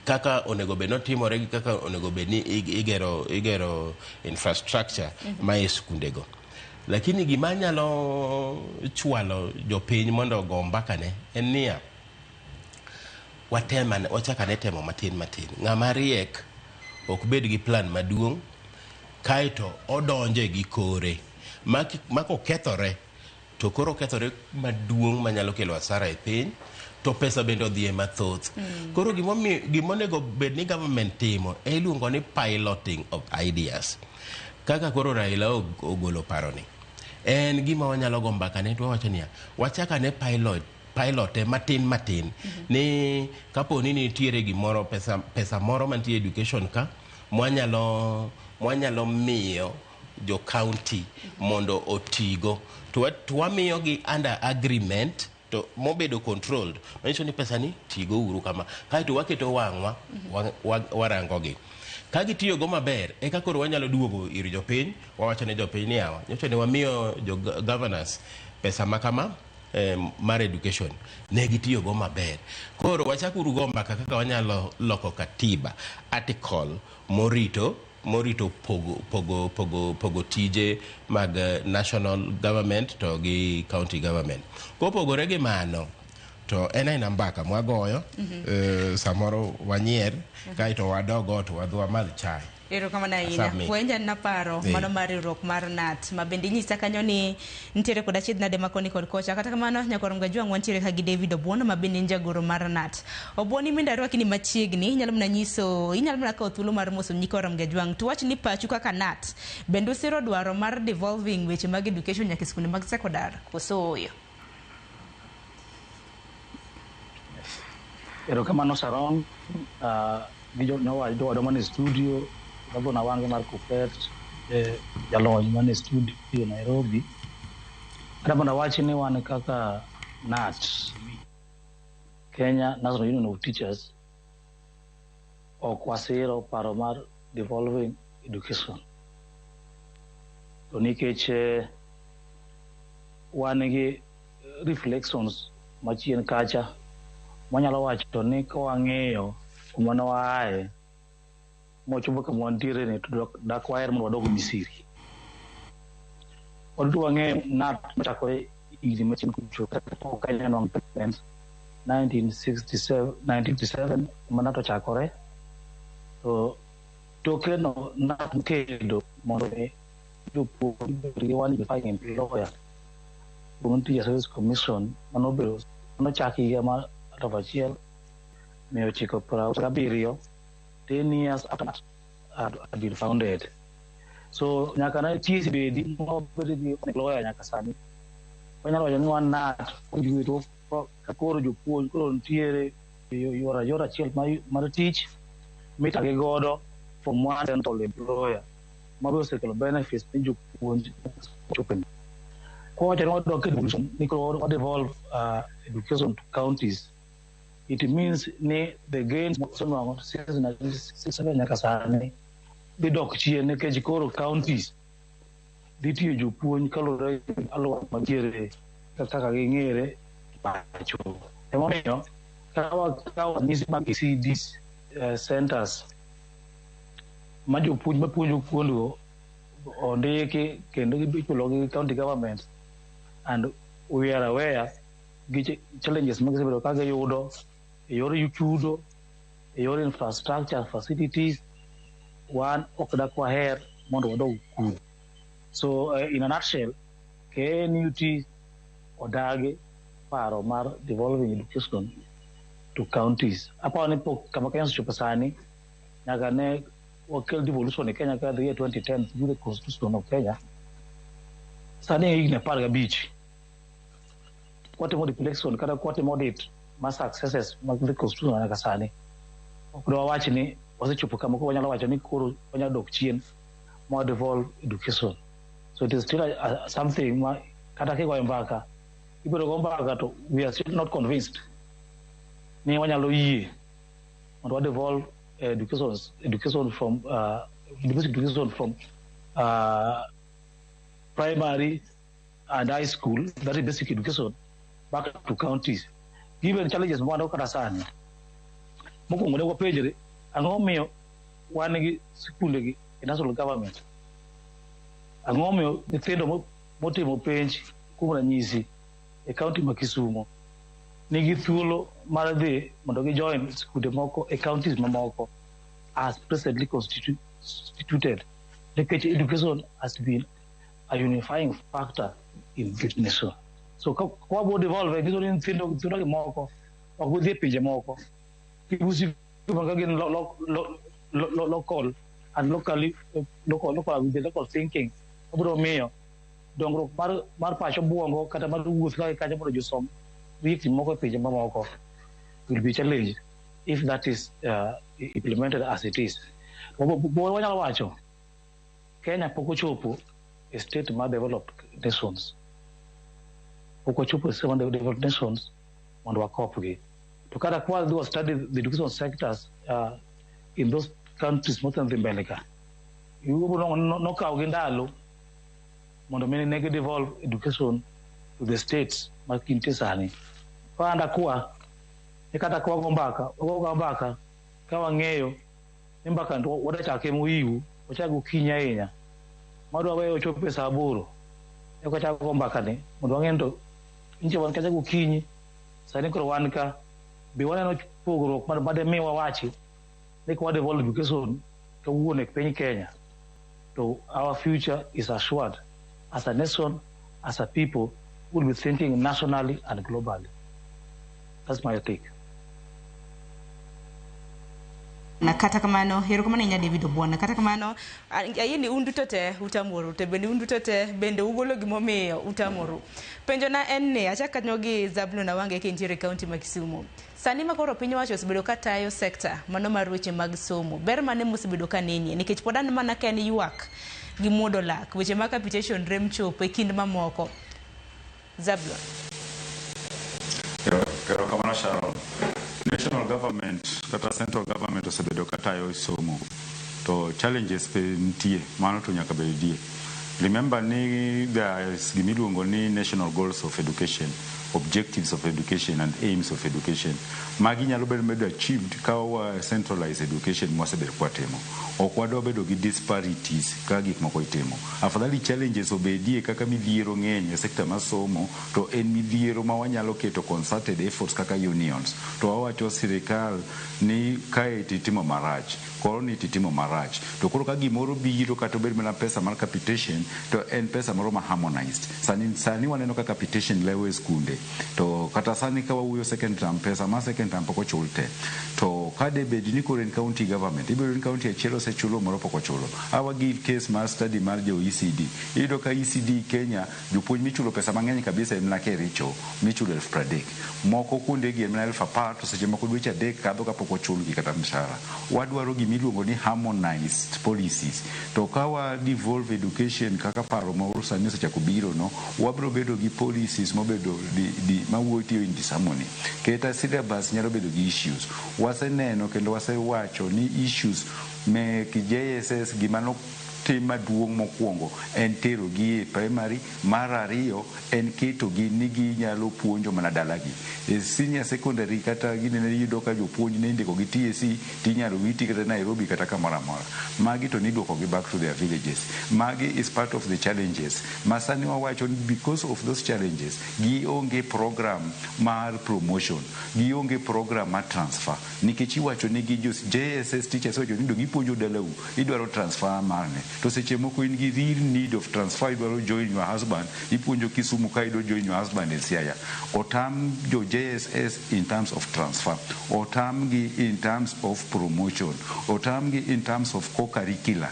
Kaka onego bed notimore gi kaka onego bed ni igero infrastructure ma e skundego. Lakini gima nyalo chwalo jopiny mondo ogo mbaka ne en niya, wachak ane temo matin matin. Ng'ama riek ok bed gi plan maduong', kaeto odonje gi kore. Ma kokethore, to koro okethore maduong' manyalo kelo hasara e piny, to pesa bende odhi e mathoth. Koro gimonego bed ni government timo e iluongo ni piloting of ideas. Kaka koro Raila ogolo paroni, en gima wanyalo go mbaka ne to wawacho niya, wachak ane pilote matin matin. Ni kapo ni nitiere gimoro, pesa moro mantie education ka, mwanyalo miyo jo county mondo otigo. To wamiyogi under agreement to mobedo controlled. Manyiso ni pesa ni tigo uru kama. Kaeto waketo wang'wa, warangogi. Ka gitiyogo maber, eka koro wanyalo duogo ir jopiny, wawacho ne jopiny ni yawa, nyocha ne wamiyo jo governors pesa makama mar education, ne gitiyogo maber. Koro wachak uru go mbaka kaka wanyalo loko katiba, article morito pogo tije mag national government to gi county government. Kopogore gi mano, to en aina mbaka mwagoyo, samoro wanyier, kaeto wadogo to wadhi wamadh chai. Erokamano ahinya. Fwenja na paro mano mar riwruok mar KNUT ma bende inyisa kanyo ni nitiere kod achiedh nade ma koni kod kocha. Kata kamano nyakor Mgajwang' wantiere ka gi David Obuono ma bende en jagoro mar KNUT. Obuono minda arwaki ni machiegni, inyalo mana nyiso, inyalo mana kawo thuolo mar moso nyikor Mgajwang' to wach ni pachu kaka KNUT bende usiro dwaro mar devolving weche mag education nyaka e skunde mag sekondar koso ooyo? Erokamano Sharon, gi jowadwa mane studio, Gavana Wange mar Kupet, jalony mane studio Nairobi. Adwa wach ni wan kaka KNUT, Kenya National Union of Teachers, ok wasiro paro mar devolving education. To nikech wan gi reflections machien kacha, wanyalo wacho ni ka wang'iyo kuma ne waaye mochopo kama wantiere ni to dak waher mondo wadog Misiri. Waduto wang'eyo KNUT nochakore higni machien kucho kapok Kenya nowang'o independence 1967 1957 ema KNUT ochakore. To toke no KNUT nokedo mondo mi jopuonj obed gi one unifying employer kuom Teacher Service Commission manobedo manochaki higa mar 1967, 10 years after that had been founded. So nyaka ne TSC bedi mwabedo gi employer nyaka sani. Wanyalo wacho ni wan KNUT ojiwo koro jopuonj koro nitiere yor achiel mar tich mitage godo from one central employer mabe osekelo benefits ne jopuonj chopeni. Kowacho ni wadok education ni koro wa devolve education to counties, it means ni the gains mosenwang'o since 1967 nyaka sani dhi dok chien nikech koro counties dhi tiyo jopuonj kaluwore gi alwora mantiere kaka ging'ere pacho. Emomiyo ka wakawo ranyisi mag ECD centers ma jopuonj mapuonjo kuondgo ondiki kendo ichulogi gi county government, and we are aware gi challenges ma gisebedo ka giyudo e yor chudo, e yor infrastructure facilities, wan ok dak waher mondo wadog kuno. So in a nutshell, KNUT odagi paro mar devolving education to counties. Aparo ni pok kama Kenya osechopo sani, nyaka ne wakel devolution e Kenya ka the year 2010 through the constitution of Kenya. Sani en higni 15. Kwatimo reflection kata kwatimo audit mar successes mag the constitution nyaka sani, ok dwawach ni wasechopo kama koro wanyalo wacho ni koro wanyalo dok chien ma devolve education. So it is still something ma kata kigoyo mbaka, ibiro go mbaka to we are still not convinced ni wanyalo yie mondo wa devolve education from basic education from primary and high school, that is basic education, back to counties. Given challenges ma wan kata sani, mokwongo ne wapenjre ang'o momiyo wan gi sikunde gi e national government, ang'o momiyo nyithindo motimo penj kuom ranyisi e county ma Kisumo nigi thuolo mar dhi mondo gi join sikunde moko e counties mamoko as presently constituted, nikech education has been a unifying factor in this nation. So ka wabo devolve nyiso ni nyithindo gi moko ok bi dhi e pinje moko gibusi ka gin local and locally local with the local thinking obiro miyo dongruok mar pacho buongo kata mar wuoth ka kacha mondo josom riekni moko e pinje mamoko will be challenged if that is implemented as it is. Bo wanyalo wacho Kenya pok ochopo e state mar developed nations, pok ochopo e state mar developed nations mondo wakopgi. To kata kwa dhi study the education sectors in those countries mosedhi mbele ka, ibiro nokawo gi ndalo mondo mi ne gi devolve education to the states ma gintie sani. Ka an dakwa ni kata kwa go mbaka, wago mbaka ka wang'eyo ni mbaka to wadachake mohiu, wachak gokinyi ahinya madwa weyo ochop e saa 8 eka wachak go mbaka ni mondo wang'e ni to nyicha wan kacha gokinyi, sani koro wan ka be waneno pogruok mademi wawachi ni ka wa devolve education kawuono e piny Kenya to our future is assured as a nation, as a people will be thinking nationally and globally. That's my take. Na kata kamano, erokamano ahinya David Obwana. Kata kamano, ayie ni un duto te utamoru, to bende un duto te bende ugolo gimomiyo utamoru. Penjo na en ni, achak kanyo gi Zablon Awange ka intiere e kaunti ma Kisumu. Sani ma koro piny owacho osebedo ka tayo sekta mano mar weche mag somo, ber mane mosebedo ka nenie? Nikech pod an mana ka en ywak gi muodo lak, weche mag capitation rem chopo e kind mamoko. Zablon. Erokamano Sharon. National government kata central government osebedo ka tayo somo to challenges be nitie, mano to nyaka bedie. Remember ni there is gimiluongo ni national goals of education, objectives of education and aims of education. Magi nyalo bedo achieved ka wa centralize education mwasebedo kwatimo. Ok wadwa bedo gi disparities ka gik moko itimo. Afadhali challenges obedie kaka midhiero ng'eny e sector mar somo, to en midhiero ma wanyalo keto concerted efforts kaka unions. To wawacho sirikal ni kae titimo marach, koni titimo marach. To koro ka gimoro biro kata obed mana pesa mar capitation, to en pesa moro ma harmonized. Sani waneno ka capitation lewo e skunde. To kata sani ka wawuoyo second term, pesa mar second term pok ochul te. To ka de bed ni koro en county government, ibiro ni county achiel osechulo moro pok ochulo. Awa give case mar study mar jo ECD. Iyudo ka ECD Kenya, jopuonj michulo pesa mang'eny kabisa en mana Kericho, michulo 30,000. Moko kuonde gi en mana 10,000, to seche moko dweche 3 kadho kapok ochulgi kata mshahara. Wadwaro gimiluongo ni harmonized policies. To ka wa devolve education kaka paro moro sani osechako biro no, wabiro bedo gi policies mobedo mawuoyo tiyo in disharmony. Kata syllabus nyalo bedo gi issues. Waseneno kendo wasewacho ni issues mek JSS gima notim maduong' mokwongo en tero gi e primary, mar ariyo en keto gi ni ginyalo puonjo mana dalagi. E senior secondary kata ginene iyudo ka jopuonj ne indiko gi TSC tinyalo witi kata Nairobi kata kamoro amora. Magi to niduoko gi back to their villages. Magi is part of the challenges. Ma sani wawacho ni because of those challenges, gionge program mar promotion, gionge program mar transfer. Nikech iwacho ni gi jo JSS teachers iwacho ni dong ipuonjo dalau, idwaro transfer marne. To seche moko in gi real need of transfer, idwaro join your husband, ipuonjo Kisumu ka idwa join your husband in Siaya. Otam jo JSS in terms of transfer, otamgi in terms of promotion, otamgi in terms of co-curricular,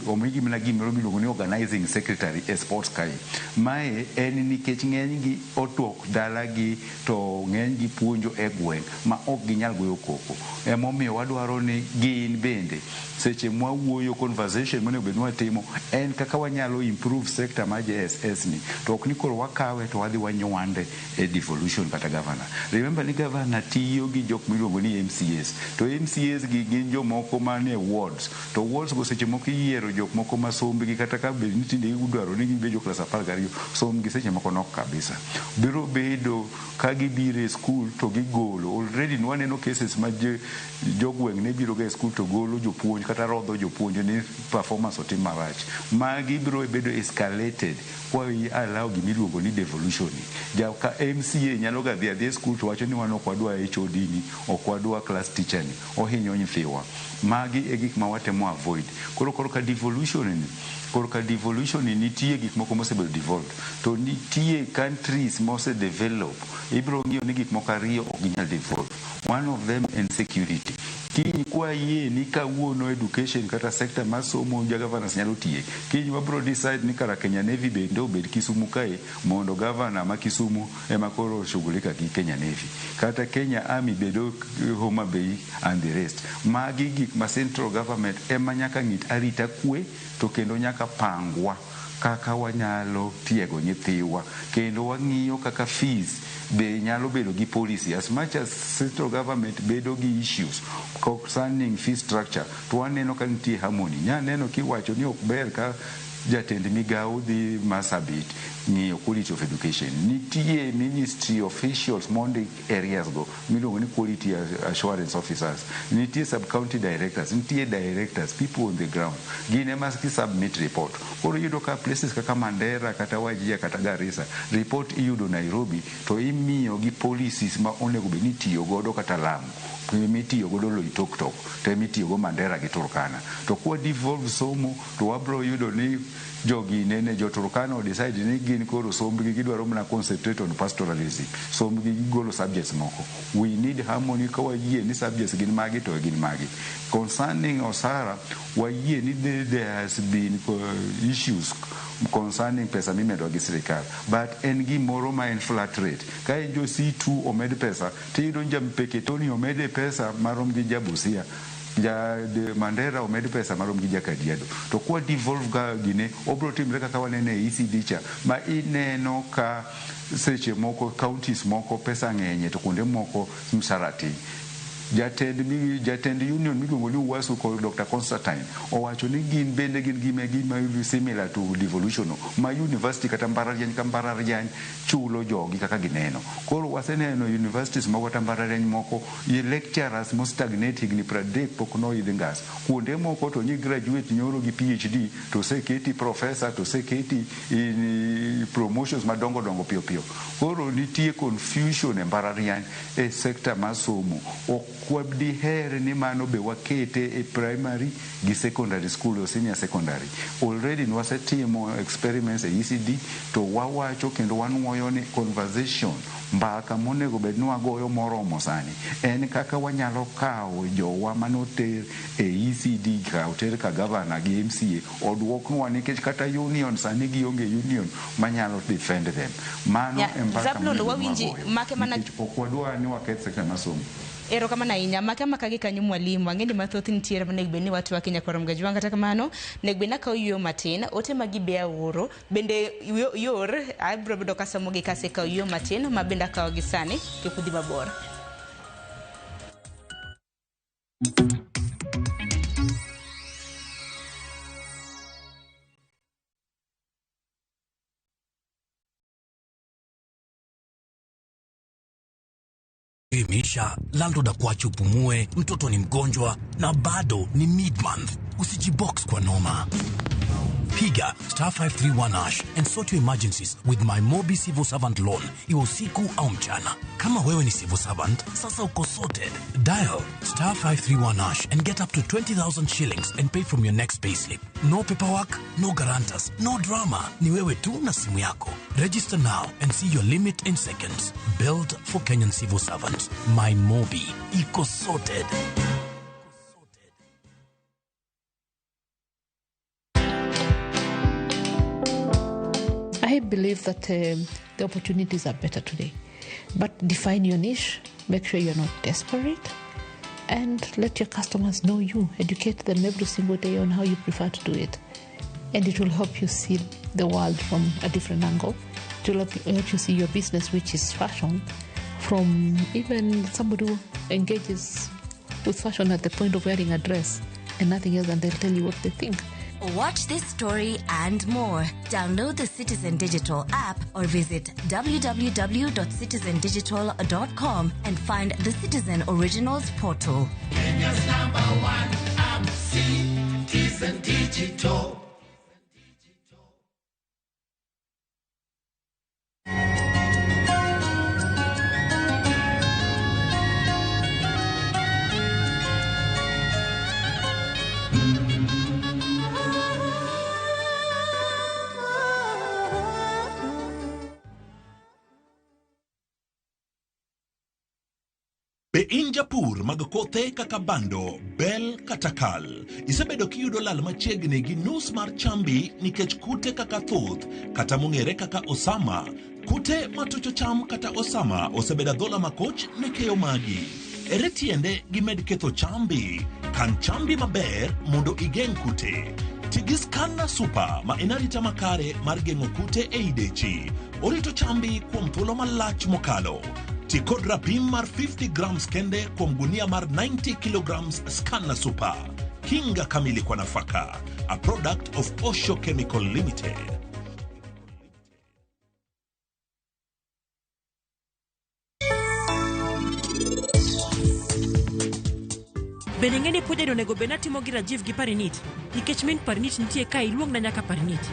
omigi mana gimoro miluongo ni organizing secretary e sports kae. Mae en nikech ng'enygi otuok dalagi to ng'enygi puonjo e gweng' ma ok ginyal goyo koko. Emomiyo wadwaro ni gin bende seche mwawuoyo, conversation monego bed ni watimo en kaka wanyalo improve sector mar JSS ni, to ok ni koro wakawe to wadhi wanywande e devolution kata governor. Remember ni governor tiyo gi jok miluongo ni MCAs, to MCAs gi gin jomoko manie wards, to wards go seche moko iyiero jok moko ma sombgi kata ka bed ni tinde idwaro ni gibed jo klas 12, sombgi seche moko nok kabisa. Biro bedo ka gibiro e school to gigolo. Already nwaneno cases ma jogweng' ne biro ga e school to golo jopuonj kata rodho jopuonj ni performance otim marach. Magi biro bedo escalated kwa allow gimiluongo ni devolution ni. Ja ka MCA nyalo ga dhi adhiya e school to wacho ni wan ok wadwa HOD ni, ok wadwa class teacher ni, ohinyo nyithiwa. Magi e gik ma watemo avoid. Koro korka devolution ni, korka devolution ni nitie gik moko mosebedo devolved, to nitie countries mose develop. Ibiro ng'iyo ni gik moko ariyo ok ginyal devolve. One of them en security. Kiny kwayie ni kawuono education kata sector mar somo ja governors nyalo tiye, kiny wabro decide ni kara Kenya Navy bende obed Kisumu kae mondo governor ma Kisumu ema koro shughulika gi Kenya Navy, kata Kenya Army bedo Homa Bay and the rest. Magi gik ma central government ema nyaka ng'it arita kwe, to kendo nyaka pangwa kaka wanyalo tiego nyithiwa, kendo wang'iyo kaka fees be nyalo bedo gi policy. As much as central government bedo gi issues concerning fee structure, to waneno ka nitie harmony. Nyaneno kiwacho ni ok ber ka jatend migawo dhi Marsabit ng'iyo quality of education. Nitie ministry officials mondik areas go miluongo ni quality assurance officers, nitie sub county directors, nitie directors, people on the ground, gin ema gi submit report. Koro iyudo ka places kaka Mandera kata Wajir kata Garissa, report iyudo Nairobi to imiyo gi policies ma onego bed ni itiyo godo, kata Lamu mitiyo godo Loitoktok to emitiyo go Mandera gi Turkana. To kwa devolve somo to wabro yudo ni jogi nene jo Turkana o decide ni gin koro sombgi gidwaro mana concentrate on pastoralism, sombgi gigolo subjects moko. We need harmony ka wayie ni subjects gin magi to gin magi. Concerning Osara, wayie ni there has been issues concerning pesa mimedo gi sirikal, but en gimoro ma en flat rate. Ka en jo C2 omed pesa, tiyudo ni ja Mpeketoni omede pesa marom gi ja Busia, ja Mandera omed pesa marom gi ja Kajiado. To kwa devolve ga gine, obro timre kaka wanene e ECD cha, ma ineno ka seche moko counties moko pesa ng'enye to kuonde moko msara tin. Jatend union miluongo ni Uwasu kod Dr. Constantine owacho ni gin bende gin gima similar to devolution no, ma university kata mbalariany ka mbalariany chulo jogi kaka gineno. Koro waseneno universities moko kata mbalariany moko ye lecturers mo stagnate higni 30 pok noidh ngas. Kuonde moko to nyi graduate nyoro gi PhD to oseketi professor to oseketi in promotions madongo dongo piyo piyo. Koro nitie confusion e mbalariany e sector mar somo. Ok diher ni mano be wakete e primary gi secondary school o senior secondary. Already nwasetimo experiments e ECD to wawacho kendo wanuoyo ni conversation mbaka monego bed ni wagoyo moromo sani en kaka wanyalo kawo jowa manoter e ECD ka oter ka governor gi MCA oduoknwa, nikech kata union sani gionge union manyalo defend them. Mano e mbaka Zablon, monego wawinji wagoyo. make mana Nikech ok wadwa ni waketh sector mar somo. Erokamano ahinya. Make maka gi kanyo mwalimu, ang'e ni mathoth nitiere monego bed ni watwak nyakwar Mgajwang', kata kamano onego bed ni akawo yueyo matin. Ote magi be aoro bende yor abiro bedo kasomogi kasekawo yueyo matin ma bende akawo gi sani kik udhi mabor. Imeisha, landlord akuache upumue, mtoto ni mgonjwa na bado ni mid-month. Usijibox kwa noma. Piga star 531 hash and sort your emergencies with my Mobi Civil Servant Loan, iwe usiku au mchana. Kama wewe ni civil servant, sasa uko sorted. Dial star 531 hash and get up to 20,000 shillings and pay from your next payslip. No paperwork, no guarantors, no drama. Ni wewe tu na simu yako. Register now and see your limit in seconds. Built for Kenyan civil servants. My Mobi. Iko sorted. I believe that the opportunities are better today. But define your niche, make sure you're not desperate, and let your customers know you. Educate them every single day on how you prefer to do it. And it will help you see the world from a different angle. It will help you see your business, which is fashion, from even somebody who engages with fashion at the point of wearing a dress and nothing else, and they'll tell you what they think. Watch this story and more. Download the Citizen Digital app or visit www.citizendigital.com and find the Citizen Originals portal. Kenya's number one app, Citizen Digital. Be in japur mag kothe kaka bando, bel kata kal. Isebedo kiyudo lal machiegni gi nus mar chambi nikech kute kaka thuth kata mong'ere kaka osama. Kute matucho cham kata osama osebedo adhola makoch ne keyo magi. Ere tiende gimed ketho chambi? Kan chambi maber mondo igeng' kute. Ti gi Scanna Super ma en arita makare mar geng'o kute ei dechi. Orito chambi kuom thuolo malach mokalo. Ti kod rapim mar 50 grams kende kuom gunia mar 90 kilograms Scanna Super. Kinga kamili kwa nafaka. A product of Osho Chemical Limited. Bende ing'e ni puonjani onego bed natimo gi Rajiv gi Parinit nikech min Parinit nitie ka iluongna nyaka Parinit.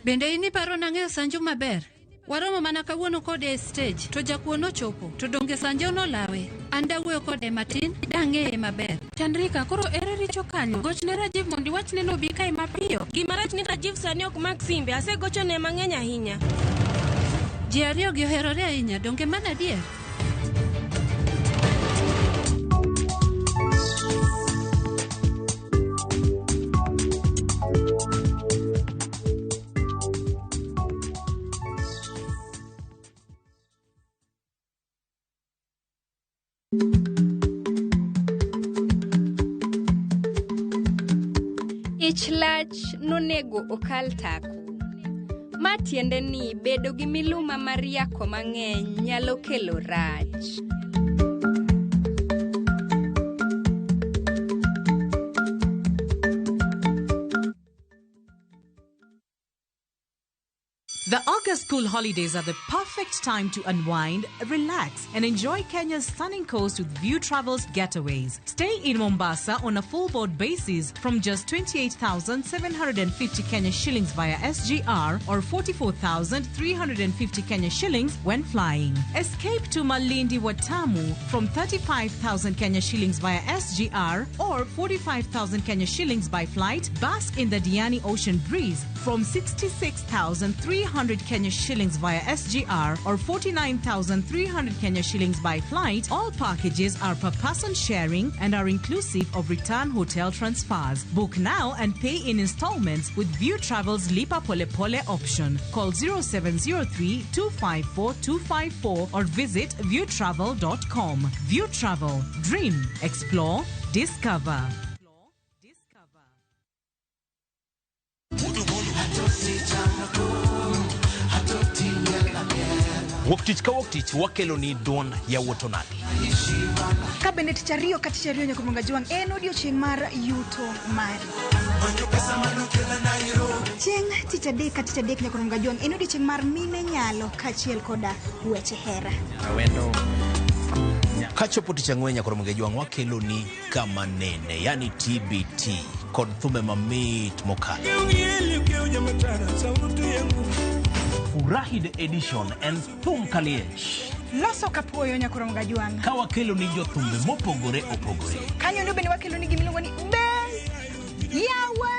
Bende in iparo nang'eyo Sanju maber? Waromo mana kawuono kode e stage to jakuo nochopo to donge Sanjo nolawe. An dawuoyo kode matin dang'eye maber. Chandrika, koro ere richo kanyo? Gochne Rajiv mondo iwachne nobi kae mapiyo. Gima rach ni Rajiv sani ok mak simbe, asegochone mang'eny ahinya. Ji ariyo gi oherore ahinya, donge mano adier? Ich lach nonego okal tako. Ma tiende ni bedo gi miluma mar yako mang'eny nyalo kelo rach. The August school holidays are the perfect time to unwind, relax, and enjoy Kenya's stunning coast with View Travels Getaways. Stay in Mombasa on a full board basis from just 28,750 Kenya shillings via SGR or 44,350 Kenya shillings when flying. Escape to Malindi Watamu from 35,000 Kenya shillings via SGR or 45,000 Kenya shillings by flight. Bask in the Diani Ocean breeze from 66,300 Kenya shillings via SGR or 49,300 Kenya shillings by flight. All packages are per person sharing and are inclusive of return hotel transfers. Book now and pay in installments with View Travel's Lipa Pole Pole option. Call 0703 254 254 or visit viewtravel.com. View Travel. Dream, explore, discover. Wuok tich ka wuok tich wakelo ni duond yawuot onagi. Ka bende tich ariyo ka tich ariyo nyaka Jwang' en odiochieng' mar yuto mari. Chieng' tich adek ka tich adek nyaka Jwang' en odiochieng' mar mine nyalo kaachiel koda weche hera. Kachopo tich ang'wen nyaka Jwang' wakelo ni kama nene, yani TBT kod thumbe mamit mokalo. Furahi the edition en thum kaliech. Loso kapuoyo nyakoro Gajwang'. Ka wakelo ni jothumbe mopogore opogore. Kanyo ndo bende wakelo ni gimiluongo ni Bel Yawa.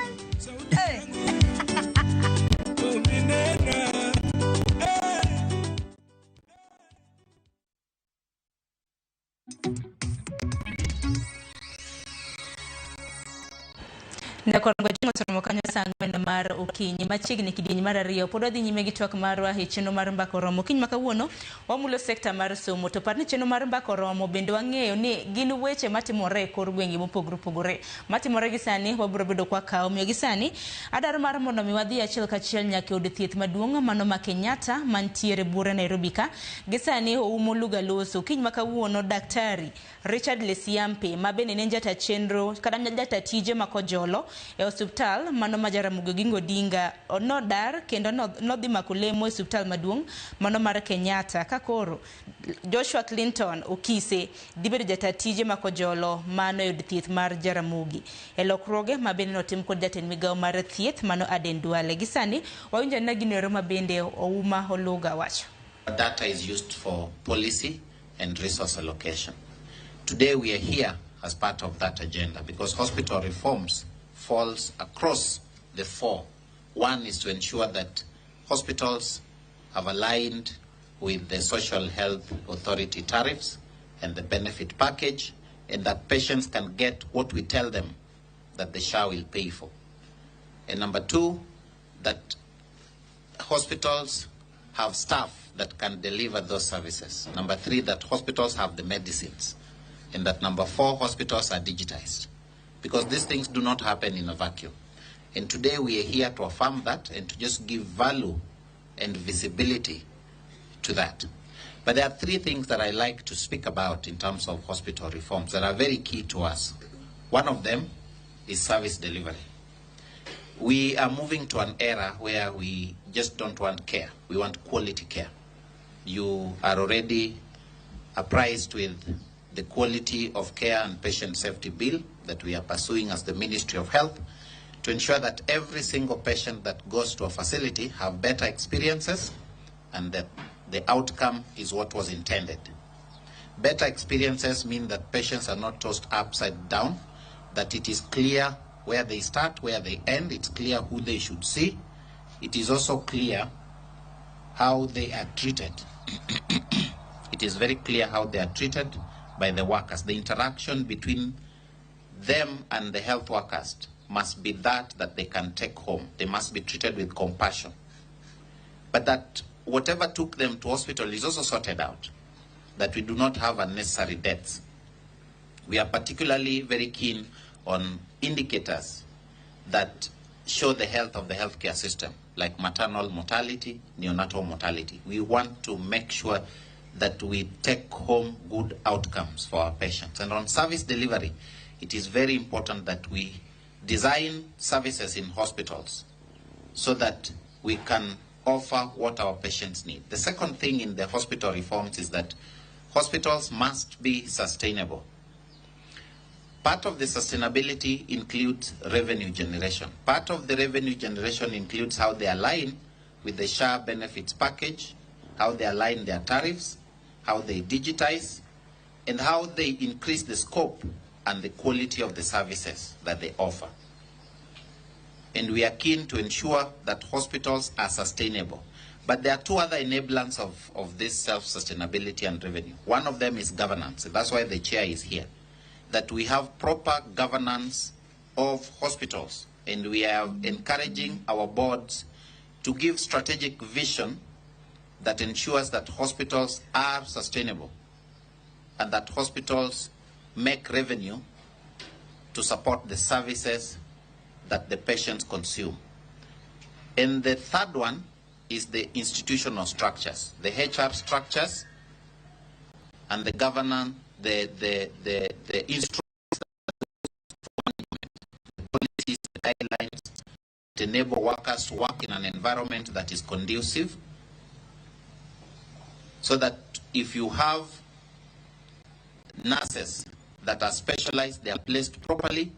Nyakorongo jong'o soromo kanyo saa 4 mar okinyi machiegni kidieny mar 2 pod wadhi nyime gi twak marwa e chenro mar Mbaka Oromo. Okinyi ma kawuono wamulo sekta mar somo to par ni chenro mar Mbaka Oromo bende wang'eyo ni gin weche matimore e kor gwenge mopogore opogore matimore gi sani wabiro bedo kwa kawo miyo gi sani adwaro mar mondo mi wadhi achiel kachiel nyaka e od thieth maduong' mano ma Kenyatta mantiere buore Nairobi ka gi sani oumo Luga loso. Okinyi ma kawuono Daktari Richard Lesiampe ma bende ne jata chenro kata jata tije ma Kojolo e osiptal mano ma Jaramogi Oginga Odinga nodar kendo nodhi mako lemo e osiptal maduong' mano mar Kenyatta ka koro Joshua Clinton Okise dhi bedo jata tije ma Kojolo mano e od thieth mar Jaramogi e lokruoge ma bende notim kod jatend migawo mar thieth mano Aden Duale. Gi sani wawinjo anena gino ero ma bende Ouma Oluga wacho. Data is used for policy and resource allocation. Today we are here as part of that agenda because hospital reforms falls across the four. One is to ensure that hospitals have aligned with the Social Health Authority tariffs and the benefit package, and that patients can get what we tell them that the SHA will pay for. And number two, that hospitals have staff that can deliver those services. Number three, that hospitals have the medicines. And that number four, hospitals are digitized. Because these things do not happen in a vacuum. And today we are here to affirm that and to just give value and visibility to that. But there are three things that I like to speak about in terms of hospital reforms that are very key to us. One of them is service delivery. We are moving to an era where we just don't want care. We want quality care. You are already apprised with the quality of care and patient safety bill that we are pursuing as the Ministry of Health to ensure that every single patient that goes to a facility have better experiences and that the outcome is what was intended. Better experiences mean that patients are not tossed upside down, that it is clear where they start, where they end, it's clear who they should see. It is also clear how they are treated. It is very clear how they are treated by the workers. The interaction between them and the health workers must be that they can take home. They must be treated with compassion. But that whatever took them to hospital is also sorted out, that we do not have unnecessary deaths. We are particularly very keen on indicators that show the health of the healthcare system, like maternal mortality, neonatal mortality. We want to make sure that we take home good outcomes for our patients. And on service delivery, it is very important that we design services in hospitals so that we can offer what our patients need. The second thing in the hospital reforms is that hospitals must be sustainable. Part of the sustainability includes revenue generation. Part of the revenue generation includes how they align with the SHA benefits package, how they align their tariffs, how they digitize, and how they increase the scope and the quality of the services that they offer. And we are keen to ensure that hospitals are sustainable. But there are two other enablers of this self-sustainability and revenue. One of them is governance. That's why the chair is here. That we have proper governance of hospitals. And we are encouraging our boards to give strategic vision that ensures that hospitals are sustainable and that hospitals make revenue to support the services that the patients consume. And the third one is the institutional structures, the HR structures and the governance, the instruments, the policies, the guidelines to enable workers to work in an environment that is conducive, so that if you have nurses that are specialized, they are placed properly,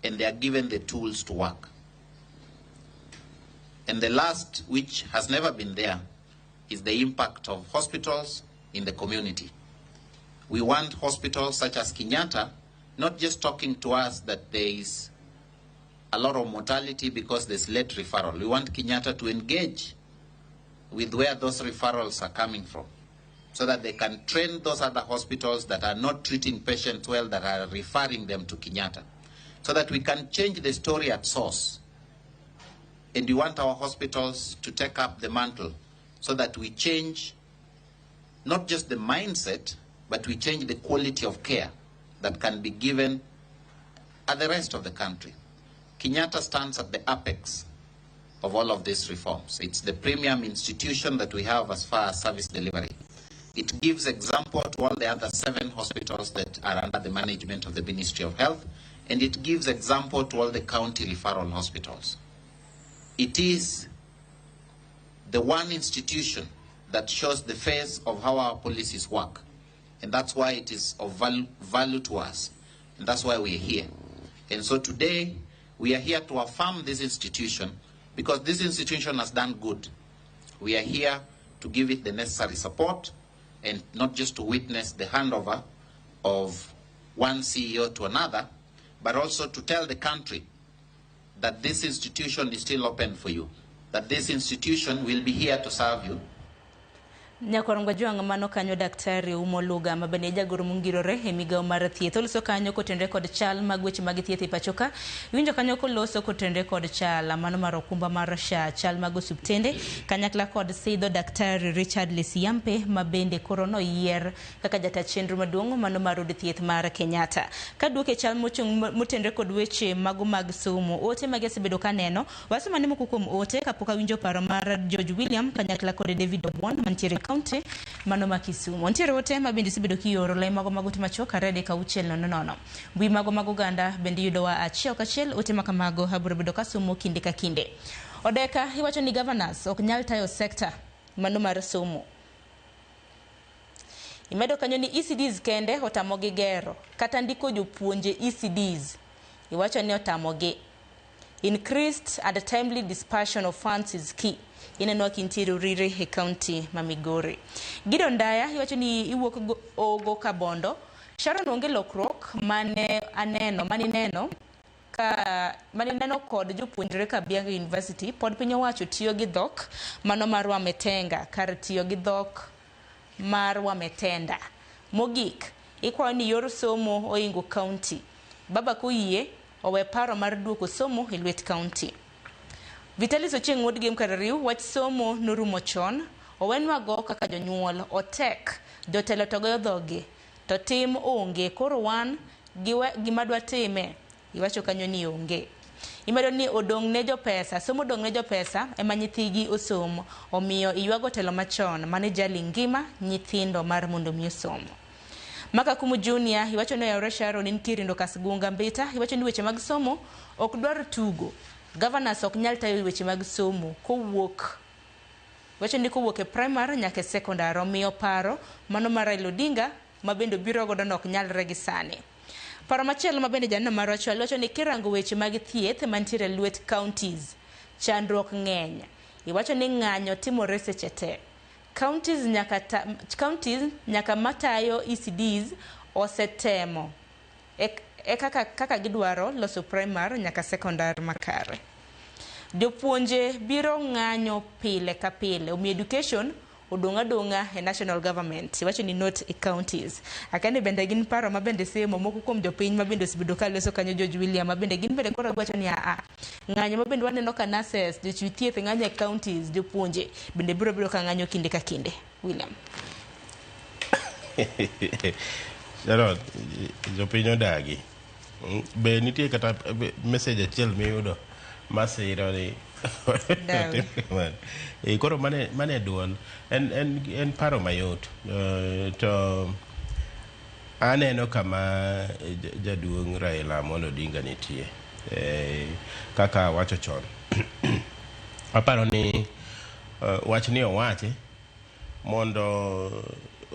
and they are given the tools to work. And the last, which has never been there, is the impact of hospitals in the community. We want hospitals such as Kenyatta not just talking to us that there is a lot of mortality because there's late referral. We want Kenyatta to engage with where those referrals are coming from so that they can train those other hospitals that are not treating patients well, that are referring them to Kenyatta, so that we can change the story at source. And we want our hospitals to take up the mantle so that we change not just the mindset, but we change the quality of care that can be given at the rest of the country. Kenyatta stands at the apex of all of these reforms. It's the premium institution that we have as far as service delivery. It gives example to all the other 7 hospitals that are under the management of the Ministry of Health, and it gives example to all the county referral hospitals. It is the one institution that shows the face of how our policies work. And that's why it is of value to us. And that's why we are here. And so today, we are here to affirm this institution because this institution has done good. We are here to give it the necessary support and not just to witness the handover of one CEO to another, but also to tell the country that this institution is still open for you, that this institution will be here to serve you. Nyakorongo juang mano kanyo daktari Umoluga mabende jagoro mungirore e migawo mar thieth oloso kanyo kotenre kod chal mag weche mag thieth e pachoka iwinjo kanyo koloso kotenre kod chal mano mar okumba mar SHA chal mag osuptende kanyakla kod sidho daktari Richard Lesiampe mabende koro noyier kaka jata chenro maduong' mano mar od thieth mar Kenyatta kaduoke chal mochung' motenre kod weche mago mag somo ote mage osebedo kaneno wasomane moko kuom ote kapok awinjo paro mar George William kanyakla kod David Obwon mantiere County mano ma Kisumu. Nitiere ote ma bende isebedo kioro lai mago mag ote machuok 2 3 6 0 0. Mbui mago mag oganda bende yudowa achiel kachiel ote ma kamago abiro bedo kasomo kinde ka kinde. Odeka iwacho ni governors ok nyal tayo sector mano mar somo. Imedo kanyo ni ECDs kende otamogi gero kata ndiko jopuonje ECDs iwacho ni otamogi. Increased and timely dispersion of funds is key. Ineno kintiere Uriri e county ma Migori. Gideon Ndaya iwacho ni iwuok Ogo Kabondo. Sharon onge lokruok mane aneno manineno ka manineno kod jopuonjre Kabianga University pod piny owacho tiyo gi dhok mano mar Wametenga kar tiyo gi dhok mar Wametenda. Mogik ikwayo ni yor somo oingo county. Baba koyie owe paro mar duoko somo e lwet county. Vitalis Ochieng' wuod Gem Karariu wach somo norumo chon owenwago kaka jonyuol otek jotelo to goyo dhogi to tim onge koro wan gima dwa time iwacho kanyo ni onge. Imedo ni odong' ne jopesa somo odong' ne jopesa ema nyithigi osom omiyo iywago telo machon mane jali ngima nyithindo mar mondo mi osom. Makakumu Junior iwacho ni oyawre Sharon in Kirindo Kasgunga Mbita iwacho ni weche mag somo ok dwar tugo. Governors ok nyal tayo weche mag somo kowuok wacho ni kowuok e primary nyaka e secondary omiyo paro mano mar Raila Odinga ma bende obiro godo no ok nyalre gi sani. Paro machielo ma bende janeno mar wacho wacho ni kirango weche mag thieth mantiere e lwet counties chandruok ng'eny. Iwacho ni ng'anyo timore seche te. Counties nyaka matayo ECDs osetemo e kaka gidwaro loso primary nyaka secondary makare. Jopuonje biro ng'anyo pile ka pile omiyo education odong' adong'a e national government iwacho ni not e counties. Akane bende gin paro ma bende semo moko kuom jopiny ma bende osebedo ka loso kanyo George William ma bende gin bende koro giwacho ni a ng'anyo ma bende waneno ka nurses jochiw thieth ng'anyo e counties jopuonje bende biro bedo ka ng'anyo kinde ka kinde. William Sharon, jopiny odagi. Be nitie kata message achiel miyudo masiro ni koro mane duol en paro mayot to aneno kama jaduong' Raila Amolo Odinga nitie kaka wacho chon. Aparo ni wach ni owache mondo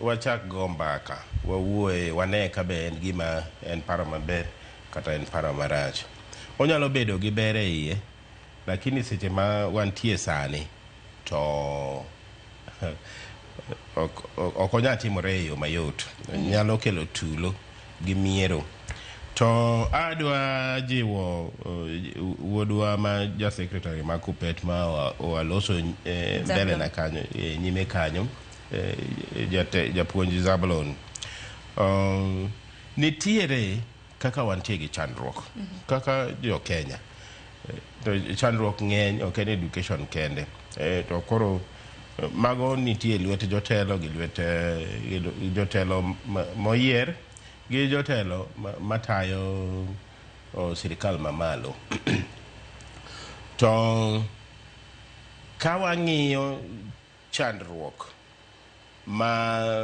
wachak go mbaka wawuoye wane ka be en gima en paro maber kata en paro marach. Onyalo bedo gi ber e iye, lakini seche ma wantie sani to ok onyal timore e yo mayot. Nyalo kelo tulo gi miero. To adwa jiwo wuodwa ma ja secretary ma Kuppet ma waloso mbele na kanyo, nyime kanyo, japuonj Zablon. Nitiere kaka wantie gi chandruok kaka jo Kenya. To chandruok ng'eny, ok en education kende. To koro mago nitie lwet jotelo gi lwet jotelo moyier gi jotelo matayo sirikal mamalo. To ka wang'iyo chandruok ma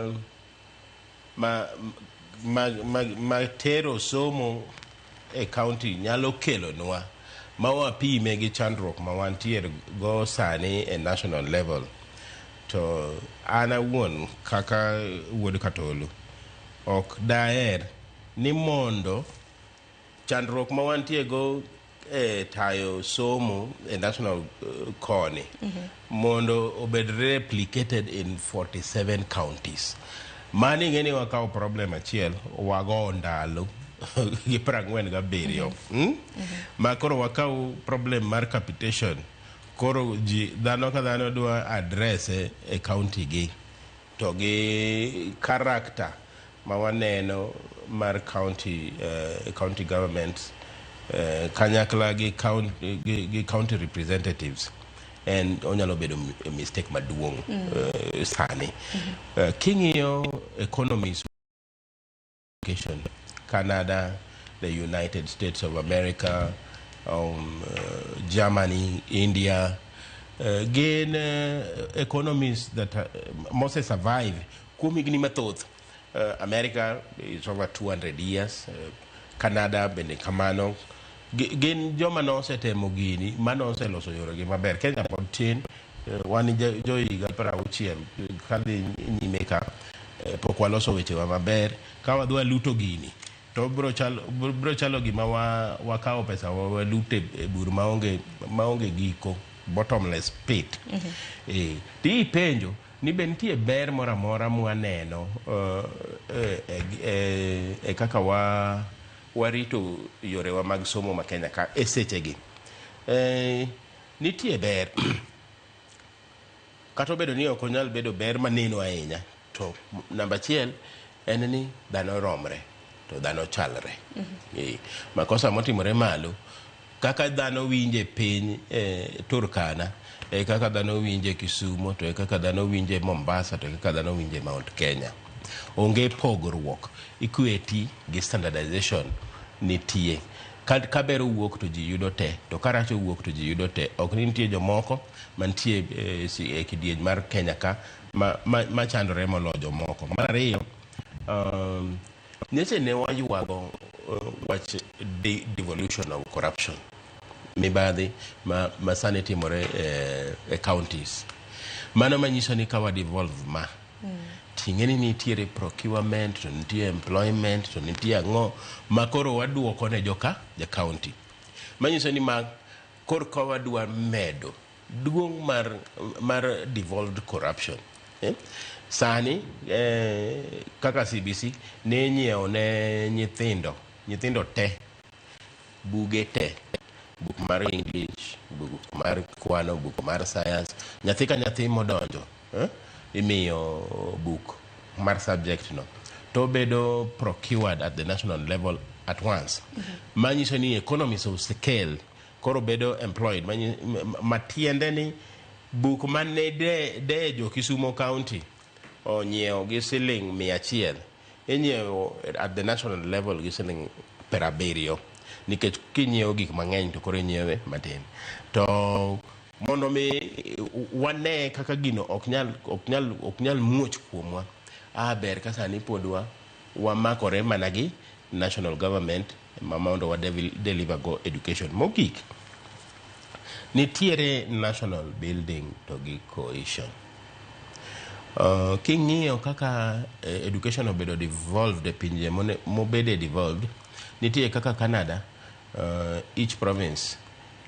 tero somo e county nyalo kelonwa, ma wapime gi chandruok ma wantiere go sani e national level, to an awuon kaka wuod Katolo ok daher ni mondo chandruok ma wantie go e tayo somo e national koni mondo obed replicated in 47 counties. Mani ing'e ni wakawo problem achiel wago ndalo gi 47. Ma koro wakaw problem mar capitation, koro ji dhano ka dhano dwa address e county gi to gi character ma waneno mar county governments kanyakla gi county representatives en onyalo bedo mistake maduong'. Sani king'iyo economies, education, Canada, the United States of America, Germany, India, gin economies that mose survive kuom higni mathoth. America is over 200 years, Canada bende kamano. Gin joma nosetemo gini manoseloso yoregi maber. Kenya pod tin, wan jo higa 60 kadhi nyime ka, pok waloso wechewa maber. Ka wadwa luto gini to bro chalo gima wakawo pesa wa walute e bur maonge giko, bottomless pit. Tipenjo ni be nitie ber moro amora mwaneno e kaka warito yorewa mag somo ma Kenya ka e sechegi. Nitie ber kata obedo ni ok onyal bedo ber maneno ahinya, to namba achiel en ni dhano romre to dhano chalre. Makosa motimore malo kaka dhano winje piny Turkana e kaka dhano winje Kisumo, to e kaka dhano winje Mombasa, to e kaka dhano winje Mount Kenya. Onge pogruok, equity gi standardization nitie. Ka ber owuok to ji yudo te, to ka rach owuok to ji yudo te. Ok ni nitie jomoko mantie e kidieny mar Kenya ka ma chandore moloyo jomoko. Mar ariyo, nyocha ne waywago wach devolution of corruption, mibadhi ma sani timore e counties. Mano manyiso ni ka wa devolve ma ting'e ni nitiere procurement, to nitie employment, to nitie ang'o ma koro waduoko ne joka ja county, manyiso ni ma koro ka wadwa medo duong' mar devolved corruption, eh? Sani kaka CBC ne nyiewo ne nyithindo te buge te, buk mar English, buk mar kwano, buk mar science, nyathi ka nyathi modonjo, eh? Imiyo buk mar subject no to bedo procured at the national level at once. Manyiso ni economies of scale koro bedo employed, matiende ni buk mane de jo Kisumo County onyiewo gi siling 100 inyiewo at the national level gi siling 70, nikech kinyiewo gik mang'eny to koro inyiewe matin. To mondo mi wane kaka gino ok nyal muoch kuomwa, ber ka sani pod wamakore mana gi national government ma mondo wa deliver go education. Mogik, nitiere national building to gi cohesion. King'iyo kaka education obedo devolved e pinje mobede devolved, nitie kaka Canada. Each province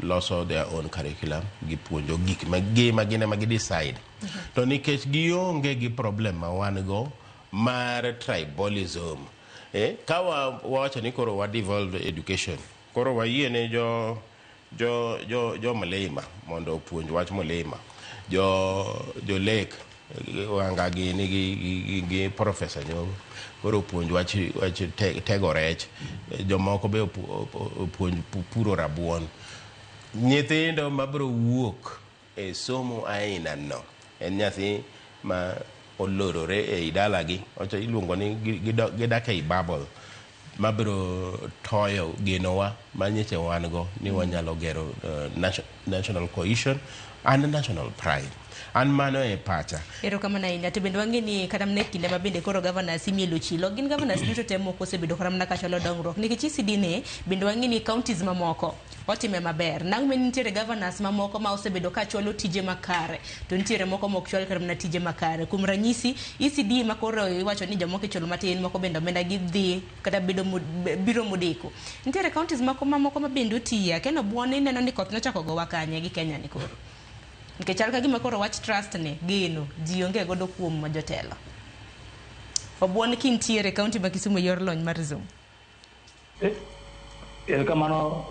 loso their own curriculum, gipuonjo gik ma gin ema gi decide. To nikech gionge gi problem ma wan go mar tribalism, ka wawacho ni koro wa devolve education, koro wayie ne jo Mlima mondo opuonj wach Mlima, jo Lake wanga gini gi Professor Nyong'o koro opuonj wach tego rech, jomoko be opuonj puro rabuon. Nyithindo mabiro wuok e somo aina no en nyathi ma olorore ei dalagi, ocho iluongo ni gidak ei bubble, mabiro toyo genowa manyiche wan go ni wanyalo gero national cohesion and national pride. An mano e pacha. Erokamano ahinya. To bende wang'e ni kata mana e kinde ma bende koro governors imielo chilo, gin governors duto te moko osebedo kata mana kachwalo dongruok. Nikech ECD ni, bende wang'e ni counties mamoko otime maber. Nang' me nitiere governors mamoko ma osebedo kachwalo tije makare, to nitiere moko mok chwal kata mana tije makare. Kuom ranyisi, ECD ma koro iwacho ni jomoko ichulo matin, moko bende omenda gidhi kata bedo biro modeko. Nitiere counties moko mamoko ma bende otiye. Ken Obuon ineno ni koth nochako gowa kanye gi Kenya ni koro. Nikech chal ka gima koro wach trust ni, geno, ji onge godo kuom jotelo. Obuon kintiere county ma Kisumu yor lony mar Zoom. Erokamano,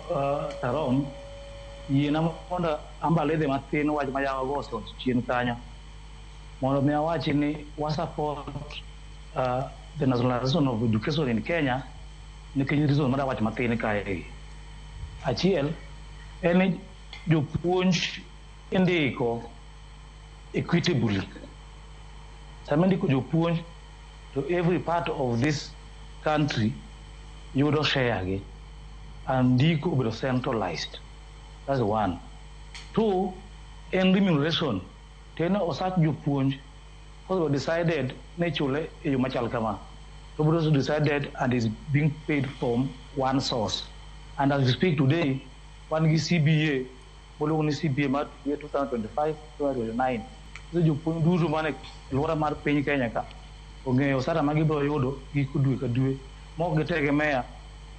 Taron. Yiena mondo ambaledhe matin wach ma yawa go osewacho chien kanyo. Mondo mi awachi ni wa support the nationalization of education in Kenya nikech reason mar wach matin kae. Achiel en ni jopuonj indiko equitably. Sama indiko jopuonj to every part of this country yudo share gi. And ndiko obedo centralized. That's one. Two, en remuneration. Tene osach jopuonj koro decided ne chule e yo machal kama. To also decided and is being paid from one source. And as we speak today, wan gi CBA, moluongo ni CBA mar year 2025-2029. So jopuonj duto mane alwora mar piny Kenya ka ong'eyo osara ma gibiro yudo giko dwe ka dwe mok gitegemea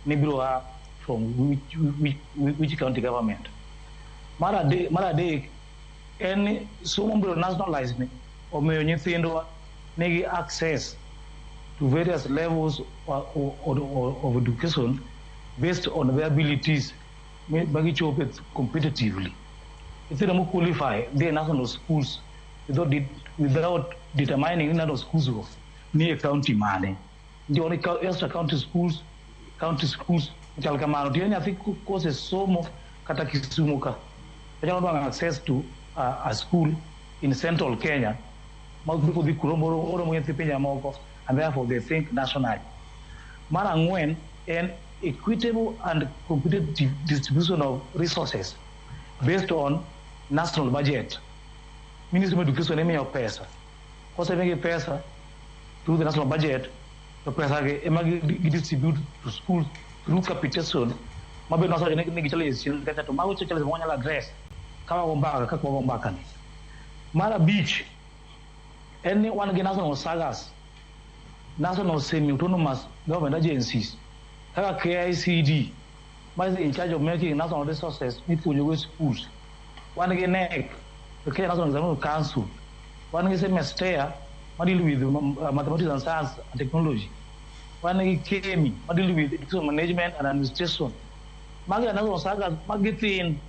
ni biro a from which county government. Mar adek en ni somo biro nationalize ni omiyo nyithindwa nigi access to various levels of education based on their abilities ma gichope competitively. Nyithindo mo qualify dhi e national schools without determining ni national schools go ni e county mane. Nitie extra county schools chal kamano. Tiende nyathi kose somo kata Kisumu ka onyalo nwang'o access to a school in central Kenya ma kodhi kuro oromo gi nyithi pinje moko, and therefore they think nationally. Mar ang'wen en equitable and competitive distribution of resources based on national budget. Ministry of Education imiyo pesa. Kosemigi pesa through the national budget, to pesa gi ema gi distribute to schools through capitation. Mabe nowacho ni nigi challenges chien kacha, to mago challenges ma wanyalo address ka wago mbaka kaka wago mbaka ni. Mar abich en ni wan gi national sagas, national semi-autonomous government agencies kaka KICD ma is in charge of making national resources mipuonjogo e schools. Wan gi KNEC, the Kenya National Examination Council. Wan gi CEMASTEA ma deal with mathematics and science and technology. Wan gi KEMI ma deal with education management and administration. Magi are national sagas magi thin.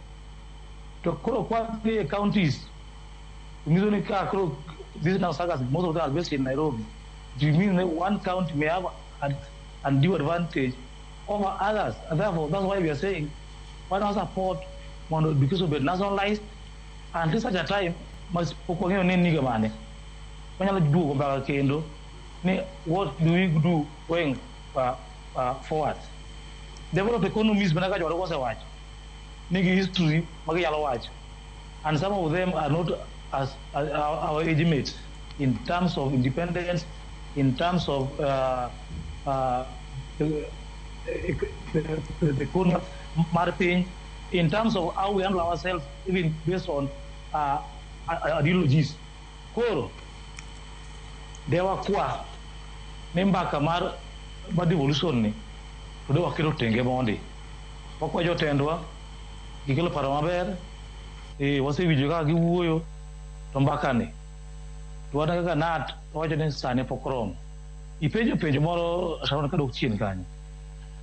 To koro kwadhi e counties, nyiso ni ka koro these national sagas, most of them are based in Nairobi. It means that one county may have an undue advantage over others. And therefore, that's why we are saying why not support mondo education be nationalized until such a time mas pok wang'eyo ni en higa mane. Wanyalo duogo mbaka kendo ni what do we do going forward. Developed economies mana kaka jomoko osewacho nigi history ma ginyalo wacho, and some of them are not as our age mates in terms of independence, in terms of the economy mar piny, in terms of how we handle ourselves, even based on ideologies. Koro de wakwa ni mbaka mar devolution ni to de waketo tenge mondi. Wakwa jotendwa gikelo paro maber, wasewinjo kaka giwuoyo to mbakani to wan kaka KNUT wawacho ni sani pok oromo. Ipenjo penjo moro Sharon kadok chien kanyo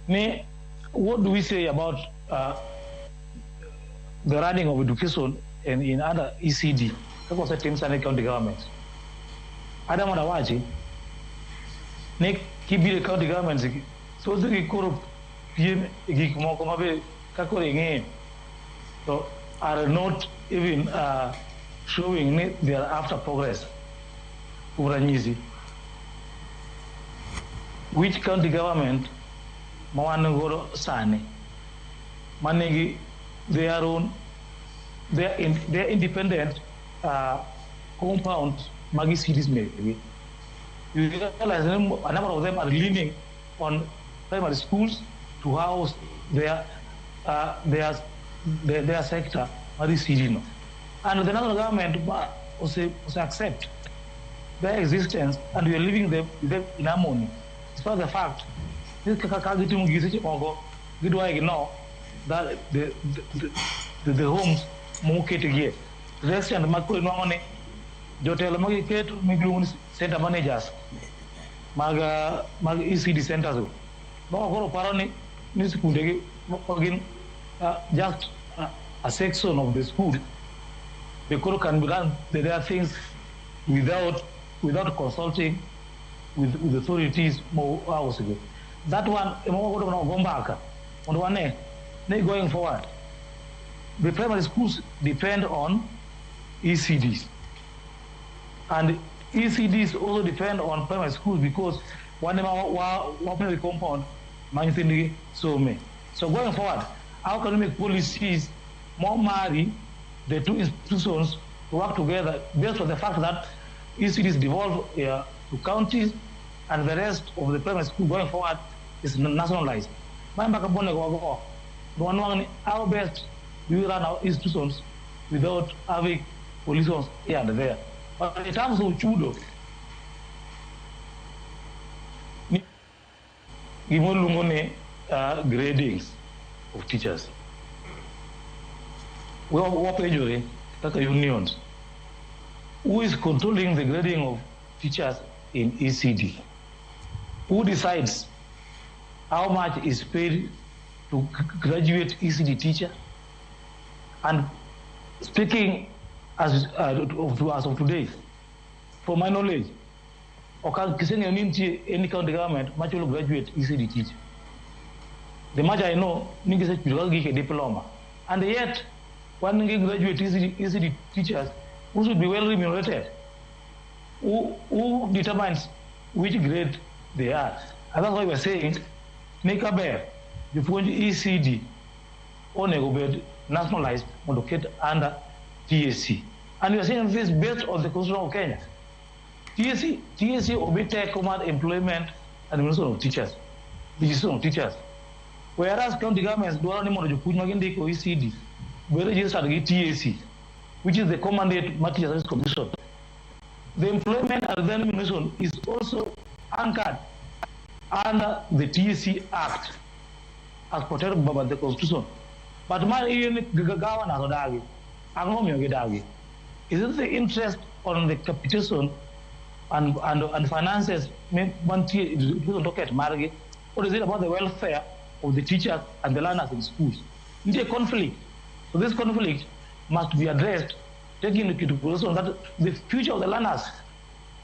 ni what do we say about the running of education in other ECD kaka osetim sani county government. Ada mondo awachi ni kibiro e county governments gi thothgi koro piem e gik moko mabe ka koro ing'iyo to are not even showing ni they are after progress. Kuom ranyisi, which county government ma wan godo sani manigi their own their independent compound mag ECDs mekgi, you realize a number of them are leaning on primary schools to house their sector mar ECD no. And the national government ose accept their existence and we are living them, with them in harmony. Despite the fact, this kaka ka gitimo gik seche moko gidwa ignore that the homes moketgie. To the extent ma koro inwang'o ni jotelo magiketo miluongo ni center managers mag ECD centers go moko koro paro ni sikundegi moko gin just a section of the school. They koro can run their things without consulting with authorities mo house go. That one ema wagodo go mbaka mondo wane ni going forward the primary schools depend on ECDs and ECDs also depend on primary schools because wan ema wa primary compound ma nyithindgi some. So going forward, how can we make policies more marry the two institutions to work together based on the fact that ECDs devolve to counties and the rest of the primary school going forward is nationalized. Ma mbaka bone go go. Wanwang ni how best do we run our institutions without having collisions here and there. But in terms of chudo, ni gimoluongo ni gradings of teachers. Wapenjore kaka unions, who is controlling the grading of teachers in ECD? Who decides how much is paid to graduate ECD teacher? And speaking as of today, from my knowledge, ok kiseng'eyo ni nitie any county government machulo graduate ECD teacher. The much I know, ni gisechulo kaka gik e diploma. And yet, wan gi graduate ECD teachers who should be well remunerated, who determines which grade they are. And that's why we're saying, ni kaber, jopuonj ECD onego bed nationalized mondo ket under TSC. And we are saying this based on the Constitution of Kenya. TSC obi teko mar employment and administration of teachers, registration of teachers. Whereas county governments dwaro ni mondo jopuonj ma gindiko ECD be registered gi TSC, which is the commandate mar Teacher Service Commission. The employment and then remuneration is also anchored under the TSC Act as protected by the Constitution. But ma in governors odagi, ang'o momiyo gidagi? Is it the interest on the capitation and finances mantie education docket margi, or is it about the welfare of the teachers and the learners in schools? Nitie conflict. So this conflict must be addressed, taking into consideration that the future of the learners,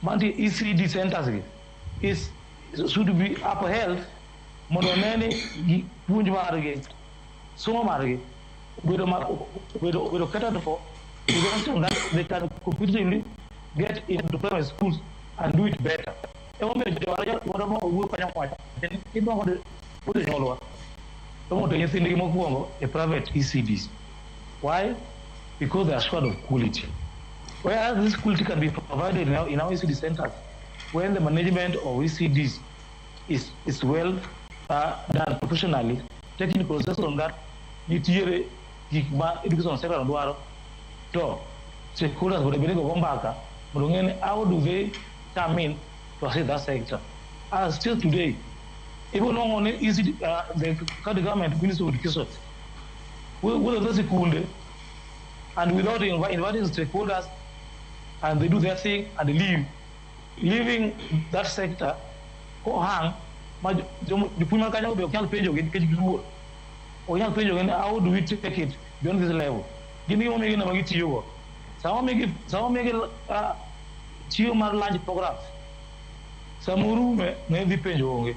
mantie ECD centers is should be upheld mondo nene gi puonj margi, somo margi obedo catered for to the extent that they can competitively get into primary schools and do it better. Emomiyo jowadwa owuoyo kanyo wacho idwa kod jonyuolwa to mondo nyithindgi mokwongo e private ECDs. Why? Because they are assured of quality. Whereas this quality can be provided in our ECD centers when the management of ECDs is well done professionally, taking consideration that nitiere gik ma education sector dwaro to stakeholders mondo bed go mbaka mondo ng'e ni how do they come in to assist that sector. As still today, even on ECD, the county government, Ministry of Education, Wuotho sikunde and without inviting stakeholders, and they do their thing and they leave, leaving that sector kohang ma jopuonj man kanyo be ok nyal penjogi nikech giluor. Ok nyal penjogi ni how do we take it beyond this level. Gin gima omigi nama gitiyogo. Sama omigi chiwo mar lunch programs, sama orume ne dhi penjo onge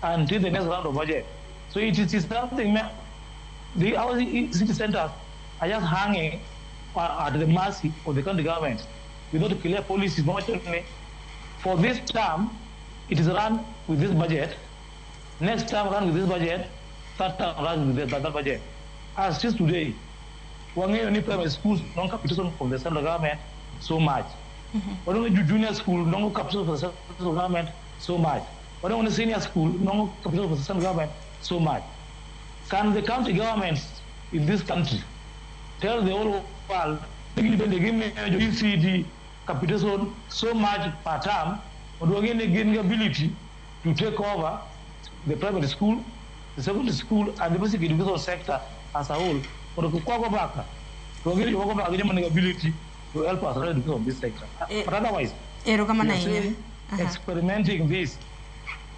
until the next round of budget. So it is something our city centers are just hanging at the mercy of the county government without clear policies. For this term, it is run with this budget. Next term, run with this budget. Third term, run with that budget. As it is today, wang'eyo ni primary schools non capitation from the central government so much. Wadong junior school non capitation from the central government so much. Wadong senior school non capitation from the central government so much. Can the county governments in this country tell the whole world they give me ECD capitation so much per term, or do again gain the ability to take over the primary school, the secondary school, and the basic education sector as a whole? Or to go back, to again go back the ability to help us run education this sector. But otherwise, Erokamano. Experimenting this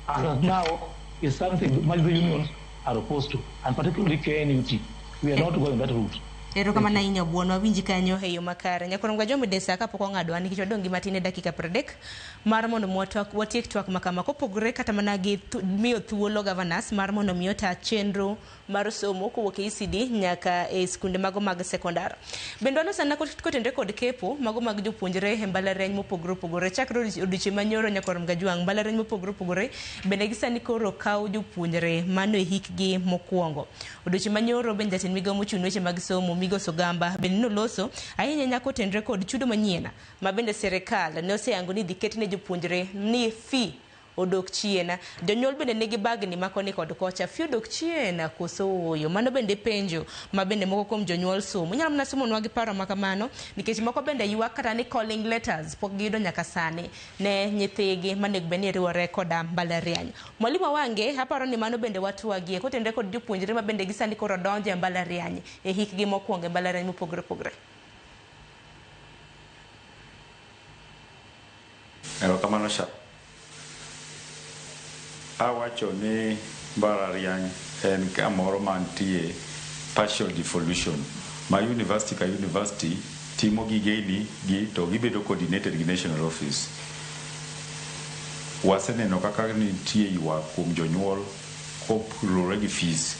as of now is something much the unions are opposed to, and particularly KNUT. We are not going that route. Erokamano ahinya Obuono, wawinji kanyo e yo makare. Nyakorom ga Jombe Desa kapok ong'adwa nikech wadong' gi matin e dakika 30 mar mondo mi watiek twak makama kopogore kata mana gi miyo thuolo governors mar mondo mi ota chenro mar somo kowuok e ECD nyaka e skunde mago mag sekondar. Bende walosana kotenore kod kepo mago mag jopuonjre e mbalariany mopogore opogore chakre odiochieng' manyoro nyakorom Gajwang' mbalariany mopogore opogore bende gisani koro kawo jopuonjre mano e hikgi mokwongo. Odiochieng' manyoro bende jatend migao mochung' ne weche mag somo Migosi Ogamba bende noloso ahinya nyaka otenre kod chudo manyien ma bende sirikal ne oseyango ni dhi ket ne jopuonjre ni fee odok chien. Jonyuol bende nigi bagni ma koni kod kocha, fee odok chien koso ooyo? Mano bende penjo ma bende moko kuom jonyuol somo. Inyalo mana somonwa gi paro ma kamano nikech moko bende ywak kata ni calling letters pok giyudo nyaka sani ne nyithigi manego bed ni riwore koda mbalariany. Mwalimu Awange, aparo ni mano bende watwagie kotenre kod jopuonjre ma bende gisani koro donjo e mbalariany e hikgi mokwongo e mbalariany mopogore opogore. Erokamano sha. Awacho ni mbalariany en kamoro mantie partial devolution ma university ka university timo gigeni gi to gibedo coordinated gi national office. Waseneno kaka nitie ywak kuom jonyuol kopulore gi fees.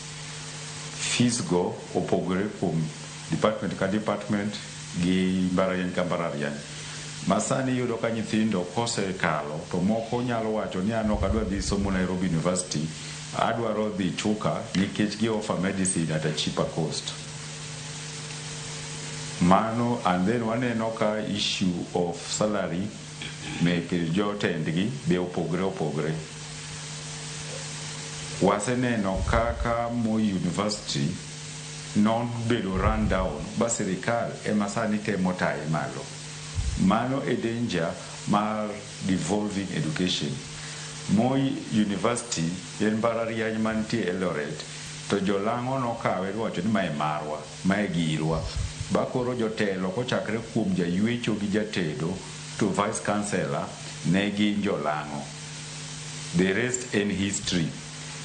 Fees go opogore kuom department ka department gi mbalariany ka mbalariany. Masani iyudo ka nyithindo kosekalo to moko nyalo wacho ni an ok adwa dhi somo Nairobi University, adwaro dhi Chuka nikech gi offer medicine at a cheaper cost. Mano and then waneno ka issue of salary mek jotendgi be opogre opogre. Waseneno kaka Moi University nobedo run down ba sirikal ema sani temo taye malo. Mano e danger mar devolving education. Moi University en mbalariany mantie Eldoret to jolang'o nokawe giwacho ni mae marwa, mae girwa. Ba koro jotelo kochakre kuom jaywecho gi jatedo to vice chancellor ne gin jolang'o. The rest en history.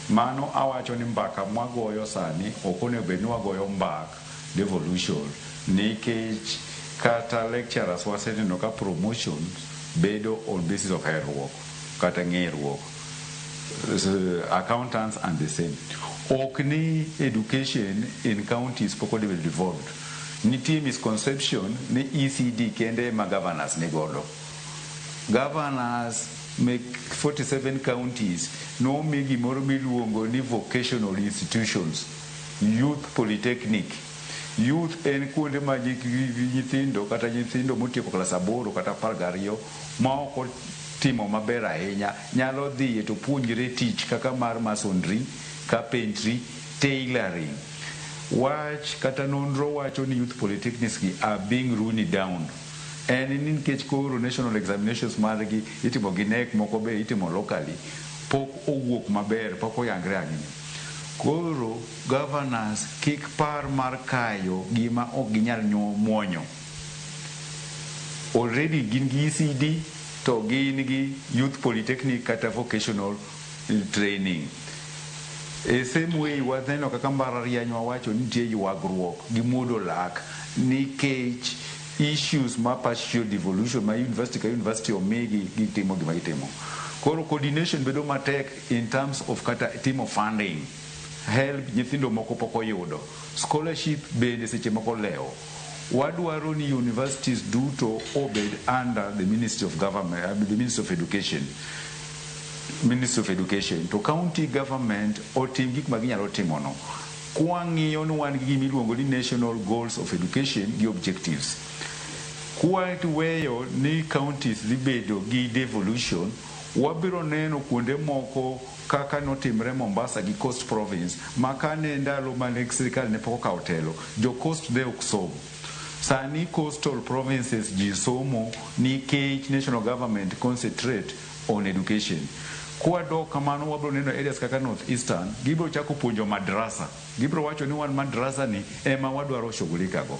Mano awacho ni mbaka mwagoyo sani ok onego bed ni wagoyo mbak devolution nikech kata lecturers waseneno ka promotion bedo on basis of herruok kata ng'eruok. Accountants and the same. Ok ni education in counties pok odhi bedo devolved. Nitie misconception ni ECD kende ema governors ni godo. Governors mek 47 counties nomi gimoro miluongo ni vocational institutions, youth polytechnic. Youth en kuonde ma nyithindo kata nyithindo motieko klas 8 kata 12 ma ok otimo maber ahinya nyalo dhiye to puonjre tich kaka mar masonry, carpentry, tailoring. Wach kata nonro wacho ni youth polytechnics gi are being ruined down. En ni nikech koro national examinations margi itimo gi KNEC moko be itimo locally pok owuok maber, pok oyangre ahinya. Koro governors kik par mar kayo gima ok ginyal muonyo. Already gin gi ECD to gin gi youth polytechnic kata vocational training. E same way waneno kaka mbalariany wawacho ni nitie ywagruok gi muodo lak nikech issues ma partial devolution ma university ka university omigi gitimo gima gitimo. Koro coordination bedo matek in terms of kata timo funding. Help nyithindo moko pok oyudo. Scholarship bende seche moko lewo. Wadwaro ni universities duto obed under the Ministry of Government, the Ministry of Education. Ministry of Education to county government otim gik ma ginyalo timono. Kwang'iyo ni wan gi gima iluongo ni national goals of education gi objectives. Kwaweyo ni counties dhi bedo gi devolution, wabiro neno kuonde moko kaka notimre Mombasa gi Coast Province ma kane ndalo mane sirikal ne pok okawo telo, jo Coast ne ok som. Sani coastal provinces ji somo nikech national government concentrate on education. Kwadok kamano wabiro neno areas kaka North Eastern, gibiro chako puonjo madrasa. Gibiro wacho ni wan madrasa ni ema wadwaro shughulika go.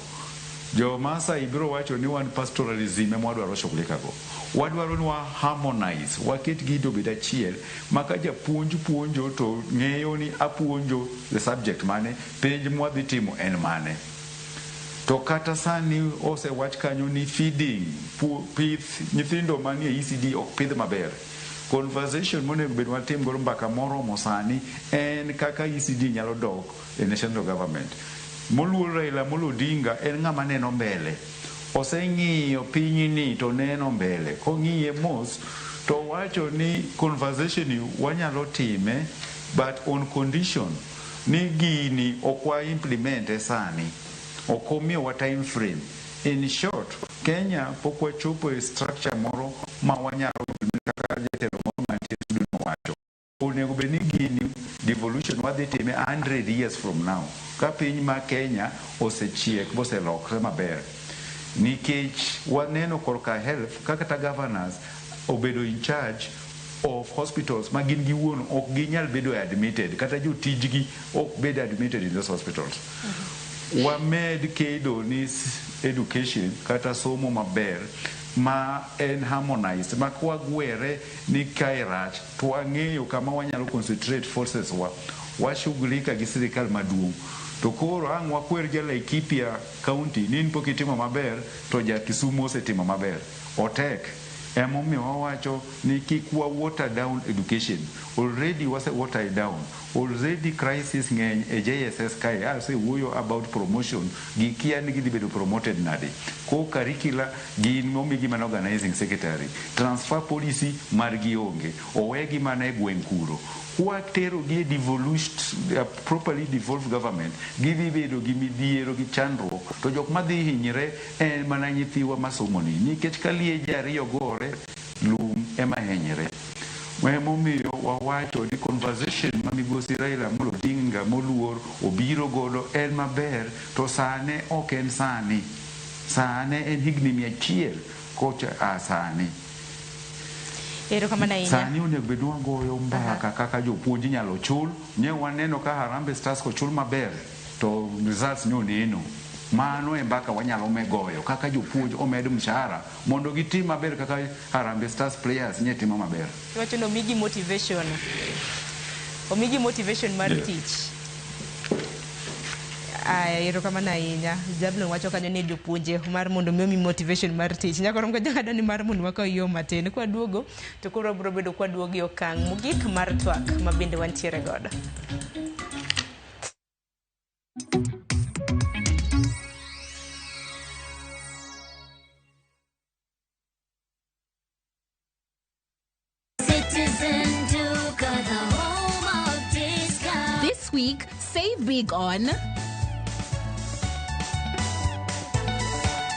Jo Masai biro wacho ni wan pastoralism ema wadwaro shughulika go. Wadwaro ni wa harmonize, waket gido obed achiel, ma ka japuonj puonjo to ng'eyo ni apuonjo the subject mane, penj mwadhi timo en mane. To kata sani osewach kanyo ni feeding, pith nyithindo manie ECD ok pidh maber. Conversation monego bed watim godo mbaka moromo sani en kaka ECD nyalo dok e national government. Moluor Raila Amolo Odinga en ng'ama neno mbele. Oseng'iyo pinyni to neno mbele. Kong'iye mos to wacho ni conversation ni wanyalo time but on condition ni gini ok wa implement e sani. Ok omiyowa time frame. In short, Kenya pok wachopo e structure moro ma wanyalo kaka jatelo moro mantie e studio nowacho. Onego bed ni gini devolution wadhi time 100 years from now. Ka piny ma Kenya osechiek boselokre maber. Nikech waneno korka health ka kata governors obedo in charge of hospitals ma gin giwuon ok ginyal bedo admitted kata jotijgi ok bed admitted in those hospitals. Wamed kedo ni education kata somo maber ma en harmonized ma kwagwere ni kae rach to wang'eyo kama wanyalo concentrate forces wa washughulika gi sirikal maduong'. To koro ang' wakwer ja Laikipia county ni in pok itimo maber to ja Kisumu osetimo maber. Otek. Emomiyo wawacho ni kik wa water down education. Already wase water it down. Already crisis ng'eny e JSS kae. Asewuoyo about promotion. Gikia ni gidhi bedo promoted nade. Ko curricula gin omigi mana organizing secretary. Transfer policy margi onge. Owegi mana e gweng' kuro. Kwatero gi e devolution, properly devolved government, gidhi bedo gi midhiero gi chandruok. To jok madhi hinyre en mana nyithiwa masomoni. Nikech ka lieje ariyo gore, lum ema hinyre. Emomiyo wawacho ni conversation ma migosi Raila Amolo Odinga moluor obiro godo en maber to sane ok en sani. Sane en higni 100 kocha a sani. Erokamano ahinya. Sani onego bed ni wagoyo mbaka kaka jopuonj inyalo chul. Ne waneno ka Harambee Stars kochul maber to results ne oneno. Mano e mbaka wanyalo goyo kaka jopuonj omed mshahara mondo gitim maber kaka Harambee Stars players nye timo maber. Iwacho ni omigi motivation. Omigi motivation mar tich. Aya, erokamano ahinya. Jablon wacho kanyo ni jopuonje mar mondo mi omi motivation mar tich. Nyaka rom ka jang'ado ni mar mondo wakaw yo matin. Kwaduogo to koro wabiro bedo kwaduogo e okang' mogik mar twak ma bende wantiere godo. Citizen Duka, the home of discount. This week, save big on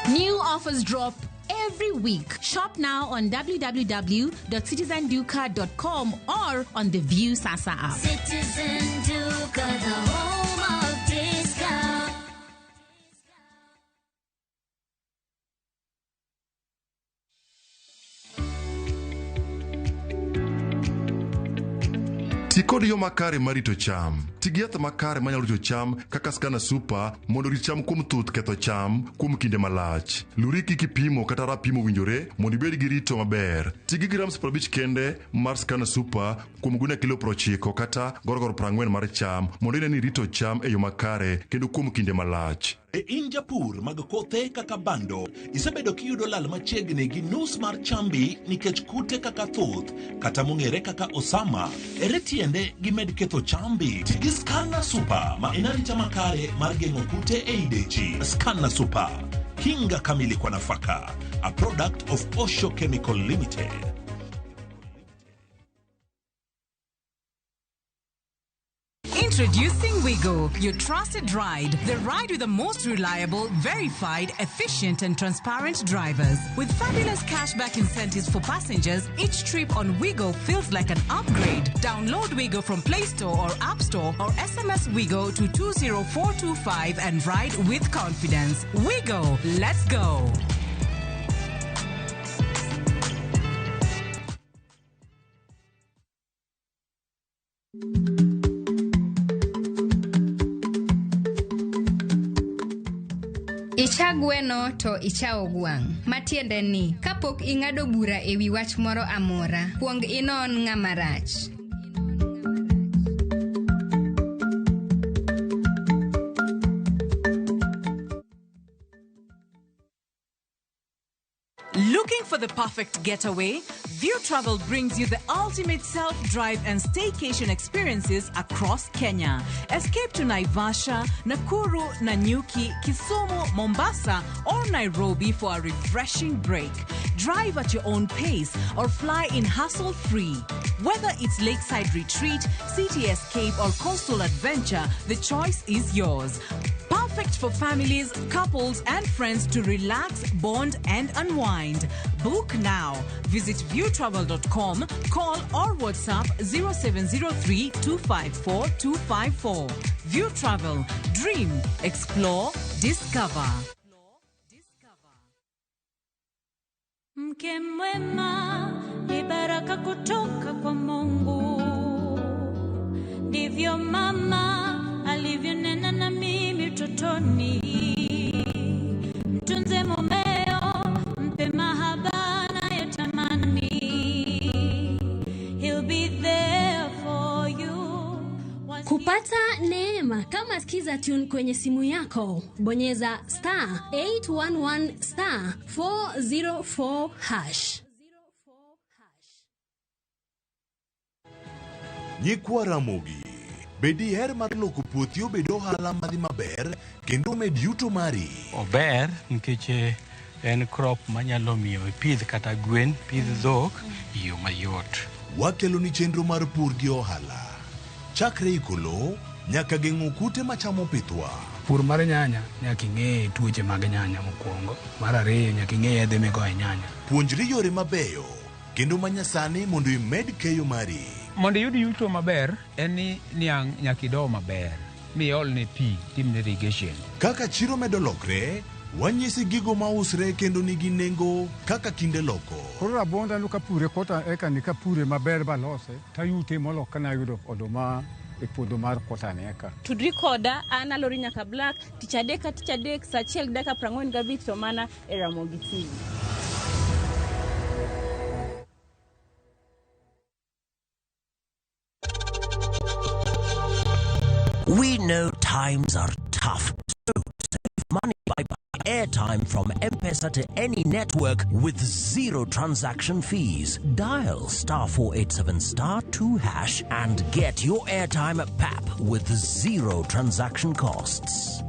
new offers drop every week. Shop now on www.citizenduka.com or on the View Sasa app. Citizen Duka, the home of discount. Ti kod yo makare mar rito cham. Ti gi yath makare manyalo rito cham kaka Scanner Super mondo orit cham kuom thuth ketho cham kuom kinde malach. Luri kik ipimo kata rapim owinjore mondo ibed gi rito maber. Ti gi grams 50 kende mar Scanner Super kuom gunia kilo 90 kata gorogoro 40 mar cham mondo ine ni irito cham e yo makare kendo kuom kinde malach. Be in japur mag kothe kaka bando, isebedo kiyudo lal machiegni gi nus mar chambi nikech kute kaka thuth kata mong'ere kaka osama. Ere tiende gimed ketho chambi? Ti gi Scanner Super ma en arita makare mar geng'o kute ei dechi. Scanner Super, kinga kamili kwa nafaka, a product of Osho Chemical Limited. Introducing Wigo, your trusted ride. The ride with the most reliable, verified, efficient, and transparent drivers. With fabulous cashback incentives for passengers, each trip on Wigo feels like an upgrade. Download Wigo from Play Store or App Store or SMS Wigo to 20425 and ride with confidence. Wigo, let's go. Icha gweno to ichawo gwang'. Matiende ni, kapok ing'ado bura e wi wach moro amora, kuong inon ng'ama rach. Looking for the perfect getaway? View Travel brings you the ultimate self-drive and staycation experiences across Kenya. Escape to Naivasha, Nakuru, Nanyuki, Kisumu, Mombasa, or Nairobi for a refreshing break. Drive at your own pace or fly in hassle-free. Whether it's lakeside retreat, city escape, or coastal adventure, the choice is yours. Perfect for families, couples, and friends to relax, bond, and unwind. Book now. Visit viewtravel.com, call or WhatsApp 0703 254 254. View Travel. Dream, explore, discover. Mke mwema ni baraka kutoka kwa Mungu, ndivyo mama alivyonena na mimi utotoni. Mtunze mumeo, mpe mahaba anayotamani. He'll be there for you. Kupata neema kama Skiza Tune kwenye simu yako, bonyeza star 811 star 404 hash. Nyikwa Ramogi, be diher mar loko puothi obed ohala madhi maber kendo med yuto mari? Ober nikech en crop manyalo miyo ipidh kata gwen, pidh dhok e yo mayot. Wakeloni chenro mar pur gi ohala. Chakre iko lowo nyaka geng'o kute machamo pithwa. Pur mar nyanya nyaka ing'e tuoche mag nyanya mokwongo. Mar ariyo nyaka ing'e yedhe migoyo e nyanya. Puonjri yore mabeyo kendo manyasani mondo imed keyo mari. Mondo iyud yuto maber en ni niang' nyaka ido maber miolne pi timne irrigation. Kaka chiro medo lokre, wanyisi gigo mausre kendo nigi nengo kaka kinde loko. Koro rabuonda no kapure kota eka ni kapure maber balose tayute molo kana yudo oduma e puodho mar kota ni eka. Tudri koda an Alori Nyaka Black tich adek ka tich adek saa 1:45 to mana e Ramogi TV. We know times are tough, so save money by buying airtime from M-Pesa to any network with zero transaction fees. Dial star 487 star 2 hash and get your airtime at PAP with zero transaction costs.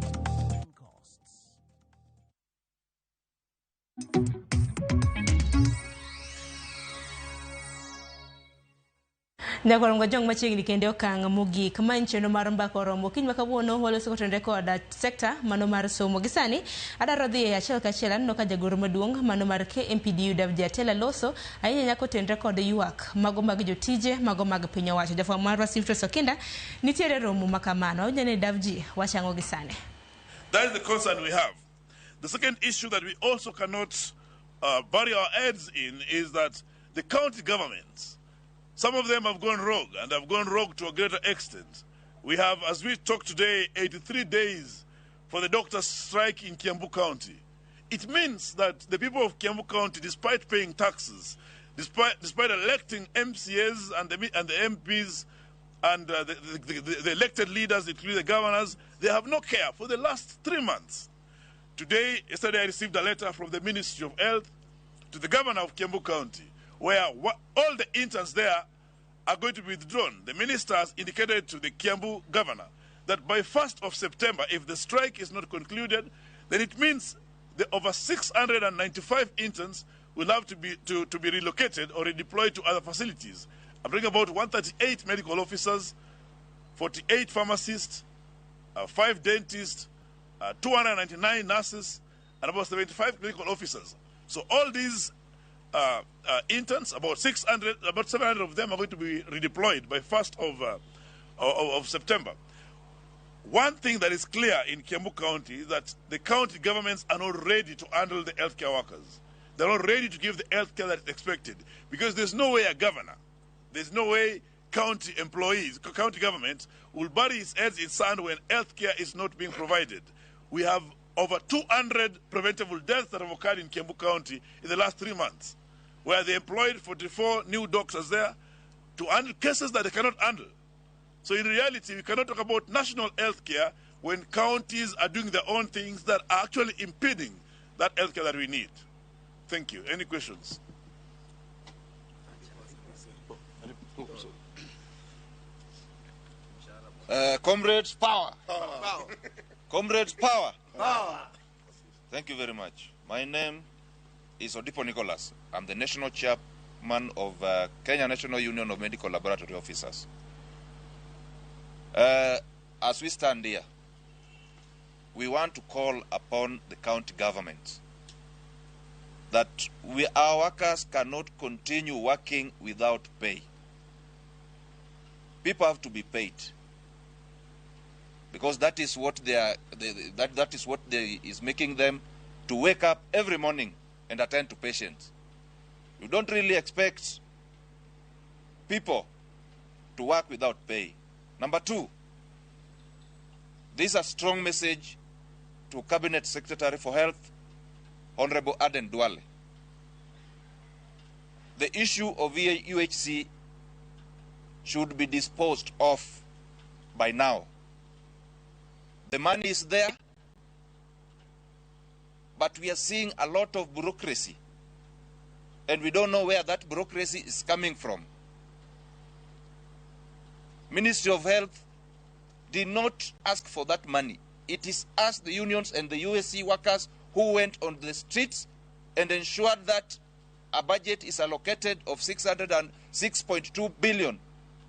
Nyakorongo jong machiegni kende okang' mogik ma en chenro mar mbaka oromo kiny ma kawuono waloso kotenore kod sekta mano mar somo. Gi sani adwaro dhi e achiel kachiel aneno ka jagoro maduong' mano mar KMPDU Davji Atela loso ahinya nyaka otenre kod ywak mago mag jotije mago mag piny owacho. Jafwambo marwa Siftres Okinda nitiere romo ma kamano. Awinjo ni Davji wachang'o gi sani. That is the concern we have. The second issue that we also cannot bury our heads in is that the county governments Some of them have gone rogue, and have gone rogue to a greater extent. We have, as we talk today, 83 days for the doctors' strike in Kiambu County. It means that the people of Kiambu County, despite paying taxes, despite electing MCAs and the MPs and the elected leaders, including the governors, they have no care for the last 3 months. Today, yesterday, I received a letter from the Ministry of Health to the governor of Kiambu County, where all the interns there are going to be withdrawn. The minister has indicated to the Kiambu governor that by 1st of September, if the strike is not concluded, then it means the over 695 interns will have to be relocated or redeployed to other facilities. I'm talking about 138 medical officers, 48 pharmacists, 5 dentists, 299 nurses, and about 75 clinical officers. So all these interns, about 600, about 700 of them are going to be redeployed by 1st of September. One thing that is clear in Kiambu County is that the county governments are not ready to handle the healthcare workers. They're not ready to give the healthcare that is expected, because there's no way a governor, there's no way county employees, county government will bury its heads in sand when healthcare is not being provided. We have over 200 preventable deaths that have occurred in Kiambu County in the last 3 months, where they employed 44 new doctors there to handle cases that they cannot handle. So in reality, we cannot talk about national healthcare when counties are doing their own things that are actually impeding that healthcare that we need. Thank you. Any questions? Comrades, power. Power. Comrades, power. Power. Thank you very much. My name is Odipo Nicholas. I'm the national chairman of Kenya National Union of Medical Laboratory Officers. As we stand here, we want to call upon the county government that our workers cannot continue working without pay. People have to be paid, because that is what they are, that is what is making them to wake up every morning and attend to patients. You don't really expect people to work without pay. Number two, this is a strong message to Cabinet Secretary for Health, Honorable Aden Duale. The issue of UHC should be disposed of by now. The money is there, but we are seeing a lot of bureaucracy, and we don't know where that bureaucracy is coming from. Ministry of Health did not ask for that money. It is us, the unions and the USC workers, who went on the streets and ensured that a budget is allocated of 606.2 billion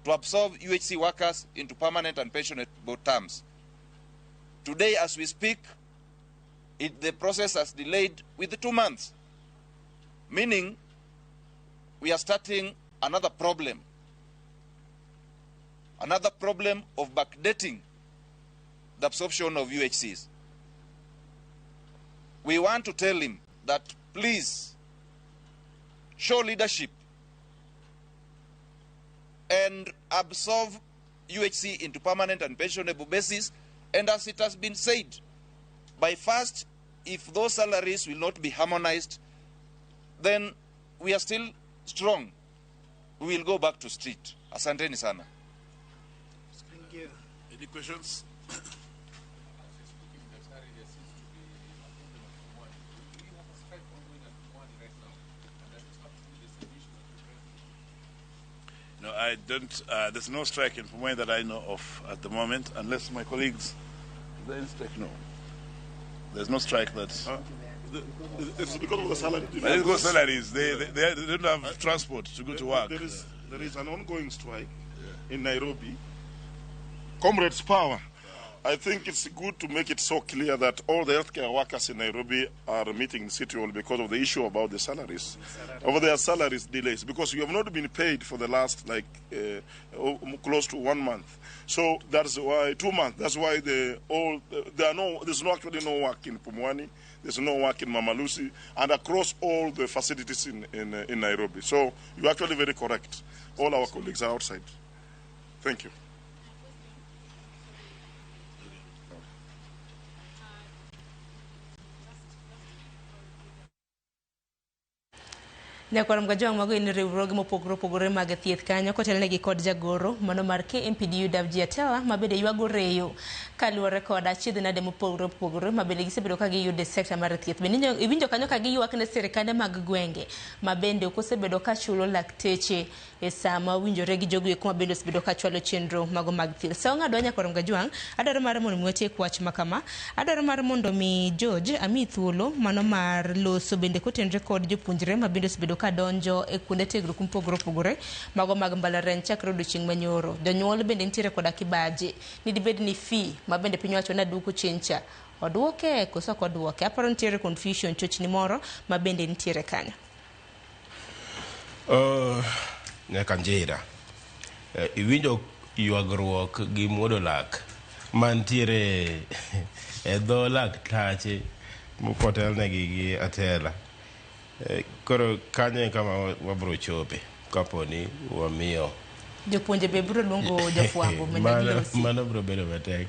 to absorb UHC workers into permanent and pensionable terms. Today, as we speak, the process has delayed with 2 months, meaning we are starting another problem. Another problem of backdating the absorption of UHCs. We want to tell him that please show leadership and absorb UHC into permanent and pensionable basis. And as it has been said, by first, if those salaries will not be harmonized, then we are still strong. We will go back to street. Asanteni sana. Thank you. Any questions? No, I don't. There's no strike in Pumwani that I know of at the moment, unless my colleagues. Is there any strike? No. There's no strike that's. It's because of the salary. It's because salaries. They don't have transport to go to work. There is an ongoing strike in Nairobi. Comrades, power. I think it's good to make it so clear that all the healthcare workers in Nairobi are meeting in City Hall because of the issue about the salaries, over their salaries delays, because you have not been paid for the last like close to 1 month. So that's why 2 months. That's why the all there are no there's no actually no work in Pumwani, there's no work in Mama Lucy, and across all the facilities in Nairobi. So you're actually very correct. All our colleagues are outside. Thank you. Nyakwar Mgajwang' mago en riwruoge mopogore opogore mag thieth kanyo kotelnegi kod jagoro mano mar KMPDU Davji Atela mabende ywago reyo kaluwore kod achiedh nade mopogore opogore mabende gisebedo ka giyudo e sekta mar thieth. Bende iwinjo kanyo ka giywak ne sirikande mag gwenge mabende ok osebedo ka chulo lakteche e sama owinjore gi jogo eko mabende osebedo ka chwalo chenro mago mag thieth. Sa ong'adwa Nyakwar Mgajwang', adwaro mar mondo mi watiek wach ma kama. Adwaro mar mondo mi George ami thuolo mano mar loso bende kotenre kod jopuonjre mabende osebedo ka donjo e kuonde tiegruok mopogore opogore mago mag mbalariany chakre odiochieng' manyoro. Jonyuol bende nitiere koda kibaji ni dibed ni fee ma bende piny owacho naduoko chien cha oduoke koso ok oduoke. Aparo nitiere confusion chochni moro ma bende nitiere kanyo. Nyaka njira iwinjo ywagruok gi muodo lak mantiere e dho laktache mokotelnegi gi Atela. Koro kanyo e kama wabro chope kapo ni wamiyo jopuonje be biro luongo jafwambo mondo gilosi. Mano biro bedo matek.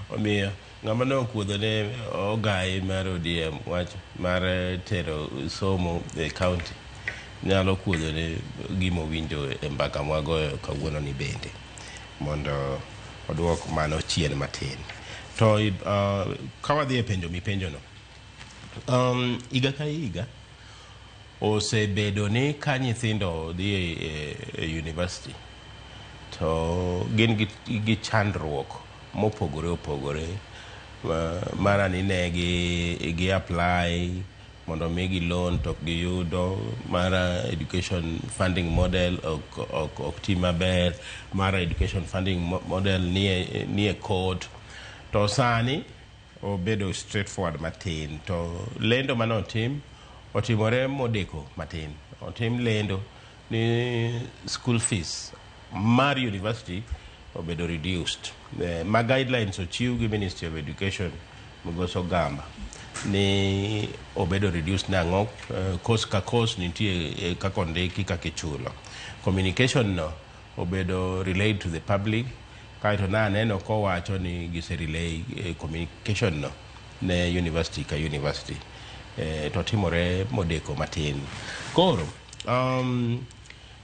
Omiyo ng'ama ne okuodho ne ogai mar ODM wach mar tero somo e county nyalo kuodho ne gima owinjo e mbaka mwagoyo kawuono ni bende mondo oduok mano chien matin. To ka wadhi e penjo mipenjo no, higa ka higa osebedo ni ka nyithindo dhi e university to gin gi chandruok mopogore opogore mara ni ne gi apply mondo migi loan to ok giyudo, mara education funding model ok ti maber, mara education funding model nie court. To sani obedo straightforward matin to lendo manotim otimore modeko matin. Otim lendo ni school fees mar university obedo reduced. Ma guidelines ochiw gi Ministry of Education Migosi Ogamba ni obedo reduced nang'o, course ka course nitie kaka ondiki kaka ichulo. Communication no obedo relayed to the public kaeto naneno kowacho ni gise relay communication no ne university ka university to timore modeko matin. Koro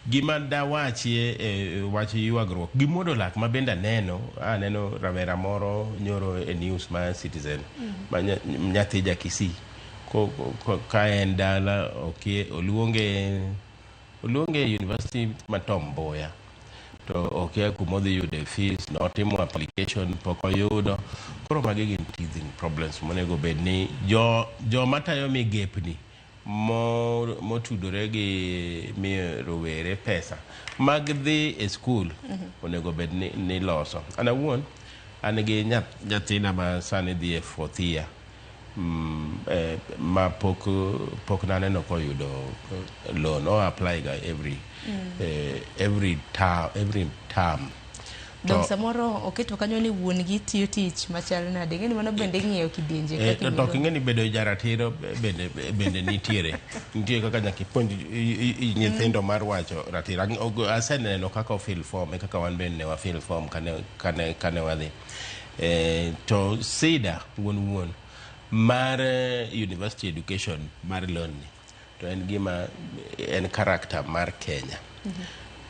gima dawachie e wach ywagruok gi muodo lak ma bende aneno rawera moro nyoro e news mar Citizen ma nyathi ja Kisii ka en dala okie oluonge e university ma Tom Mboya to okia kumodhi yude fees, notimo application pok oyudo. Koro magi gin teething problems monego bed ni joma tayo migepni motudore gi miyo rowere pesa mag dhi e skul onego bed ni loso. An awuon an gi nyathina ma sani dhi e fourth year ma pok naneno koyudo loan. O apply ga every every term. Dong samoro oketo kanyo ni wuon gi tiyo tich machal nade, ing'eni mano bende ing'iyo kidienje kaka To ok ing'e ni bedo jaratiro bende nitie kaka nyaka ipuonj nyithindo mar wacho ratiro. Aseneno kaka ofill form e kaka wan bende ne wafill form kane wadhi to sida wuon mar university education mar loan ni to en gima en character mar Kenya.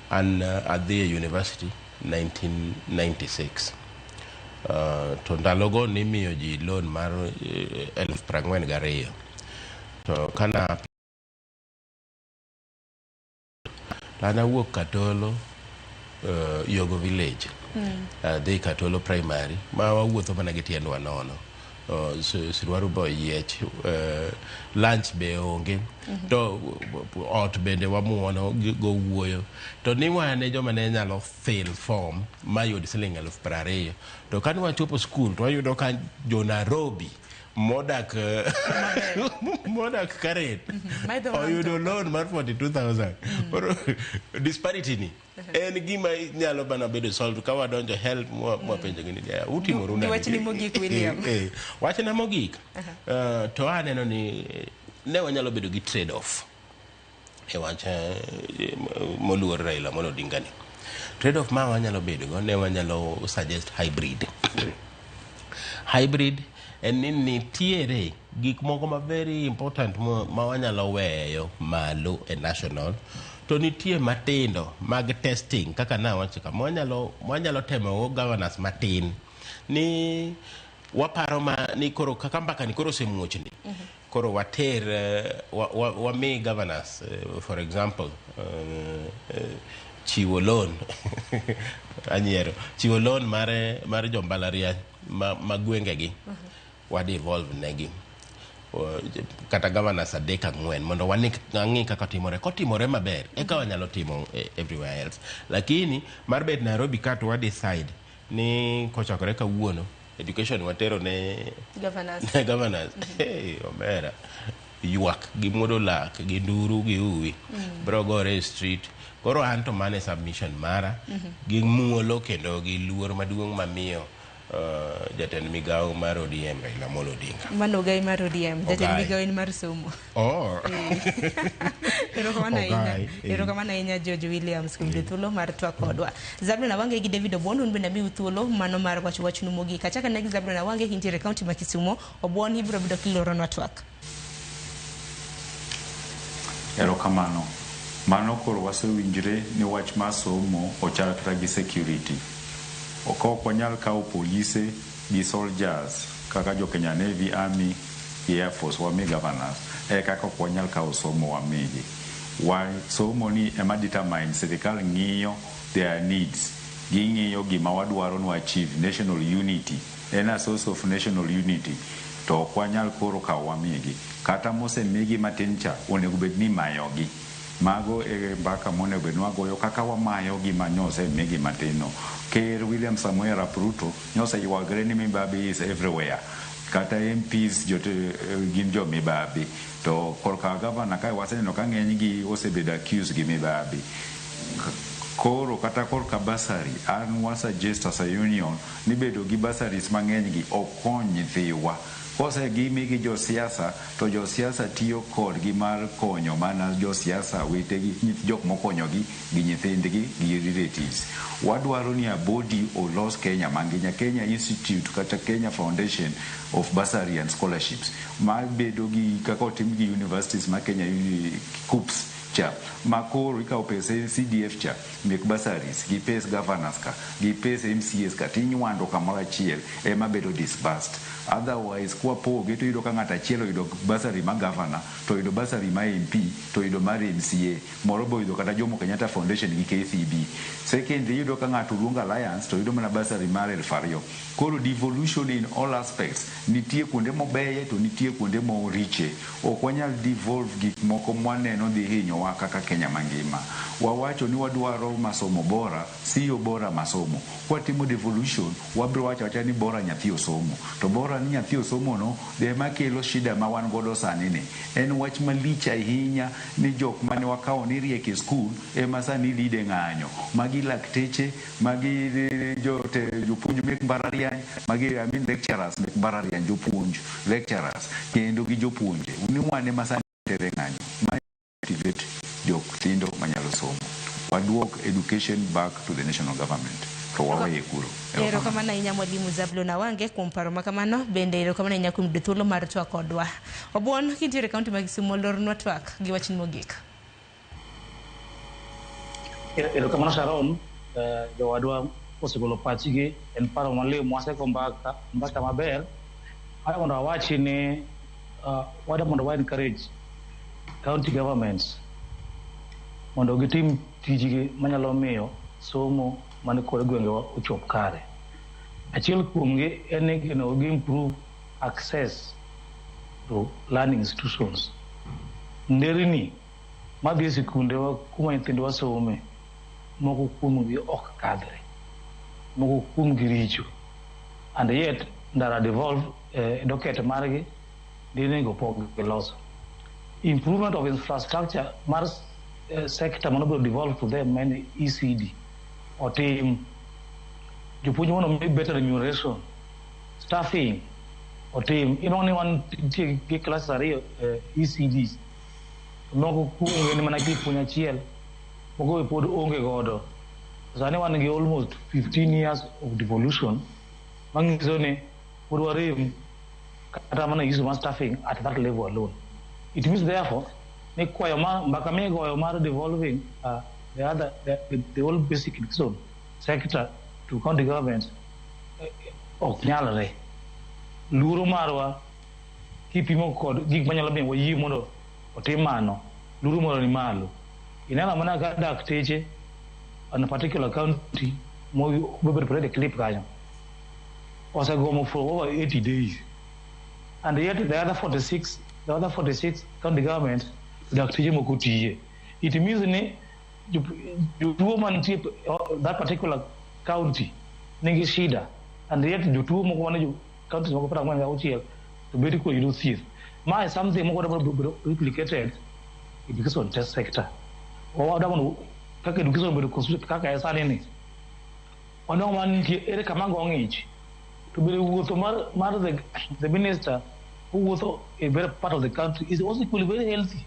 An adhi e university 1996 to ndalogo nimiyo ji loan mar 42,000 to kana to an awuok Katolo Yogo village, adhi Katolo primary ma wawuotho mana gi tiendwa nono. Siruaru be oyiech, lunch be onge, to ot bende wamuono go wuoyo. To ni wane joma ne nyalo fill form mayud siling 20,000. To kane wachopo skul to wayudo ka jo Nairobi modak Karen oyudo loan mar 42,000. Koro disparity ni en gima nyalo mana bedo solved ka wadonjo help mwapenjo gi ni utimoru nade? Wachni mogik, William. Wachna mogik, to aneno ni ne wanyalo bedo gi trade off e wach moluor Raila Amolo Odinga ni. Trade off ma wanyalo bedo go, ne wanyalo suggest hybrid. Hybrid en ni nitiere gik moko ma very important ma wanyalo weyo malo e national, to nitie matindo mag testing kaka nawacho ka mwanyalo temo go governors matin ni waparo ma ni koro kaka mbaka ni koro osemuochni, koro water wami governors, for example, chiwo loan, anyiero, chiwo loan mar jo mbalariany ma gwengegi, wadevolve negi kata governors 3 4 mondo wang'i kaka timore. Kotimore maber eka wanyalo timo everywhere else. Lakini mar bet Nairobi ka to wa decide ni kochakore kawuono education watero ne governors, ne governors. Hey, omera, ywak gi muodo lak gi nduru gi uwi bro gore e street. Koro an to mane submission mara gi muolo kendo gi luor maduong' mamiyo jatend migawo mar ODM Raila Amolo Odinga. Mano ogai mar ODM, jatend migawo en mar somo. Oh. Erokamano ahinya. Erokamano ahinya George Williams kuom thuolo mar twak kodwa. Zablon Awange gi David Obwon, un bende amiu thuolo mano mar wacho wachnu mogik. Achaka ne gi Zablon Awange kintiere kaunti ma Kisumo, Obwon ibiro bedo kiloronwa twak. Erokamano. Mano koro wasewinjre ni wach mar somo ochal kata gi security. Ok wanyal kawo polise gi soldiers kaka jo Kenya Navy, Army, Air Force wami governors, e kaka ok wanyal kawo somo wamigi. Somo ni ema determine sirikal ng'iyo their needs, ging'iyo gima wadwaro ni achieve national unity, en a source of national unity, to ok wanyal koro kawo wamigi. Kata mosemigi matin cha onego bed ni imayogi. Mago e mbaka monego bed ni wagoyo kaka wamayo gima nyosemigi matin no. Ker William Samoei Arap Ruto nyoseywagre ni mibabi is everywhere. Kata MPs gin jo mibabi. To korka gavana kae waseneno ka ng'enygi osebedo accused gi mibabi. Koro kata korka bursary, an wa suggest as a union ni bedo gi bursaries mang'eny gi ok kony nyithiwa. Kosegimi gi josiasa, to josiasa tiyo kodgi mar konyo mana josiasa wetegi, jok mokonyogi gi nyithindgi gi relatives. Wadwaro ni a body olos Kenya mangima, Kenya Institute kata Kenya Foundation of Bursary and Scholarships, ma bedo gi kaka otim gi universities ma Kenya KUCCPS cha, ma koro ikawo pesa CDF cha mek bursaries gi pes governors ka gi pes MCAs ka tinywando kamoro achiel ema bedo disbursed. Otherwise kwapoge to iyudo ka ng'ato achiel oyudo bursary ma governor, to oyudo bursary ma MP, to oyudo mar MCA, moro be oyudo kata Jomo Kenyatta Foundation gi KCB. Secondly, iyudo ka ng'ato luongo Alliance to oyudo mana bursary mar 2,000. Koro devolution in all aspects, nitie kuonde mobeye to nitie kuonde moriche. Ok wanyal devolve gik moko mwaneno dhi hinyowa kaka Kenya mangima. Wawacho ni wadwaro masomo bora, siyo bora masomo. Kwatimo devolution, wabiro wacho awacha ni bora nyathi osomo. To bora ni nyathi osomo no, ema kelo shida ma wan godo sani ni. En wach malich ahinya ni jok mane wakawo ni riek e skul ema sani lead e ng'anyo. Magi lakteche, magi jopuonj mek mbalariany, magi I mean lecturers mek mbalariany, jopuonj lecturers kendo gi jopuonje. Ni wan ema sani tere ng'anyo. Ma activate jok tindo manyalo somo. Waduok education back to the national government. To waweye kuro. Erokamano ahinya Mwalimu Zablon Awange kuom paro ma kamano, bende erokamano ahinya kuom yudo thuolo mar twak kodwa. Obuon, kintiere e kaunti ma Kisumo, lornwa twak gi wachni mogik. Erokamano Sharon, jowadwa osegolo pachgi, en paro maliw mwasego mbaka maber. Adwa mondo awachi ni wadwa mondo wa encourage county governments mondo gitim tijgi manyalo miyo somo man kod gwengewa ochop kare. Achiel kuomgi en ni gi improve access to learning institutions. Nderini madhi e sikundewa kuma nyithindwa some, moko kuomgi ok kadhre, moko kuomgi richo. And yet ndara devolve docket margi nderini pok giloso. Improvement of infrastructure mar sector manobedo devolved to them en ECD otim. Jopuonj mondo mi better remuneration, staffing otim. Inwang'o ni wan nitie gi classes ariyo ECDs. Moko kuomgi ni mana gi puonj achiel, moko be pod onge godo. Sani wan gi almost 15 years of devolution manyiso ni pod warem kata mana issue mar staffing at that level alone. It means therefore ni kwayo mar mbaka migoyo mar devolving the whole basic education sector to county governments ok nyalre. Luoro marwa kipimo kod gik manyalo miyo wayie mondo otim mano, luoro moro ni malo. Ineno mana ka dakteche on a particular county mobedo parade clip kanyo osegomo for over 80 days, and yet the other 46 county governments dakteche moko tiye. It means ni jotuo mantie that particular county nigi shida, and yet jotuo moko mane counties moko 46 to bet ko yudo thieth. Ma is something moko dwa bedo replicated education test sector. Wadwa mondo kaka education obedo constituted kaka e sani ni, wanwang'o mana nitie ere kama go ng'ich to bende wuotho mar the minister owuotho a very part of the country is also equally very healthy.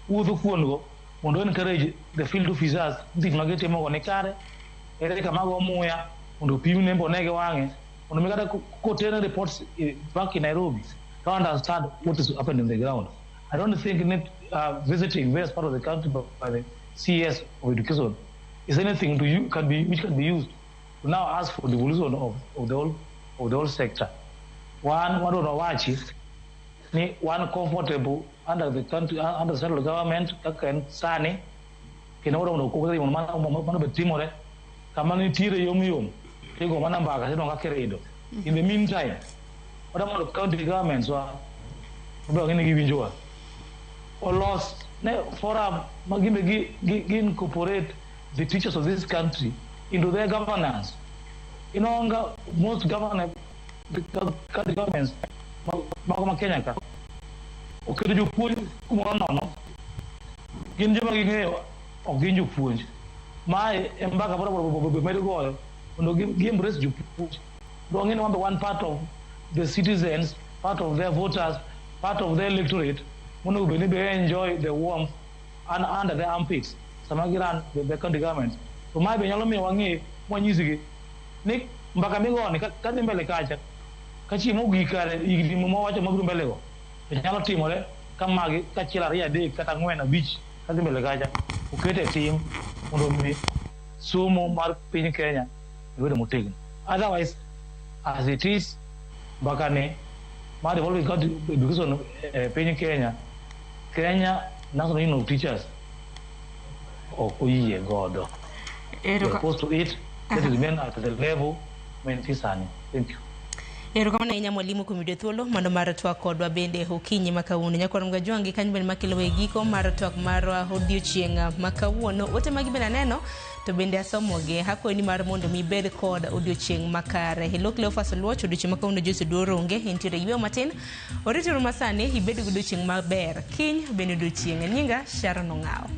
Wuotho kuondgo mondo encourage the field officers tich ma gitimo go ni kare, ere kama go muya mondo opim nembo one gi wang'e mondo mi kata koterne reports back in Nairobi to understand what is happening in the ground. I don't think visiting various parts of the country by the CS of education is anything to you can be which can be used to now ask for devolution of the whole sector. One wadwaro wachi ni wan comfortable under the country, under the central government kaka en sani, kendo wadwa mondo mano mano be timore kama nitiere yom yom tigo mana mbaka tinwang'o kaka irido. In the meantime, wadwa mondo county governments wa be wang'e ni giwinjowa olos ne forum ma gimbe gi incorporate the teachers of this country into their governance. Inonga most government, the county governments mago ma Kenya ka oketo jopuonj kumoro nono, gin joma ging'eyo ok gin jopuonj. Mae e mbaka moro med goyo mondo gi embrace jopuonj. Mondo wang'e ni wan be one part of the citizens, part of their voters, part of their electorate monego bed ni be enjoy the warmth and under their armpits sama gi run the county government. To mae be nyalo miyo wang'e mwanyisgi ni mbaka migoni ka dhi mbele kacha ka chieng' mogik kare higni mawacho mabiro mbele go to nyalo timore ka magi kachiel ariyo adek kata ang'wen abich kadhi mbele kacha okete tim mondo mi somo mar piny Kenya obed motegno. Otherwise, as it is, mbaka ni mar devolving county education piny Kenya, Kenya National Union of Teachers ok oyie godo. We are opposed to it. Let it remain at the level mantie sani. Thank you. Erokamano ahinya mwalimu kuom yudo thuolo mondo mar twak kodwa bende okinyi ma kawuono. Nyakwar Mgajwangi kanyo bende makelo e giko mar twak marwa odiochieng' ma kawuono. Ote magi bende aneno to bende asomogi. Akwayo ni mar mondo mi ibed kod odiochieng' makare. Hello Cleophas Oluoch, odiochieng' ma kawuono Joyce Oduor onge, entiere yweyo matin. Orituru masani ibed gi odiochieng' maber. Kiny bende odiochieng'. Nyinga Sharon Ong'awo.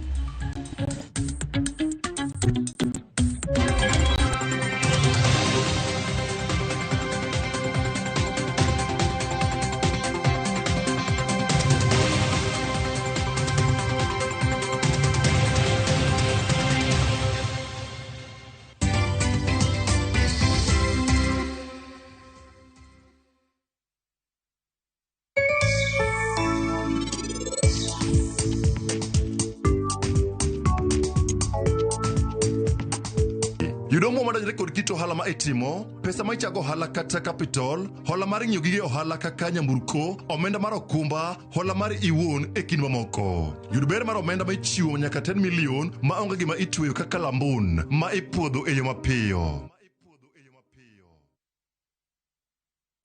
Yudo omuom madonjore kod kit ohala ma itimo, pesa ma ichago ohala kata capital, hola mar ng'iewo gige ohala kaka nyamburko, omenda mar okumba, hola mar iwuon e kind mamoko. Yud ber mar omenda ma ichiwo nyaka 10 million ma onge gima itweyo kaka lambun ma ipuodho e yo mapiyo.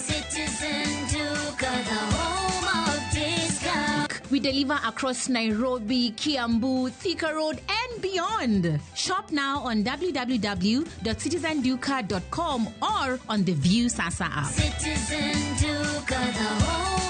Citizen deliver across Nairobi, Kiambu, Thika Road, and beyond. Shop now on www.citizenduka.com or on the View Sasa app. Citizen Duka, the home